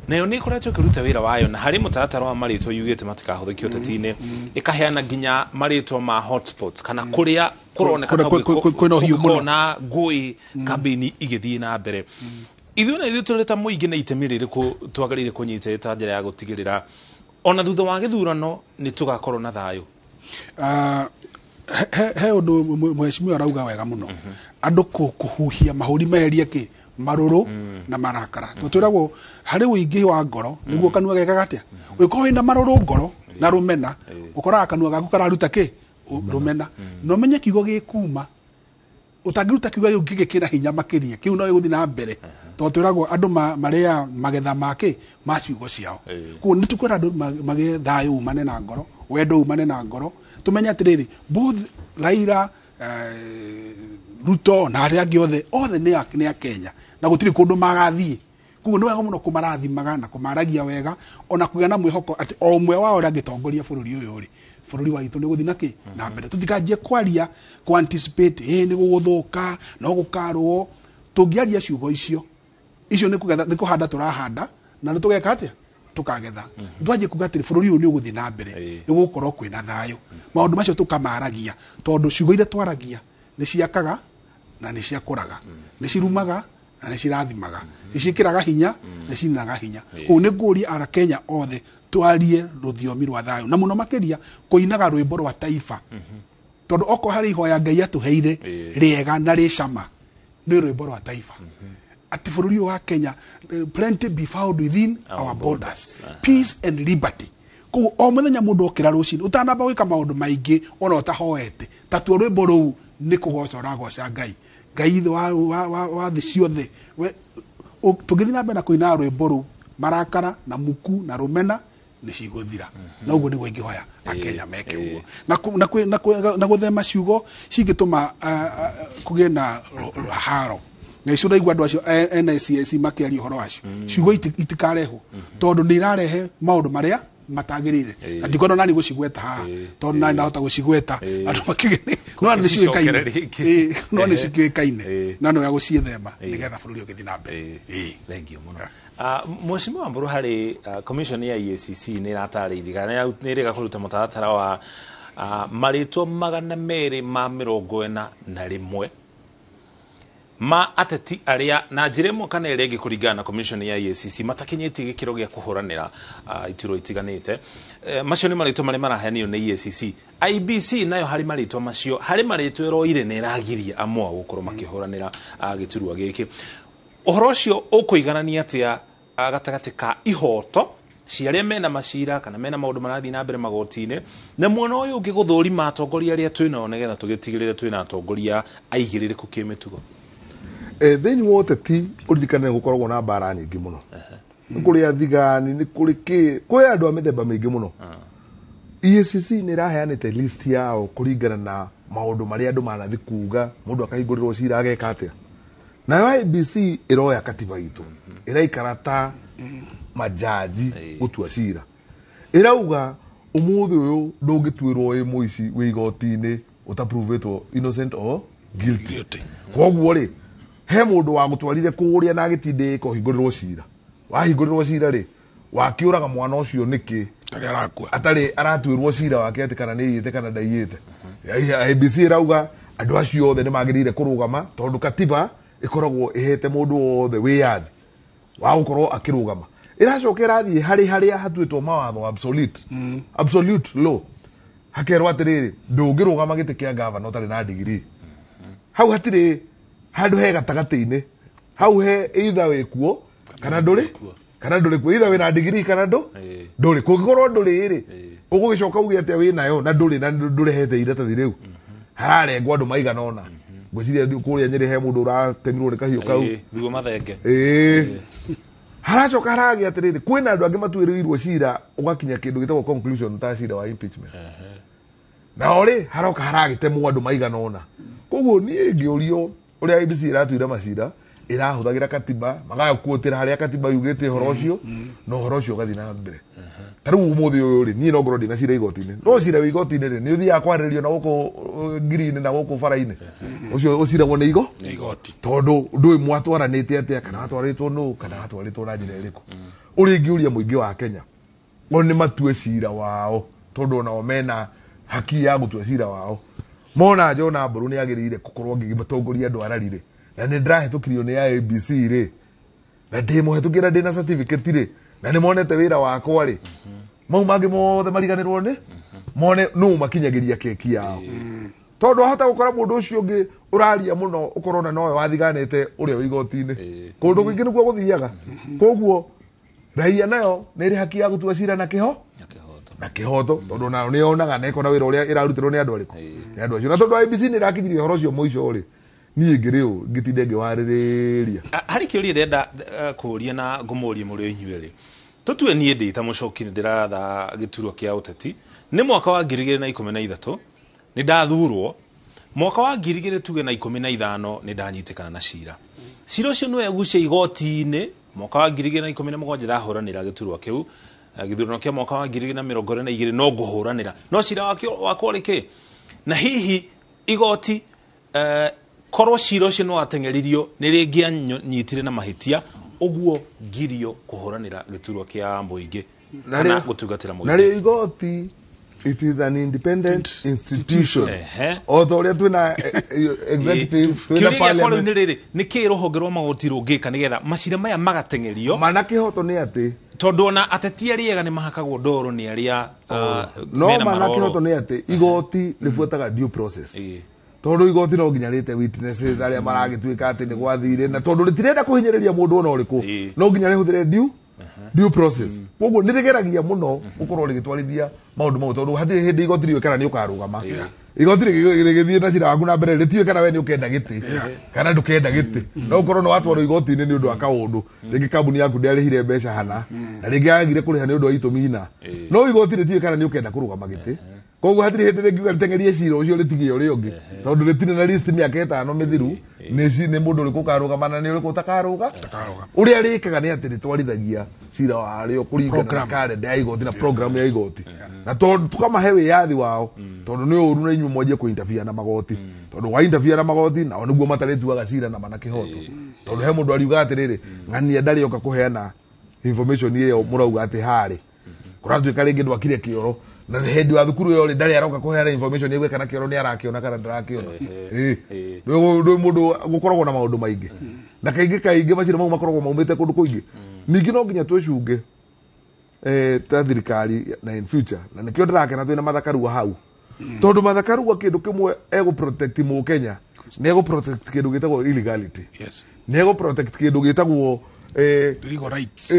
nayo nä ĩkoretwo ĩkĩruta wĩra wayo, na harĩ mũtaratara wa marĩtwa yugĩte matikahũthĩkio ũteti-inĩ, ĩkaheana nginya marĩtwa ma hotspots kana kũrĩa kũroneka Kũrĩa ta kwĩna ũhiũ mũno. kũngĩkorwo na ngũĩ kambĩini igĩthiĩ na mbere. Ithuĩ na ithuĩ tũrĩ ta mũingĩ, na itemi rĩrĩkũ twagĩrĩire kũnyita ta njĩra ya gũtigĩrĩra ona thutha wa gĩthurano nĩ tũgakorwo na thayũ? Ah, he ũndũ mheshimiwa arauga wega mũno, andũ kũhuhia mahũri meherie kĩ marũrũ na marakara, tondũ twĩragwo harĩ ũingĩ wa ngoro nĩguo kanua gekaga atĩa. Ũngĩkorwo wĩna marũrũ ngoro na rũmena, ũkoraga kanua gaku kararuta kĩ? Rũmena. Na ũmenye kiugo gĩkuma ũtangĩruta kiugo gĩu kĩngĩ kĩna hinya makĩria, kĩu no gĩgũthiĩ na mbere, tondũ twĩragwo andũ marĩa magetha make ma ciugo ciao. Koguo nĩ tũkwenda andũ magĩe thayũ umane na ngoro, wendo umane na ngoro. Tũmenye atĩrĩrĩ, both Raila, Ruto na arĩa angĩ othe, othe nĩ a Kenya na gũtirĩ kũndũ magathiĩ. Koguo nĩ wega mũno kũmarathimaga na kũmaragia wega, ona kũgĩa na mwĩhoko atĩ o ũmwe wao ũrĩa angĩtongoria bũrũri ũyũ rĩ, bũrũri wa witũ nĩ ũgũthiĩ nakĩ na mbere. Tũtikanjie kwaria kũ anticipate ĩ nĩ gũgũthũka no gũkarũo. Tũngĩaria ciugo icio, icio nĩ kũgetha, nĩ kũhanda tũrahanda, na nĩ tũgeka atĩa? Tũkagetha. Twanjie kuga atĩrĩ, bũrũri ũyũ nĩ ũgũthiĩ na mbere, nĩ gũgũkorwo kwĩna thayũ. Maũndũ macio tũkamaragia, tondũ ciugo iria twaragia nĩ ciakaga na nĩ ciakũraga, nĩ cirumaga na nĩ cirathimaga, nĩ ciĩkĩraga hinya, nĩ cininaga hinya. Koguo nĩ ngũria ara Kenya othe twarie rũthiomi rwa thayũ, na mũno makĩria kũinaga rwĩmbo rwa taifa, tondũ okorwo harĩ ihoya Ngai atũheire rĩega na rĩ cama nĩ rwĩmbo rwa taifa, atĩ bũrũri ũyũ wa Kenya, plenty be found within our borders, peace and liberty. Koguo o mũthenya mũndũ okĩra rũcinĩ, ũtanamba gwĩka maũndũ maingĩ, ona ũtahoete, tatua rwĩmbo rũu nĩ kũgoca ũragoca Ngai, Ngai ithe wa thĩ ciothe. Tũngĩthiĩ na mbere na kũina rwĩmbo rũu, marakara na muku na rũmena nĩ cigũthira. Na ũguo nĩguo ingĩhoya akenya meke ũguo, na gũthema ciugo cingĩtũma kũgĩe na haro na icio. Ndaigua andũ acio NICIC makĩaria ũhoro wacio, ciugo itikarehwo, tondũ nĩ irarehe maũndũ marĩa matagĩrĩire, na ndikwenda nani gũcigweta haha, tondũ nani ndahota gũcigweta andũ makĩgĩ no nĩ ciũĩkaine. Cicokere rĩngĩ. No nĩ ciũĩkaine, na no ya gũciĩthema nĩgetha bũrũri ũgĩthiĩ na mbere. Thank you mũno. Mheshimiwa Mburu, harĩ commission ya EACC nĩ ĩratarĩirie kana nĩ ĩrĩga kũruta mũtaratara wa marĩtwa 241 ma ateti arĩa na njĩra ĩmwe kana ĩrĩa ĩngĩ, kũringana na commission ya EACC, matakinyĩtie gĩkĩro gĩa kũhũranĩra iturwa itiganĩte. Macio nĩ marĩtwa marĩa maraheanirwo nĩ EACC. IEBC nayo harĩ marĩtwa macio, harĩ marĩtwa ĩroire na ĩragiria amwe ao gũkorwo makĩhũranĩra gĩturwa gĩkĩ. Ũhoro ũcio ũkũiganania atĩa gatagatĩ ka ihoto cia arĩa mena macira kana mena maũndũ marathiĩ na mbere magoti-inĩ, na mwena ũyũ ũngĩ gũthũrima atongoria arĩa twĩnao nĩgetha tũgĩtigĩrĩre twĩna atongoria aigĩrĩrĩku kĩmĩtugo? Thĩinĩ wa ũteti, ũririkane gũkoragwo na mbara nyingĩ mũno. Nĩ kũrĩ athigani, nĩ kũrĩ kĩ, kwĩ andũ a mĩthemba mĩingĩ mũno. EACC nĩ ĩraheanĩte list yao kũringana na maũndũ marĩa andũ manathi kuga, mũndũ akahingũrĩrwo cira ageka atĩa. Nayo IEBC ĩroya katiba itũ, ĩraikara ta majaji gũtua cira. Ĩrauga ũmũthĩ ũyũ ndũngĩtuĩrwo wĩ mũici wĩ igoti-inĩ ũtapruvĩtwo innocent or guilty. Koguo rĩ, he mũndũ wagũtwarire kũrĩa na agĩtindĩka ũhingũrĩrwo cira, wahingũrĩrwo cira rĩ, wakĩũraga mwana ũcio nĩkĩ? Atarĩ arakua. Atarĩ aratuĩrwo cira wake atĩ kana nĩ aiyĩte kana ndaiyĩte. IEBC ĩrauga andũ acio othe nĩ magĩrĩire kũrũgama, tondũ katiba ĩkoragwo ĩhete mũndũ wothe wĩyathi wa gũkorwo akĩrũgama. Ĩracoka ĩrathiĩ harĩ harĩa hatuĩtwo mawatho absolute, absolute law, hakerwo atĩrĩrĩ, ndũngĩrũgama gĩtĩ kĩa gavana ũtarĩ na degree. Hau hatirĩ handũ he gatagatĩ-inĩ, hau he either wĩ kuo kana ndũrĩ, kana ndũrĩ kuo, either wĩna degree kana ndũrĩ. Kũngĩkorwo ndũrĩ rĩ, ũgũgĩcoka uge atĩa wĩ nayo na ndũrĩ na ndũrehete iratathi rĩu? Hararengwo andũ maigana ũna. Ngwĩciria kũrĩa Nyĩrĩ he mũndũ ũratemirwo nĩ kahiũ kau. Thguo mathenge. Ĩĩ, haracoka haragĩa atĩrĩrĩ, kwĩna andũ angĩ matuĩrĩirwo cira ũgakinya kĩndũ gĩtagwo conclusion, ta cira wa impeachment, nao rĩ haroka haragĩtemwo andũ maigana ũna. Koguo niĩ ngĩũrio ũrĩa IEBC ĩratuire macira, ĩrahũthagĩra katiba, magakuotĩra harĩa katiba yugĩte ũhoro ũcio, na ũhoro ũcio ũgathiĩ na mbere. Ta rĩu ũmũthĩ ũyũ rĩ, niĩ no ngorwo ndĩna cira igoti-inĩ, no cira wĩ igoti-inĩ rĩ, nĩ ũthiaga kwarĩrĩrio na gũkũ ngiri-inĩ na gũkũ bara-inĩ, ũcio ũciragwo nĩ igo igoti, tondũ ndũĩ mwatwaranĩte atĩa, kana watwarĩtwo nũ, kana watwarĩtwo na njĩra ĩrĩkũ. Ũrĩa ingĩũria mũingĩ wa Kenya, o nĩ matue cira wao, tondũ onao mena haki ya gũtua cira wao. Mona Jona Mbũrũ nĩ agĩrĩire gũkorwo ngĩmatongoria andũ arari rĩ, na nĩ ndĩrahĩtũkirio nĩ IEBC rĩ, na ndĩ mũhetũkie na ndĩ na certificate rĩ, na nĩ monete wĩra wakwa rĩ, mau mangĩ mothe mariganĩrwo nĩ mone nũ makinyagĩria keki yao, tondũ ahota gũkora mũndũ ũcio ũngĩ ũraria mũno ũkorwo na nowe wathiganĩte ũrĩa wĩ igoti-inĩ. Kũndũ kũingĩ nĩkuo gũthiaga. Koguo raia nayo nĩ ĩrĩ haki ya gũtua cira na kĩho na kĩhoto, tondũ nayo nĩ yonaga na ĩkona wĩra ũrĩa ĩrarutĩrwo nĩ andũ arĩkũ, nĩ andũ acio. Na tondũ IEBC nĩ ĩrakinyirie ũhoro ũcio mũico rĩ, niĩ ngĩrĩ ũ ngĩtinde ngĩwarĩrĩria? Harĩ kĩũria ndĩrenda kũũria na ngũmũrie mũrĩ o inyuĩ rĩ. Tũtue niĩ ndĩ ta mũcoki nĩ ndĩratha gĩturwa kĩa ũteti nĩ mwaka wa 2013, nĩ ndathurwo mwaka wa ngiri igĩrĩ tuge na 15, nĩ ndanyitĩkana na cira. Cira ũcio nĩ wegucia igoti-inĩ mwaka wa 2017. Ndahũranĩra gĩturwa kĩu, gĩthurano kĩa mwaka wa 2022 no ngũhũranĩra, no cira wakwa ũrĩ kĩ? Na hihi igoti, korwo cira ũcio nĩ wateng'eririo, nĩ rĩngĩanyitire na mahĩtia ũguo ngirio kũhũranĩra gĩturwa kĩa mũingĩ Na kana gũtungatĩra na mũingĩ? Rĩo igoti, it is an independent institution, o ta ũrĩa twĩna executive, twĩna Kĩũria gĩakwa rĩu parliament. nĩ rĩrĩ, nĩ kĩĩ rũhonge rwa magoti rũngĩka nĩgetha macira maya magateng'erio? Mana kĩhoto nĩ atĩ Tondũ ona ateti arĩa ega nĩ mahakagwo ndoro nĩ arĩa no mena mana maroro. kĩhoto nĩ atĩ igoti rĩbuataga due process, tondũ igoti no nginya rĩte witnesses arĩa maragĩtuĩka atĩ nĩ gwathire, na tondũ rĩtirenda kũhinyĩrĩria mũndũ ona ũrĩkũ, no nginya rĩhũthĩre due process. Koguo nĩ rĩgeragia mũno gũkorwo rĩgĩtwarithia maũndũ mau, tondũ hatirĩ hĩndĩ igoti rĩũĩ kana nĩ ũkarũgama. Igoti rĩgĩthiĩ na cira waku na mbere rĩtiũĩ kana we nĩ ũkenda gĩtĩ kana ndũkenda gĩtĩ. No ũkorwo nĩ watwarwo igoti-inĩ nĩ ũndũ wa kaũndũ, rĩngĩ kambuni yaku ndĩarĩhire mbeca hana, na rĩngĩ yagire kũrĩha nĩ ũndũ wa itũmi na no igoti rĩtiũĩ kana nĩ ũkenda kũrũgama gĩtĩ. Koguo hatirĩ hĩndĩ rĩngiuga rĩteng'erie cira ũcio rĩtigie ũrĩa ũngĩ, tondũ rĩtirĩ na list mĩaka 5 mĩthiru nĩ mũndũ ũrĩkũ ũkarũgama na nĩ ũrĩkũ ũtakarũga. Ũrĩa rĩkaga nĩ atĩ rĩtwarithagia cira warĩo kũringana na karenda ya igoti na program ya igoti, na tondũ tũkamahe wĩyathi wao, tondũ nĩ ũru na inyuĩ mwanjie kũ-interfere na magoti, tondũ wa interfere na magoti nao nĩguo matarĩtuaga cira na mana kĩhoto, tondũ he mũndũ ariuga atĩrĩrĩ, ng'ania ndarĩoka kũheana information ĩyo mũrauga atĩ harĩ kũratuĩka rĩngĩ ndwakire kĩoro, na hĩndĩ wa thukuru ĩyo rĩ, ndarĩ aroka kũheana information ĩyo kana kĩoro nĩ arakĩona kana ndarakĩona. Ĩĩ. Ndũĩ mũndũ gũkoragwo na maũndũ maingĩ, na kaingĩ kaingĩ macira mau makoragwo maumĩte kũndũ kũingĩ. Ningĩ no nginya twĩcunge ta thirikari na in future, na nĩkĩo ndĩrakena twĩna Martha Karua hau, tondũ Martha Karua kĩndũ kĩmwe egũ protect mũkenya nĩ egũ protect kĩndũ gĩtagwo illegality, nĩ egũ protect kĩndũ gĩtagwo legal rights,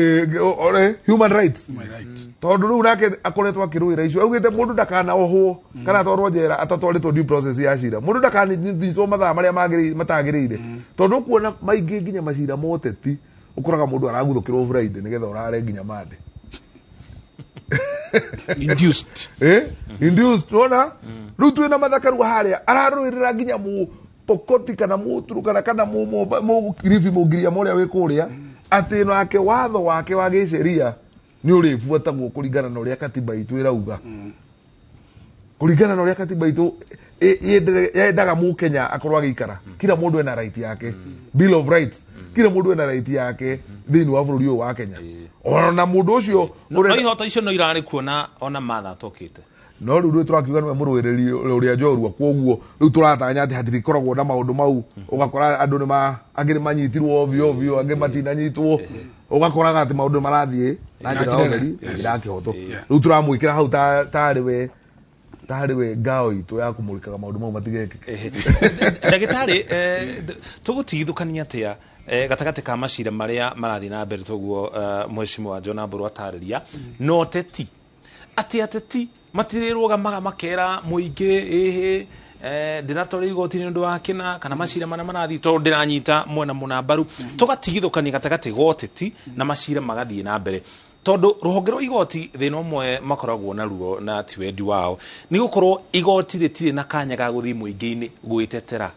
human rights. Human rights. Tondũ rĩu nake akoretwo akĩrũĩra icio, augĩte mũndũ ndakanaohwo kana atwarwo njera atatwarĩtwo due process ya cira, mũndũ ndakananyitwo mathaa marĩa matagĩrĩire, tondũ ũkuona maingĩ nginya macira ma ũteti ũkoraga mũndũ araguthũkĩrwo Friday nĩgetha ũrare nginya Monday. Induced. Induced. Wona rĩu twĩna Martha Karua harĩa ararũĩrĩra nginya mũ Pokoti kana mũturukana kana mũkiribi mũngiriama ũrĩa wĩ kũrĩa, atĩ nake watho wake wa gĩceria nĩ ũrĩbuatagwo kũringana na ũrĩa katiba itũ ĩrauga, kũringana na ũrĩa katiba itũ yendaga mũkenya akorwo agĩikara. Kila mũndũ ena right yake, Bill of Rights, kila mũndũ ena right yake thĩinĩ wa bũrũri ũyũ wa Kenya, ona mũndũ ũcio No ihoto icio no irarĩ kuo na ona Martha atokĩte. No rĩu rĩu tũrakiuga nĩwe mũrũĩrĩri ũrĩa njorua, koguo rĩu tũratanya atĩ hatirĩkoragwo na maũndũ mau, ũgakora andũ nĩ angĩ nĩ manyitirwo ovyo ovyo, angĩ matinanyitwo. Ũgakoraga atĩ maũndũ marathiĩ na njĩra ya ũtheri na njĩra ya kĩhoto. Rĩu tũramwĩkĩra hau tarĩ we tarĩ we ngao itũ ya kũmũrĩkaga maũndũ mau matigekĩke. Ndagĩtarĩ, tũgũtigithũkania atĩa gatagatĩ ka macira marĩa marathiĩ na mbere toguo mheshimiwa John Ambũrũ atarĩria na ũteti, atĩ ateti matirĩrũgamaga makera mũingĩ ĩhĩ ndĩratwarwo igoti nĩ ũndũ wa kĩna kana macira marĩa marathiĩ tondũ ndĩranyita mwena mũna mbaru, tũgatigithũkania gatagatĩ ga ũteti na macira magathiĩ na mbere, tondũ rũhonge rwa igoti thĩna ũmwe makoragwo naruo na ti wendi wao nĩ gũkorwo igoti rĩtirĩ na kanya ga gũthiĩ mũingĩ-inĩ gwĩtetera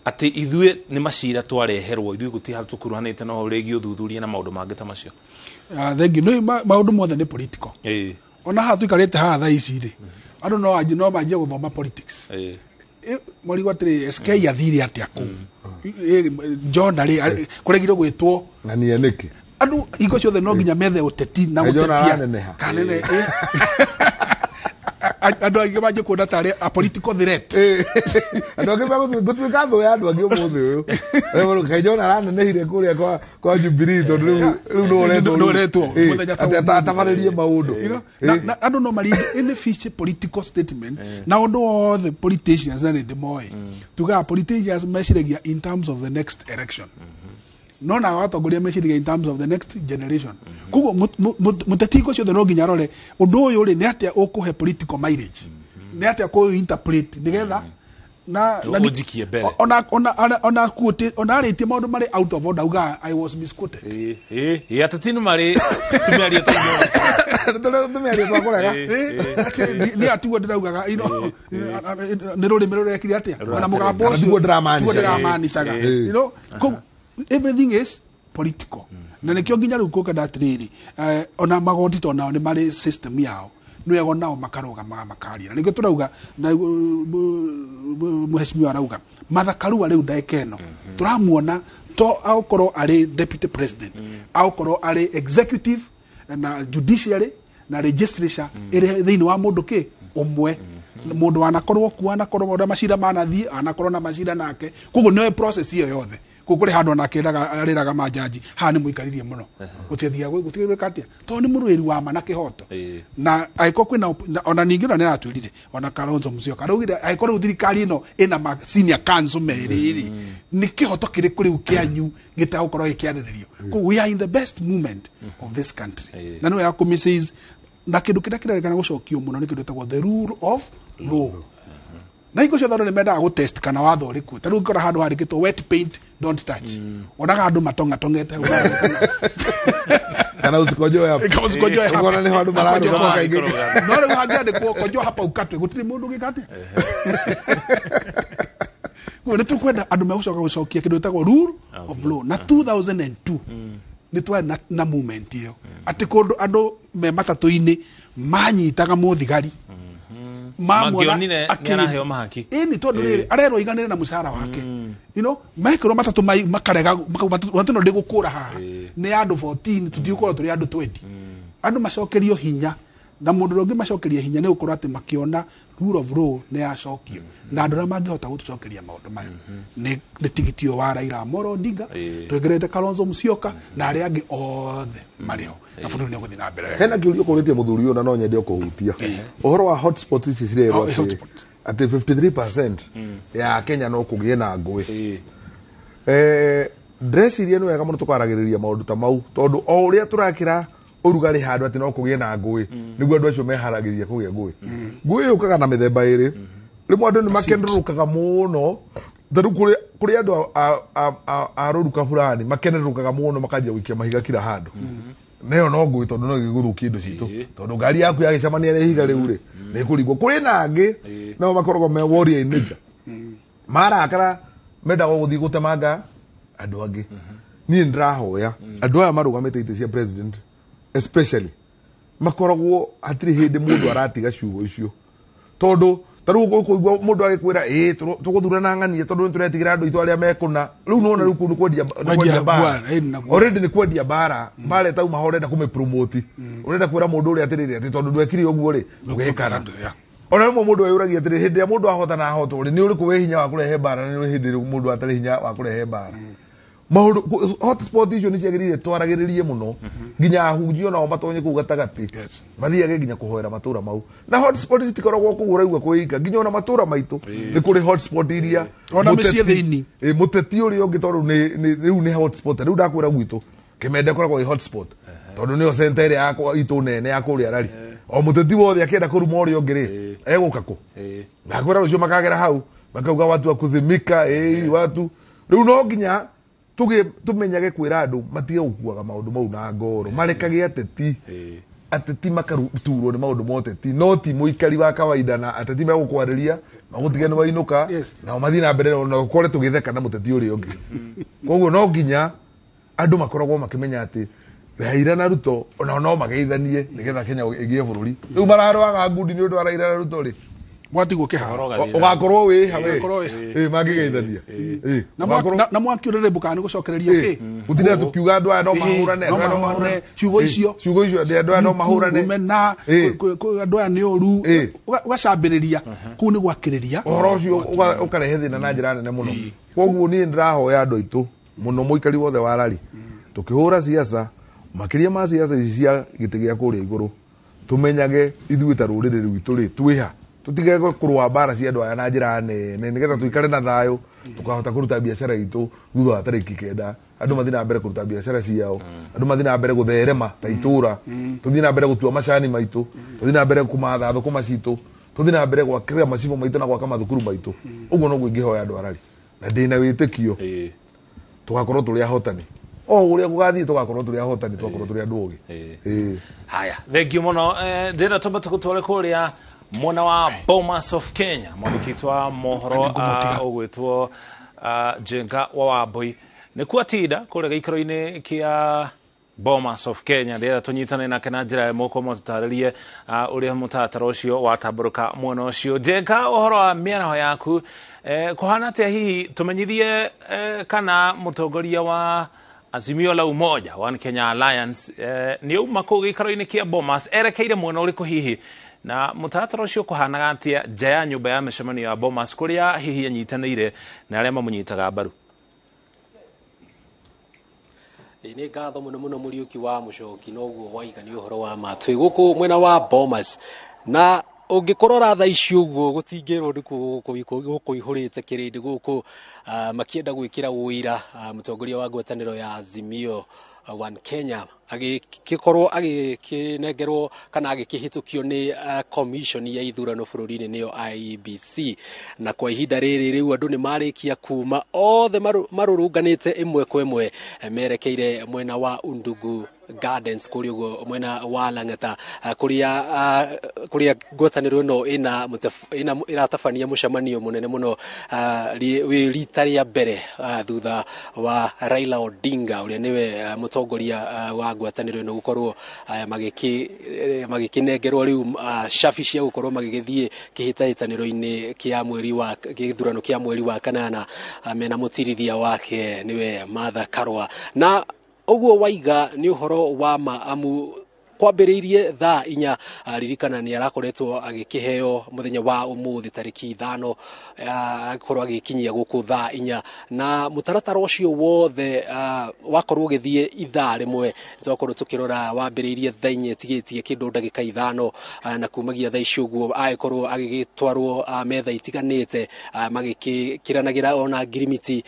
atĩ ithuĩ nĩ macira twareherwo, ithuĩ gũtirĩ handũ tũkuruhanĩte na ũhoro rĩgiĩ ũthuthuria na maũndũ mangĩ ta macio. Ah, thank you. Nĩ maũndũ mothe nĩ political. Ona haha tũikarĩte haha thaa ici rĩ, andũ no anjie no manjie gũthoma politics. Marigwo atĩrĩ, SK athire atĩa kũu? John rĩ, kũregire gwĩtwo na niĩ nĩkĩ? Andũ hingo ciothe no nginya methe ũteti na Na John gũtetia. araneneha. Kanene, andũ aingĩ manjie kuona tarĩ a political threat. Andũ angĩ megũtuĩka thũ ya andũ angĩ ũmũthĩ ũyũ. Kaĩ John aranenehire kũrĩa kwa Jubilee tondũ rĩu nĩ ũretwo. Nĩ ũretwo, mũthenya ta atĩ ũmũthĩ. atabarĩrie maũndũ. Na andũ no marinde any fishy political statement na ũndũ wothe. Politicians na nĩ ndĩmoĩ, tugaga politicians meciragia in terms of the next election, no nao atongoria meciragia in terms of the next generation. Koguo mũteti hingo ciothe no nginya arore ũndũ ũyũ rĩ, nĩ atĩa ũkũhe political mileage, nĩ atĩa kũ interpret nĩgetha na Ũnjikie mbere. Ona quote, ona arĩtie maũndũ marĩ out of order, augaga, "I was misquoted." Ĩ ateti nĩ marĩ tũmĩario tũingĩ. Tũmĩario twa kũrega. Nĩ atiguo ndĩraugaga nĩ rũrĩmĩ rũrekire atĩa, ona mũgambo Kana ũcio tiguo ndĩramaanishaga. tiguo ndĩramaanishaga. Koguo everything is political, na nĩkĩo nginya rĩu kũkenda atĩrĩrĩ, ona magoti to nao nĩ marĩ system yao, nĩ wega nao makarũgamaga makaria, na nĩkĩo tũrauga na mheshimiwa arauga Martha Karua rĩu ndagĩka ĩno tũramuona to agũkorwo arĩ deputy president, agũkorwo arĩ executive na judiciary na legislature ĩrĩ thĩinĩ wa mũndũ kĩ ũmwe, mũndũ wanakorwo kuo, anakorwo ũrĩa macira manathiĩ, anakorwo na macira nake, koguo nĩoĩ process ĩyo yothe. Koguo kũrĩ handũ onake arĩraga majaji haha nĩ mũikarĩrie mũno, gũtiathiaga gũtigwĩka atĩa, tondũ nĩ mũrũĩri wa ma na kĩhoto. Na angĩkorwo kwĩna ona ningĩ ona nĩ aratwĩrire, ona Kalonzo Musyoka araugire angĩkorwo rĩu thirikari ĩno ĩna ma senior counsel merĩ rĩ, nĩ kĩhoto kĩrĩkũ rĩu kĩanyu gĩtagũkorwo gĩkĩarĩrĩrio? Koguo we are in the best moment of this country, na nĩ wega kũmĩseize, na kĩndũ kĩrĩa kĩrerĩkana gũcokio mũno nĩ kĩndũ gĩtagwo the rule of law, na hingo ciothe andũ nĩ mendaga gũtest kana watho ũrĩkũ. Ta rĩu ũngĩkora handũ handĩkĩtwo "wet paint don't touch", onaga andũ matong'atong'ete hau. Kana "usikojoe hapa". Kama "usikojoe hapa". Ũkona nĩho andũ mararũgama kaingĩ. No rĩu hangĩandĩkwo "kojoa hapa ukatwe", gũtirĩ mũndũ ũngĩka atĩa. Koguo nĩ tũkwenda andũ megũcoka gũcokia kĩndũ gĩtagwo rule of law, na 2002 nĩ twarĩ na movement ĩyo atĩ kũndũ andũ me matatũ-inĩ manyitaga mũthigari mamuona. Mangĩonire nĩ araheo mahaki. Ĩni tondũ rĩrĩ arerwo aiganĩre na mũcara wake, mekĩrwo matatũ makarega, makauga, "Matũ ĩno ndĩgũkũra haha nĩ andũ 14, tũtigũkorwo tũrĩ andũ 20." Andũ macokerio hinya, na mũndũ ũrĩa ũngĩmacokeria hinya nĩ gũkorwo atĩ makĩona rule of law nĩ yacokio, na andũ arĩa mangĩhota gũtũcokeria maũndũ maya nĩ tigiti ũyũ wa Raila Amolo Odinga, twegerete Kalonzo Musyoka na arĩa angĩ othe marĩ ho, na bũrũri nĩ ũgũthiĩ na mbere wega. Hena kĩũria ũkũrĩtie mũthuri ũyũ na no nyende kũhutia ũhoro wa hotspots ici cirerwo Oh, atĩ hotspots. atĩ 53% ya Kenya no kũgĩe na ngũĩ. Ndĩreciria nĩ wega mũno tũkaragĩrĩria maũndũ ta mau, tondũ o ũrĩa tũrakĩra ũrugarĩ handũ atĩ no kũgĩe na ngũĩ, nĩguo andũ acio meharagĩria kũgĩa ngũĩ. Ngũĩ yũkaga na mĩthemba ĩrĩ. Rĩmwe andũ nĩ makenerũkaga mũno, ta rĩu kũrĩ andũ a rũruka fulani makenerũkaga mũno makanjia gũikia mahiga kila handũ, nayo no ngũĩ, tondũ no ĩgĩgũthũkia indo citũ, tondũ ngari yaku yagĩcemania na ihiga rĩu rĩ, nĩ ĩkũringwo. Kũrĩ na angĩ nao makoragwo me warrior in nature, marakara mendaga gũthiĩ gũtemanga andũ angĩ. Niĩ ndĩrahoya andũ aya marũgamĩte itĩ cia president especially makoragwo hatirĩ hĩndĩ mũndũ aratiga ciugo icio, tondũ ta rĩu ũkũigua mũndũ agĩkwĩra ĩ tũgũthurana ng'anie tondũ nĩ tũretigĩra andũ aitũ arĩa mekũna. Rĩu nĩwona rĩu kũu nĩ kwendia, nĩ kwendia mbara. Naguo. Already nĩ kwendia mbara, mbara ĩtauma ho. Ũrenda kũmĩpromote, ũrenda kwĩra mũndũ ũrĩa atĩrĩrĩ atĩ tondũ ndwekire ũguo rĩ, ndũgekana. Ona rĩmwe mũndũ eyũragia atĩrĩ, hĩndĩ ĩrĩa mũndũ ahota na ahotwo rĩ, nĩ ũrĩkũ wĩ hinya wa kũrehe mbara, na nĩ hĩndĩ ĩrĩkũ mũndũ atarĩ hinya wa kũrehe mbara? Maũndũ hotspot icio nĩ ciagĩrĩire twaragĩrĩrie mũno, nginya ahunjia nao matonye kũu gatagatĩ, mathiage nginya kũhoera matũra mau. Na hotspot citikoragwo kũu ũraigua kwĩika, nginya ona matũra maitũ nĩ kũrĩ hotspot iria Ona mĩciĩ mũteti- thĩinĩ. Mũteti ũrĩa ũngĩ, tondũ rĩu nĩ hotspot. Rĩu ndakwĩra gwitũ Kĩmende koragwo ĩ hotspot, tondũ nĩyo center ĩrĩa yakwa itũ nene ya kũrĩa rari. O mũteti wothe akĩenda kũruma ũrĩa ũngĩ rĩ, egũka kũ? Ndakwĩra rũciũ makagera hau makauga watu wa kuzimika. Watu rĩu no nginya tũmenyage kwĩra andũ matige gũkuaga maũndũ mau na ngoro, marekage ateti. Ateti makaturwo nĩ maũndũ ma ũteti, no ti mũikari wa kawaida. Na ateti megũkwarĩria magũtige nĩ wainũka, nao mathiĩ na mbere na ũkore tũgĩtheka na mũteti ũrĩa ũngĩ. Koguo no nginya andũ makoragwo makĩmenya atĩ Raila na Ruto onao no mageithanie nĩgetha Kenya ĩgĩe bũrũri. Rĩu mararũaga ngundi nĩ ũndũ wa Raila na Ruto rĩ, Mwatigwo kĩharo. Ũgakorwo wĩha we. Ũgakorwo wĩha. Mangĩgeithania. Na na mwaki ũrĩrĩmbũkaga nĩ gũcokereria kĩ? Gũtinda tũkiuga andũ aya no mahũrane, no andũ aya no mahũrane, mahũrane. Ciugo icio. Ciugo icio atĩ andũ aya no mahũrane. Mena andũ aya nĩ ũru. Ũgacambĩrĩria kũu nĩ gwakĩrĩria ũhoro ũcio, ũkarehe thĩna na njĩra nene mũno. Koguo niĩ ndĩrahoya andũ aitũ mũno, mũikari wothe wa rari, tũkĩhũra siasa, makĩria ma siasa ici cia gĩtĩ gĩa kũrĩa igũrũ, tũmenyage ithuĩ ta rũrĩrĩ rwitũ rĩ twĩha, tũtige kũrũa mbara cia andũ aya na njĩra nene, nĩgetha tũikare na thayũ, tũkahota kũruta biacara itũ thutha wa tarĩki 9. Andũ mathiĩ na mbere kũruta biacara ciao, andũ mathiĩ na mbere gũtherema ta itũra, tũthiĩ na mbere gũtua macani maitũ, tũthiĩ na mbere kũmatha thũkũma citũ, tũthiĩ na mbere gwakĩra macibũ maitũ na gwaka mathukuru maitũ. Ũguo noguo ingĩhoya andũ arari, na ndĩna wĩtĩkio tũgakorwo tũrĩ ahotani. O ũrĩa gũgathiĩ, tũgakorwo tũrĩ ahotani, tũgakorwo tũrĩ andũ ogĩ. Haya, thengiũ mũno. Ndĩrenda twambe tũgũtware kũrĩa mwena wa Bomas of Kenya, mwandĩki wa mohoro ũgwĩtwo Njenga wa Wambui nĩkuo atinda kũrĩa gĩikaro-inĩ kĩa Bomas of Kenya. Ndĩrenda tũnyitane nake na njĩra ya moko mũtũtarĩrie ũrĩa mũtaratara ũcio watambũrũka mwena ũcio. Njenga, ũhoro wa mĩaraho yaku, kũhana atĩa? Hihi tũmenyithie kana mũtongoria wa Azimio la Umoja One Kenya Alliance nĩ auma kũu gĩikaro-inĩ kĩa Bomas, erekeire mwena ũrĩkũ hihi, na mũtaratara ũcio kũhanaga atĩa nja ya nyũmba ya mĩcemanio ya Bomas, kũrĩa hihi anyitanĩire na arĩa mamũnyitaga mbaru? Ĩ, nĩ ngatho mũno mũno, Mũriũki wa Mũcoki. Noguo waiga, nĩ ũhoro wa ma, twĩ gũkũ mwena wa Bomas, na ũngĩkũrora thaa ici ũguo gũtingĩrwo nĩkuo gũkũ ihũrĩte kĩrĩndĩ gũkũ, makĩenda gwĩkĩra ũira mũtongoria wa ngwatanĩro ya Azimio One Kenya agĩkorwo agĩkĩnengerwo kana agĩkĩhĩtũkio nĩ commission ya ithurano bũrũri-inĩ, nĩyo IEBC. Na kwa ihinda rĩrĩ rĩu andũ nĩ marĩkia kuma othe marũrũnganĩte ĩmwe kwa ĩmwe, merekeire mwena wa Undugu Gardens kũrĩa ũguo mwena wa Lang'ata, kũrĩa ngwatanĩro ĩno ĩna ĩratabania mũcemanio mũnene mũno, wĩ rita rĩa mbere thutha wa Raila Odinga, ũrĩa nĩwe mũtongoria wa ngwatanĩro ĩno, gũkorwo magĩkĩnengerwo rĩu cabi cia gũkorwo magĩgĩthiĩ kĩhĩtahĩtanĩro-inĩ kĩa mweri wa gĩthurano kĩa mweri wa kanana, mena mũtirithia wake nĩwe Martha Karua. Na ũguo waiga nĩ ũhoro wa ma, amu kwambĩrĩirie thaa 4. Ririkana nĩ arakoretwo agĩkĩheo mũthenya wa ũmũthĩ tarĩki 5, akorwo agĩkinyia gũkũ thaa 4, na mũtaratara ũcio wothe wakorwo ũgĩthiĩ ithaa rĩmwe. Twakorwo tũkĩrora wambĩrĩirie thaa 4 ĩtigĩtie kĩndũ ndagĩka 5, na kumagia thaa icio ũguo agĩkorwo agĩgĩtwarwo metha itiganĩte, magĩkĩranagĩra ona ngirimiti,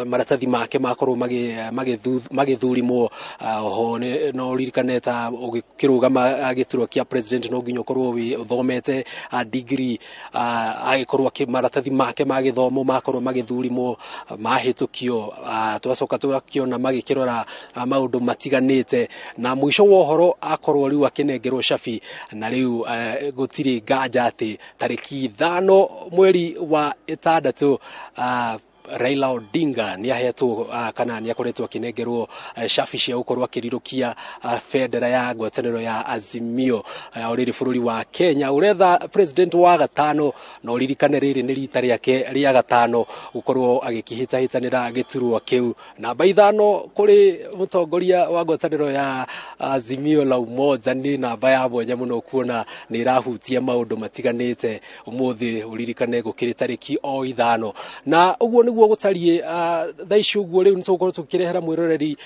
maratathi make makorwo magĩthurimwo. Oho no ũririkane ta ũgĩkĩrũgama gĩturwa kĩa president no nginya ũkorwo wĩ ũthomete degree. Agĩkorwo maratathi make ma gĩthomo makorwo magĩthurimwo, mahĩtũkio. Twacoka tũgakĩona magĩkĩrora maũndũ matiganĩte, na mũico wa ũhoro akorwo rĩu akĩnengerwo cabi, na rĩu gũtirĩ nganja atĩ tarĩki 5 mweri wa ĩtandatũ Raila Odinga nĩ ahetwo kana nĩ akoretwo akĩnengerwo cabi cia gũkorwo akĩrirũkia bendera ya ngwatanĩro ya Azimio. O rĩrĩ bũrũri wa Kenya ũretha president wa gatano, na ũririkane rĩrĩ nĩ rita rĩake rĩa gatano gũkorwo agĩkĩhĩtahĩtanĩra gĩturwa kĩu. Namba 5 kũrĩ mũtongoria wa ngwatanĩro ya Azimio la Umoja nĩ namba ya mwanya mũno, kuona nĩ ĩrahutia maũndũ matiganĩte. Ũmũthĩ ũririkane gũkĩrĩ tarĩki o 5, na ũguo nĩguo Nĩguo gũtariĩ. Thaa ici ũguo rĩu nĩtũgũkorwo tũkĩrehera mwĩroreri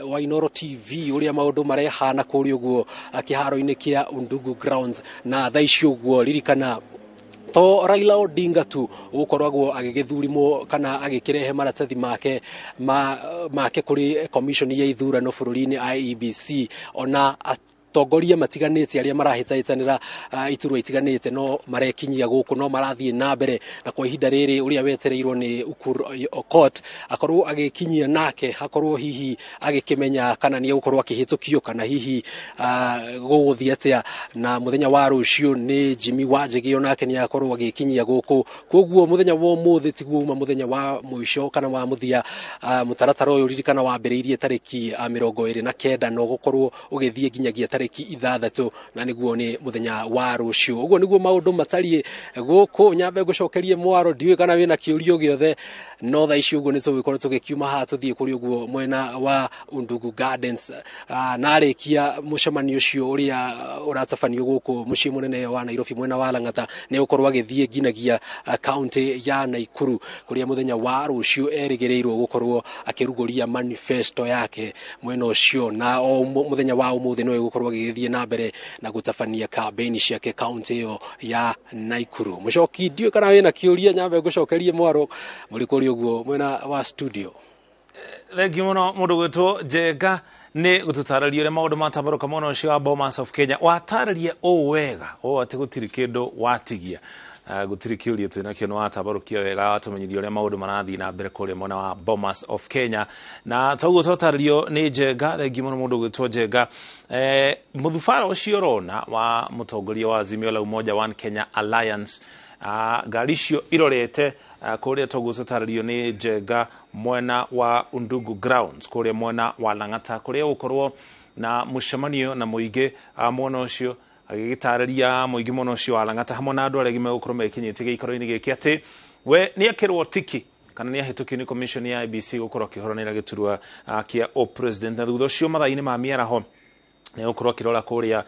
wa Inooro TV ũrĩa maũndũ marehana kũrĩa ũguo kĩharo-inĩ kĩa Undugu Grounds. Na thaa ici ũguo ririkana to Raila Odinga tu ũgũkoragwo agĩgĩthurimwo kana agĩkĩrehe maratathi make make kũrĩ commission ya ithurano bũrũri-inĩ IEBC, ona atongoria matiganĩte arĩa marahĩtahĩtanĩra iturwa itiganĩte no marekinyia gũkũ, no marathiĩ na mbere. Na kwa ihinda rĩrĩ ũrĩa wetereirwo nĩ Ukur Okot akorwo agĩkinyia nake akorwo hihi agĩkĩmenya kana nĩ egũkorwo akĩhĩtũkio kana hihi gũgũthiĩ atĩa. Na mũthenya wa rũciũ nĩ Jimmy Wanjigi onake nĩ akorwo agĩkinyia gũkũ. Koguo mũthenya wa ũmũthĩ tiguo uma mũthenya wa mũico kana wa mũthia. Mũtaratara ũyũ ririkana wambĩrĩirie tarĩki 29 na ũgũkorwo ũgĩthiĩ nginyagia tarĩki 6, na nĩguo nĩ mũthenya wa rũciũ. Ũguo nĩguo maũndũ matariĩ gũkũ. Nyambe ngũcokerie mwaro, ndiũĩ kana wĩna kĩũrio gĩothe, no thaa ici ũguo nĩ tũgũkorwo tũgĩkiuma haha tũthiĩ kũrĩ ũguo mwena wa Undugu Gardens. Na arĩkia mũcemanio ũcio ũrĩa ũratabanio gũkũ mũciĩ mũnene wa Nairobi mwena wa Lang'ata, nĩ egũkorwo agĩthiĩ nginagia kaunti ya Naikuru kũrĩa mũthenya wa rũciũ erĩgĩrĩirwo gũkorwo akĩrugũria manifesto yake mwena ũcio. Na o mũthenya wa ũmũthĩ no egũkorwo agĩgĩthiĩ na mbere na gũtabania kambĩini ciake kaunti ĩyo ya Naikuru. Mũcoki, ndiũĩ kana wĩna kĩũria, nyambe ngũcokerie mwaro mũrĩ kũrĩ ũguo mwena wa studio. Thengiũ mũno mũndũ gwĩtwo Njenga nĩ gũtũtarĩria ũrĩa maũndũ matambarũka mwena ũcio wa Bomas of Kenya. Watarĩria ũũ wega ũũ atĩ gũtirĩ kĩndũ watigia, gũtirĩ kĩũria twĩ nakĩo, nĩ watambarũkia wega, watũmenyithia ũrĩa maũndũ marathiĩ na mbere kũrĩa mwena wa Bomas of Kenya. Na toguo twatarĩrio nĩ Njenga, thengiũ mũno mũndũ gwĩtwo Njenga. Mũthubara ũcio ũrona wa mũtongoria wa Azimio la Umoja One Kenya Alliance, ngari icio irorete kũrĩa toguo tũtarĩrio nĩ Njenga mwena wa Undugu Grounds kũrĩa mwena wa Lang'ata, kũrĩa gũkorwo na mũcemanio na mũingĩ mwena ũcio, agĩgĩtarĩria mũingĩ mwena ũcio wa Lang'ata hamwe na andũ arĩa angĩ megũkorwo mekinyĩtie gĩikaro-inĩ gĩkĩ atĩ we nĩ akĩrwo tiki kana nĩ ahĩtũkio nĩ commission ya IEBC gũkorwo akĩhũranĩra gĩturwa kĩa o-president. Na thutha ũcio mathaa-inĩ ma mĩaraho nĩ gũkorwo akĩrora kũrĩa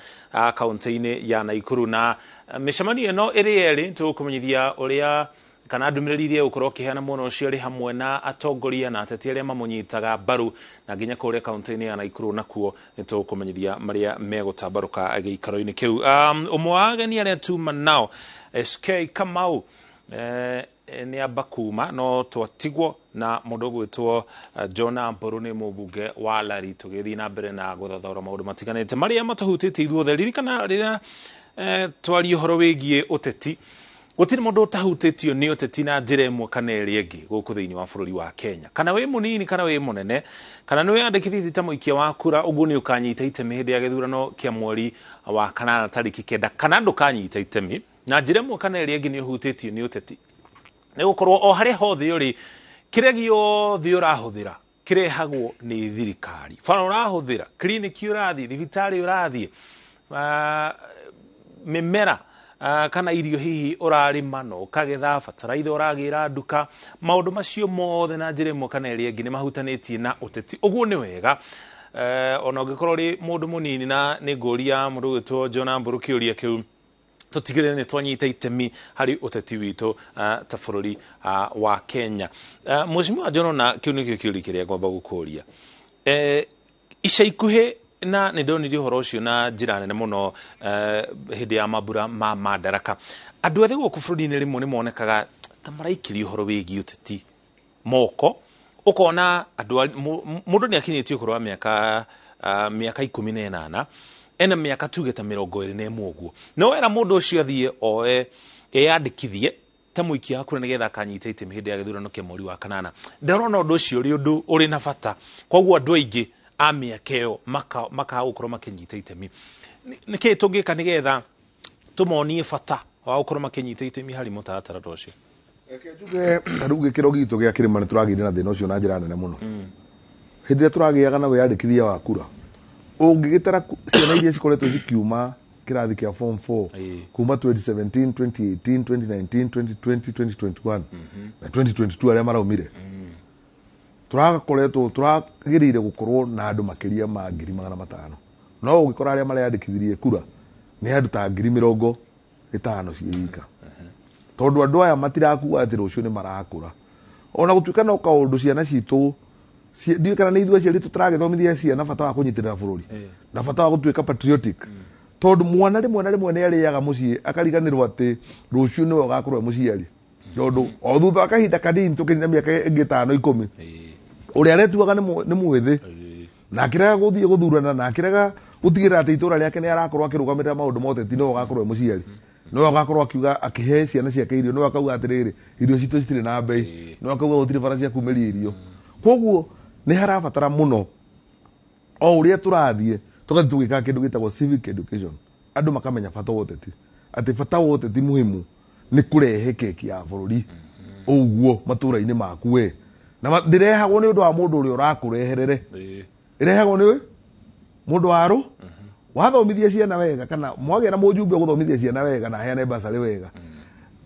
kaunti-inĩ ya Naikuru. Na mĩcemanio ĩno ĩrĩ erĩ tũgũkũmenyithia ũrĩa kana ndũmĩrĩri iria egũkorwo akĩheana mwena ũcio arĩ hamwe na atongoria na ateti arĩa mamũnyitaga mbaru, na nginya kũrĩa kaunti-inĩ ya Naikuru nakuo nĩ tũgũkũmenyithia marĩa megũtambarũka gĩikaro-inĩ kĩu. Ũmwe wa ageni arĩa tuma nao SK Kamau nĩ amba kuma, no twatigwo na mũndũ ũgwĩtwo Jonah Mburu nĩ mũmbunge wa Lari, tũgĩthiĩ na mbere na gũthathaũra maũndũ matiganĩte marĩa matũhutĩtie ithuothe. Ririkana rĩrĩa twaria ũhoro wĩgiĩ ũteti, gũtirĩ mũndũ ũtahutĩtio nĩ ũteti na njĩra ĩmwe kana ĩrĩa ĩngĩ gũkũ thĩinĩ wa bũrũri wa Kenya, kana wĩ mũnini kana wĩ mũnene, kana nĩ wĩyandĩkithĩtie ta mũikia wa kura, ũguo nĩ ũkanyita itemi hĩndĩ ya gĩthurano kĩa mweri wa kanana tarĩki 9, kana ndũkanyita itemi na njĩra ĩmwe kana ĩrĩa ĩngĩ nĩ ũhutĩtio nĩ ũteti, nĩ gũkorwo o harĩa hothe ũrĩ, kĩrĩa gĩothe ũrahũthĩra kĩrehagwo nĩ thirikari. Bara ũrahũthĩra, kiriniki ũrathiĩ, thibitarĩ ũrathiĩ, mĩmera kana irio hihi ũrarĩma na ũkagetha, bataraitha ũragĩra nduka, maũndũ macio mothe na njĩra ĩmwe kana ĩrĩa ĩngĩ nĩ mahutanĩtie na ũteti. Ũguo nĩ wega ona ũngĩkorwo ũrĩ mũndũ mũnini, na nĩ ngũria mũndũ ũgwĩtwo Jonah Mburu kĩũria kĩu, tũtigĩrĩre nĩ twanyita itemi harĩ ũteti witũ ta bũrũri wa Kenya. Mheshimiwa John, na kĩu nĩkĩo kĩũria kĩrĩa ngwamba gũkũria. Ica ikuhĩ na nĩ ndonire ũhoro ũcio na njĩra nene mũno hĩndĩ ya mambura ma Madaraka, andũ ethĩ gũkũ bũrũri-inĩ rĩmwe nĩ monekaga ta maraikĩria ũhoro wĩgiĩ ũteti moko, ũkona andũ mũndũ nĩ akinyĩtie ũkũrũ wa mĩaka 18, ena mĩaka tuge ta 21 ũguo, no wera mũndũ ũcio athiĩ oe eyandĩkithie ta mũikia wa kura nĩgetha akanyita itemi hĩndĩ ya gĩthurano kĩa mweri wa kanana. Ndarona ũndũ ũcio ũrĩ ũndũ ũrĩ na bata, koguo andũ aingĩ a mĩaka ĩyo makaga gũkorwo makĩnyita itemi. Nĩkĩĩ tũngĩka nĩgetha tũmonie bata wa gũkorwo makĩnyita itemi harĩ mũtaratara ta ũcio? Reke njuge ta rĩu gĩkĩro gitũ gĩa kĩrĩma nĩ tũragĩire na thĩna ũcio na njĩra nene mũno. Hĩndĩ ĩrĩa tũragĩaga na wĩyandĩkithia wa kura, ũngĩgĩtara ciana iria cikoretwo cikiuma kĩrathi kĩa form 4 kuma 2017, 2018, 2019, 2020, 2021 na 2022 arĩa maraumire, tũrakoretwo tũragĩrĩire gũkorwo na andũ makĩria ma 500,000, no ũngĩkora arĩa mareyandĩkithirie kura nĩ andũ ta 50,000 ciĩ ika, tondũ andũ aya matirakuga atĩ rũciũ nĩ marakũra. Ona gũtuĩka no kaũndũ ciana citũ ndiũĩ kana nĩ ithuĩ aciari tũtaragĩthomithia ciana bata wa kũnyitĩrĩra bũrũri na bata wa gũtuĩka patriotic, tondũ mwana rĩmwe na rĩmwe nĩ arĩaga mũciĩ akariganĩrwo atĩ rũciũ nĩwe ũgakorwo e mũciari, tondũ o thutha wa kahinda kanini tũkĩnina mĩaka ĩngĩ 5 10, ũrĩa aretuaga nĩ mwĩthĩ na akĩrega gũthiĩ gũthurana na akĩrega gũtigĩrĩra atĩ itũra rĩake nĩ arakorwo akĩrũgamĩrĩra maũndũ ma ũteti, nĩwe ũgakorwo e mũciari, nĩwe ũgakorwo akiuga akĩhe ciana ciake irio, nĩwe akauga atĩrĩrĩ, irio citũ citirĩ na mbei, nĩwe akauga gũtirĩ bara cia kumĩria irio. Koguo nĩ harabatara mũno o ũrĩa tũrathiĩ tũgathiĩ tũgĩkaga kĩndũ gĩtagwo civic education, andũ makamenya bata wa ũteti, atĩ bata wa ũteti muhimu nĩ kũrehe keki ya bũrũri ũguo matũra-inĩ maku we, na ndĩrehagwo nĩ ũndũ wa mũndũ ũrĩa ũrakũreherere, ĩrehagwo nĩ mũndũ warũ wathomithia ciana wega, kana mwagĩa na mũjumbe ũgũthomithia ciana wega na aheane basarĩ wega.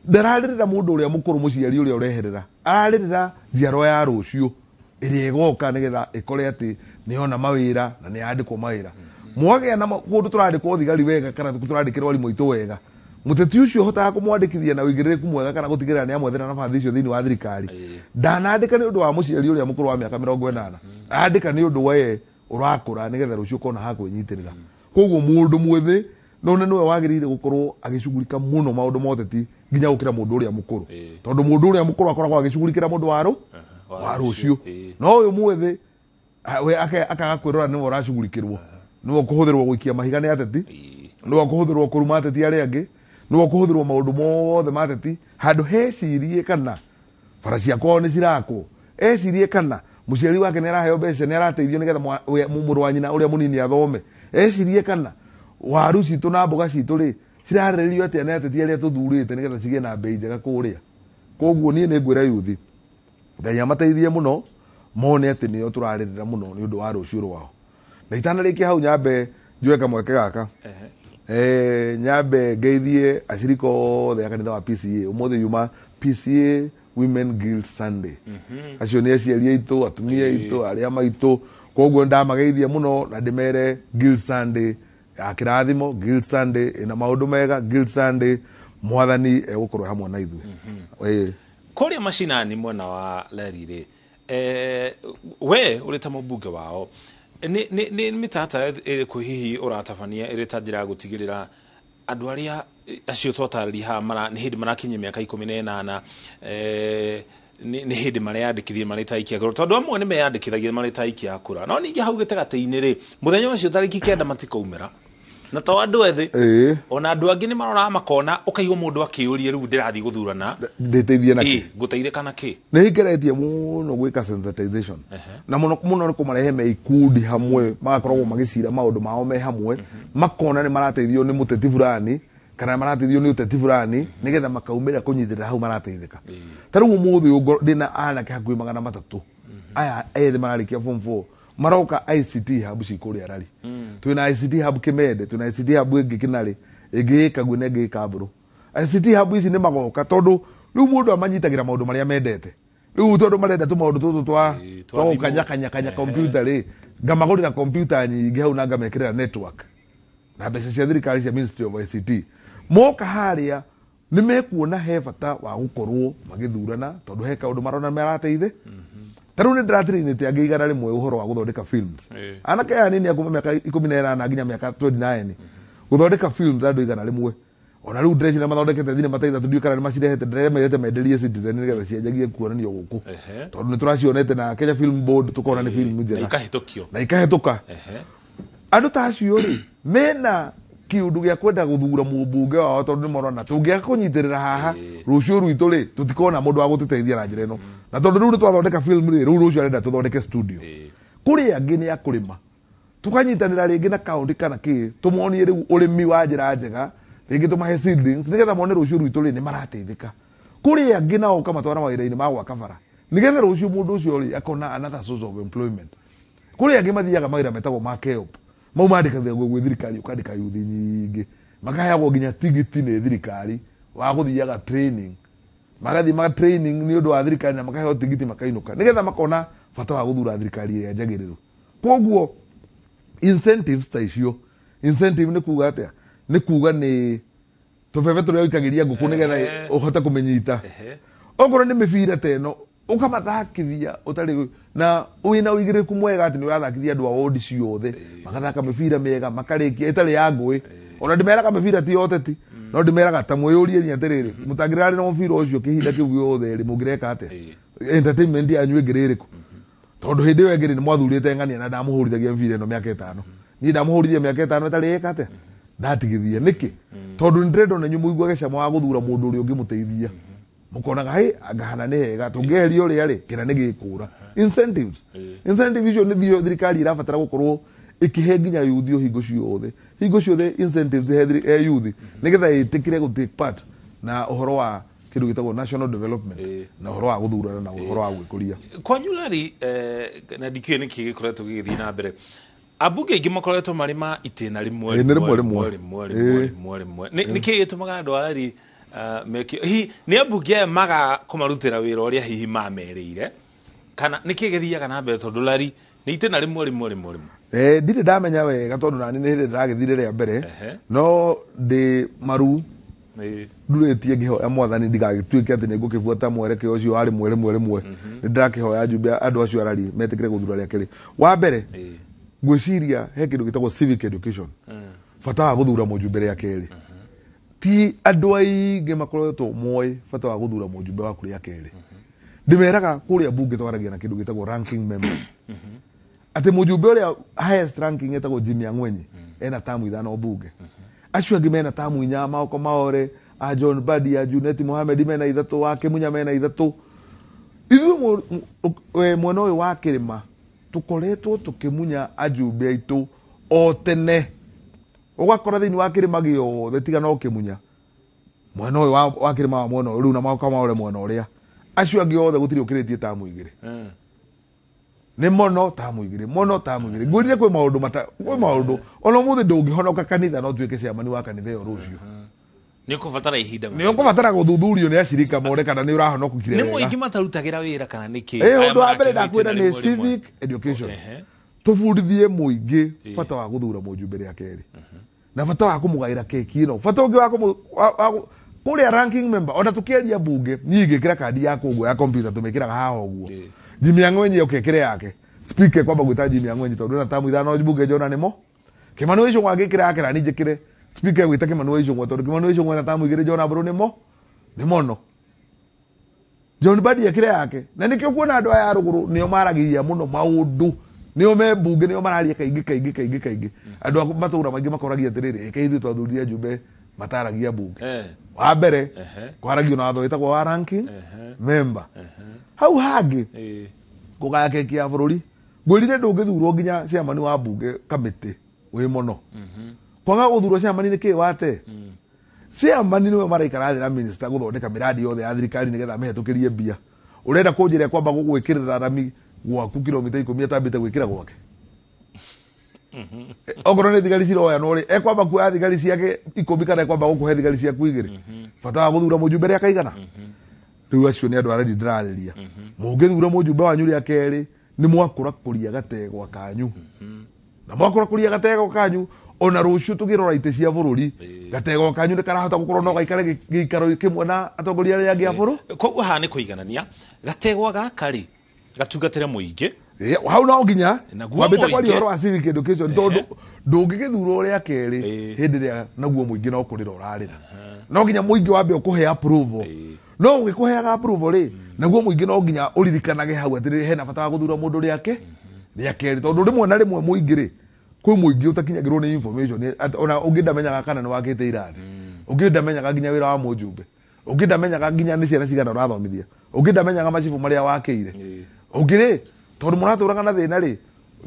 Ndararĩrĩra mũndũ ũrĩa mũkũrũ, mũciari ũrĩa ũreherera, ararĩrĩra njiarwa ya rũciũ ĩrĩa ĩgoka nĩgetha ĩkore atĩ nĩyona mawĩra na nĩyandĩkwo mawĩra. Mwagĩa na kũndũ tũrandĩkwo thigari wega kana tũrandĩkĩrwo arimũ aitũ wega, mũteti ũcio ũhotaga kũmwandĩkithia na ũigĩrĩrĩku mwega kana gũtigĩrĩra nĩ amwethera nabathi icio thĩinĩ wa thirikari, ndanandĩka nĩ ũndũ wa mũciari ũrĩa mũkũrũ wa mĩaka 80, andĩka nĩ ũndũ we ũrakũra nĩgetha rũciũ ũkona ha kwĩnyitĩrĩra. Koguo mũndũ mwĩthĩ none nĩwe wagĩrĩire gũkorwo agĩcugurika mũno maũndũ ma ũteti nginya gũkĩra mũndũ ũrĩa mũkũrũ, tondũ mũndũ ũrĩa mũkũrũ akoragwo agĩcugurikĩra mũndũ wa rũciũ, no ũyũ mwĩthĩ we akaga kwĩrora nĩwe ũracugurikĩrwo, nĩwe ũkũhũthĩrwo gũikia mahiga nĩ ateti, nĩwe ũkũhũthĩrwo kũruma ateti arĩa angĩ, nĩwe ũkũhũthĩrwo maũndũ mothe ma ateti, handũ hecirie kana bara cia kwao nĩ cirakwo, ecirie kana mũciari wake nĩ araheo mbeca, nĩ arateithio nĩgetha mũrũ wa nyina ũrĩa mũnini athome, ecirie kana waru citũ na mboga citũ rĩ cirarĩrĩrio atĩa nĩ ateti arĩa tũthurĩte nĩgetha cigĩe na mbei njega kũrĩa. Koguo niĩ nĩ ngwĩra yuthi Ngai amateithie mũno mone atĩ nĩo tũrarĩrĩra mũno nĩ ũndũ wa rũciũ rwao. Na itanarĩkia hau nyambe njoe kamweke gaka, nyambe ngeithie acirika othe a kanitha wa PCA. Ũmũthĩ yuma PCA Women Guild Sunday. Acio nĩ aciari aitũ, atumia aitũ, arĩa maitũ. Koguo ndamageithia mũno na ndĩmere Guild Sunday ya kĩrathimo, Guild Sunday ĩna maũndũ mega, Guild Sunday mwathani egũkorwo hamwe na ithuĩ. Kũrĩa macinani mwena wa Leri rĩ, we ũrĩ ta mũmbunge wao, nĩ mĩtaratara ĩrĩkũ hihi ũratabania ĩrĩ ta njĩra ya gũtigĩrĩra andũ arĩa acio twatarĩria haha nĩ hĩndĩ marakinyia mĩaka 18, nĩ hĩndĩ mareyandĩkithia marĩ ta aikia kura, tondũ amwe nĩ meyandĩkithagia marĩ ta aikia a kura, no ningĩ hau gĩtagatĩ-inĩ rĩ, mũthenya ũcio tarĩki 9 matikaumĩra, na to andũ ethĩ, ona andũ angĩ nĩ maroraga makona, ũkaigua mũndũ akĩũria rĩu ndĩrathiĩ gũthurana ndĩteithie na kĩ? Ngũteithĩka na kĩ? Nĩ ngeretie mũno gwĩka sensitization na mũno mũno nĩ kũmarehe me ikundi hamwe, magakoragwo magĩcira maũndũ mao me hamwe, makona nĩ marateithio nĩ mũteti fulani kana marateithio nĩ ũteti fulani, nĩgetha makaumĩra kũnyitĩrĩra hau marateithĩka. Ta rĩu ũmũthĩ ũyũ ndĩna anake hakuhĩ 300 aya ethĩ mararĩkia form 4, maroka ICT hub ci kũrĩa Rari. Twĩna ICT hub Kimende, twĩna ICT hub ĩngĩ Kĩnarĩ, ĩngĩ ĩ Kagui na ĩngĩ ĩ Kambũrũ. ICT hub ici nĩ magoka tondũ rĩu mũndũ amanyitagĩra maũndũ marĩa mendete. Rĩu tondũ marenda tũmaũndũ tũtũ twa twa thimũ. gũkanyakanya kanya computer rĩ, ngamagũrĩra computer nyingĩ hau na ngamekĩrĩra network na mbeca cia thirikari cia Ministry of ICT. Moka harĩa nĩ mekuona he bata wa gũkorwo magĩthurana tondũ he kaũndũ marona marateithĩ. Ta rĩu nĩ ndĩratĩrĩinĩte angĩ 100 ũhoro wa gũthondeka films. Anake aya anini a kuma mĩaka 18 nginya mĩaka 29 gũthondeka films andũ 100. Ona rĩu ndĩreciria mathondekete thinema ta ithatũ, ndiũĩ kana nĩ macirehete, ndĩremerete menderie Citizen nĩgetha cianjagie kuonanio gũkũ. Tondũ nĩ tũracionete na Kenya Film Board tũkona nĩ film njega. Na ikahĩtũkio. Na ikahĩtũka. Andũ ta acio rĩ, mena kĩũndũ gĩa kwenda gũthura mũmbunge wao tondũ nĩ marona tũngĩaga kũnyitĩrĩra haha rũciũ rwitũ rĩ, tũtikona mũndũ wa gũtũteithia na njĩra ĩno. Na tondũ rĩu nĩ twathondeka film rĩ, rĩu rũciũ arenda tũthondeke studio. Kũrĩ angĩ nĩ a kũrĩma, tũkanyitanĩra rĩngĩ na kaũntĩ kana kĩ, tũmonie rĩu ũrĩmi wa njĩra njega, rĩngĩ tũmahe seedlings nĩgetha mone rũciũ rwitũ rĩ nĩ marateithĩka. Kũrĩ angĩ nao ũkamatwara mawĩra-inĩ ma gwaka bara nĩgetha rũciũ mũndũ ũcio rĩ akona another source of employment. Kũrĩ angĩ mathiaga mawĩra metagwo ma KEOP, mau mandĩkagwo gwĩ thirikari, ũkandĩka yuthi nyingĩ, makaheagwo nginya tigiti nĩ thirikari wa gũthiaga training, magathiĩ ma training nĩ ũndũ wa thirikari na makaheo tigiti makainũka nĩgetha makona bata wa gũthura thirikari ĩrĩa njagĩrĩru. Koguo incentives ta icio, incentive nĩ kuga atĩa? Nĩ kuga nĩ tũbebe tũrĩa ũikagĩria ngũkũ nĩgetha ũhote kũmĩnyita. Okorwo nĩ mĩbira ta ĩno, Ukamathakithia utari na wina uigiriku mwega ati ni urathakithia andu a wodi ciothe magathaka mibira miega makarikia itari ya ngui. Ona ndimeraga mibira ti yoteti, no ndimeraga ta mwiyurie ni atiriri, mutangirari na mubira ucio kihinda kiu giothe ri mungireka atia? Entertainment yanyu ingiri iriku? Tondu hindi iyo ingiri ni mwathurite ng'ania na ndamuhurithagia mibira ino miaka 5. Ni ndamuhurithia miaka 5 itari ika atia? Ndatigithia niki? Tondu ndirenda ona inyuĩ mũiguage cama wa guthura mundu uria ungimuteithia. Mukonaga hei ngahana nĩ hega tũngĩeheria ũrĩa rĩ kĩra nĩ gĩkũra. Incentives, incentives icio nĩ thirikari irabatara gũkorwo ĩkĩhe nginya yuthi o hingo ciothe, hingo ciothe incentives he yuthi nĩgetha ĩtĩkĩre gũ take part na ũhoro wa kĩndũ gĩtagwo national development na ũhoro wa gũthurana na ũhoro wa gwĩkũria. Kwanyu Larry, na ndikĩũĩ nĩkĩ gĩkoretwo gĩgĩthiĩ na mbere, ambunge aingĩ makoretwo marĩ ma itĩna rĩmwe rĩmwe rĩmwe rĩmwe rĩmwe rĩmwe. Nĩkĩ gĩtũmaga andũ a Larry meke hihi nĩ ambunge aya maga kũmarutĩra wĩra ũrĩa hihi mamerĩire, kana nĩkĩ gĩthiaga na mbere tondũ Larry nĩ itĩna rĩmwe rĩmwe rĩmwe rĩmwe? Ndirĩ ndamenya wega tondũ nani nĩ hĩndĩ ndĩragĩthire rĩa mbere, no ndĩ maru ndurĩtie ngĩhoya mwathani ndigagĩtuĩke atĩ nĩngũkĩbuata mwerekeo ũcio wa rĩmwe rĩmwe rĩmwe. Nĩ ndĩrakĩhoya njumbe andũ acio arari metĩkĩre gũthura rĩa kerĩ. Wa mbere ngwĩciria he kĩndũ gĩtagwo civic education, bata wa gũthura mũjumbe rĩa kerĩ. Ti andũ aingĩ makoretwo moĩ bata wa gũthura mũjumbe waku rĩa kerĩ. Ndĩmeraga kũrĩa mbunge twaragia na kĩndũ gĩtagwo ranking member, atĩ mũjumbe ũrĩa highest ranking etagwo Jimmy Ang'wenyi ena tamu 5 mbunge, acio angĩ mena tamu 4, Maoko Maore, a John Badi, a Junet Mohamed mena 3, wa Kĩmunya mena 3. Ithuĩ mwena ũyũ wa kĩrĩma tũkoretwo tũkĩmunya ajumbe aitũ o tene. Ũgakora thĩinĩ wa kĩrĩma gĩothe tiga no kĩmunya mwena ũyũ wa kĩrĩma wa mwena ũyũ rĩu na Maoko Maore mwena ũrĩa, acio angĩ othe gũtirĩ ũkĩrĩtie tamu 2. Nĩ mono tamu 2, mono tamu 2. Ngwĩrire kwĩ maũndũ mata, kwĩ maũndũ ona ũmũthĩ ndũngĩhonoka kanitha no tuĩke chairman wa kanitha ĩyo rũciũ. Nĩ ũkũbatara ihinda Nĩ ũkũbatara gũthuthurio nĩ acirika mone kana nĩ ũrahonokire Nĩ wega. mũingĩ matarutagĩra wĩra kana nĩ kĩ? Ũndũ wa mbere ndakwĩra nĩ civic education. Tũbundithie mũingĩ bata wa gũthura mũjumbe rĩa kerĩ na bata wa kũmũgaĩra keki ĩno, bata ũngĩ wa kũrĩa ranking member. Ona tũkĩaria mbunge niĩ ingĩkĩra kandi yakwa ũguo ya computer tũmĩkĩraga haha ũguo, Jimmy Ang'wenyi ũkekĩre yake, speaker kwamba gwĩta Jimmy Ang'wenyi tondũ ena tamu 5 mbunge njona nĩmo. Kĩmani wa Icũng'wa angĩkĩra yake na niĩ njĩkĩre, speaker gwĩta Kĩmani wa Icũng'wa tondũ Kĩmani wa Icũng'wa ena tamu 2 njona mbũrũ nĩmo nĩ mono. John Badi ekĩre yake, na nĩkĩo kuona andũ aya a rũgũrũ nĩo maragĩria mũno maũndũ, nĩo me mbunge, nĩo mararia kaingĩ kaingĩ kaingĩ kaingĩ. Andũ a matũra maingĩ makoragia atĩrĩrĩ, ĩka ithuĩ twathurire ajumbe mataragia mbunge. Wa mbere kwaragio na watho wĩtagwo wa ranking member. Hau hangĩ kũgaya keki ya bũrũri, ngwĩrire ndũngĩthurwo nginya chairman wa mbunge kamĩtĩ wĩ mũno. Kwaga gũthurwo chairman nĩ kĩ wate? Chairman nĩwe maraikara thĩ na minister gũthondeka mĩradi yothe ya thirikari nĩgetha amĩhetũkĩrie mbia. Ũrenda kũnjĩra kwamba gũgwĩkĩrĩra rami gwaku kilomita 10 atambĩte gwĩkĩra gwake? Okorwo nĩ thigari ciroyanwo rĩ, ekwamba kuoya thigari ciake 10 kana ekwamba gũkũhe thigari ciaku 2? Bata wa gũthura mũjumbe rĩa kaigana? Rĩu acio nĩ andũ arĩa ndĩrarĩria. Mũngĩthura mũjumbe wanyu rĩa kerĩ nĩ mwakũrakũria gategwa kanyu, na mwakũrakũria gategwa kanyu ona rũciũ tũkĩrora itĩ cia bũrũri gategwa kanyu nĩ karahota gũkorwo no gaikare gĩikaro kĩmwe na atongoria arĩa angĩ a bũrũri. Koguo haha nĩ kũiganania gategwa gaka rĩ gatungatĩre mũingĩ. Hau no nginya wambĩte kwaria ũhoro wa civic education tondũ ndũngĩgĩthurwo rĩa kerĩ hĩndĩ ĩrĩa naguo mũingĩ no kũrĩra ũrarĩra. No nginya mũingĩ wambe ũkũhe approval. No ũgĩkũheaga approval rĩ, naguo mũingĩ no nginya ũririkanage hau atĩrĩrĩ hena bata wa gũthura mũndũ rĩake rĩa kerĩ, tondũ rĩmwe na rĩmwe mũingĩ rĩ, kwĩ mũingĩ ũtakinyagĩrwo nĩ information, ona ũngĩ ndamenyaga kana nĩ wakĩte irathi, ũngĩ ndamenyaga nginya wĩra wa mũjumbe, ũngĩ ndamenyaga nginya nĩ ciana cigana ũrathomithia, ũngĩ ndamenyaga macibũ marĩa wakĩire, ũngĩ rĩ tondũ mũratũraga na thĩna rĩ,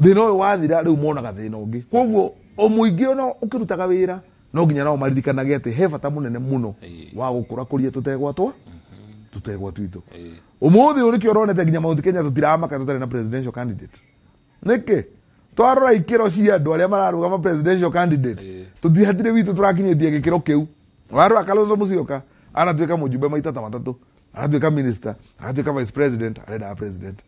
thĩna ũyũ wathira rĩu monaga thĩna ũngĩ. Koguo o mũingĩ ona ũkĩrutaga wĩra no nginya nao maririkanage atĩ he bata mũnene mũno wa gũkũrakũria tũtegwa twa tũtegwa twitũ. Ũmũthĩ ũyũ nĩkĩo ũronete nginya Mount Kenya tũtiramaka tũtarĩ na presidential candidate. Nĩkĩ? Twarora ikĩro cia andũ arĩa mararũgama presidential candidate, tũtihatire witũ tũrakinyĩtie gĩkĩro kĩu. Warora Kalonzo Musyoka anatuĩka mũjumbe maita ta 3, anatuĩka minister, agatuĩka vice president, arendaga president.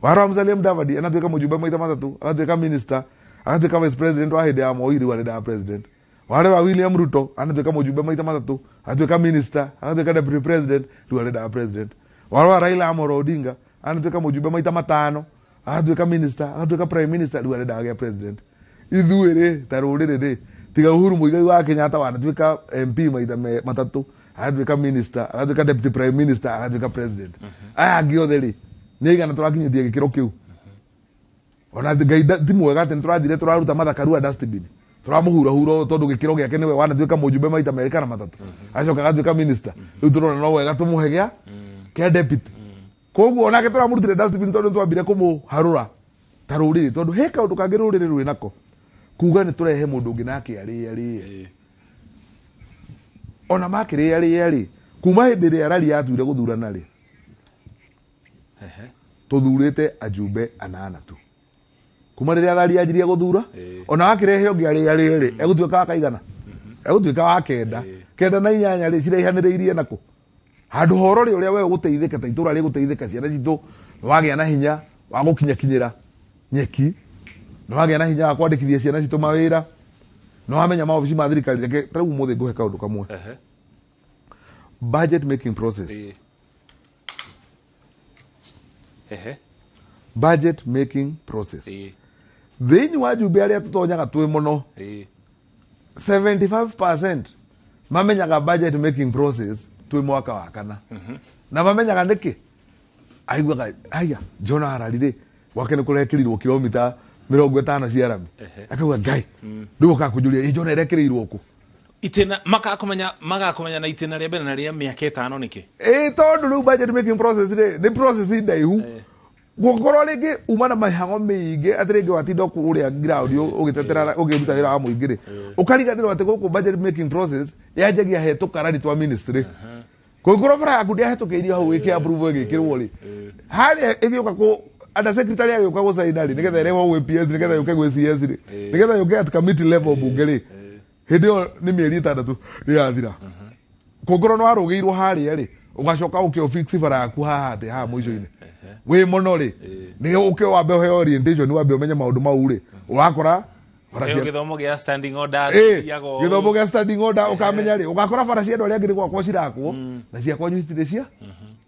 Warora Musalia Mudavadi anatuĩka mũjumbe maita 3, agatuĩka minister, agatuĩka vice president wa hĩndĩ ya Moi, rĩu arendaga president. Warora William Ruto anatuĩka mũjumbe maita 3, agatuĩka minister, agatuĩka deputy president, rĩu arendaga president. Warora Raila Amolo Odinga Anatuĩka mũjumbe maita matano, agatuĩka minister, agatuĩka prime minister, rĩu arenda agĩa president. Ithuĩ rĩ, ta rũrĩrĩ rĩ, tiga Uhuru Muigai wa Kenyatta wanatuĩka MP maita matatũ, agatuĩka minister, agatuĩka deputy prime minister, agatuĩka president. Aya angĩ othe rĩ, nĩ aigana tũrakinyĩtie gĩkĩro kĩu? Ona Ngai ti mwega atĩ nĩtũrathire tũraruta Martha Karua dustbin, tũramũhurahura tondũ gĩkĩro gĩake nĩwe wanatuĩka mũjumbe maita merĩ kana matatũ, acoka agatuĩka minister. Rĩu tũrona no wega tũmũhe gĩa kĩa deputy. Koguo onake tũramũrutire dustbin tondũ nĩtwambire kũmũharũra ta rũrĩrĩ, tondũ he kaũndũ kangĩ rũrĩrĩ rwĩ nako kuga nĩ tũrehe mũndũ ũngĩ nake arĩe arĩe. Ona makĩrĩa arĩe rĩ, kuma hĩndĩ ĩrĩa rari yatuire gũthurana rĩ, tũthurĩte ajumbe anana tu kuma rĩrĩa thari yanjirie gũthura. Ona wakĩrehe ũngĩ arĩe arĩe rĩ, egũtuĩka wa kaigana, egũtuĩka wa kenda, kenda na inyanya rĩ, ciraihanĩrĩirie nakũ? Handũ horo rĩ, ũrĩa we ũgũteithĩka ta itũra rĩgũteithĩka, ciana citũ nĩwagĩa na hinya wa gũkinyakinyĩra nyeki, nĩwagĩa na hinya wa kwandĩkithia ciana citũ mawĩra, nĩwamenya maobici ma thirikari. Reke ta rĩu ũmũthĩ ngũhe kaũndũ kamwe. Budget making process. Budget making process thĩinĩ wa njumbe arĩa tũtonyaga twĩ mũno, 75% mamenyaga budget making process twĩ mwaka wa kana. Na mamenyaga nĩkĩ? Aiguaga aya John Harari rĩ, gwake nĩ kũrekĩrirwo kilomita 50 cia rami, akauga Ngai rĩu ũkakũnjũria ĩ John erekĩrĩirwo kũ? Itĩna magakumenya na itĩna rĩa mbere na rĩa mĩaka 5 nĩkĩ? Ĩ tondũ rĩu budget making process rĩ, nĩ process ndaihu, gũkorwo rĩngĩ uma na mĩhang'o mĩingĩ, atĩ rĩngĩ watinda kũrĩa ground ũgĩtetera, ũkĩruta wĩra wa mũingĩ rĩ, ũkariganĩrwo atĩ gũkũ budget making process yanjagia hetũka rari twa ministry. Kũngĩkorwo bara yaku ndĩahetũkĩirio hau ĩkĩ approve ĩgĩkĩrwo rĩ, harĩa ĩgĩũka kũ under secretary agĩũka gũcaina rĩ, nĩgetha ĩrehwo gwĩ PS, nĩgetha yũke gwĩ CS rĩ, nĩgetha yũke at committee level bunge rĩ, hĩndĩ ĩyo nĩ mĩeri 6 nĩ yathira. Kũngĩkorwo nĩ warũgĩirwo harĩa rĩ, ũgacoka ũke ũfix bara yaku haha atĩ haha mũico-inĩ wĩ mũno rĩ, nĩ ũke wambe ũheo orientation, wambe ũmenye maũndũ mau rĩ, ũgakora bara Ĩyo gĩthomo gĩa standing orders ithiaga ũũ. Gĩthomo gĩa standing order ũkamenya rĩ, ũgakora bara cia andũ arĩa angĩ nĩ gwakwo cirakwo, na cia kwanyu citirĩ cia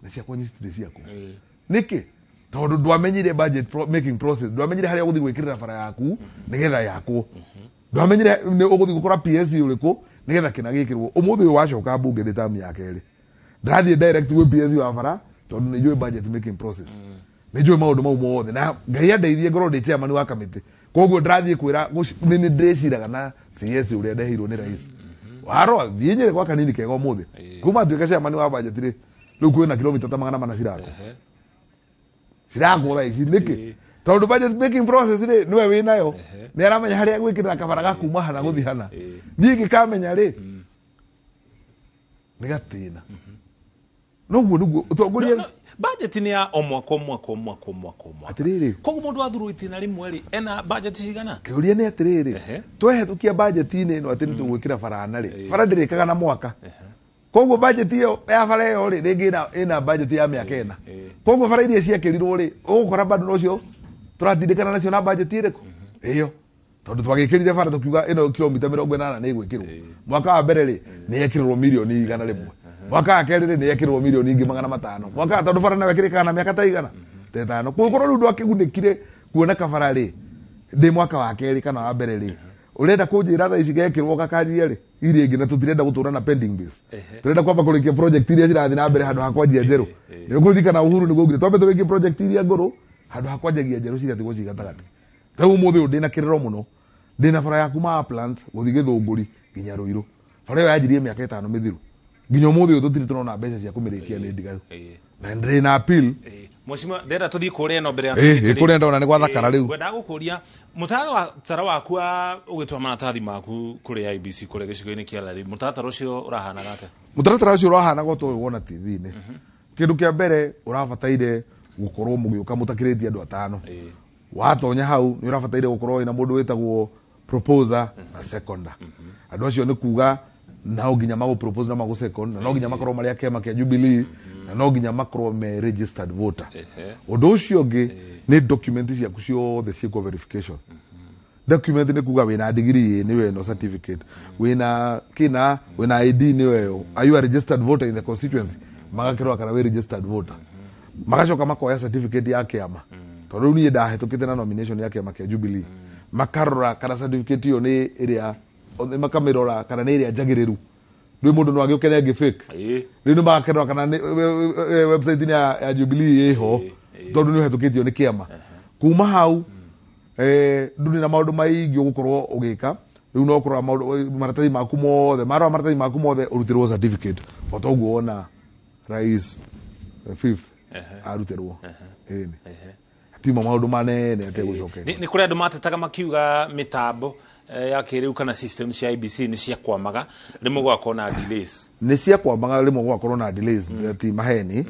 na cia kwanyu citirĩ ciakwo. Nĩkĩ? Tondũ ndwamenyire budget making process, ndwamenyire harĩa ũgũthiĩ gwĩkĩrĩra bara yaku nĩgetha yakwo, ndwamenyire nĩ ũgũthiĩ gũkora PS ũrĩkũ nĩgetha kĩna gĩkĩrwo. Ũmũthĩ ũyũ wacoka mbunge ndĩ tamu ya kerĩ, ndĩrathiĩ direct gwĩ PS wa bara tondũ nĩ njũĩ budget making process, nĩ njũĩ maũndũ mau mothe, na Ngai andeithie ngorwo ndĩ chairman wa kamĩtĩ. Koguo ndĩrathiĩ kwĩra nĩ nĩ ndĩciraga na CS ũrĩa ndeheirwo nĩ rais warora thiĩ Nyĩrĩ gwa kanini kega ũmũthĩ kuma nduĩke chairman wa budget rĩ, rĩu kwĩna kilomita ta 400 cirakwo cirakwo thaa ici. Nĩkĩ? Tondũ budget making process rĩ, nĩwe wĩnayo, nĩ aramenya harĩa gwĩkĩrĩra kabara ga kuma hana gũthiĩ hana. Niĩ ngĩkamenya rĩ, nĩ gatĩna. Noguo nĩguo ũtongoria. No, budget nĩ ya o mwaka, o mwaka, o mwaka, o mwaka, o mwaka. Atĩrĩrĩ. Koguo mũndũ athurwo itĩna rĩmwe rĩ, ena budget cigana? Kĩũria nĩ atĩrĩrĩ, twehetũkia budget-inĩ ĩno atĩ nĩ tũgwĩkĩra bara na rĩ, bara ndĩrĩkaga na mwaka. Koguo budget ĩyo ya bara ĩyo rĩ, rĩngĩ ĩna budget ya mĩaka 4. Koguo bara iria ciakĩrirwo rĩ, ũgũkora bado nocio tũratindĩkana nacio na budget ĩrĩkũ ĩyo, tondũ twagĩkĩrire bara tũkiuga ĩno kilomita 80 nĩ ĩgwĩkĩrwo. Mwaka wa mbere rĩ, nĩ yekĩrirwo mirioni 100. Mwaka wa kerĩ rĩ, nĩ yekĩrirwo mirioni ingĩ 500. Mwaka wa tondũ bara nayo ĩkĩrĩkaga na mĩaka ta igana ta 5. Kũngĩkorwo rĩu ndwakĩgunĩkire kuona kabara rĩ, ndĩ mwaka wa kerĩ kana wa mbere rĩ, ũrenda kũnjĩra thaa ici gekĩrwo gakanjia rĩ iria ingĩ? Na tũtirenda gũtũra na pending bills, tũrenda kwamba kũrĩkia project iria cirathiĩ na mbere handũ ha kwanjia njerũ. Nĩ ũkũririkana Uhuru nĩguo augire twambe tũrĩkie project iria ngũrũ handũ ha kwanjagia njerũ cigatigwo ci gatagatĩ. Ta rĩu ũmũthĩ ũyũ ndĩna kĩrĩro mũno, ndĩna bara ya kuma Uplands gũthiĩ Gĩthũngũri nginya Rũirũ. Bara ĩyo yanjirie mĩaka 5 mĩthiru, nginya ũmũthĩ ũyũ tũtirĩ tũrona mbeca cia kũmĩrĩkia, nĩ ndigaru na ndĩrĩ na appeal. Mheshimiwa, ndĩrenda tũthiĩ kũrĩa ĩno mbere ya Kũrĩa ndona nĩ gwathakara rĩu. Ngwendaga gũkũria mũtaratara waku wa ũgĩtwara maratathi maku kũrĩ IEBC kũrĩa gĩcigo-inĩ kĩa Lari, mũtaratara ũcio ũrahanaga atĩa? Mũtaratara ũcio ũrahanaga o ta ũyũ wona TV-inĩ. Kĩndũ kĩa mbere, ũrabataire gũkorwo mũgĩũka mũtakĩrĩtie andũ 5. Watonya hau nĩ ũrabataire gũkorwo wĩna mũndũ wĩtagwo proposer na seconder. Andũ acio nĩ kuga no nginya magũ propose na magũ second, na no nginya makorwo marĩ a kĩama kĩa Jubilee, na no nginya makorwo me registered voter. Ũndũ ũcio ũngĩ nĩ document ciaku ciothe ciĩkwo verification. Document nĩ kuga wĩna degree, ĩ nĩyo ĩno, certificate wĩna kĩna, wĩna ID nĩyo ĩyo, are you a registered voter in the constituency, magakĩrora kana wĩ registered voter. Magacoka makoya certificate ya kĩama, tondũ rĩu niĩ ndahĩtũkĩte na nomination ya kĩama kĩa Jubilee. Makarora kana certificate ĩyo nĩ ĩrĩa, makamĩrora kana nĩ ĩrĩa njagĩrĩru. Rĩu mũndũ no agĩũke na ĩngĩ fake. Rĩu nĩ makerora kana nĩ website-inĩ ya Jubilee ĩho, tondũ nĩ ũhetũkĩtio nĩ kĩama. Kuma hau ndũrĩ na maũndũ maingĩ ũgũkorwo ũgĩka. Rĩu no kũrora maũndũ maratathi maku mothe, marora maratathi maku mothe, ũrutĩrwo certificate o ta ũguo wona rais fifth arutĩrwo. Ĩni tiuma maũndũ manene ategũcokeria. Nĩ kũrĩ andũ matetaga makiuga mĩtambo ya kĩrĩu kana system cia IEBC nĩ ciakwamaga, rĩmwe gũgakorwo na delays. Nĩ ciakwamaga, rĩmwe gũgakorwo na delays, ti maheni.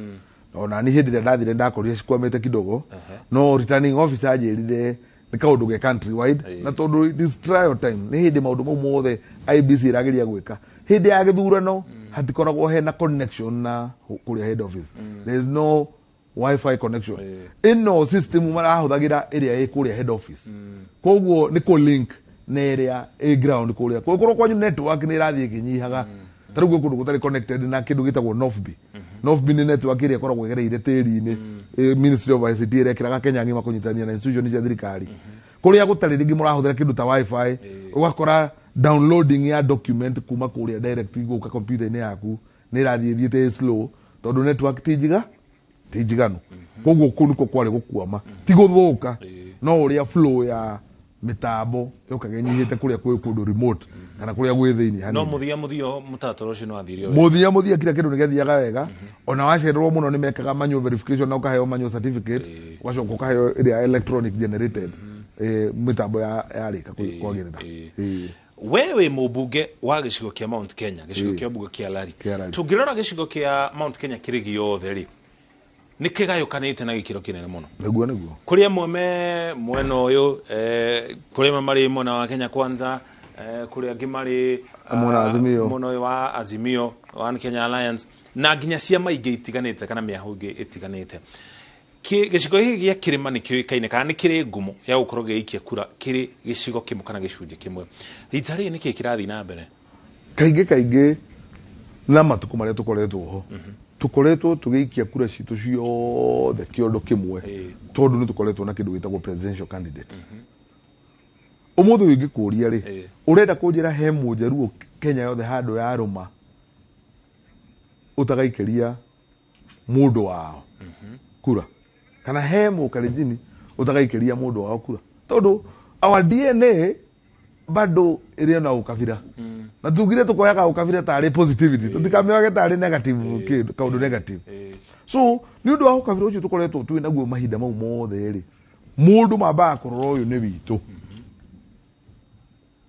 Ona ni hĩndĩ ĩrĩa ndathire ndakorire cikwamĩte kidogo, no returning officer anjĩrire nĩ kaũndũ ge country wide, na tondũ it is trial time, nĩ hĩndĩ maũndũ mau mothe IEBC ĩrageria gwĩka. Hĩndĩ ya gĩthurano hatikoragwo hena connection na kũrĩa head office. There is no wifi connection. Ĩno system marahũthagĩra ĩrĩa ĩ kũrĩa head office, koguo nĩ kũ link na ĩrĩa ĩ ground kũrĩa. Kũngĩkorwo kwanyu network nĩ ĩrathiĩ ĩkĩnyihaga, ta rĩu gwĩ kũndũ gũtarĩ connected na kĩndũ gĩtagwo NOFB. NOFB nĩ network ĩrĩa ĩkoragwo ĩgereire tĩri-inĩ, Ministry of ICT ĩrekĩraga Kenya ng'ima kũnyitania na institution cia thirikari. Kũrĩa gũtarĩ rĩngĩ mũrahũthĩra kĩndũ ta wifi, ũgakora downloading ya document kuma kũrĩa direct gũka computer-inĩ yaku nĩ ĩrathiĩ ĩthiĩte slow, tondũ network ti njiga, ti njiganu. Koguo kũu nĩkuo kwarĩ gũkwama, ti gũthũka, no ũrĩa flow ya mĩtambo yũkaga ĩnyihĩte kũrĩa kwĩ kũndũ remote kana kũrĩa gwĩ thĩinĩ No hanini. Mũthia mũtaratara ũcio nĩ wathire wega. Mũthia kila kĩndũ nĩ gĩathiaga wega. Ona wacererwo mũno nĩ mekaga manual verification na ũkaheo manual certificate, ũgacoka ũkaheo ĩrĩa electronic generated, mĩtambo yarĩka kwagĩrĩra. We wĩ mũmbunge wa gĩcigo kĩa Mount Kenya, gĩcigo kĩa mbunge kĩa Lari. Kĩa Lari. Tũngĩrora gĩcigo kĩa Mount Kenya kĩrĩ gĩothe rĩ, nĩ kĩgayũkanĩte na gĩkĩro kĩnene mũno. Nĩguo. Kũrĩ amwe me mwena ũyũ, kũrĩ amwe marĩ mwena wa Kenya Kwanza, kũrĩ angĩ marĩ Mwena wa Azimio. Mwena ũyũ wa Azimio, One Kenya Alliance, na nginya ciama ingĩ itiganĩte kana mĩahũ ĩngĩ ĩtiganĩte. Gĩcigo gĩkĩ gĩa kĩrĩma nĩ kĩũĩkaine kana nĩ kĩrĩ ngumo ya gũkorwo gĩgĩikia kura kĩrĩ gĩcigo kĩmwe kana gĩcunjĩ kĩmwe. Rita rĩrĩ nĩkĩĩ kĩrathiĩ na mbere? Kaingĩ na matukũ marĩa tũkoretwo ho, tũkoretwo tũgĩikia kura citũ ciothe kĩondo kĩmwe, tondũ nĩ tũkoretwo na kĩndũ gĩtagwo presidential candidate. Ũmũthĩ ũyũ ingĩkũria rĩ, ũrenda kũnjĩra he mũnjaruo Kenya yothe handũ yarũma ũtagaikĩria mũndũ wao kura, kana he mũkalenjini ũtagaikĩria mũndũ wao kura? Tondũ our DNA bado ĩrĩ ona ũkabira, na tugire tukoyaga ũkabira tarĩ positivity, tũtikamĩoge tarĩ negative, kĩndũ kaũndũ negative. So nĩ ũndũ wa ũkabira ũcio tũkoretwo twĩ naguo mahinda mau mothe rĩ, mũndũ mambaga kũrora ũyũ nĩ witũ.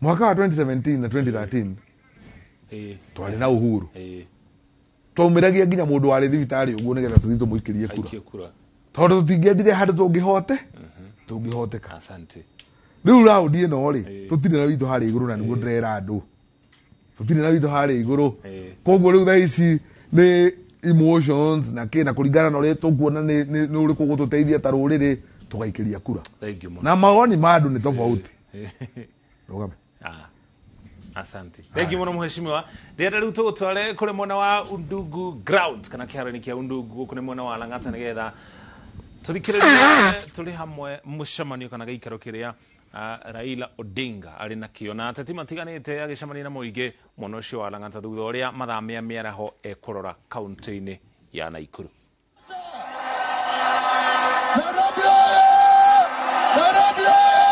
Mwaka wa 2017 na 2013 twarĩ na Uhuru, twaumĩragia nginya mũndũ warĩ thibitarĩ ũguo nĩgetha tũthiĩ tũmũikĩrie kura, Aikie kura. Tondũ tũtingĩendire handũ tũngĩhote tũngĩhoteka. Asante. Rĩu raundi ĩno rĩ, tũtirĩ na witũ harĩa igũrũ, na nĩguo ndĩrera andũ tũtirĩ na witũ harĩa igũrũ. Koguo rĩu thaa ici nĩ emotions na kĩ, na kũringana na ũrĩa tũkuona nĩ ũrĩkũ ũgũtũteithia ta rũrĩrĩ, tũgaikĩria kura. Thank you mũno. Na mawoni ma andũ nĩ tofauti. Rũgame. Asante. Thank you mũno mheshimiwa. Ndĩrenda rĩu tũgũtware kũrĩ mwena wa Undugu ground kana kĩharo-inĩ kĩa Undugu gũkũ nĩ mwena wa Lang'ata, nĩgetha tũthikĩrĩrie tũrĩ hamwe mũcemanio kana gĩikaro kĩrĩa Raila Odinga arĩ nakĩo na ateti matiganĩte agĩcemania na mũingĩ mwena ũcio wa Lang'ata thutha ũrĩa mathaa mĩa mĩaraho ekũrora kaunti-inĩ ya Nakuru. Nairobi oye! Nairobi oye!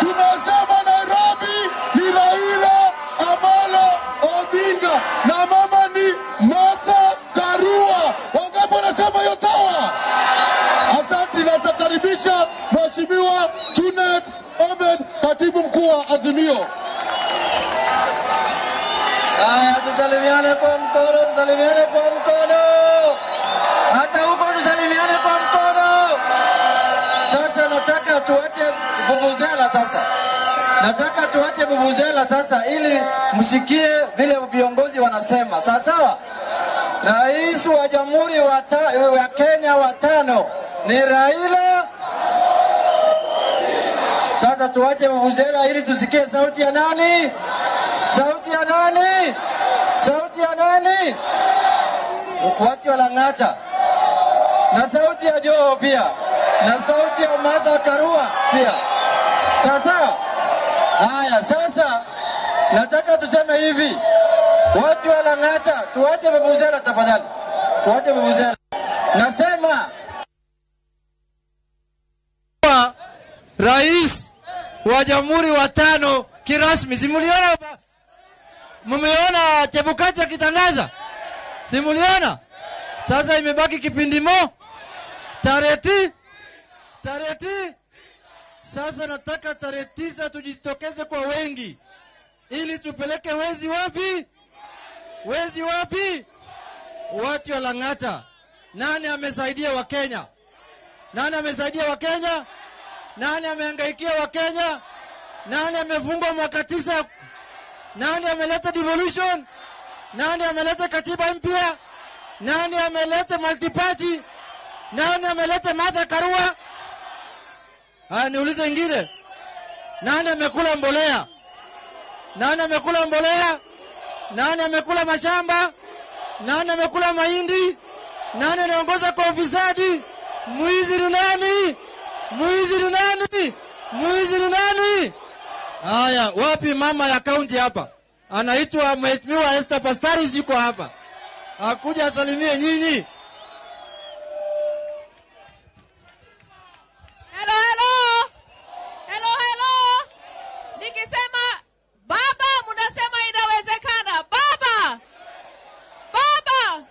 Tunasema Nairobi ni Raila Amolo Odinga na mama ni Martha Karua. Wangapi wanasema hiyo sawa? Asante, na takaribisha Mheshimiwa Junet Ahmed, katibu mkuu wa Azimio. Haya, tusalimiane kwa mkono, tusalimiane kwa mkono. Hata huko tusalimiane kwa mkono. Sasa nataka tuache vuvuzela sasa. Nataka tuache vuvuzela sasa ili msikie vile viongozi wanasema. Sawa sawa? Rais wa Jamhuri wa Kenya wa 5 ni Raila. Sasa tuache vuvuzela ili tusikie sauti ya nani? Sauti ya nani? Sauti ya nani? Watu wa Lang'ata. na sauti ya Joho pia, na sauti ya Martha Karua pia. Sasa haya, sasa nataka tuseme hivi, watu wa Lang'ata, tuache vuvuzela tafadhali, tuache vuvuzela. Nasema rais wa jamhuri wa tano kirasmi. Simuliona, mmeona Chebukati akitangaza? Simuliona? Sasa imebaki kipindi mo tarehe. Sasa nataka tarehe 9 tujitokeze kwa wengi ili tupeleke wezi wapi? Wezi wapi? Watu wa Lang'ata. Nani amesaidia Wakenya? Nani amesaidia Wakenya? Nani amehangaikia Wakenya? Nani amefungwa mwaka 9? Nani ameleta devolution? Nani ameleta katiba mpya? Nani ameleta multiparty? Nani ameleta Martha Karua? Haya, niulize ingine. Nani amekula mbolea? Nani amekula mbolea? Nani amekula mashamba? Nani amekula mahindi? Nani anaongoza kwa ufisadi? Mwizi ni nani? Mwizi ni nani? Mwizi ni nani? Haya, wapi mama ya kaunti hapa? Anaitwa Mheshimiwa Esther Passaris, yuko hapa. Akuja asalimie nyinyi. Hello, hello. Hello, hello. Nikisema baba, mnasema inawezekana. Baba. Baba.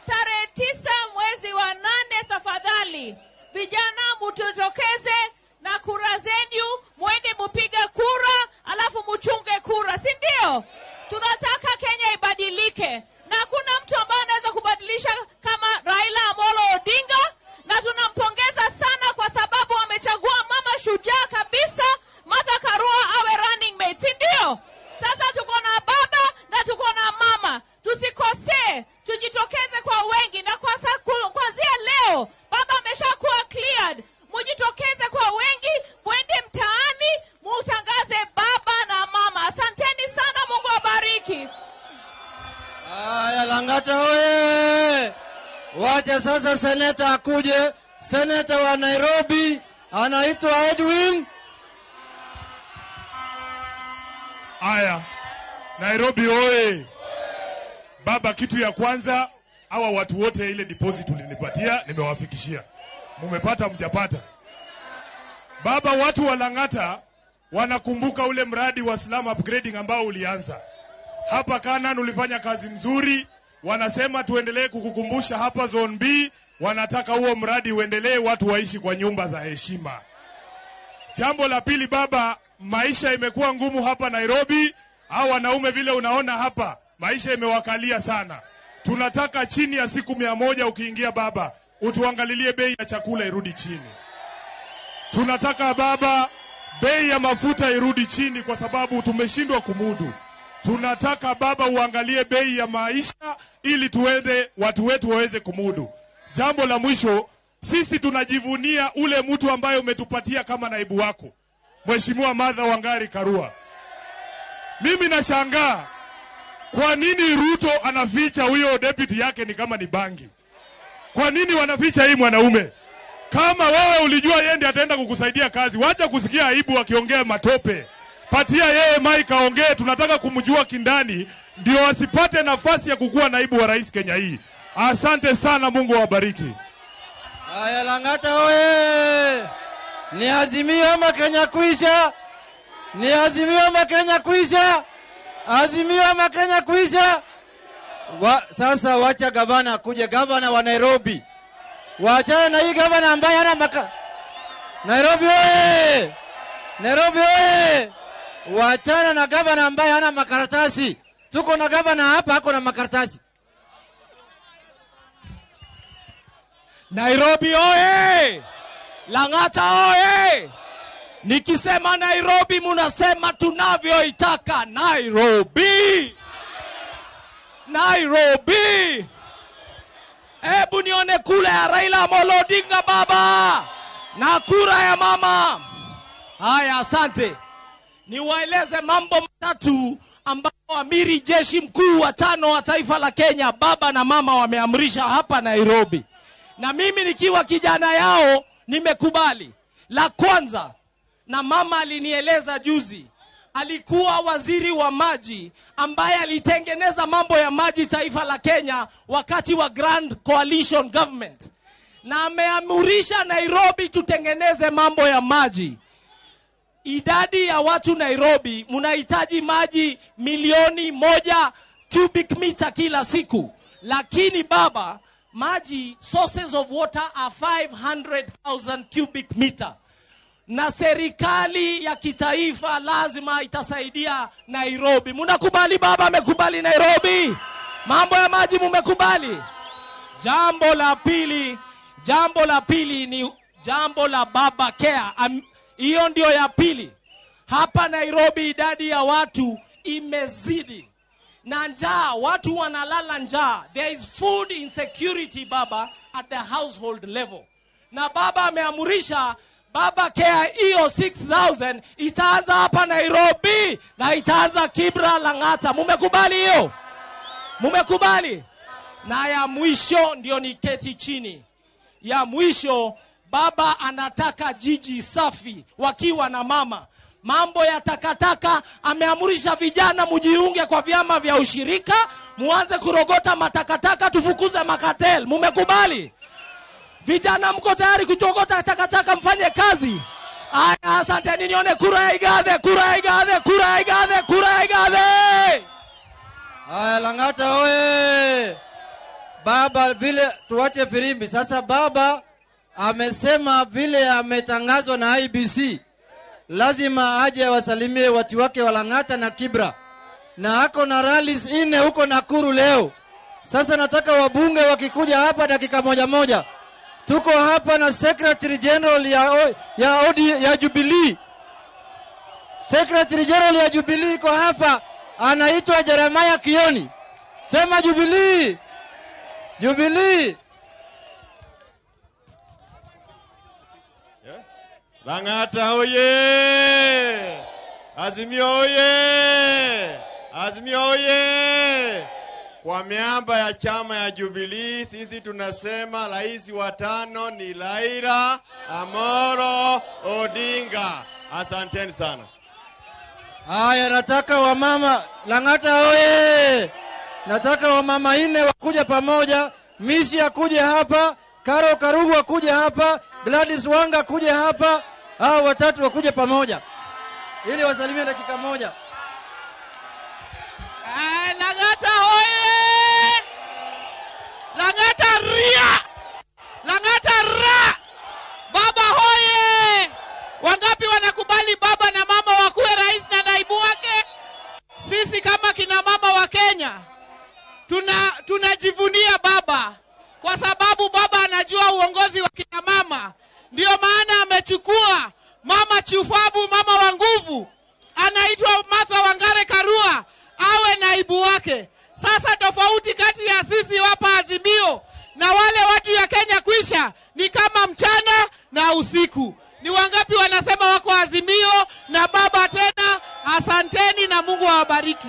Tarehe 9 mwezi wa 8, tafadhali. Vijana mutotokeze na kura zenu, muende mupige kura, alafu muchunge kura, si ndio? Tunataka Kenya ibadilike. Na hakuna mtu ambaye anaweza kubadilisha kama Raila Amolo Odinga, na tunampongeza sana kwa sababu amechagua mama shujaa kabisa, Martha Karua awe running mate, si ndio? Sasa tuko na baba na tuko na mama. Tusikosee, tujitokeze kwa wengi, na kuanzia leo baba ameshakuwa cleared. Mujitokeze kwa wengi, mwende mtaani, mutangaze baba na mama. Asanteni sana, Mungu awabariki. Haya, Lang'ata oye! Wacha sasa seneta akuje. Seneta wa Nairobi anaitwa Edwin. Aya, Nairobi oye! Baba, kitu ya kwanza, hawa watu wote ile deposit ulinipatia nimewafikishia. Mumepata mjapata? Baba, watu wa Lang'ata wanakumbuka ule mradi wa slum upgrading ambao ulianza. Hapa Kanan ulifanya kazi nzuri, wanasema tuendelee kukukumbusha hapa Zone B, wanataka huo mradi uendelee, watu waishi kwa nyumba za heshima. Jambo la pili baba, maisha imekuwa ngumu hapa Nairobi. Hao wanaume vile unaona hapa, maisha imewakalia sana. Tunataka chini ya siku 100 ukiingia baba, utuangalilie bei ya chakula irudi chini. Tunataka baba, bei ya mafuta irudi chini kwa sababu tumeshindwa kumudu. Tunataka baba uangalie bei ya maisha ili tuende watu wetu waweze kumudu. Jambo la mwisho, sisi tunajivunia ule mtu ambaye umetupatia kama naibu wako, Mheshimiwa Martha Wangari Karua. Mimi nashangaa kwa nini Ruto anaficha huyo deputy yake ni kama ni bangi. Kwa nini wanaficha hii mwanaume? Kama wewe ulijua yeye ndiye ataenda kukusaidia kazi, wacha kusikia aibu akiongea matope. Patia yeye mic aongee, tunataka kumjua kindani ndio asipate nafasi ya kukuwa naibu wa rais Kenya hii. Asante sana, Mungu awabariki. Haya, Lang'ata oye! Ni Azimio ama Kenya kuisha? Ni Azimio ama Kenya kuisha? Azimio ama Kenya kuisha? Sasa wacha gavana akuje, gavana wa Nairobi. Waachana na hii gavana ambaye hana maka. Nairobi oye! Nairobi oye! Waachana na gavana ambaye hana makaratasi. Tuko na gavana hapa ako na makaratasi. Nairobi oye! Lang'ata oye! Nikisema Nairobi munasema tunavyoitaka Nairobi. Nairobi. Ebu nione kura ya Raila Amolo Odinga baba na kura ya mama. Haya, asante. Niwaeleze mambo matatu ambayo amiri jeshi mkuu wa tano wa taifa la Kenya baba na mama wameamrisha hapa Nairobi. Na mimi nikiwa kijana yao nimekubali. La kwanza, na mama alinieleza juzi, alikuwa waziri wa maji ambaye alitengeneza mambo ya maji taifa la Kenya wakati wa Grand Coalition Government, na ameamurisha Nairobi tutengeneze mambo ya maji. Idadi ya watu Nairobi, mnahitaji maji 1 milioni cubic meter kila siku, lakini baba, maji sources of water are 500,000 cubic meter, na serikali ya kitaifa lazima itasaidia Nairobi. Mnakubali baba amekubali Nairobi? Mambo ya maji mumekubali? Jambo la pili ni jambo la Baba Care. Hiyo ndio ya pili. Hapa Nairobi idadi ya watu imezidi na njaa, watu wanalala njaa. There is food insecurity, baba, at the household level. Na baba ameamurisha Baba Care hiyo 6000 itaanza hapa Nairobi na itaanza Kibra, Lang'ata. Mumekubali hiyo? Mumekubali? Na ya mwisho ndio niketi chini. Ya mwisho, baba anataka jiji safi wakiwa na mama. Mambo ya takataka ameamurisha vijana mujiunge kwa vyama vya ushirika, muanze kurogota matakataka, tufukuze macartel. Mumekubali? Vijana mko tayari kuchokota takataka mfanye kazi? Aya, asanteni, nione kura ya Igathe, kura ya Igathe, kura ya Igathe, kura ya Igathe. Haya, Lang'ata oye! Baba, vile tuache firimbi sasa. Baba amesema vile ametangazwa na IEBC, lazima aje awasalimie watu wake wa Lang'ata na Kibra, na ako na rallies nne huko Nakuru leo. Sasa nataka wabunge wakikuja hapa dakika moja moja. Tuko hapa na Secretary General ya Jubilee. Secretary General ya Jubilee iko hapa, anaitwa Jeremiah Kioni. Sema Jubilee. Jubilee. Lang'ata oye! Azimio oye! Azimio oye! Kwa miamba ya chama ya Jubilee sisi tunasema rais wa tano ni Raila Amolo Odinga. Asanteni sana. Haya, nataka wamama Lang'ata oye! Nataka wamama nne wakuja pamoja, Mishi akuje hapa, Karo Karugu akuje hapa, Gladys Wanga akuje hapa, hao watatu wakuje pamoja ili wasalimie dakika moja. Lang'ata hoye! Lang'ata ria! Lang'ata ra! Baba hoye! Wangapi wanakubali baba na mama wakuwe rais na naibu wake? Sisi kama kina mama wa Kenya tunajivunia baba kwa sababu baba anajua uongozi wa kina mama. Ndio maana amechukua mama chufabu, mama wa nguvu, anaitwa Martha Wangare Karua awe naibu wake. Sasa tofauti kati ya sisi wapa Azimio na wale watu ya Kenya kwisha ni kama mchana na usiku. Ni wangapi wanasema wako Azimio na baba tena? Asanteni na Mungu awabariki.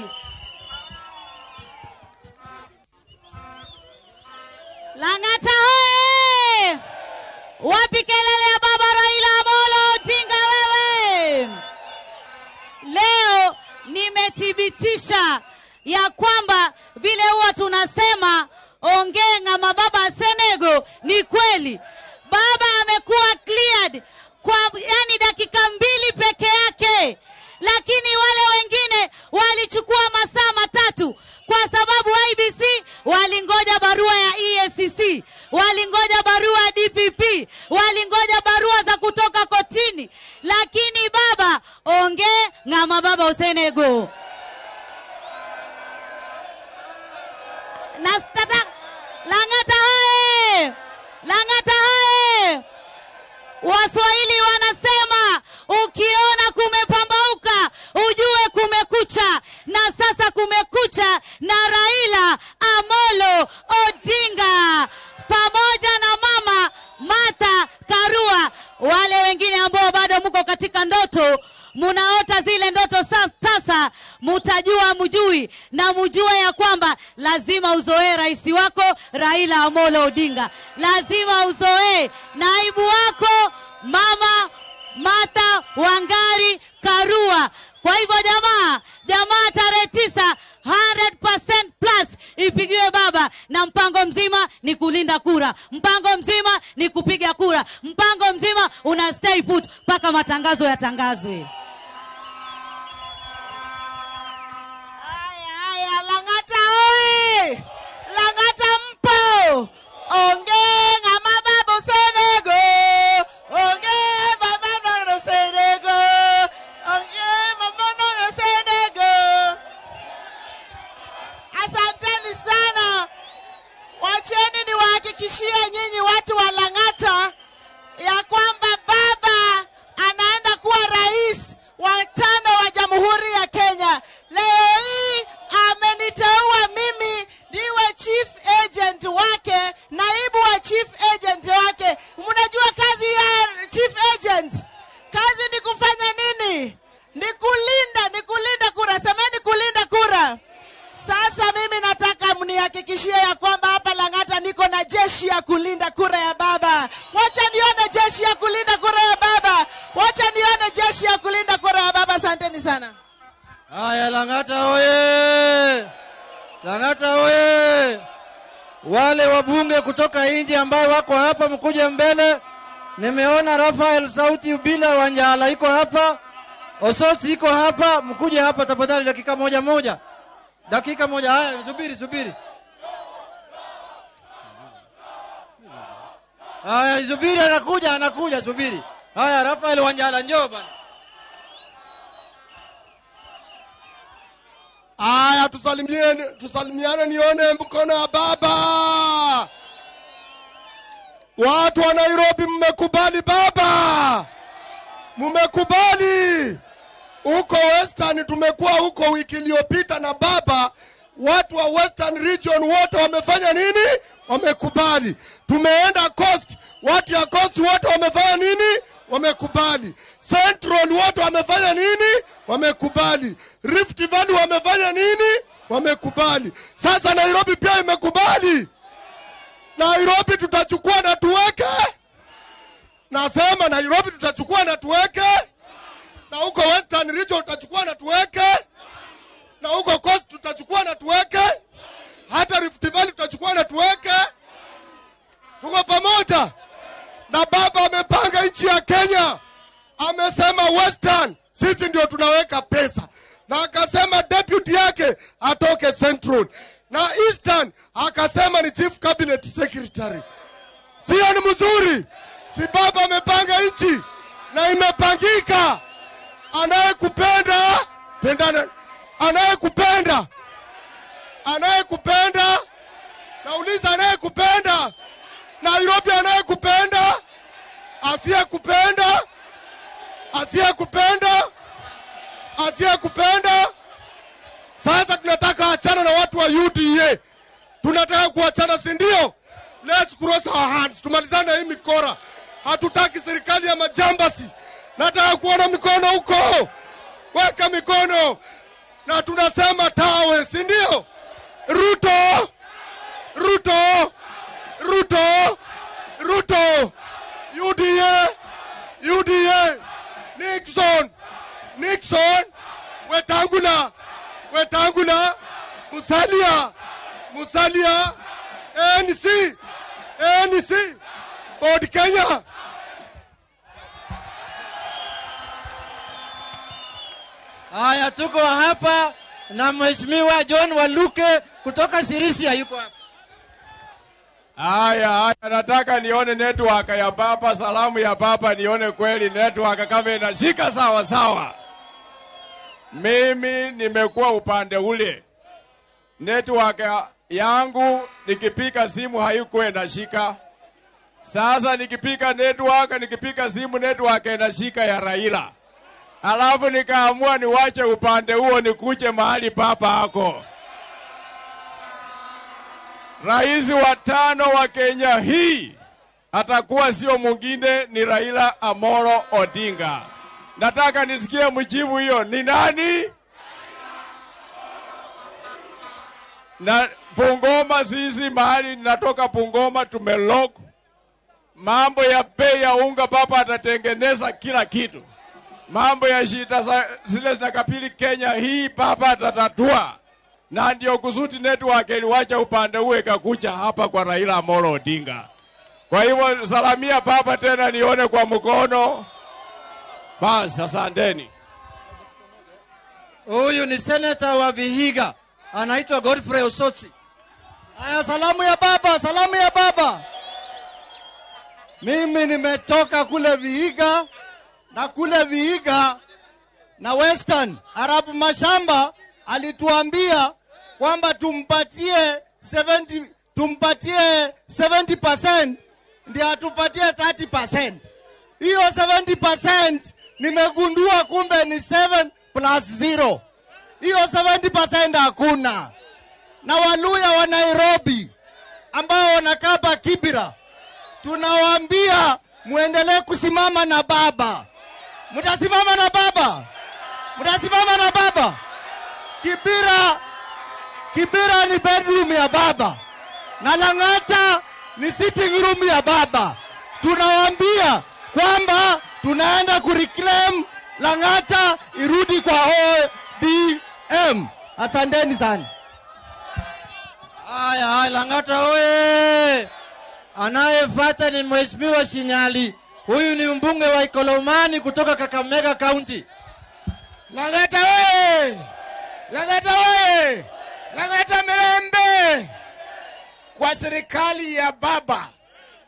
Lang'ata hoye! Wapi kelele ya baba Raila Amolo Odinga wewe? Leo nimethibitisha ya kwamba vile huwa tunasema ongee ng'ama baba Senego ni kweli. Baba amekuwa cleared kwa yani dakika 2 peke yake, lakini wale wengine walichukua masaa 3 kwa sababu IEBC walingoja barua ya EACC, walingoja barua ya DPP, walingoja barua za kutoka kotini. Lakini baba ongee ng'ama baba Usenego. Na sasa Lang'ata hoye! Lang'ata hoye! Waswahili wanasema ukiona kumepambauka ujue kumekucha, na sasa kumekucha na Raila Amolo Odinga pamoja na mama Martha Karua. Wale wengine ambao bado mko katika ndoto, munaota zile ndoto sasa, Mutajua mjui, na mjue ya kwamba lazima uzoee rais wako Raila Amolo Odinga, lazima uzoee naibu wako Mama Martha Wangari Karua. Kwa hivyo jamaa, tarehe 9 100% plus ipigiwe baba, na mpango mzima ni kulinda kura, mpango mzima ni kupiga kura, mpango mzima una stay put mpaka matangazo yatangazwe. Haya, Lang'ata oye! Lang'ata mpo! Onge ng'ama baba Senego! Onge baba nono Senego! Onge mama nono Senego! Asanteni sana. Wacheni niwahakikishie nyinyi watu wa Lang'ata ya kwamba baba anaenda kuwa rais wa 5 wa Jamhuri ya Kenya. Leo hii ameniteua mimi niwe chief agent wake, naibu wa chief agent wake. Mnajua kazi ya chief agent? Kazi ni kufanya nini? Ni kulinda kura. Semeni kulinda kura. Sasa mimi nataka mnihakikishie ya kwamba hapa Lang'ata niko na jeshi ya kulinda kura ya baba. Wacha nione jeshi ya kulinda kura ya baba. Wacha nione jeshi ya kulinda kura ya baba. Asanteni sana. Haya, Lang'ata oye! Lang'ata oye! Wale wabunge kutoka nje ambao wako hapa mkuje mbele. Nimeona Rafael Sauti Ubila Wanjala iko hapa, Osoti iko hapa, mkuje hapa tafadhali, dakika moja moja. Dakika moja. Haya, subiri. Haya, subiri, anakuja, subiri. Haya, Rafael Wanjala njoo bana. Aya, tusalimiane nione mkono wa baba. Watu wa Nairobi mmekubali baba? Mmekubali? Huko Western tumekuwa huko wiki iliyopita na baba. Watu wa Western Region wote wamefanya nini? Wamekubali. Tumeenda Coast, watu ya Coast wote wamefanya nini? Wamekubali. Central wote wamefanya nini? Wamekubali. Rift Valley wamefanya nini? Wamekubali. Sasa Nairobi pia imekubali. Nairobi tutachukua na tuweke. Nasema Nairobi tutachukua na tuweke. Na huko Western Region tutachukua na tuweke. Na huko Coast tutachukua na tuweke. Hata Rift Valley tutachukua na tuweke. Tuko pamoja. Na baba amepanga nchi ya Kenya. Amesema Western sisi ndio tunaweka pesa. Na akasema deputy yake atoke Central. Na Eastern akasema ni chief cabinet secretary. Sio ni mzuri? Si baba amepanga nchi na imepangika. Anayekupenda pendana. Anayekupenda, anayekupenda, nauliza anayekupenda. Nairobi anayekupenda, asiyekupenda, asiyekupenda, asiyekupenda. Sasa tunataka achana na watu wa UDA. Tunataka kuachana, si ndio? Let's cross our hands. Tumalizane hii mikora. Hatutaki serikali ya majambasi. Nataka kuona mikono huko. Weka mikono. Na tunasema tawe, si ndio? Ruto, Ruto, Ruto, Ruto. UDA, UDA. Nixon, Nixon. Wetangula, Wetangula. Musalia, Musalia. ANC, ANC. Ford Kenya. Haya, tuko hapa na Mheshimiwa John Waluke kutoka Sirisia yuko hapa. Haya, nataka nione network ya baba, salamu ya baba, nione kweli network kama inashika sawa sawa. Mimi nimekuwa upande ule. Network yangu nikipika simu haikuwa inashika. Sasa nikipika network, nikipika simu network inashika ya Raila. Alafu nikaamua niwache upande huo nikuje mahali papa hako. Rais wa 5 wa Kenya hii atakuwa sio mwingine ni Raila Amolo Odinga. Nataka nisikie mjibu hiyo ni nani? Na Bungoma, sisi mahali natoka Bungoma, tumelock mambo ya bei ya unga. Baba atatengeneza kila kitu. Mambo ya shida zile zinakabili Kenya hii, baba atatatua. Na ndio kusudi network iliwacha upande huo ikakuja hapa kwa Raila Amolo Odinga. Kwa hivyo salamia baba tena nione kwa mkono. Basi, asanteni. Huyu ni seneta wa Vihiga, anaitwa Godfrey Osotsi. Haya, salamu ya baba, salamu ya baba. Mimi nimetoka kule Vihiga, na kule Vihiga na Western, Arabu Mashamba alituambia kwamba tumpatie 70% ndio atupatie 30%. Hiyo 70% nimegundua kumbe ni 7 plus 0. Hiyo 70% hakuna. Na Waluya wa Nairobi ambao wanakaba Kibra, tunawaambia muendelee kusimama na baba. Mtasimama na baba? Mtasimama na baba? Kibra ni bedroom ya baba, na Lang'ata ni sitting room ya baba. Tunawaambia kwamba tunaenda kureclaim Lang'ata irudi kwa ODM. Asanteni sana. Haya, haya, Lang'ata oye! Anayefuata ni Mheshimiwa Shinyali. Huyu ni mbunge wa Ikolomani kutoka Kakamega County. Lang'ata oye! Lang'ata oye! Lang'ata mirembe! Kwa serikali ya baba,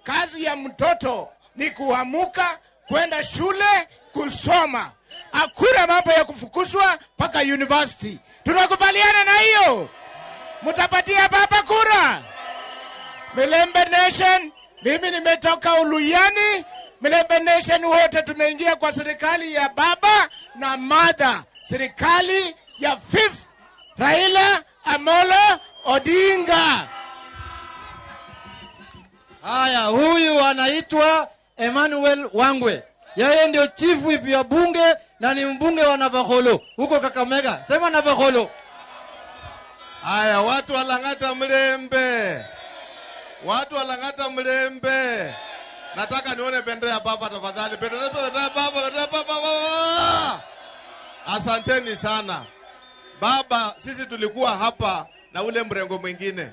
kazi ya mtoto ni kuamuka kwenda shule kusoma. Hakuna mambo ya kufukuzwa mpaka university. Tunakubaliana na hiyo? Mtapatia baba kura? Milembe Nation, mimi nimetoka Uluyani. Milembe Nation wote tumeingia kwa serikali ya baba na mother, serikali ya fifth Raila Amolo Odinga. Haya, huyu anaitwa Emmanuel Wangwe. Yeye ndio chief whip ya bunge na ni mbunge wa Navakholo huko Kakamega. Sema Navakholo. Haya, watu wa Lang'ata mlembe. Watu wa Lang'ata mlembe. Nataka nione bendera ya baba tafadhali. Bendera ya baba, bendera ya baba. Asanteni sana. Baba, sisi tulikuwa hapa na ule mrengo mwingine.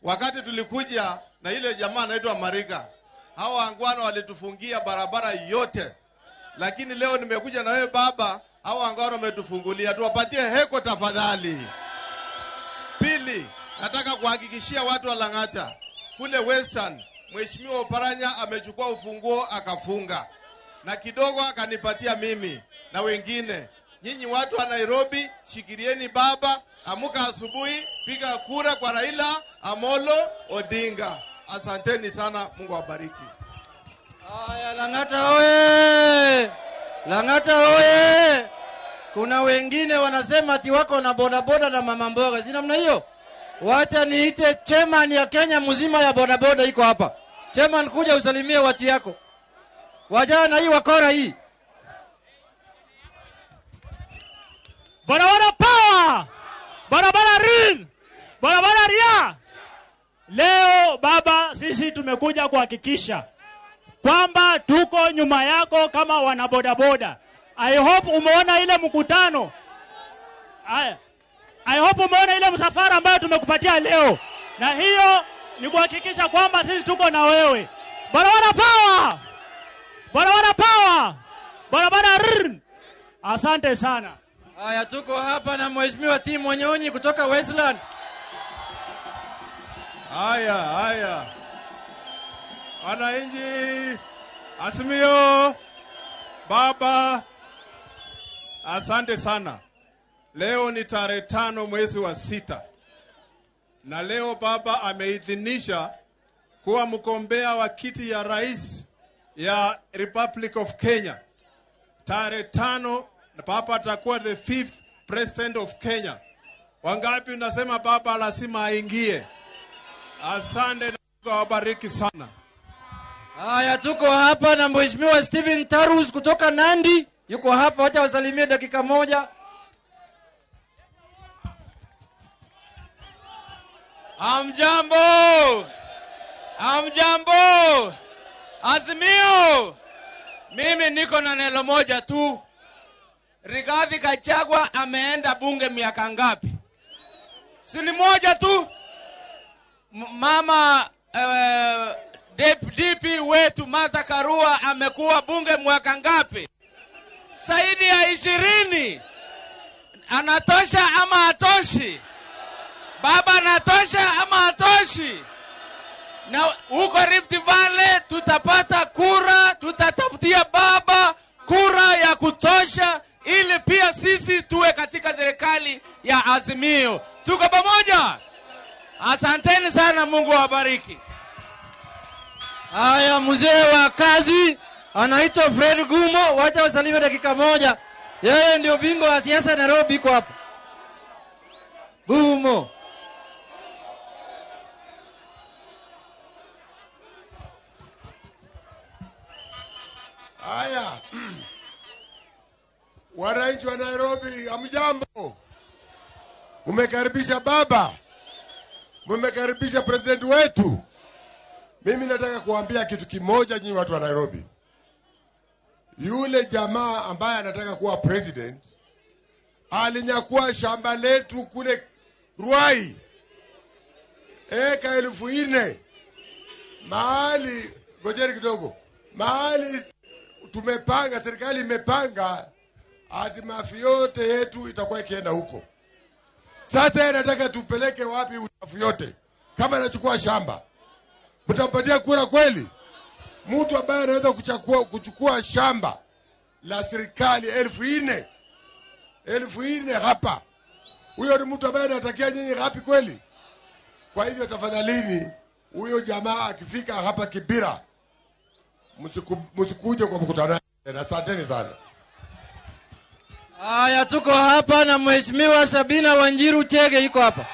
Wakati tulikuja na ile jamaa anaitwa Mariga, hawa wangwana walitufungia barabara yote. Lakini leo nimekuja na wewe baba, hawa wangwana wametufungulia. Tuwapatie heko tafadhali. Pili, nataka kuhakikishia watu wa Lang'ata kule Western, Mheshimiwa Oparanya amechukua ufunguo akafunga, na kidogo akanipatia mimi na wengine. Nyinyi watu wa Nairobi, shikirieni baba, amuka asubuhi, piga kura kwa Raila Amolo Odinga. Asanteni sana, Mungu awabariki. Haya, Lang'ata oye! Lang'ata oye! Kuna wengine wanasema ati wako na bodaboda na mama mboga. Si namna hiyo? Wacha niite chairman ya Kenya mzima ya bodaboda iko hapa. Chairman, kuja usalimie watu yako. Wajana hii wakora hii. Barabara power! Barabara real! Barabara ria! Leo baba, sisi tumekuja kuhakikisha kwamba tuko nyuma yako kama wanabodaboda. I hope umeona ile mkutano. I hope umeona ile msafara ambayo tumekupatia leo. Na hiyo ni kuhakikisha kwamba sisi tuko na wewe. Barabara power! Barabara power! Barabara rrr! Asante sana. Haya, tuko hapa na Mheshimiwa Tim Wanyonyi kutoka Westland. Haya, haya. Wananchi, Azimio, baba, asante sana. Leo ni tarehe 5 mwezi wa 6. Na leo baba ameidhinisha kuwa mgombea wa kiti ya rais ya Republic of Kenya. Tarehe 5 baba atakuwa the 5th president of Kenya. Wangapi unasema baba lazima aingie? Asante na Mungu awabariki sana. Haya, tuko hapa na Mheshimiwa Stephen Tarus kutoka Nandi. Yuko hapa, wacha wasalimie dakika moja. Hamjambo, hamjambo. Azimio, mimi niko na neno moja tu. Rigathi Gachagua ameenda bunge miaka ngapi? Si ni moja tu. Mama DP wetu Martha Karua amekuwa bunge mwaka ngapi? Zaidi ya 20. Anatosha ama hatoshi? Baba anatosha ama hatoshi? Na huko Rift Valley tutapata kura, tutatafutia baba kura ya kutosha ili pia sisi tuwe katika serikali ya Azimio. Tuko pamoja? Asanteni sana, Mungu awabariki. Haya, mzee wa kazi anaitwa Fred Gumo, wacha wasalime dakika moja. Yeye ndio bingwa wa siasa Nairobi, iko hapa. Gumo. Haya, wananchi wa Nairobi, hamjambo? Mmekaribisha baba, mmekaribisha president wetu. Mimi nataka kuambia kitu kimoja nyinyi watu wa Nairobi. Yule jamaa ambaye anataka kuwa president alinyakua shamba letu kule Ruai, eka 4,000 mahali, ngojeni kidogo, mahali tumepanga, serikali imepanga ati mafi yote yetu itakuwa ikienda huko. Sasa nataka tupeleke wapi uchafu yote kama anachukua shamba? Mtampatia kura kweli? Mtu ambaye anaweza kuchukua shamba la serikali 4,000 hapa, huyo ni mtu ambaye anatakia nyinyi hapi kweli? Kwa hivyo tafadhalini, huyo jamaa akifika hapa Kibira, msikuje kwa mkutano. Asanteni sana. Haya, tuko hapa na Mheshimiwa Sabina Wanjiru Chege yuko hapa.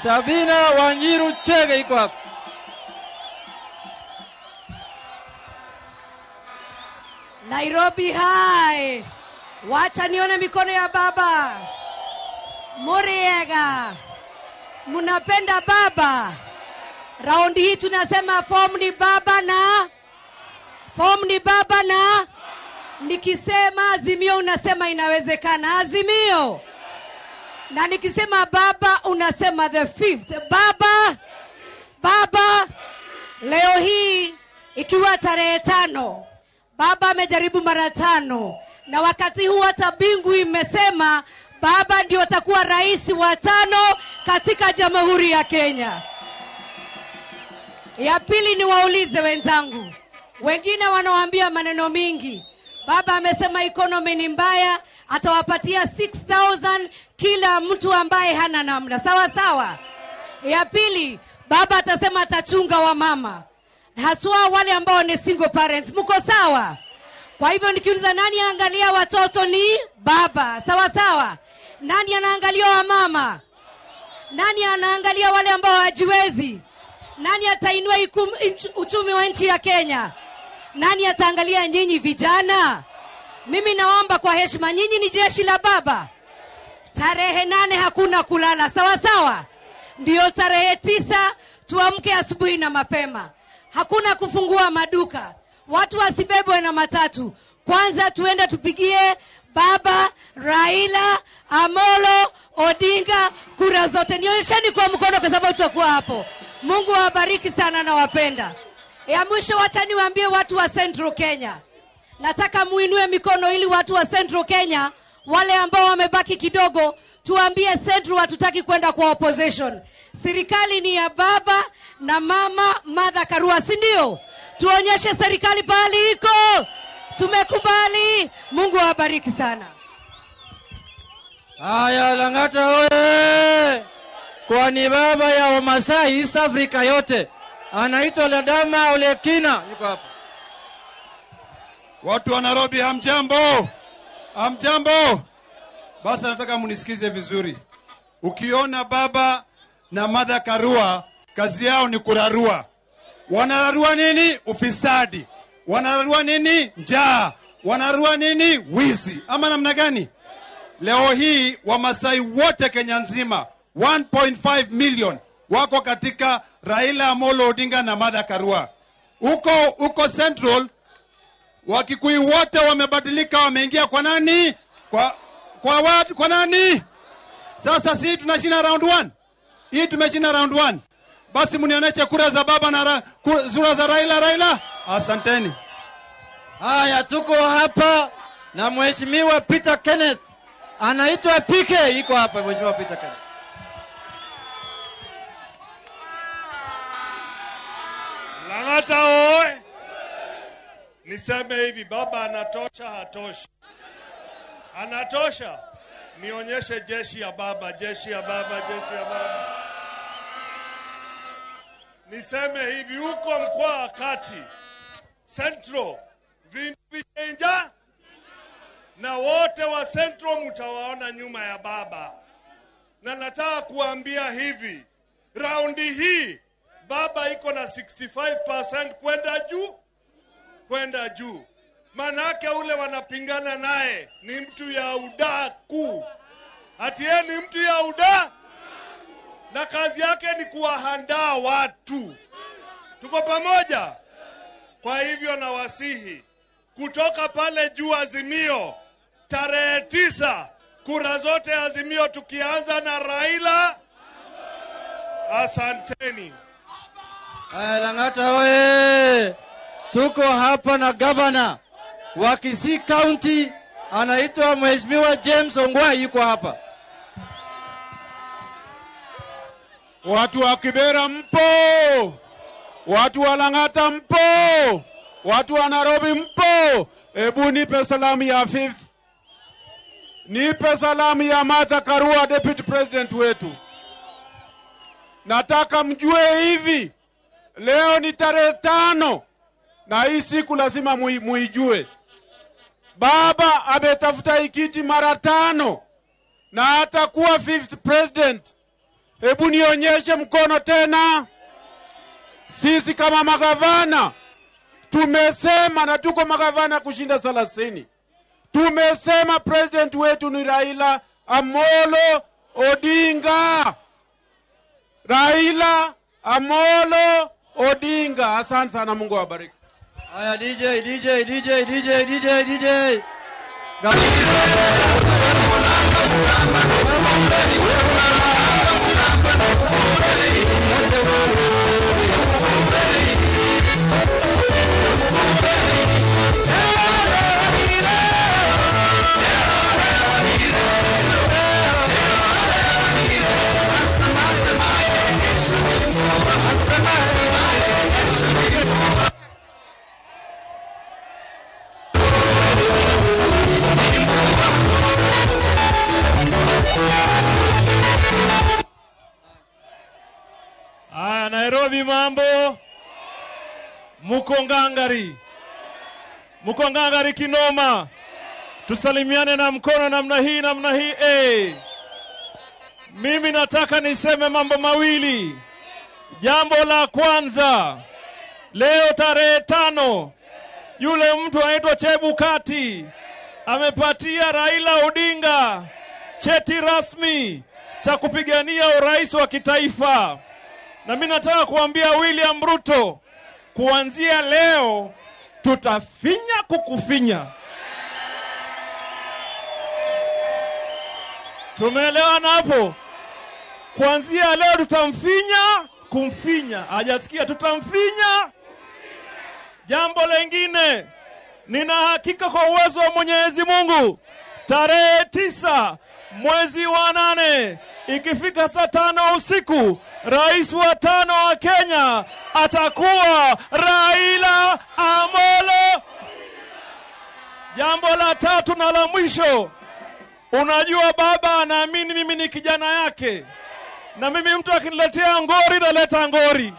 Sabina Wanjiru Chege yuko hapa. Nairobi hai. Wacha nione mikono ya baba. Muriega. Munapenda baba. Raundi hii tunasema form ni baba na form ni baba na nikisema Azimio unasema inawezekana. Azimio. Na nikisema baba unasema the fifth. Baba. Baba. Leo hii ikiwa tarehe 5, baba amejaribu mara 5, na wakati huu hata bingu imesema baba ndio atakuwa rais wa 5 katika Jamhuri ya Kenya. Ya pili ni waulize wenzangu, wengine wanawaambia maneno mingi. Baba amesema economy ni mbaya, atawapatia 6,000 kila mtu ambaye hana namna. Sawa sawa. Ya pili, baba atasema atachunga wa mama, haswa wale ambao ni single parents. Mko sawa? Kwa hivyo nikiuliza nani angalia watoto ni baba. Sawa sawa. Nani anaangalia wa mama? Nani anaangalia wale ambao hawajiwezi? Nani atainua uchumi wa nchi ya Kenya? Nani ataangalia nyinyi vijana? Mimi naomba kwa heshima, nyinyi ni jeshi la baba. Tarehe 8 hakuna kulala. Sawa sawa. Ndio tarehe 9 tuamke asubuhi na mapema. Hakuna kufungua maduka. Watu wasibebwe na matatu. Kwanza tuende tupigie baba Raila Amolo Odinga kura zote. Nionyesheni kwa mkono kwa sababu tutakuwa hapo. Mungu awabariki sana na wapenda. Ya mwisho wacha niwaambie watu wa Central Kenya. Nataka muinue mikono ili watu wa Central Kenya, wale ambao wamebaki kidogo, tuambie Central hatutaki kwenda kwa opposition. Serikali ni ya baba na mama Martha Karua, si ndio? Tuonyeshe serikali pahali iko. Tumekubali. Mungu awabariki sana. Haya, Lang'ata oye! Kwa ni baba ya Wamasai East Africa yote, anaitwa Ledama Olekina, yuko hapa. Watu wa Nairobi hamjambo? Hamjambo? Basi nataka munisikize vizuri. Ukiona baba na Martha Karua, kazi yao ni kurarua. Wanararua nini? Ufisadi. Wanararua nini? Njaa. Wanararua nini? Wizi. Ama namna gani? Leo hii Wamasai wote Kenya nzima 1.5 million wako katika Raila Amolo Odinga na Martha Karua. Huko Central Wakikuyu wote wamebadilika, wameingia kwa nani? Kwa nani? Sasa sisi tunashinda round 1. Hii tumeshinda round 1. Basi mnionyeshe kura za baba na kura za Raila. Asanteni. Haya, tuko hapa na Mheshimiwa Peter Kenneth. Anaitwa PK, yuko hapa Mheshimiwa Peter Kenneth. Lang'ata oe. Niseme hivi, baba anatosha, hatoshi? Anatosha. Nionyeshe jeshi ya baba, jeshi ya baba, jeshi ya baba. Niseme hivi, huko mkoa wa kati, Central, vindu vichenja, na wote wa Central mtawaona nyuma ya baba. Na nataka kuambia hivi, raundi hii baba iko na 65% kwenda juu. Manake ule wanapingana naye ni mtu ya udaku. Ati yeye ni mtu ya uda na kazi yake ni kuwahandaa watu. Tuko pamoja? Kwa hivyo nawasihi kutoka pale juu Azimio tarehe 9, kura zote Azimio, tukianza na Raila. Asanteni. Lang'ata oye. Tuko hapa na governor wa Kisii County, anaitwa Mheshimiwa James Ongwae, yuko hapa. Watu wa Kibera mpo, watu wa Lang'ata mpo, watu wa Nairobi mpo. Ebu nipe salamu ya fifth, nipe salamu ya Martha Karua, deputy president wetu. Nataka mjue hivi, leo ni tarehe 5 na hii siku lazima muijue. Baba ametafuta ikiti mara 5 na atakuwa fifth president. Hebu nionyeshe mkono tena. Sisi kama magavana tumesema, na tuko magavana kushinda 30. Tumesema president wetu ni Raila Amolo Odinga. Raila Amolo Odinga. Asante sana, Mungu awabariki. Haya, DJ DJ DJ DJ DJ DJ. Aya, Nairobi mambo. Muko ngangari. Muko ngangari kinoma. Tusalimiane na mkono namna hii, namna hii. Eh. Mimi nataka niseme mambo mawili. Jambo la kwanza, leo tarehe 5, yule mtu anaitwa Chebukati amepatia Raila Odinga cheti rasmi cha kupigania urais wa kitaifa. Na mimi nataka kuambia William Ruto, kuanzia leo tutafinya kukufinya. Tumeelewana hapo? Kuanzia leo tutamfinya kumfinya. Hajasikia, tutamfinya. Jambo lengine, nina hakika kwa uwezo wa Mwenyezi Mungu, tarehe 9 mwezi wa 8 ikifika saa 5 usiku, rais wa 5 wa Kenya atakuwa Raila Amolo. Jambo la tatu na la mwisho, unajua baba anaamini mimi ni kijana yake, na mimi mtu akiniletea ngori naleta ngori,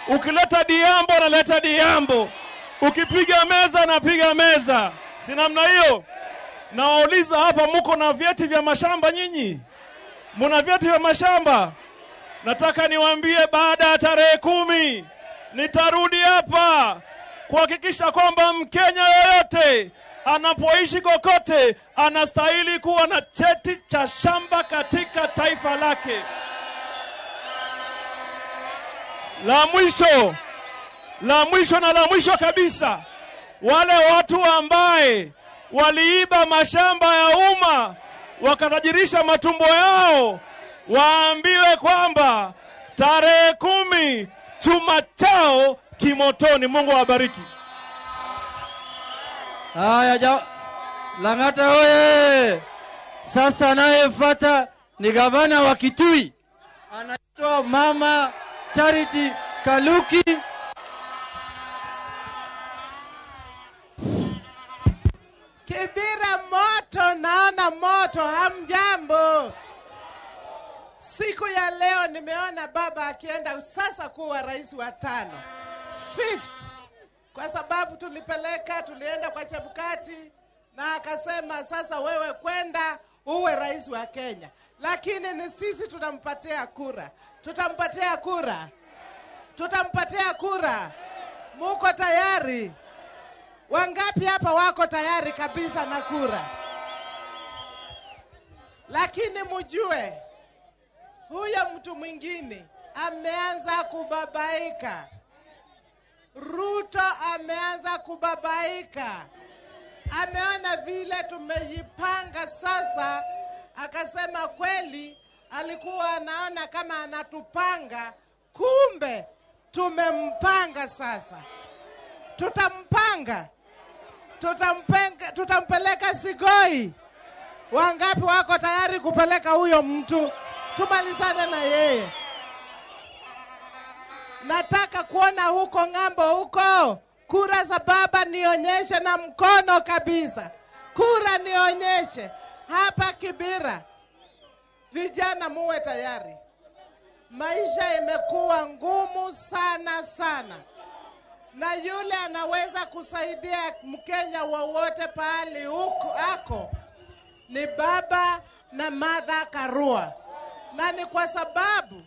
ukileta diambo naleta diambo, ukipiga meza napiga meza. Si namna hiyo? Nawauliza hapa, muko na vyeti vya mashamba nyinyi? Muna vyeti vya mashamba? Nataka niwaambie, baada ya tarehe 10 nitarudi hapa kuhakikisha kwamba Mkenya yoyote anapoishi kokote anastahili kuwa na cheti cha shamba katika taifa lake. La mwisho, la mwisho na la mwisho kabisa, wale watu ambaye waliiba mashamba ya umma wakatajirisha matumbo yao, waambiwe kwamba tarehe 10 chuma chao kimotoni. Mungu awabariki. Haya, Lang'ata oye! Sasa anayefuata ni gavana wa Kitui, anaitwa Mama Charity Kaluki. Kibira moto, naona moto. Hamjambo. Siku ya leo nimeona baba akienda sasa kuwa rais wa 5, 5th, kwa sababu tulienda kwa Chebukati na akasema sasa wewe kwenda uwe rais wa Kenya. Lakini ni sisi tunampatia kura. Tutampatia kura. Tutampatia kura. Muko tayari? Wangapi hapa wako tayari kabisa na kura? Lakini mjue huyo mtu mwingine ameanza kubabaika. Ruto ameanza kubabaika. Ameona vile tumejipanga sasa, akasema kweli alikuwa anaona kama anatupanga, kumbe tumempanga sasa. Tutampanga. Tutampeleka Sigoi. Wangapi wako tayari kupeleka huyo mtu? Tumalizane na yeye. Nataka kuona huko ng'ambo huko kura za baba nionyeshe na mkono kabisa. Kura nionyeshe. Hapa Kibira, vijana muwe tayari. Maisha imekuwa ngumu sana sana. Na yule anaweza kusaidia Mkenya wowote pahali huko ako ni baba na Martha Karua. Na ni kwa sababu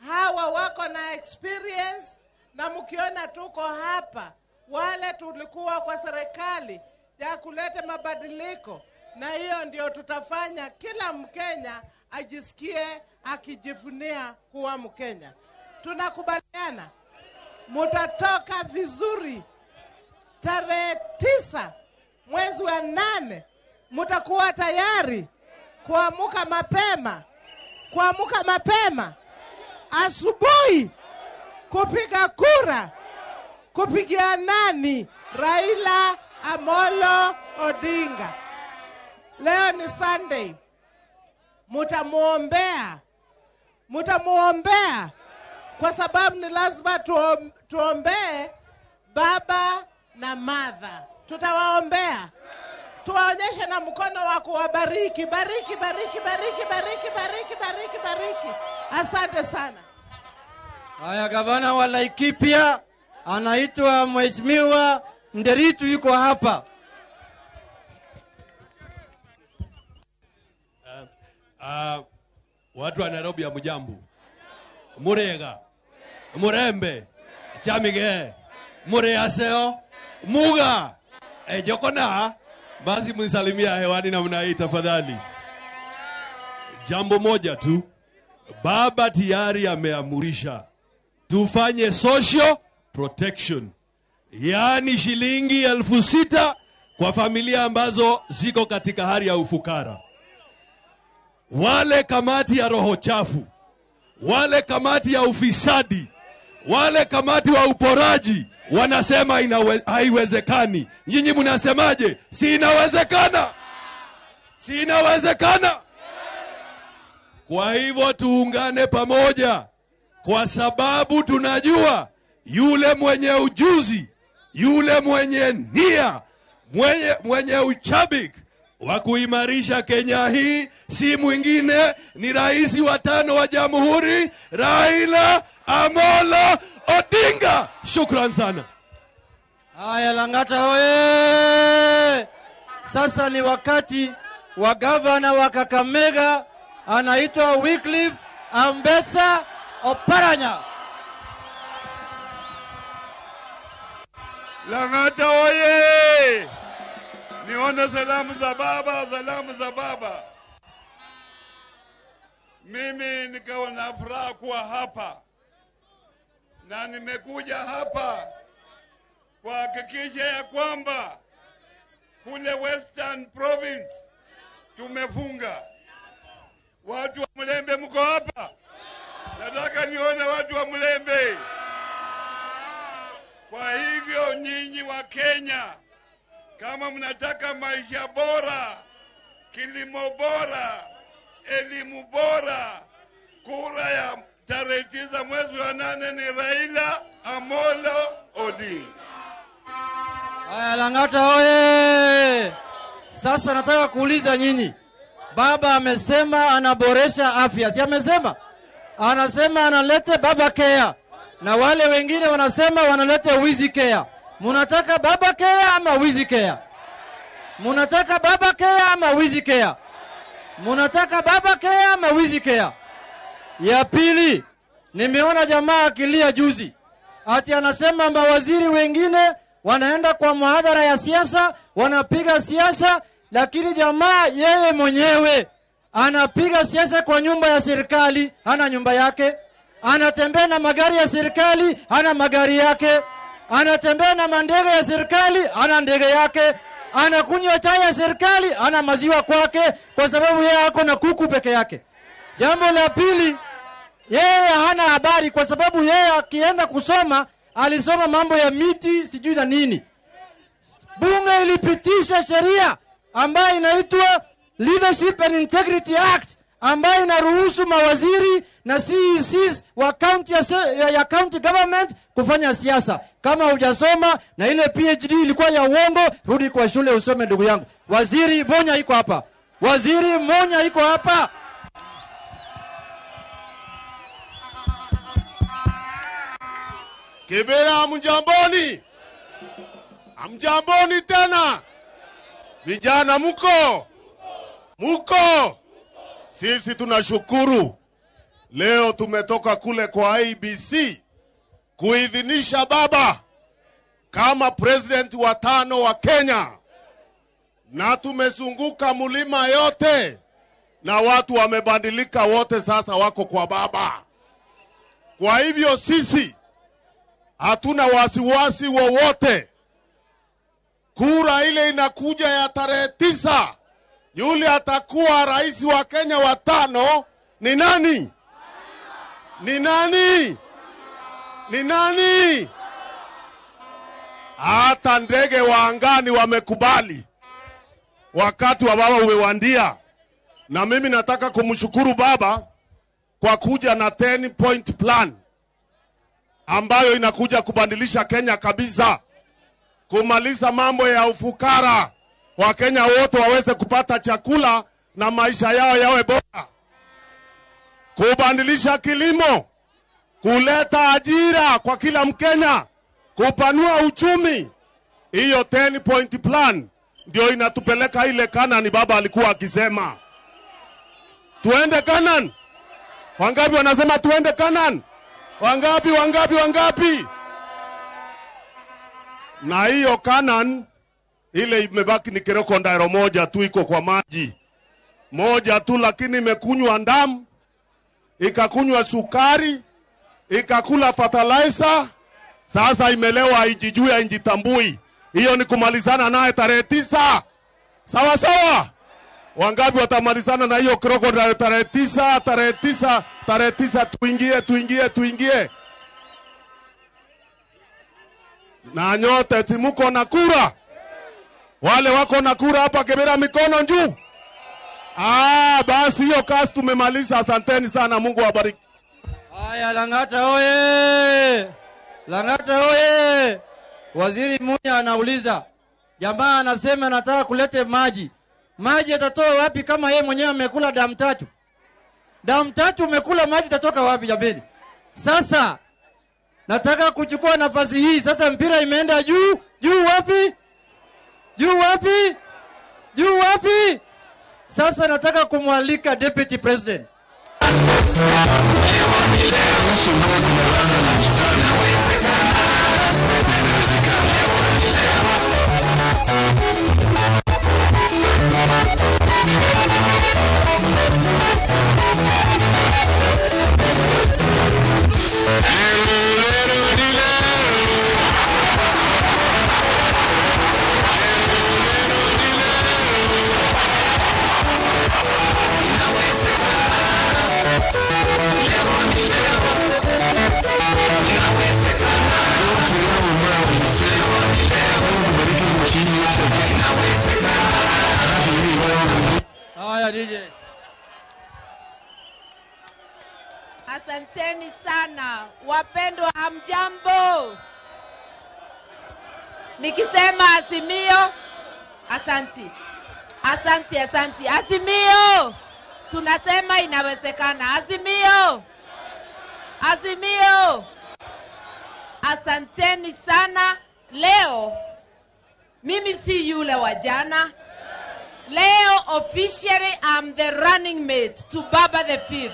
hawa wako na experience, na mkiona tuko hapa, wale tulikuwa kwa serikali ya kuleta mabadiliko, na hiyo ndio tutafanya kila Mkenya ajisikie akijivunia kuwa Mkenya. Tunakubaliana? Mutatoka vizuri tarehe 9 mwezi wa 8, mutakuwa tayari kuamuka mapema, kuamuka mapema asubuhi kupiga kura, kupigia nani? Raila Amolo Odinga. Leo ni Sunday. Mutamuombea. Mutamuombea kwa sababu ni lazima tuombee baba na mother. Tutawaombea. Tuwaonyeshe na mkono wa kuwabariki. Bariki, bariki, bariki, bariki, bariki, bariki, bariki. Asante sana. Haya, gavana wa Laikipia anaitwa Mheshimiwa Nderitu yuko hapa. Watu wa Nairobi hamjambo. Murega, Murembe, Chamige, Mureaseo, Muga, Jokona, basi mnisalimia hewani namna hii tafadhali. Jambo moja tu, baba tayari ameamurisha tufanye social protection, yaani shilingi 6,000 kwa familia ambazo ziko katika hali ya ufukara. Wale kamati ya roho chafu, wale kamati ya ufisadi, wale kamati wa uporaji wanasema haiwezekani. Nyinyi mnasemaje? Si inawezekana? Si inawezekana? Kwa hivyo tuungane pamoja, kwa sababu tunajua yule mwenye ujuzi, yule mwenye nia, mwenye uchabik wa kuimarisha Kenya hii si mwingine ni rais wa 5 wa Jamhuri, Raila Amolo Odinga. Shukran sana. Haya, Lang'ata oye! Sasa ni wakati wa gavana wa Kakamega anaitwa Wycliffe Ambetsa Oparanya. Lang'ata oye! Nione salamu za baba, salamu za baba. Mimi nikawa na furaha kuwa hapa. Na nimekuja hapa kuhakikisha ya kwamba kule Western Province tumefunga. Watu wa Mlembe mko hapa? Nataka nione watu wa Mlembe. Kwa hivyo nyinyi wa Kenya, kama mnataka maisha bora, kilimo bora, elimu bora, kura ya tarehe 9 mwezi wa 8 ni Raila Amolo Odinga. Haya, Lang'ata oye! Sasa nataka kuuliza nyinyi, baba amesema anaboresha afya, si amesema? Anasema analete Baba Care, na wale wengine wanasema wanalete Wizi Care. Munataka Baba Care ama Wizi Care? Munataka Baba Care ama Wizi Care? Munataka Baba Care ama Wizi Care? Ya pili, nimeona jamaa akilia juzi ati anasema mawaziri wengine wanaenda kwa muhadhara ya siasa, wanapiga siasa, lakini jamaa yeye mwenyewe anapiga siasa kwa nyumba ya serikali, hana nyumba yake. Anatembea na magari ya serikali, hana magari yake. Anatembea na mandege ya serikali, hana ndege yake. Anakunywa chai ya serikali, hana maziwa kwake, kwa sababu yeye ako na kuku peke yake. Jambo la pili, yeye hana habari, kwa sababu yeye akienda kusoma, alisoma mambo ya miti sijui na nini. Bunge ilipitisha sheria ambayo inaitwa Leadership and Integrity Act, ambayo inaruhusu mawaziri na CECs wa county ya county government kufanya siasa. Kama hujasoma na ile PhD ilikuwa ya uongo, rudi kwa shule usome ndugu yangu. Waziri Monya iko hapa. Waziri Monya iko hapa. Kibera, hamjamboni? Hamjamboni tena? Vijana muko? Muko? Sisi tunashukuru. Leo tumetoka kule kwa ABC kuidhinisha baba kama president wa 5 wa Kenya. Na tumezunguka mulima yote na watu wamebadilika wote, sasa wako kwa baba. Kwa hivyo sisi hatuna wasiwasi wowote. Kura ile inakuja ya tarehe 9, yule atakuwa rais wa Kenya wa 5 ni nani? Ni nani? Ni nani? Hata ndege wa angani wamekubali. Wakati wa baba umewandia. Na mimi nataka kumshukuru baba kwa kuja na 10 point plan ambayo inakuja kubadilisha Kenya kabisa, kumaliza mambo ya ufukara, Wakenya wote waweze kupata chakula na maisha yao yawe bora, kubadilisha kilimo, kuleta ajira kwa kila Mkenya, kupanua uchumi. Hiyo 10 point plan ndio inatupeleka ile Kanani baba alikuwa akisema. Tuende Kanani. Wangapi wanasema tuende Kanani? Wangapi, wangapi, wangapi? Na hiyo Kanani ile imebaki ni crocodile moja tu, iko kwa maji moja tu, lakini imekunywa damu, ikakunywa sukari, ikakula fertilizer, sasa imelewa, haijijui, haijitambui. Hiyo ni kumalizana naye tarehe 9. Sawa sawa? Wangapi watamalizana na hiyo crocodile tarehe 9, tarehe 9, tarehe 9? Tuingie, tuingie, tuingie. Na nyote simuko na kura. Wale wako na kura hapa Kibera mikono juu. Basi hiyo kazi tumemaliza. Asanteni sana, Mungu awabariki. Haya, Lang'ata oye! Lang'ata oye! Waziri Munya anauliza, jamaa anasema anataka kulete maji. Maji atatoa wapi kama yeye mwenyewe amekula damu tatu? Damu tatu umekula, maji itatoka wapi jameni? Sasa nataka kuchukua nafasi hii. Sasa mpira imeenda juu, juu wapi? Juu wapi? Juu wapi? Sasa nataka kumwalika Deputy President. Lero, Haya DJ. Asanteni sana wapendwa, hamjambo? Nikisema Azimio, asanti, asanti, asanti. Azimio, tunasema inawezekana. Azimio, Azimio, asanteni sana. Leo mimi si yule wa jana. Leo officially I'm the running mate to Baba the Fifth.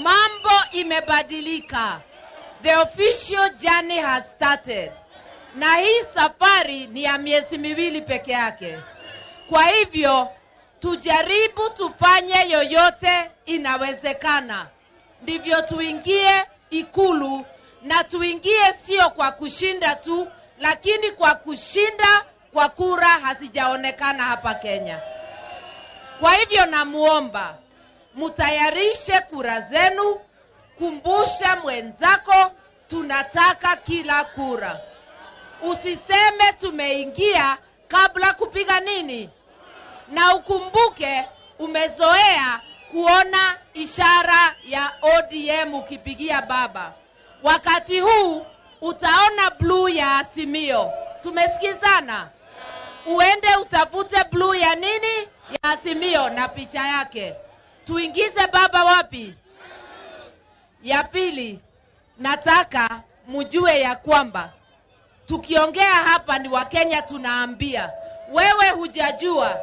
Mambo imebadilika. The official journey has started. Na hii safari ni ya miezi miwili peke yake. Kwa hivyo tujaribu tufanye yoyote inawezekana. Ndivyo tuingie Ikulu, na tuingie sio kwa kushinda tu, lakini kwa kushinda kwa kura hazijaonekana hapa Kenya. Kwa hivyo namuomba mutayarishe kura zenu, kumbusha mwenzako tunataka kila kura. Usiseme tumeingia kabla kupiga nini. Na ukumbuke umezoea kuona ishara ya ODM ukipigia baba. Wakati huu utaona blue ya Azimio. Tumesikizana? Uende utafute blue ya nini? Ya Azimio na picha yake. Tuingize baba wapi? Ya pili, nataka mjue ya kwamba tukiongea hapa ni Wakenya tunaambia. Wewe hujajua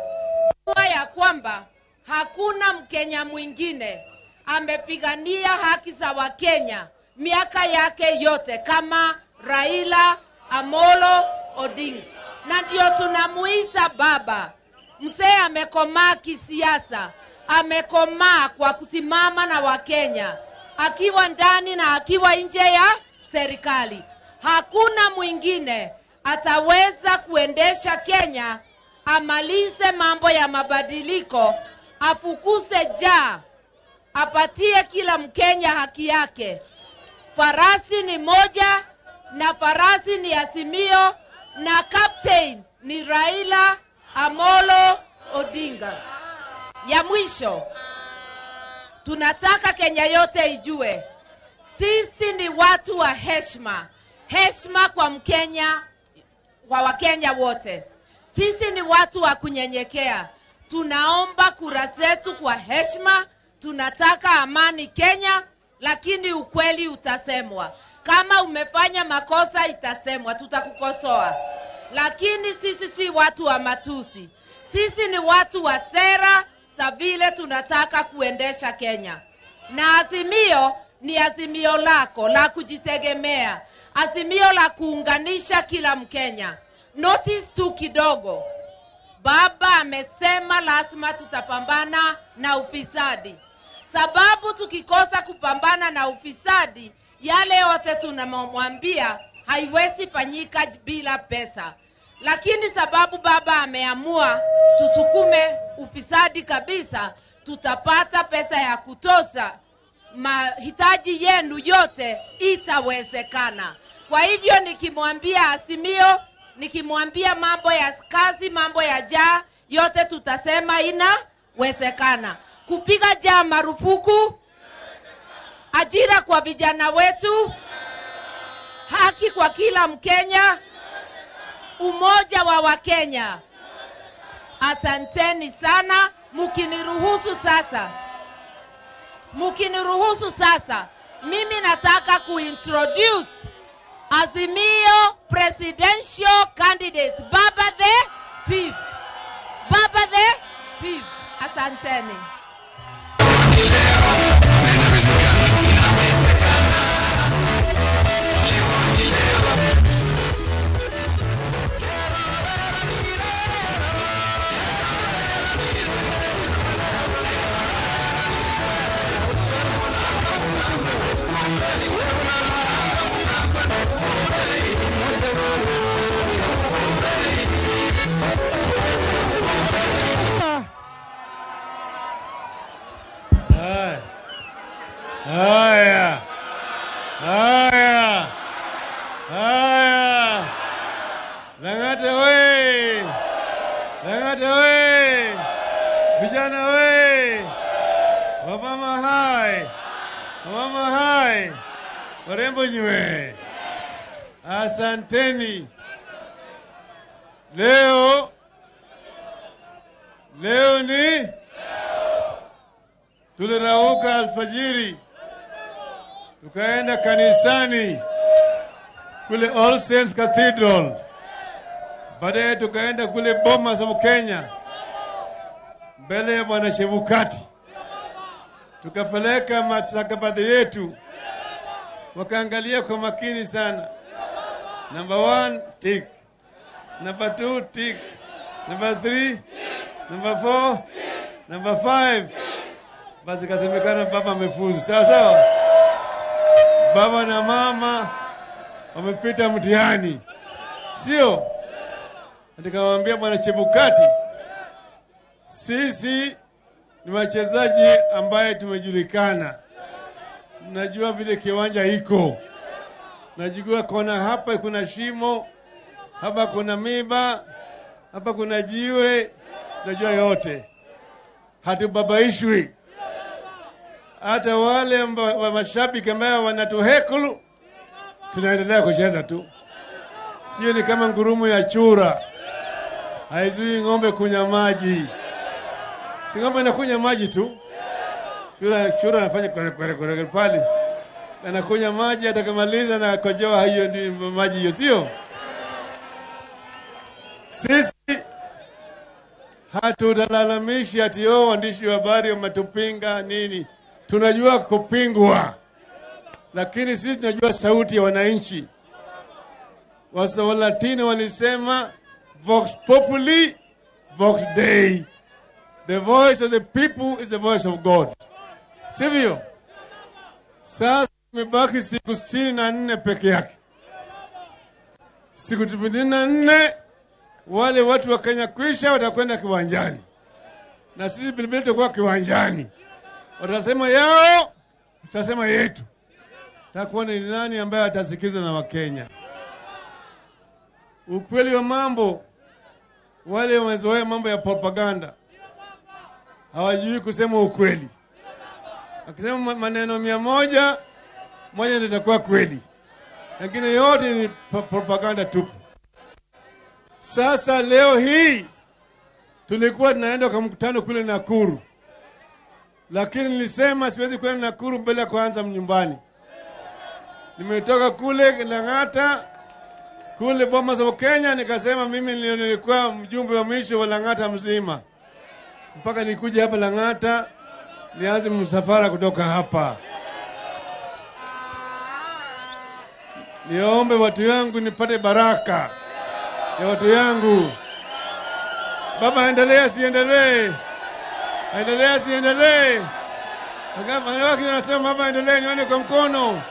ya kwamba hakuna Mkenya mwingine amepigania haki za Wakenya miaka yake yote kama Raila Amolo Odinga. Na ndio tunamuita baba. Mzee amekomaa kisiasa, amekomaa kwa kusimama na Wakenya akiwa ndani na akiwa nje ya serikali. Hakuna mwingine ataweza kuendesha Kenya, amalize mambo ya mabadiliko, afukuse njaa, apatie kila Mkenya haki yake. Farasi ni moja, na farasi ni Azimio, na captain ni Raila Amolo Odinga. Ya mwisho, tunataka Kenya yote ijue sisi ni watu wa heshima. Heshima kwa Mkenya, kwa Wakenya wote. Sisi ni watu wa kunyenyekea. Tunaomba kura zetu kwa heshima. Tunataka amani Kenya, lakini ukweli utasemwa. Kama umefanya makosa itasemwa, tutakukosoa. Lakini sisi si watu wa matusi. Sisi ni watu wa sera za vile tunataka kuendesha Kenya. Na Azimio ni azimio lako la kujitegemea, azimio la kuunganisha kila Mkenya. Notice tu kidogo, baba amesema lazima tutapambana na ufisadi. Sababu tukikosa kupambana na ufisadi, yale yote tunamwambia haiwezi fanyika bila pesa. Lakini sababu baba ameamua tusukume ufisadi kabisa, tutapata pesa ya kutosha. Mahitaji yenu yote itawezekana. Kwa hivyo nikimwambia Azimio, nikimwambia mambo ya kazi, mambo ya njaa, yote tutasema inawezekana. Kupiga njaa marufuku, ajira kwa vijana wetu, haki kwa kila Mkenya, umoja wa Wakenya. Asanteni sana. Mkiniruhusu sasa, mimi nataka kuintroduce Azimio presidential candidate Baba the Fifth. Baba the Fifth. Asanteni. Haya, haya, haya. Lang'ata we! Vijana we! Wamama hai! Wamama hai! Warembo nywe! Asanteni. Leo ni tulirauka alfajiri tukaenda kanisani kule All Saints Cathedral. Baadaye tukaenda kule Bomas of Kenya mbele ya Bwana Chebukati, tukapeleka mastakabadhi yetu, wakaangalia kwa makini sana. Number 1 tick, number 2 tick, number 3, number 4, number 5. Basi kasemekana baba amefuzu. Sawa sawa, baba na mama wamepita mtihani, sio? Nikamwambia Bwana Chebukati, sisi ni wachezaji ambaye tumejulikana. Najua vile kiwanja iko. Najua kona hapa kuna shimo, hapa kuna miba, hapa kuna jiwe, najua yote. Hatubabaishwi. Hata wale wa mashabiki ambao wanatuhekulu, tunaendelea kucheza tu. Hiyo ni kama ngurumo ya chura. Haizui ng'ombe kunywa maji. Si ng'ombe anakunywa maji tu. Chura anafanya kwere kwere kwere pale. Anakunywa maji atakamaliza na kojoa hiyo ndio maji hiyo, sio? Sisi hatulalamishi ati oh, waandishi wa habari wametupinga nini. Tunajua kupingwa. Lakini sisi tunajua sauti ya wananchi. Walatini walisema vox populi, vox dei. The voice of the people is the voice of God. Sivyo? Sasa imebaki siku 64 peke yake. Siku 64 wale watu wa Kenya kwisha watakwenda kiwanjani. Na sisi bilibili tutakuwa kiwanjani. Watasema yao, tutasema yetu. Takuwa ni nani ambaye atasikizwa na Wakenya? Ukweli wa mambo, wale wamezoea mambo ya propaganda hawajui kusema ukweli. Akisema maneno 100, moja ndio itakuwa kweli, lakini yote ni propaganda tupu. Sasa leo hii tulikuwa tunaenda kwa mkutano kule Nakuru, lakini nilisema siwezi kwenda Nakuru bila kuanza nyumbani. Nimetoka kule Lang'ata, kule Bomas of Kenya, nikasema mimi nilikuwa mjumbe wa mwisho wa Lang'ata mzima, mpaka nikuje hapa Lang'ata nianze msafara kutoka hapa. Niombe watu yangu nipate baraka ya watu yangu. Baba, endelea siendelee? Endelea siendelee? Wanawake wanasema baba endelee, nione kwa mkono.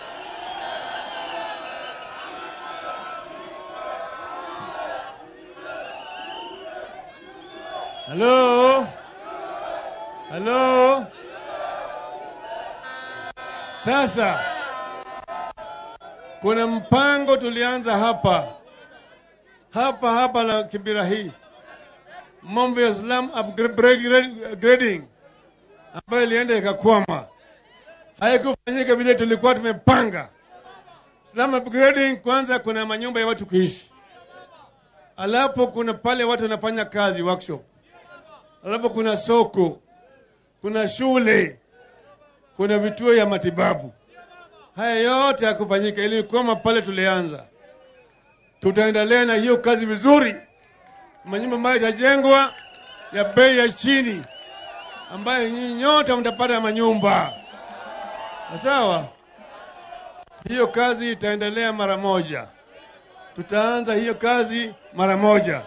Hello? Hello? Sasa kuna mpango tulianza hapa na Kibera hii, mambo ya slum upgrading ambayo ilienda ikakwama, haikufanyika vile tulikuwa tumepanga. Slum upgrading, kwanza kuna manyumba ya watu kuishi, alapo kuna pale watu wanafanya kazi workshop, alapo kuna soko, kuna shule, kuna vituo ya matibabu. Haya yote yakufanyika, ilikwama pale tulianza. Tutaendelea na hiyo kazi vizuri. Manyumba ambayo itajengwa ya bei ya chini, ambayo nyinyi nyote mtapata manyumba. Sawa? Hiyo kazi itaendelea mara moja. Tutaanza hiyo kazi mara moja,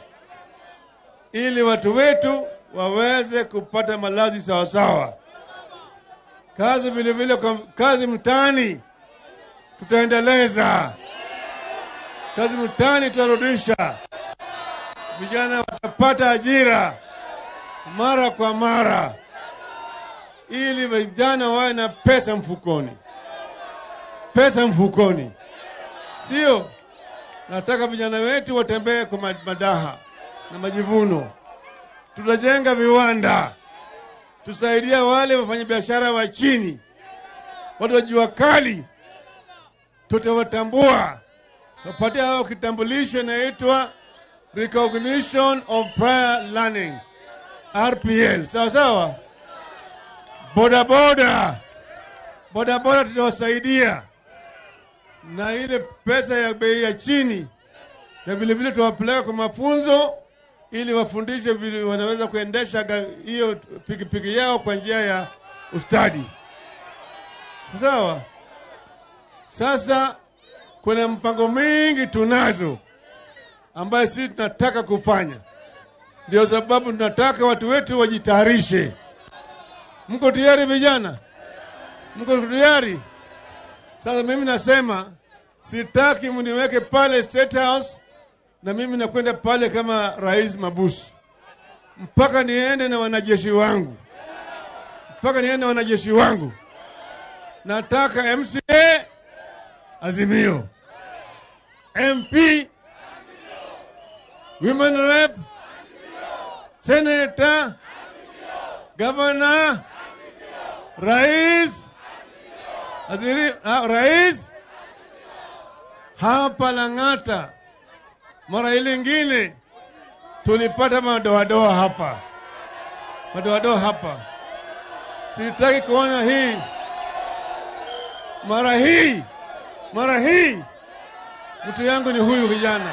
ili watu wetu waweze kupata malazi sawa sawa. Kazi vile vile, kazi mtaani tutaendeleza. Kazi mtaani tutarudisha. Vijana watapata ajira mara kwa mara, ili vijana wawe na pesa mfukoni. Pesa mfukoni. Sio? Nataka vijana wetu watembee kwa madaha na majivuno. Tutajenga viwanda, tusaidia wale wafanyabiashara wa chini, watu wa jua kali, tutawatambua, tupatie hao kitambulisho inaitwa Recognition of Prior Learning, RPL. Sawa sawa. Bodaboda, bodaboda tutawasaidia na ile pesa ya bei ya chini, na vile vile tuwapeleka kwa mafunzo ili wafundishwe vile wanaweza kuendesha hiyo pikipiki yao kwa njia ya ustadi. Sawa. Sasa kuna mpango mingi tunazo ambayo sisi tunataka kufanya. Ndio sababu tunataka watu wetu wajitayarishe. Mko tayari vijana? Mko tayari? Sasa mimi nasema sitaki mniweke pale State House na mimi nakwenda pale kama Rais Mabusu. Mpaka niende na wanajeshi wangu. Mpaka niende na wanajeshi wangu. Nataka MCA Azimio, MP, Women Rep, Senator, Governor, Rais, Rais hapa Lang'ata. Mara ile nyingine tulipata madoadoa hapa, madoadoa hapa. Sitaki kuona hii mara hii, mara hii mtu yangu ni huyu kijana.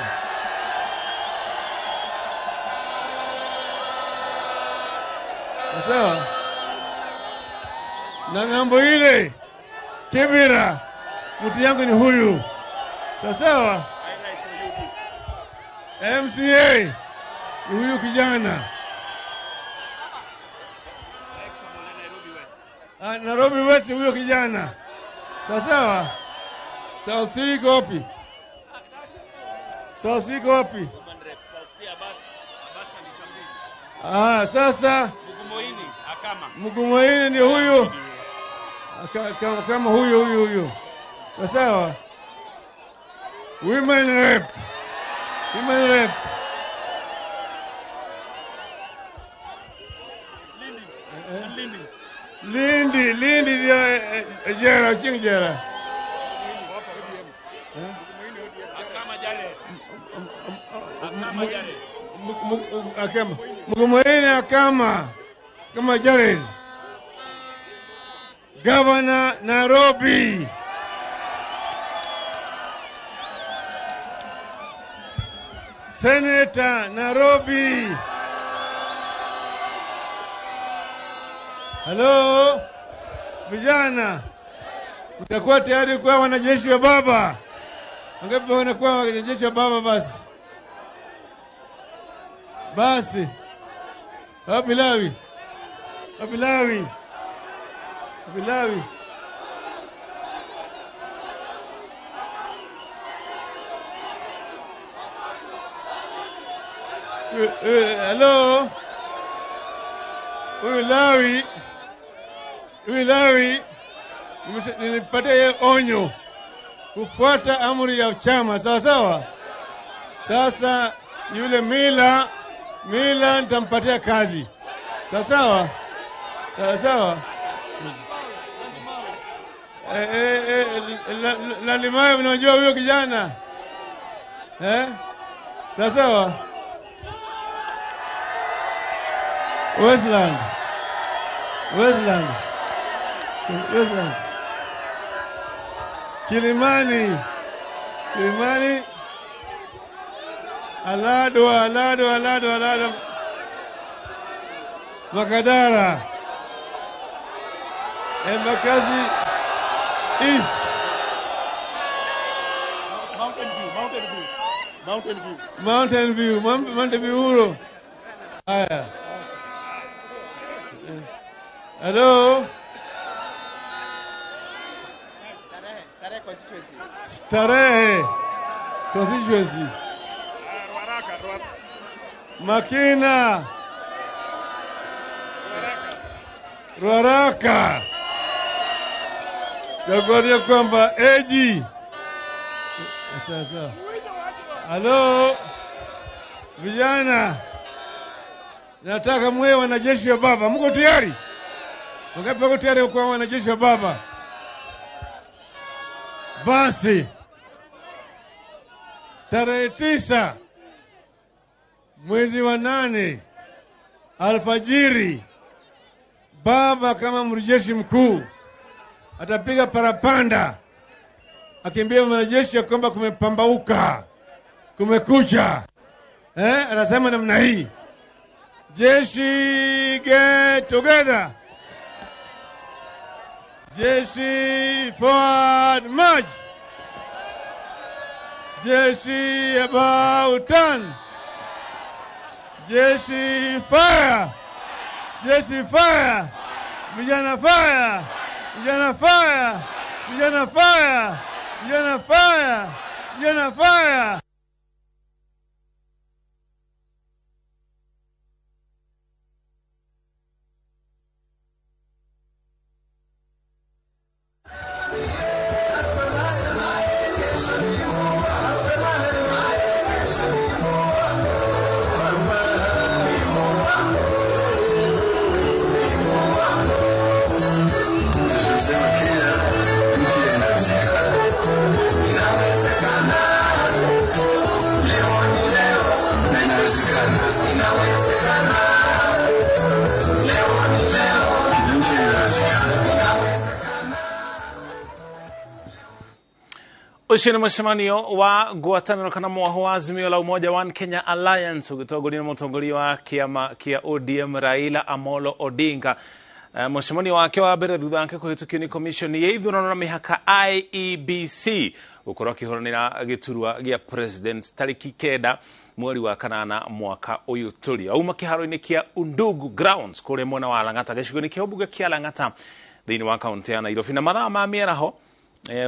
Sawa. Na ng'ambo ile Kibira, mtu yangu ni huyu. Sawa. MCA ni huyu kijana. Nairobi West huyo kijana. Sawa. South C iko wapi? South C iko wapi? Sasa Mugumoini ni huyu. Kama huyu huyu huyu. Sawa. Women Rep. Women Rep. Lindi, Lindi ndio Jera, Ching Jera. Akama. Mugumoini Akama. Kama Jared. Governor Nairobi. Senator Nairobi. Hello, vijana, mtakuwa tayari kuwa wanajeshi wa baba? Wangapi wanakuwa wanajeshi wa baba? Basi basi, wapi Lawi? Wapi Lawi? Wapi Lawi? Hello, huyu Lawi, huyu Lawi nilipatia onyo kufuata amri ya chama, sawa sawa. Sasa yule Mila, Mila nitampatia kazi, sawa sawa, sawa sawa. Lalimayo, mnajua huyo kijana sawa sawa. Westlands, Westlands, Westlands, Kilimani, Kilimani, Alado, Alado, Alado, Alado, Makadara, Embakasi East, Mountain View, Mountain View, Mountain View, Mountain View, Mountain View Uro. Haya. Hello. Starehe constituency. Makina, Ruaraka. Jagoria kwamba AG. Sasa. Hello. Vijana. Nataka muwe wanajeshi wa baba. Mko tayari? Wangapi wako tayari kuwa wanajeshi wa baba? Basi tarehe 9 mwezi wa 8 alfajiri, baba kama mrejeshi mkuu atapiga parapanda akiambia wanajeshi ya kwamba kumepambauka, kumekucha. Anasema namna hii: jeshi get together, jeshi forward march, jeshi about turn, jeshi fire, jeshi fire, vijana fire, vijana fire, vijana fire, vijana fire, vijana fire. Tunasema Kenya mpya inawezekana. Inawezekana. Leo ni leo na inawezekana. Inawezekana. Leo ni leo. Kenya mpya inawezekana. Ũcio nĩ mũcemanio wa ngwatanĩro kana mwaho wa Azimio la Umoja One Kenya Alliance ũgĩtongorio nĩ mũtongoria wa kĩama kĩa ODM Raila Amolo Odinga. Mũcemanio wake wa mbere thutha wake kũhĩtũkio nĩ commission ya ithurano na mĩhaka IEBC gũkorwo akĩhũranĩra gĩturwa gĩa president tarĩki 9 mweri wa 8 mwaka ũyũ tũrĩ. Auma kĩharo-inĩ kĩa Undugu Grounds kũrĩa mwena wa Lang'ata gĩcigo-inĩ kĩa mbunge kĩa Lang'ata thĩinĩ wa kaunti ya Nairobi. Na mathaa ma mĩaraho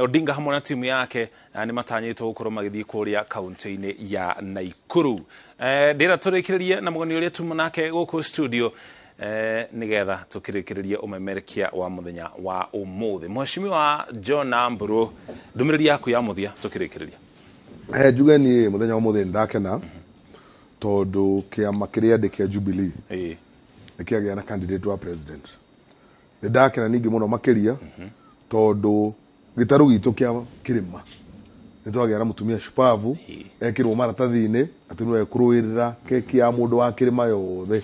Odinga hamwe na timu yake nĩ matanyĩtwo gũkorwo magĩthiĩ kũrĩa kaunti-inĩ ya Nakuru. Ndĩra tũrĩkĩrĩrie na mũgeni ũrĩa tuma nake gũkũ studio nĩgetha tũkĩrĩkĩrĩrie ũmemerekia wa mũthenya wa ũmũthĩ. Mheshimiwa John Amburu, ndũmĩrĩri yaku ya mũthia tũkĩrĩkĩrĩria. Njuge niĩ mũthenya wa ũmũthĩ nĩndakena tondũ kĩama kĩrĩa ndĩ kĩa Jubilee nĩ kĩagĩa na candidate wa president. Nĩndakena ningĩ mũno makĩria tondũ gĩtarũ gitũ kĩa kĩrĩma nĩtwagĩa na mũtumia shupavu ekĩrwo maratathi-inĩ atĩ nĩwe kũrũĩrĩra keki ya mũndũ wa kĩrĩma yothe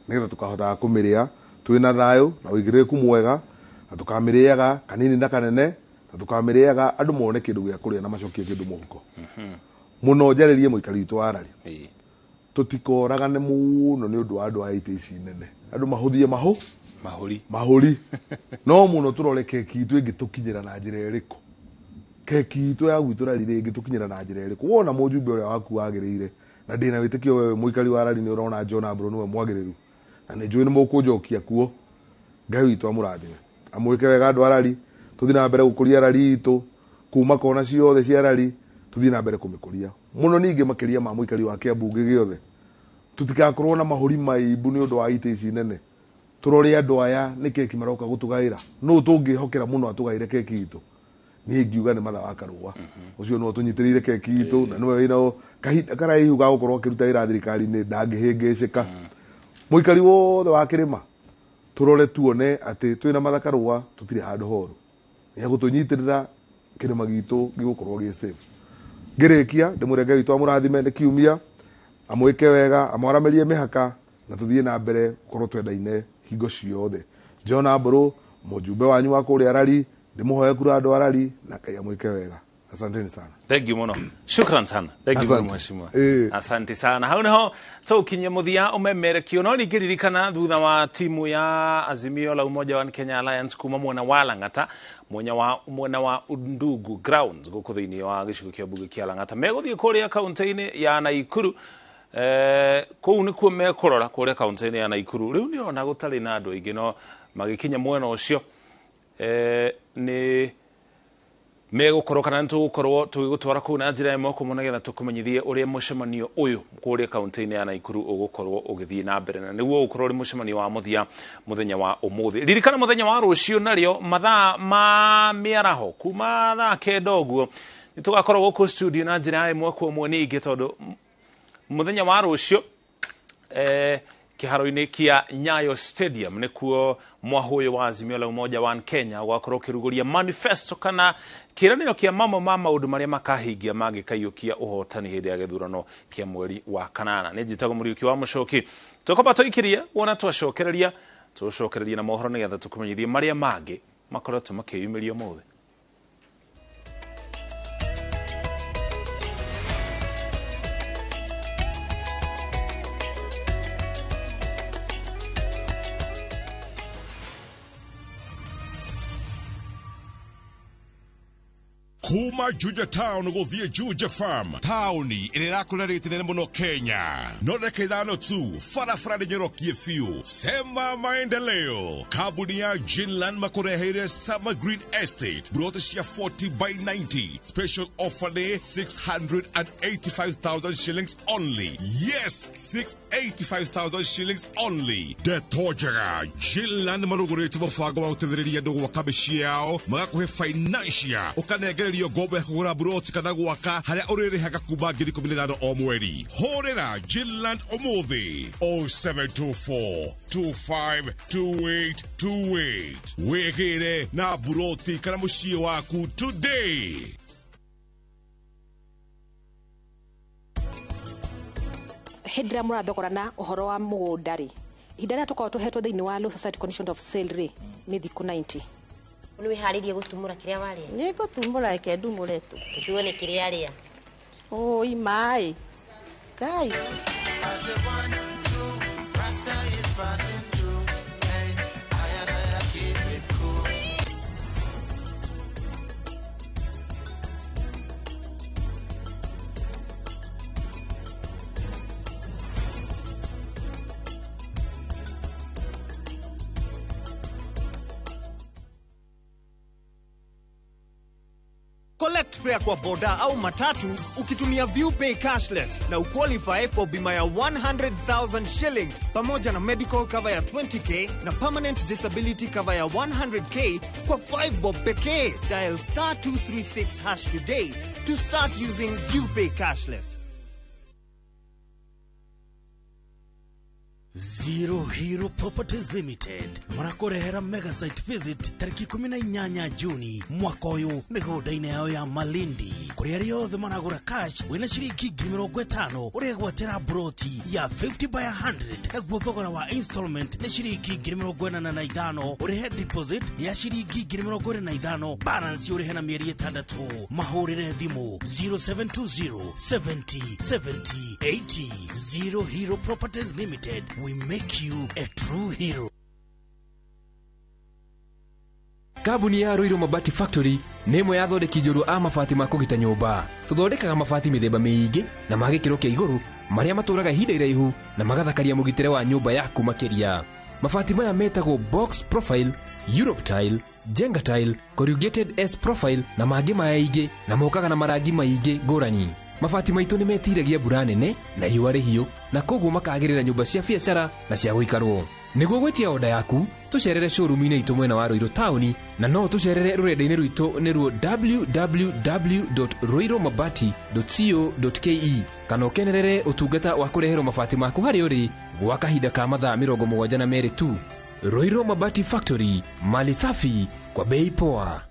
nĩgetha tũkahotaga kũmĩrĩa twĩna thayũ na ũigĩrĩrĩku mwega na tũkamĩrĩaga kanini na kanene na tũkamĩrĩaga andũ mone kĩndũ gĩa kũrĩa na macokie kĩndũ mũhuko. Mũno njarĩrie mũikari witũ wa Rari, tũtikoragane mũno nĩ ũndũ wa andũ a itĩ ici nene, andũ mahũthie mahũri no mũno tũrore keki itũ ĩngĩtũkinyĩra na njĩra ĩrĩkũ, keki itũ ya gwitũ Rari ĩngĩtũkinyĩra na njĩra ĩrĩkũ. Wona mũjumbe ũrĩa waku wagĩrĩire, na ndĩna wĩtĩkio wewe mũikari wa Rari nĩ ũrona John Amburu nĩwe mwagĩrĩru na nĩ njũĩ nĩ mũkũnjokia kuo. Ngai witũ amũrathime, amwĩke wega andũ a Rari, tũthiĩ na mbere gũkũria Rari itũ kuma kona ciothe cia Rari, tũthiĩ na mbere kũmĩkũria mũno ningĩ makĩria ma mũikari wa Kĩambu gĩothe. Tũtigakorwo na mahũri maimbu nĩ ũndũ wa itĩ ici nene. Tũrore andũ aya nĩ keki maroka gũtũgaĩra, nũ tũngĩhokera mũno atũgaĩre keki itũ? Niĩ ngiuga nĩ Martha wa Karũa, ũcio nĩwe ũtũnyitĩrĩire keki itũ na nĩwe wĩna kahinda karaihu ga gũkorwo akĩruta wĩra thirikari-inĩ, ndangĩhĩngĩcĩka. Mũikari wothe wa kĩrĩma tũrore tuone atĩ twĩna Martha Karũa tũtirĩ handũ horu, nĩegũtũnyitĩrĩra kĩrĩma gitũ gĩgũkorwo gĩ safe. Ngĩrĩkia ndĩmwĩre Ngai witũ amũrathime nĩ kiumia, amwĩke wega, amwaramĩrie mĩhaka na tũthiĩ na mbere gũkorwo twendaine hingo ciothe. John Amburu, mũjumbe wanyu wa kũrĩa Rari, ndĩmũhoe kura andũ a Rari na Ngai amwĩke wega. Asanteni sana. Thank you mũno. Shukran sana. Thank you very mheshimiwa. Asante sana. Hau niho tũkinyie mũthia ũmemerekio no ningĩ ririkana thutha wa timu ya Azimio la Umoja One Kenya Alliance kuma mwena wa Lang'ata mwena wa Undugu Grounds gũkũ thĩinĩ wa gĩcigo kĩa mbunge kĩa Lang'ata megũthiĩ kũrĩa kaunti-inĩ ya Nakuru. Kũu nĩkuo mekũrora kũrĩa kaunti-inĩ ya Nakuru. Rĩu nĩrona gũtarĩ na andũ aingĩ no magĩkinya mwena ũcio nĩ megũkorwo kana nĩtũgũkorwo tũgĩgũtwara kũu na njĩra ĩmwe kwa ĩmwe nĩgetha tũkũmenyithie ũrĩa mũcemanio ũyũ kũrĩa kaunti-inĩ ya Nakuru ũgũkorwo ũgĩthiĩ na mbere na nĩguo ũgũkorwo ũrĩ mũcemanio wa mũthia mũthenya wa ũmũthĩ. Ririkana mũthenya wa rũciũ narĩo mathaa ma mĩaraho kuma thaa 9 ũguo nĩtũgakorwo gũkũ studio na njĩra ĩmwe kwa ĩmwe ningĩ tondũ mũthenya wa rũciũ Kĩharo-inĩ kĩa Nyayo Stadium nĩkuo mwahu ũyũ wa Azimio la Umoja One Kenya ũgakorwo ũkĩrugũria manifesto kana kĩĩranĩro kĩa mamwe ma maũndũ marĩa makahingia mangĩkaiyũkia ũhotani hĩndĩ ya gĩthurano kĩa mweri wa kanana. Nĩ njĩtagwo Mũriũki wa Mũcoki, tũkwamba tũikirie wona twacokereria tũcokererie na mohoro nĩgetha tũkũmenyithie marĩa mangĩ makoretwo makĩyumĩria ũmũthĩ. Kuma Juja Town gũthiĩ Juja Farm, taũni ĩrĩa ĩrakũra rĩti nene mũno Kenya. No ndagĩka 5 tu, barabara nĩ nyorokie biũ. Sema maendeleo. Kambuni ya Jinland makũreheire Summer Green Estate, broti cia 40 by 90. Special offer nĩ 685,000 shillings only. Yes, 685,000 shillings only. Ndeto njega, Jinland marugũrĩtie mũbango wa gũteithĩrĩria andũ gwaka mĩciĩ yao, magakũhe financial, ũkanengererio ngombo ya kũgũra buroti kana gwaka harĩa ũrĩrĩhaga kuma 15,000 o mweri. Hũrĩra Jinland ũmũthĩ 0724 252828 wĩgĩre na buroti kana mũciĩ waku today. Hĩndĩ ĩrĩa mũrathogorana ũhoro wa mũgũnda rĩ, ihinda rĩrĩa tũkoragwo tũhetwo thĩinĩ wa Law Society Conditions of Sale rĩ, nĩ thikũ 90. Nĩ wĩharĩirie gũtumũra kĩrĩa warĩa? Nĩ ngũtumũra, reke ndumũre tu. Tuone kĩrĩa arĩa. Ũi maĩ. Ngai. Collect fare kwa boda au matatu ukitumia ViewPay cashless na uqualify for bima ya 100,000 shillings pamoja na medical cover ya 20k na permanent disability cover ya 100k kwa 5 bob pekee. Dial star 236 hash today to start using ViewPay cashless. Zero Hero Properties Limited marakũrehera mega site visit tarĩki 18 Juni mwaka ũyũ mĩgũnda-inĩ yao ya Malindi, kũrĩa arĩa othe maragũra cash wĩna ciringi 50,000 ũregwatĩra broti ya 50 by 100, naguo thogora wa installment nĩ ciringi 45,000, ũrĩhe deposit ya ciringi 25,000, balance ũrĩhe na mĩeri 6. Mahũrĩre thimũ 0720 70 70 80. Zero Hero Properties Limited, we make you a true hero. Kambuni ya Ruiru Mabati Factory nĩ ĩmwe ya athondeki njorua a mabati ma kũgita nyũmba. Tũthondekaga mabati mĩthemba mĩingĩ na ma gĩkĩro kĩa igũrũ marĩa matũraga ihinda iraihu na magathakaria mũgitĩre wa nyũmba yaku makĩria. Mabati maya metagwo box profile, Europe tile, Jenga tile, corrugated S profile na mangĩ maingĩ, na mokaga na marangi maingĩ ngũrani. Mabati maitũ nĩ metiragia mbura nene na riũa rĩhiũ, na koguo makagĩrĩra nyũmba cia biacara na cia gũikarwo. Nĩguo gwĩtia oda yaku, tũcerere showroom-inĩ itũ mwena wa Ruiru taũni, na no tũcerere rũrenda-inĩ rwitũ nĩruo www.ruirumabati.co.ke, kana ũkenerere ũtungata wa kũreherwo mabati maku harĩa ũrĩ gwa kahinda ka mathaa 72 tu. Ruiru Mabati Factory, mali safi kwa bei poa.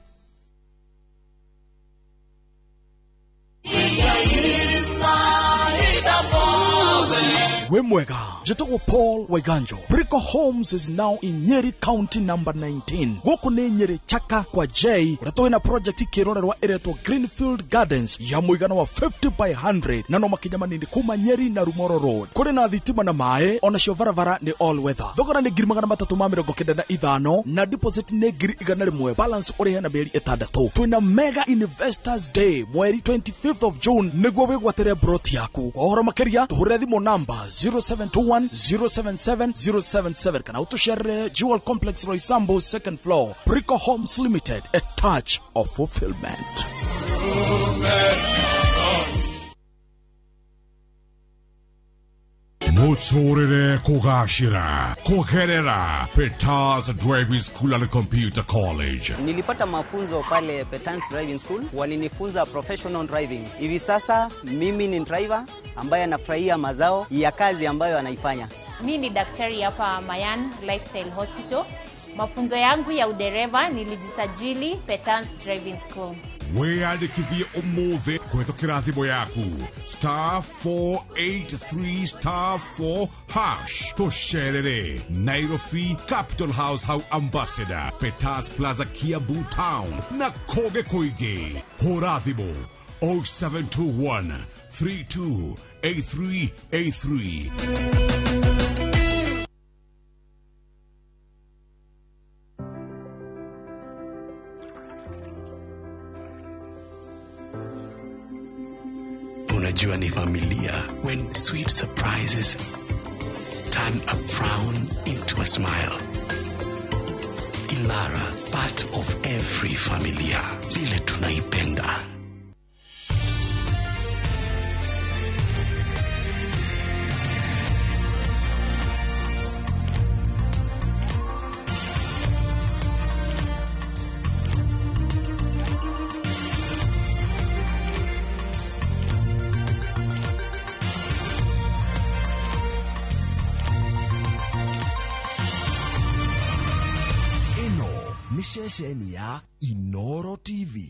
Wĩ mwega, njĩtagwo Paul Waiganjo. Brico Homes is now in Nyeri County number 19. Gũkũ nĩ Nyeri Chaka kwa J, ũrĩa twĩna project kĩrorerwa ĩretwo Greenfield Gardens ya mũigana wa 50 by 100 na no makinya manini kuma Nyeri na Rumoro Road. Kũrĩ na thitima na maĩ, onacio barabara nĩ all weather. Thogora nĩ 395,000 na deposit nĩ 100,000, balance ũrĩhe na mĩeri 6. Twĩna Mega Investors Day mweri 25th of June nĩguo wĩgwatĩre broti yaku. Kwa ũhoro makĩria tũhũrĩre thimũ namba 0721 077 077 kana ũtũcerere Jewel Complex Roysambu second floor. Brico Homes Limited, a touch of fulfillment. Mũtũrĩre kũgacĩra kũgerera Petals Driving School and Computer College. Nilipata mafunzo pale Petals Driving School, walinifunza professional driving. Hivi sasa mimi ni driver ambaye anafurahia mazao ya kazi ambayo anaifanya. Mi ni daktari hapa Mayan Lifestyle Hospital. Mafunzo yangu ya udereva nilijisajili Petans Driving School. Wĩyandĩkithie ũmũthĩ kũhetũkĩra thimũ yaku star 483 star 4 hash. Tũcerere Nairobi, Capital House hau Ambassador, Peters Plaza, Kiambu Town na kũngĩ kũingĩ. Hũra thimũ 0721 328383. Unajua ni familia when sweet surprises turn a frown into a smile. Ilara, part of every familia. Vile tunaipenda. Ceceni ya Inoro TV.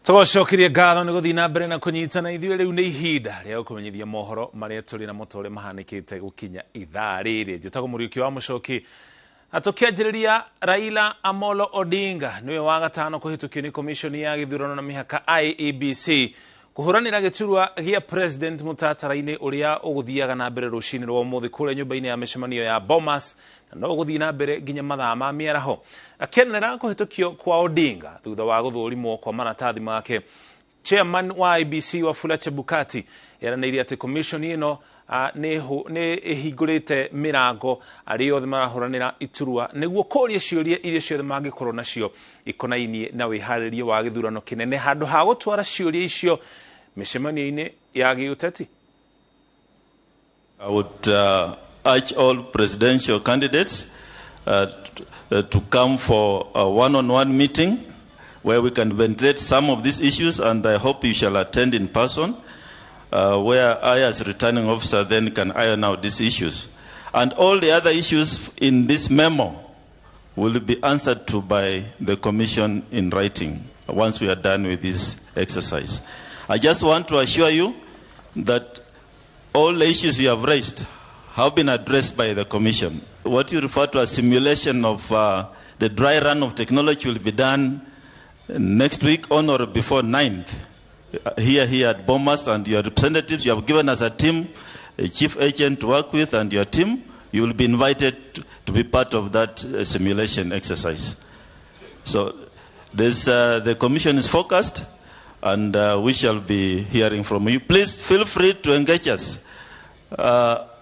Tũgũcokeria ngatho nĩ gũthiĩ na mbere na kũnyitana ithuĩ. Rĩu nĩ ihinda rĩa gũkũmenyithia mohoro marĩa tũrĩ namo ta ũrĩa mahanĩkĩte gũkinya ithaa rĩrĩ. Njĩtagwo Mũriũki wa Mũcoki. Na tũkĩanjĩrĩria, Raila Amolo Odinga nĩwe wa gatano kũhĩtũkio nĩ komishoni ya gĩthurano na mĩhaka IEBC kũhũranĩra gĩturwa gĩa president mũtaratara-inĩ ũrĩa ũgũthiaga na mbere rũcinĩ rwa ũmũthĩ kũrĩa nyũmba-inĩ ya mĩcemanio ya Bomas, na no ũgũthiĩ na mbere nginya mathaa ma mĩaraho. Akĩanĩrĩra kũhĩtũkio kwa Odinga thutha wa gũthũrimwo kwa maratathi make, chairman wa IEBC Wafula Chebukati eranĩire atĩ commission ĩno nĩ ĩhingũrĩte mĩrango arĩa othe marahũranĩra iturwa nĩguo kũria ciũria iria ciothe mangĩkorwo nacio ikonainie na wĩharĩria wa gĩthurano kĩnene handũ ha gũtwara ciũria icio mĩcemanio-inĩ ya gĩũteti. I would urge all presidential candidates to come for a one-on-one meeting where we can ventilate some of these issues, and I hope you shall attend in person, where I, as returning officer, then can iron out these issues. And all the other issues in this memo will be answered to by the Commission in writing once we are done with this exercise. I just want to assure you that all the issues you have raised have been addressed by the Commission. What you refer to as simulation of the dry run of technology will be done next week on or before 9th. Here at Bomas, and your representatives, you have given us a team, a chief agent to work with, and your team, you will be invited to be part of that simulation exercise. So this, the Commission is focused, and we shall be hearing from you. Please feel free to engage us.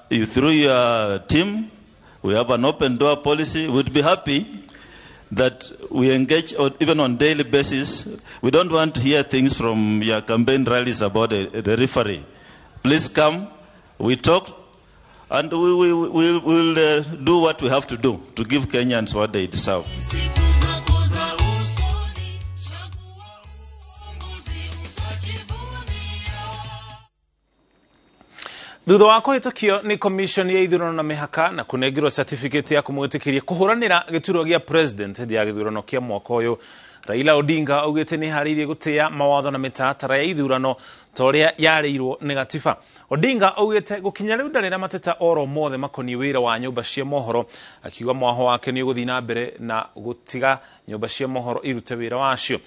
You through your team, we have an open door policy. We'd be happy that we engage even on daily basis. We don't want to hear things from your campaign rallies about the referee. Please come, we talk, and we'll do what we have to do to give Kenyans what they deserve. Thutha wa kũhĩtũkio nĩ commission ya ithurano na mĩhaka na kũnengerwo certificate ya kũmwĩtĩkĩria kũhũranĩra gĩturwa gĩa president hĩndĩ ya gĩthurano kĩa mwaka ũyũ, Raila Odinga augĩte nĩ harĩirie gũtĩĩa mawatho na mĩtaratara ya ithurano ta ũrĩa yarĩirwo nĩ gatiba. Odinga augĩte gũkinya rĩu ndarĩ na mateta oro mothe makoniĩ wĩra wa nyũmba cia mohoro, akiuga mwaho wake nĩ ũgũthiĩ na mbere na gũtiga nyũmba cia mohoro irute wĩra wacio.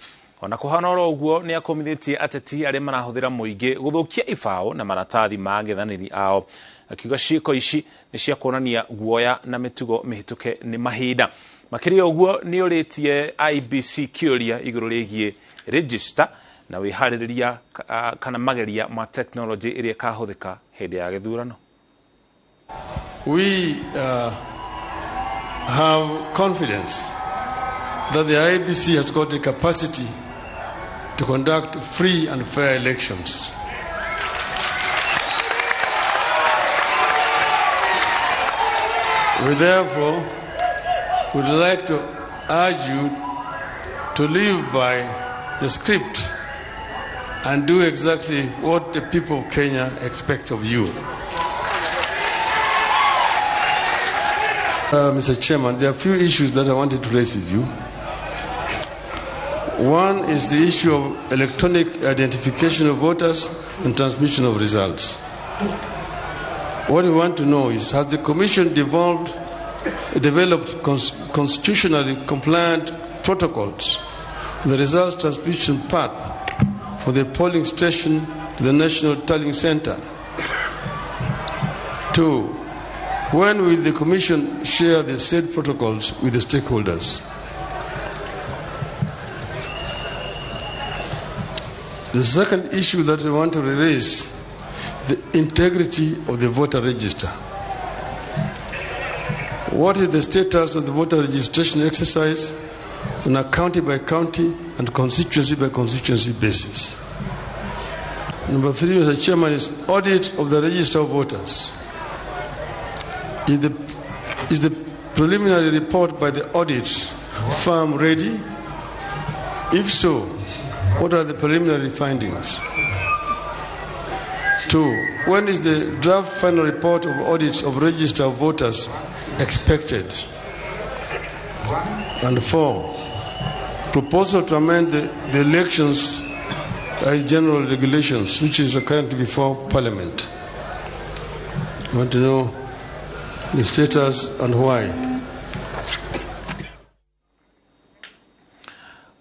Ona kũhana oro ũguo nĩ akomithĩtie ateti arĩa marahũthĩra mũingĩ gũthũkia ibaũ na maratathi ma ang'ethanĩri ao, akiuga ciĩko ici nĩ cia kuonania guoya na mĩtugo mĩhĩtũke nĩ mahinda. Makĩria ũguo nĩ ũrĩtie IEBC kĩũria igũrũ rĩgiĩ register na wĩharĩrĩria kana mageria ma technology ĩrĩa ĩkahũthĩka hĩndĩ ya gĩthurano. We have confidence that the IEBC has got the capacity to conduct free and fair elections. We therefore would like to urge you to live by the script and do exactly what the people of Kenya expect of you. Mr. Chairman, there are a few issues that I wanted to raise with you. One is the issue of electronic identification of voters and transmission of results. What we want to know is, has the Commission developed constitutionally compliant protocols for the results transmission path for the polling station to the National Tallying Center? 2, when will the Commission share the said protocols with the stakeholders? The second issue that we want to raise, the integrity of the voter register. What is the status of the voter registration exercise on a county by county and constituency by constituency basis? Number 3, Mr. Chairman, is audit of the register of voters. Is the preliminary report by the audit firm ready? If so, what are the preliminary findings? 2, when is the draft final report of audits of register of voters expected? And 4, proposal to amend the elections general regulations, which is currently before Parliament. I want to know the status and why.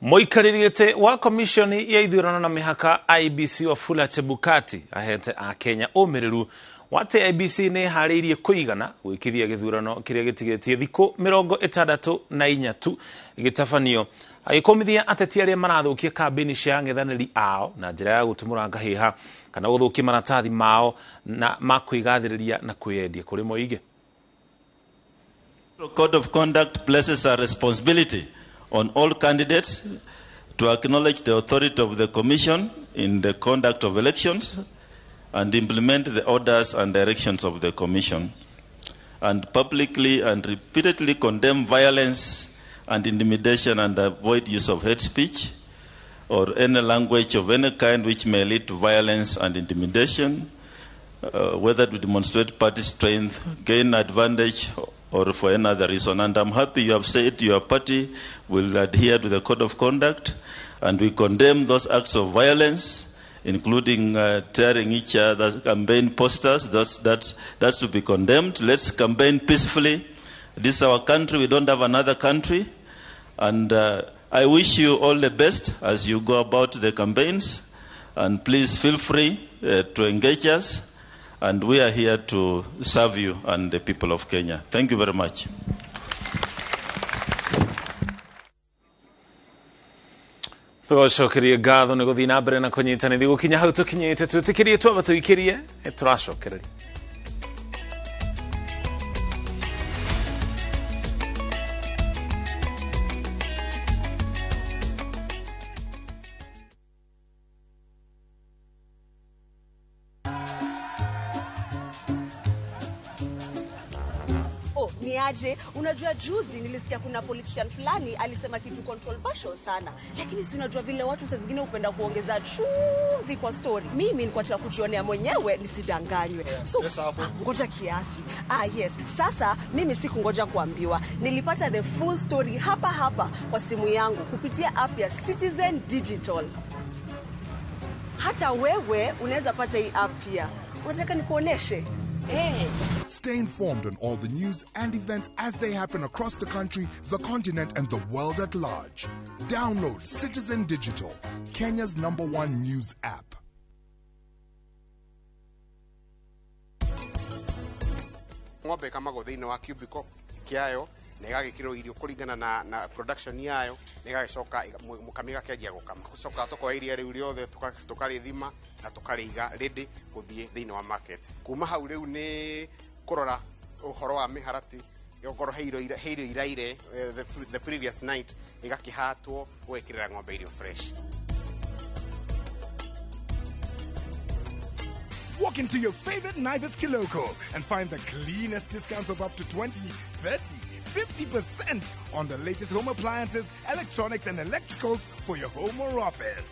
Mũikarĩri wa komishoni ya ithurano na mĩhaka IEBC Wafula Chebukati ahete a Kenya ũmĩrĩru wate IEBC nĩ ĩharĩirie kũigana gwĩkithia gĩthurano kĩrĩa gĩtigĩtie thikũ 64 tu gĩtabanio, agĩkũmithia ateti arĩa marathũkia kambĩini cia ang'ethanĩri ao na njĩra ya gũtumũra ngahĩha kana gũthũkia maratathi mao na ma kwĩgathĩrĩria na kwĩyendia kũrĩ mũingĩ. The Code of Conduct places a responsibility on all candidates to acknowledge the authority of the Commission in the conduct of elections and implement the orders and directions of the Commission, and publicly and repeatedly condemn violence and intimidation and avoid use of hate speech or any language of any kind which may lead to violence and intimidation, whether to demonstrate party strength, gain advantage, or for any other reason. And I'm happy you have said your party will adhere to the code of conduct, and we condemn those acts of violence, including tearing each other's campaign posters. That's to be condemned. Let's campaign peacefully. This is our country. We don't have another country. And I wish you all the best as you go about the campaigns. And please feel free to engage us. And we are here to serve you and the people of Kenya. Thank you very much. Tũgacokeria ngatho nĩ gũthiĩ na mbere na kũnyitanĩria gũkinya hau tũkinyĩte twĩtĩkĩrie twamba tũikĩrie tũracokereria. Aje, unajua juzi nilisikia kuna politician fulani alisema kitu controversial sana. Lakini si unajua vile watu saa zingine hupenda kuongeza chumvi kwa story. Mimi nilikuwa nataka kujionea mwenyewe nisidanganywe. So ngoja kiasi. Yes. Sasa mimi sikungoja kuambiwa. Nilipata the full story hapa hapa kwa simu yangu kupitia app ya Citizen Digital. Hata wewe unaweza pata hii app pia. Unataka nikuoneshe? Hey. Stay informed on all the news and events as they happen across the country, the continent, and the world at large. Download Citizen Digital, Kenya's #1 news app. Ng'ombe ĩkamagwo thĩinĩ wa cubicle kĩayo na ĩgagĩkĩrwo irio kũringana na production yayo na ĩgagĩcoka mũkami gakĩanjia gũkama. Gũcoka tũkoya iria rĩu rĩothe tũkarĩthima na tũkarĩiga ready gũthiĩ thĩinĩ wa market. Kuma hau rĩu nĩ kũrora ũhoro wa mĩharatĩ, okorwo he irio iraire the previous night ĩgakĩhatwo ũgekĩrĩra ng'ombe irio fresh. Walk into your favorite Naivas Kiloko and find the cleanest discounts of up to 20, 30, 50% on the latest home appliances, electronics, and electricals for your home or office.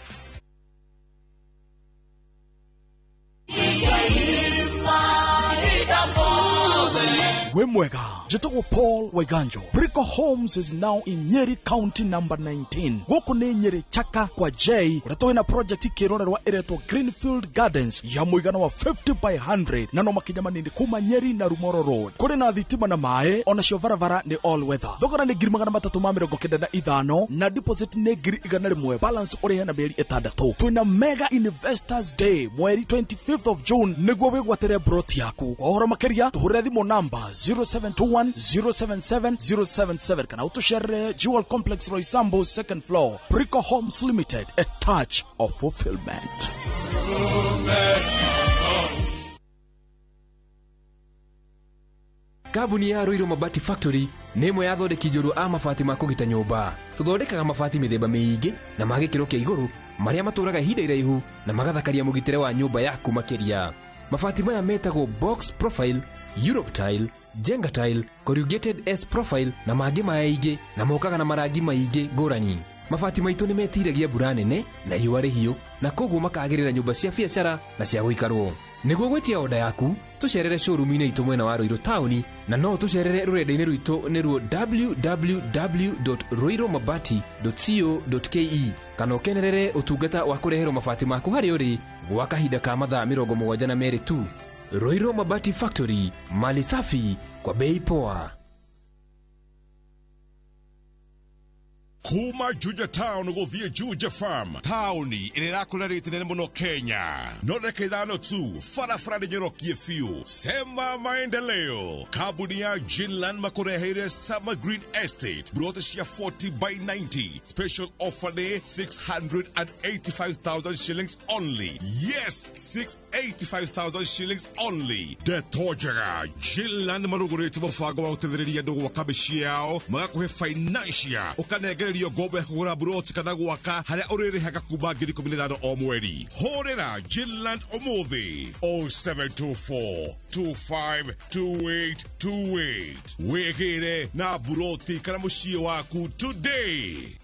Wĩ mwega, njĩtagwo Paul Waiganjo. Brico Homes is now in Nyeri County number 19. Gũkũ nĩ Nyeri Chaka kwa J, ũrĩa twĩna project kĩrorerwa ĩretwo Greenfield Gardens ya mũigana wa 50 by 100 na no makinya manini kuma Nyeri na Rumoro Road. Kũrĩ na thitima na maĩ, onacio barabara nĩ all weather. Thogora nĩ 395,000 na deposit nĩ 100,000, balance ũrĩhe na mĩeri 6. Twĩna Mega Investors Day mweri 25th of June nĩguo wĩgwatĩre broti yaku. Kwa ũhoro makĩria tũhũrĩre thimũ namba 0721 077 077 kana ũtũcerere Jewel Complex Roysambu second floor. Brico Homes Limited, a touch of fulfillment. Kambuni ya Ruiru Mabati Factory nĩ ĩmwe ya athondeki njorua a mabati ma kũgita nyũmba. Tũthondekaga mabati mĩthemba mĩingĩ na ma gĩkĩro kĩa igũrũ marĩa matũraga ihinda iraihu na magathakaria mũgitĩre wa nyũmba yaku makĩria. Mabati maya metagwo box profile, Europe tile, Jenga tile, corrugated S profile na mangĩ maingĩ na mokaga na marangi maingĩ ngũrani. Mabati maitũ nĩ metiragia mbura nene na riũa rĩhiũ na koguo makagĩrĩra nyũmba cia biacara na cia gũikarwo. Nĩguo gwĩtia oda yaku, tũcerere showroom-inĩ itũ mwena wa Ruiru taũni na no tũcerere rũrenda-inĩ rwitũ nĩruo www.ruirumabati.co.ke kana ũkenerere ũtungata wa kũreherwo mabati maku harĩa ũrĩ gwa kahinda ka mathaa 72 tu. Ruiru Mabati Factory, mali safi kwa bei poa. Kuma Juja Town gũthiĩ Juja Farm, taũni ĩrĩa ĩrakũra rĩti nene mũno Kenya. No ndagĩka 5 tu, barabara nĩ nyorokie biũ. Sema maendeleo. Kambuni ya Jinland makũreheire Summer Green Estate, broti cia 40 by 90. Special offer nĩ 685,000 shillings only. Yes, 685,000 shillings only. Ndeto njega, Jinland marugũrĩtie mũbango wa gũteithĩrĩria andũ gwaka mĩciĩ yao, magakũhe financial, ũkanengererio ngombo ya kũgũra buroti kana gwaka harĩa ũrĩrĩhaga kuma 15,000 o mweri. Hũrĩra Jinland ũmũthĩ 0724 252828. Wĩgĩre na buroti kana mũciĩ waku today.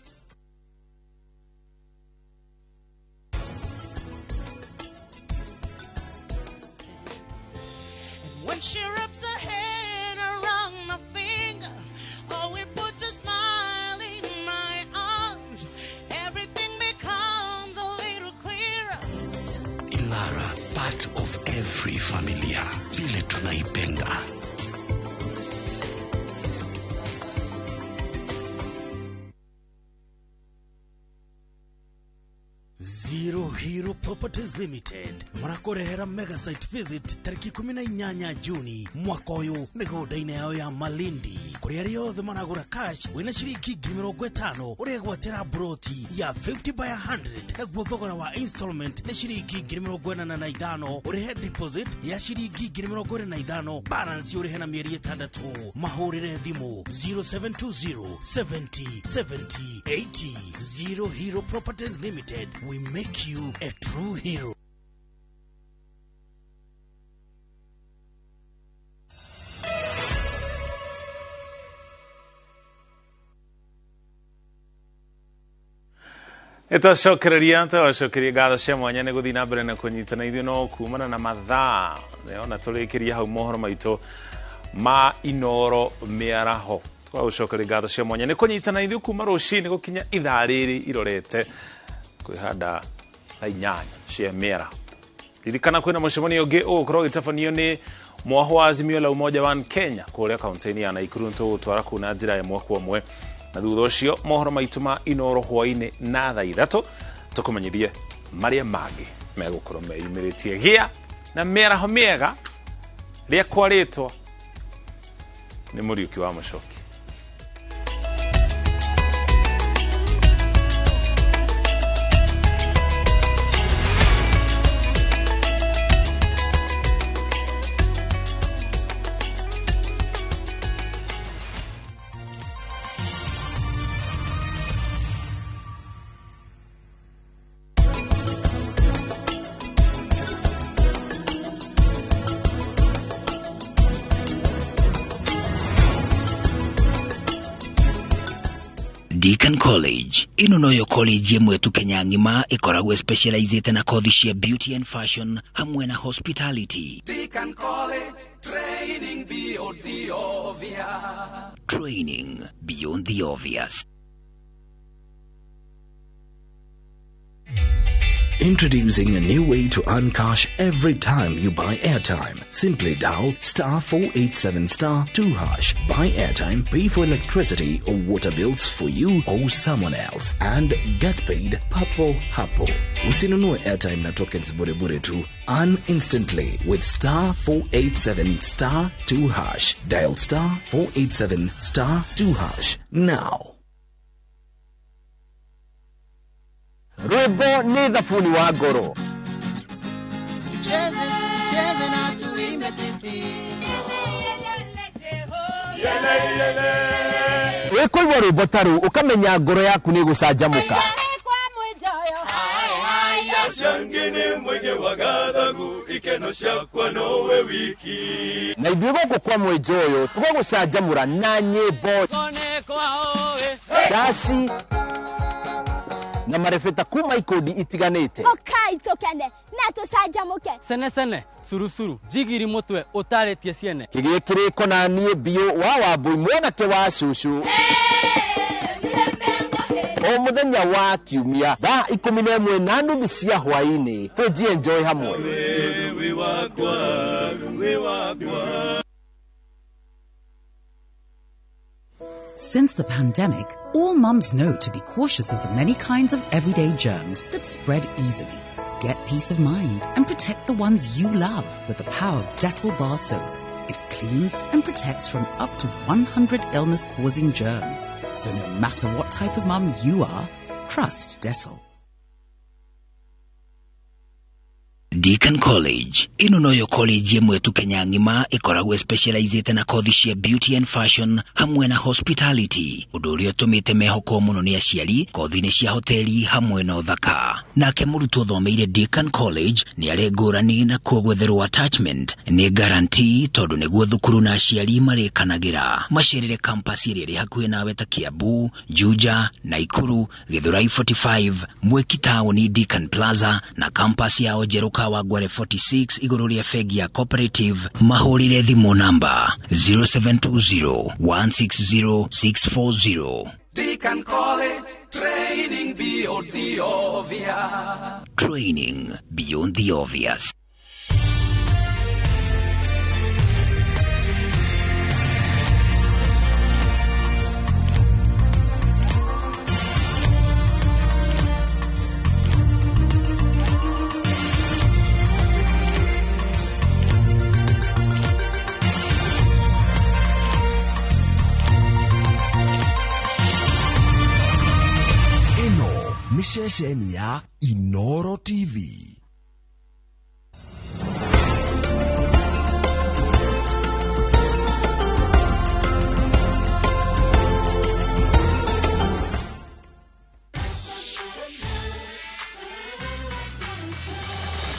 When she wraps her hand around my finger, oh, it puts a smile in my arms. Everything becomes a little clearer. Ilara, part of every familia, vile tunaipenda. Zero Hero Properties Limited marakũrehera mega site visit tarĩki 18 Juni mwaka ũyũ mĩgũnda-inĩ yao ya Malindi kũrĩa arĩa othe maragũra cash wĩna ciringi 50,000 ũregwatĩra broti ya 50 by 100 naguo thogora wa installment nĩ ciringi 45,000 ũrĩhe deposit ya ciringi 25,000 balance ũrĩhe na mĩeri 6 mahũrĩre thimũ 0720 70 70 80. Zero Hero Properties Limited, we make you a true hero. Ĩtwacokereria twacokeria ngatho cia mwanya nĩ gũthiĩ na mbere na kũnyitana ithuĩ no kumana na mathaa ona tũrĩkĩria hau mohoro maitũ ma Inoro mĩaraho. Twagũcokeria ngatho cia mwanya nĩ kũnyitana ithuĩ kuma rũcinĩ gũkinya ithaa rĩrĩ irorete kwĩhanda thaa 8 cia mĩaraho. Ririkana kwĩna mũcemanio ũngĩ ũgũkorwo ũgĩtabanio nĩ mwaho wa Azimio la Umoja One Kenya kũrĩa kaunti-inĩ ya Nakuru tũgũtwara kũu na njĩra ya ĩmwe kwa ĩmwe. Na thutha ũcio mohoro maitũ ma Inoro hwaĩ-inĩ na thaa 3 tũkũmenyithie marĩa mangĩ megũkorwo meyumĩrĩtie. Gĩa na mĩaraho mĩega, rĩakwa rĩtwa nĩ Mũriũki wa Mũcoki. Deacon College ĩno noyo college ĩmwe tu Kenya ng'ima ĩkoragwo specializĩte na kothi cia beauty and fashion hamwe na hospitality. Deacon College, training beyond the obvious. Training beyond the obvious. Introducing a new way to earn cash every time you buy airtime. Simply dial star 487 star 2 hash. Buy airtime, pay for electricity or water bills for you or someone else, and get paid papo hapo. Usinunue airtime na tokens bure bure tu. Earn instantly with star 487 star 2 hash. Dial star 487 star 2 hash now. Rwĩmbo nĩ thabuni wa ngoro. Tucheze, tucheze na tuimbe sisi. Wĩkũigua rwĩmbo ta rũu ũkamenya ngoro yaku nĩ ĩgũcanjamũka. Na ithuĩ gũkũ kwa Mwĩnjũyũ tũgagũcanjamũra na nyĩmbo, ndaci na marebeta kuma ikundi itiganĩte. Ũkai tũkene na tũcanjamũke. Sene sene surusuru jigiri mutwe ũtarĩtie ciene. Kĩgĩe kĩrĩko na niĩ biũ wa Wambui mwanake wa cũcũ. O mũthenya wa kiumia thaa 11:30 cia hwaĩ-inĩ tũnjie enjoy hamwe. Since the pandemic, all mums know to be cautious of the many kinds of everyday germs that spread easily. Get peace of mind and protect the ones you love with the power of Dettol Bar Soap. It cleans and protects from up to 100 illness-causing germs. So no matter what type of mum you are, trust Dettol. Deacon College ĩno noyo college ĩmwe tu Kenya ng'ima ĩkoragwo specializĩte na kothi cia beauty and fashion hamwe na hospitality, ũndũ ũrĩa ũtũmĩte mehokwo mũno nĩ aciari kothi-inĩ cia hoteli hamwe na ũthaka. Nake mũrutwo ũthomeire Deacon College nĩ arĩ ngũrani na kuo gwetherwo attachment nĩ guarantee tondũ nĩguo thukuru na aciari marĩkanagĩra. Macerere campus ĩrĩa ĩrĩ hakuhĩ nawe ta Kiambu, Juja, Naikuru, Githurai 45, Mwiki Town, Deacon Plaza na campus yao njerũ Kawangware 46 igũrũ rĩa bengi ya Cooperative. Mahũrĩre thimũ namba 0720 160 640. Deacon College, training beyond the obvious. Training beyond the obvious. Nĩ ceceni ya Inoro TV.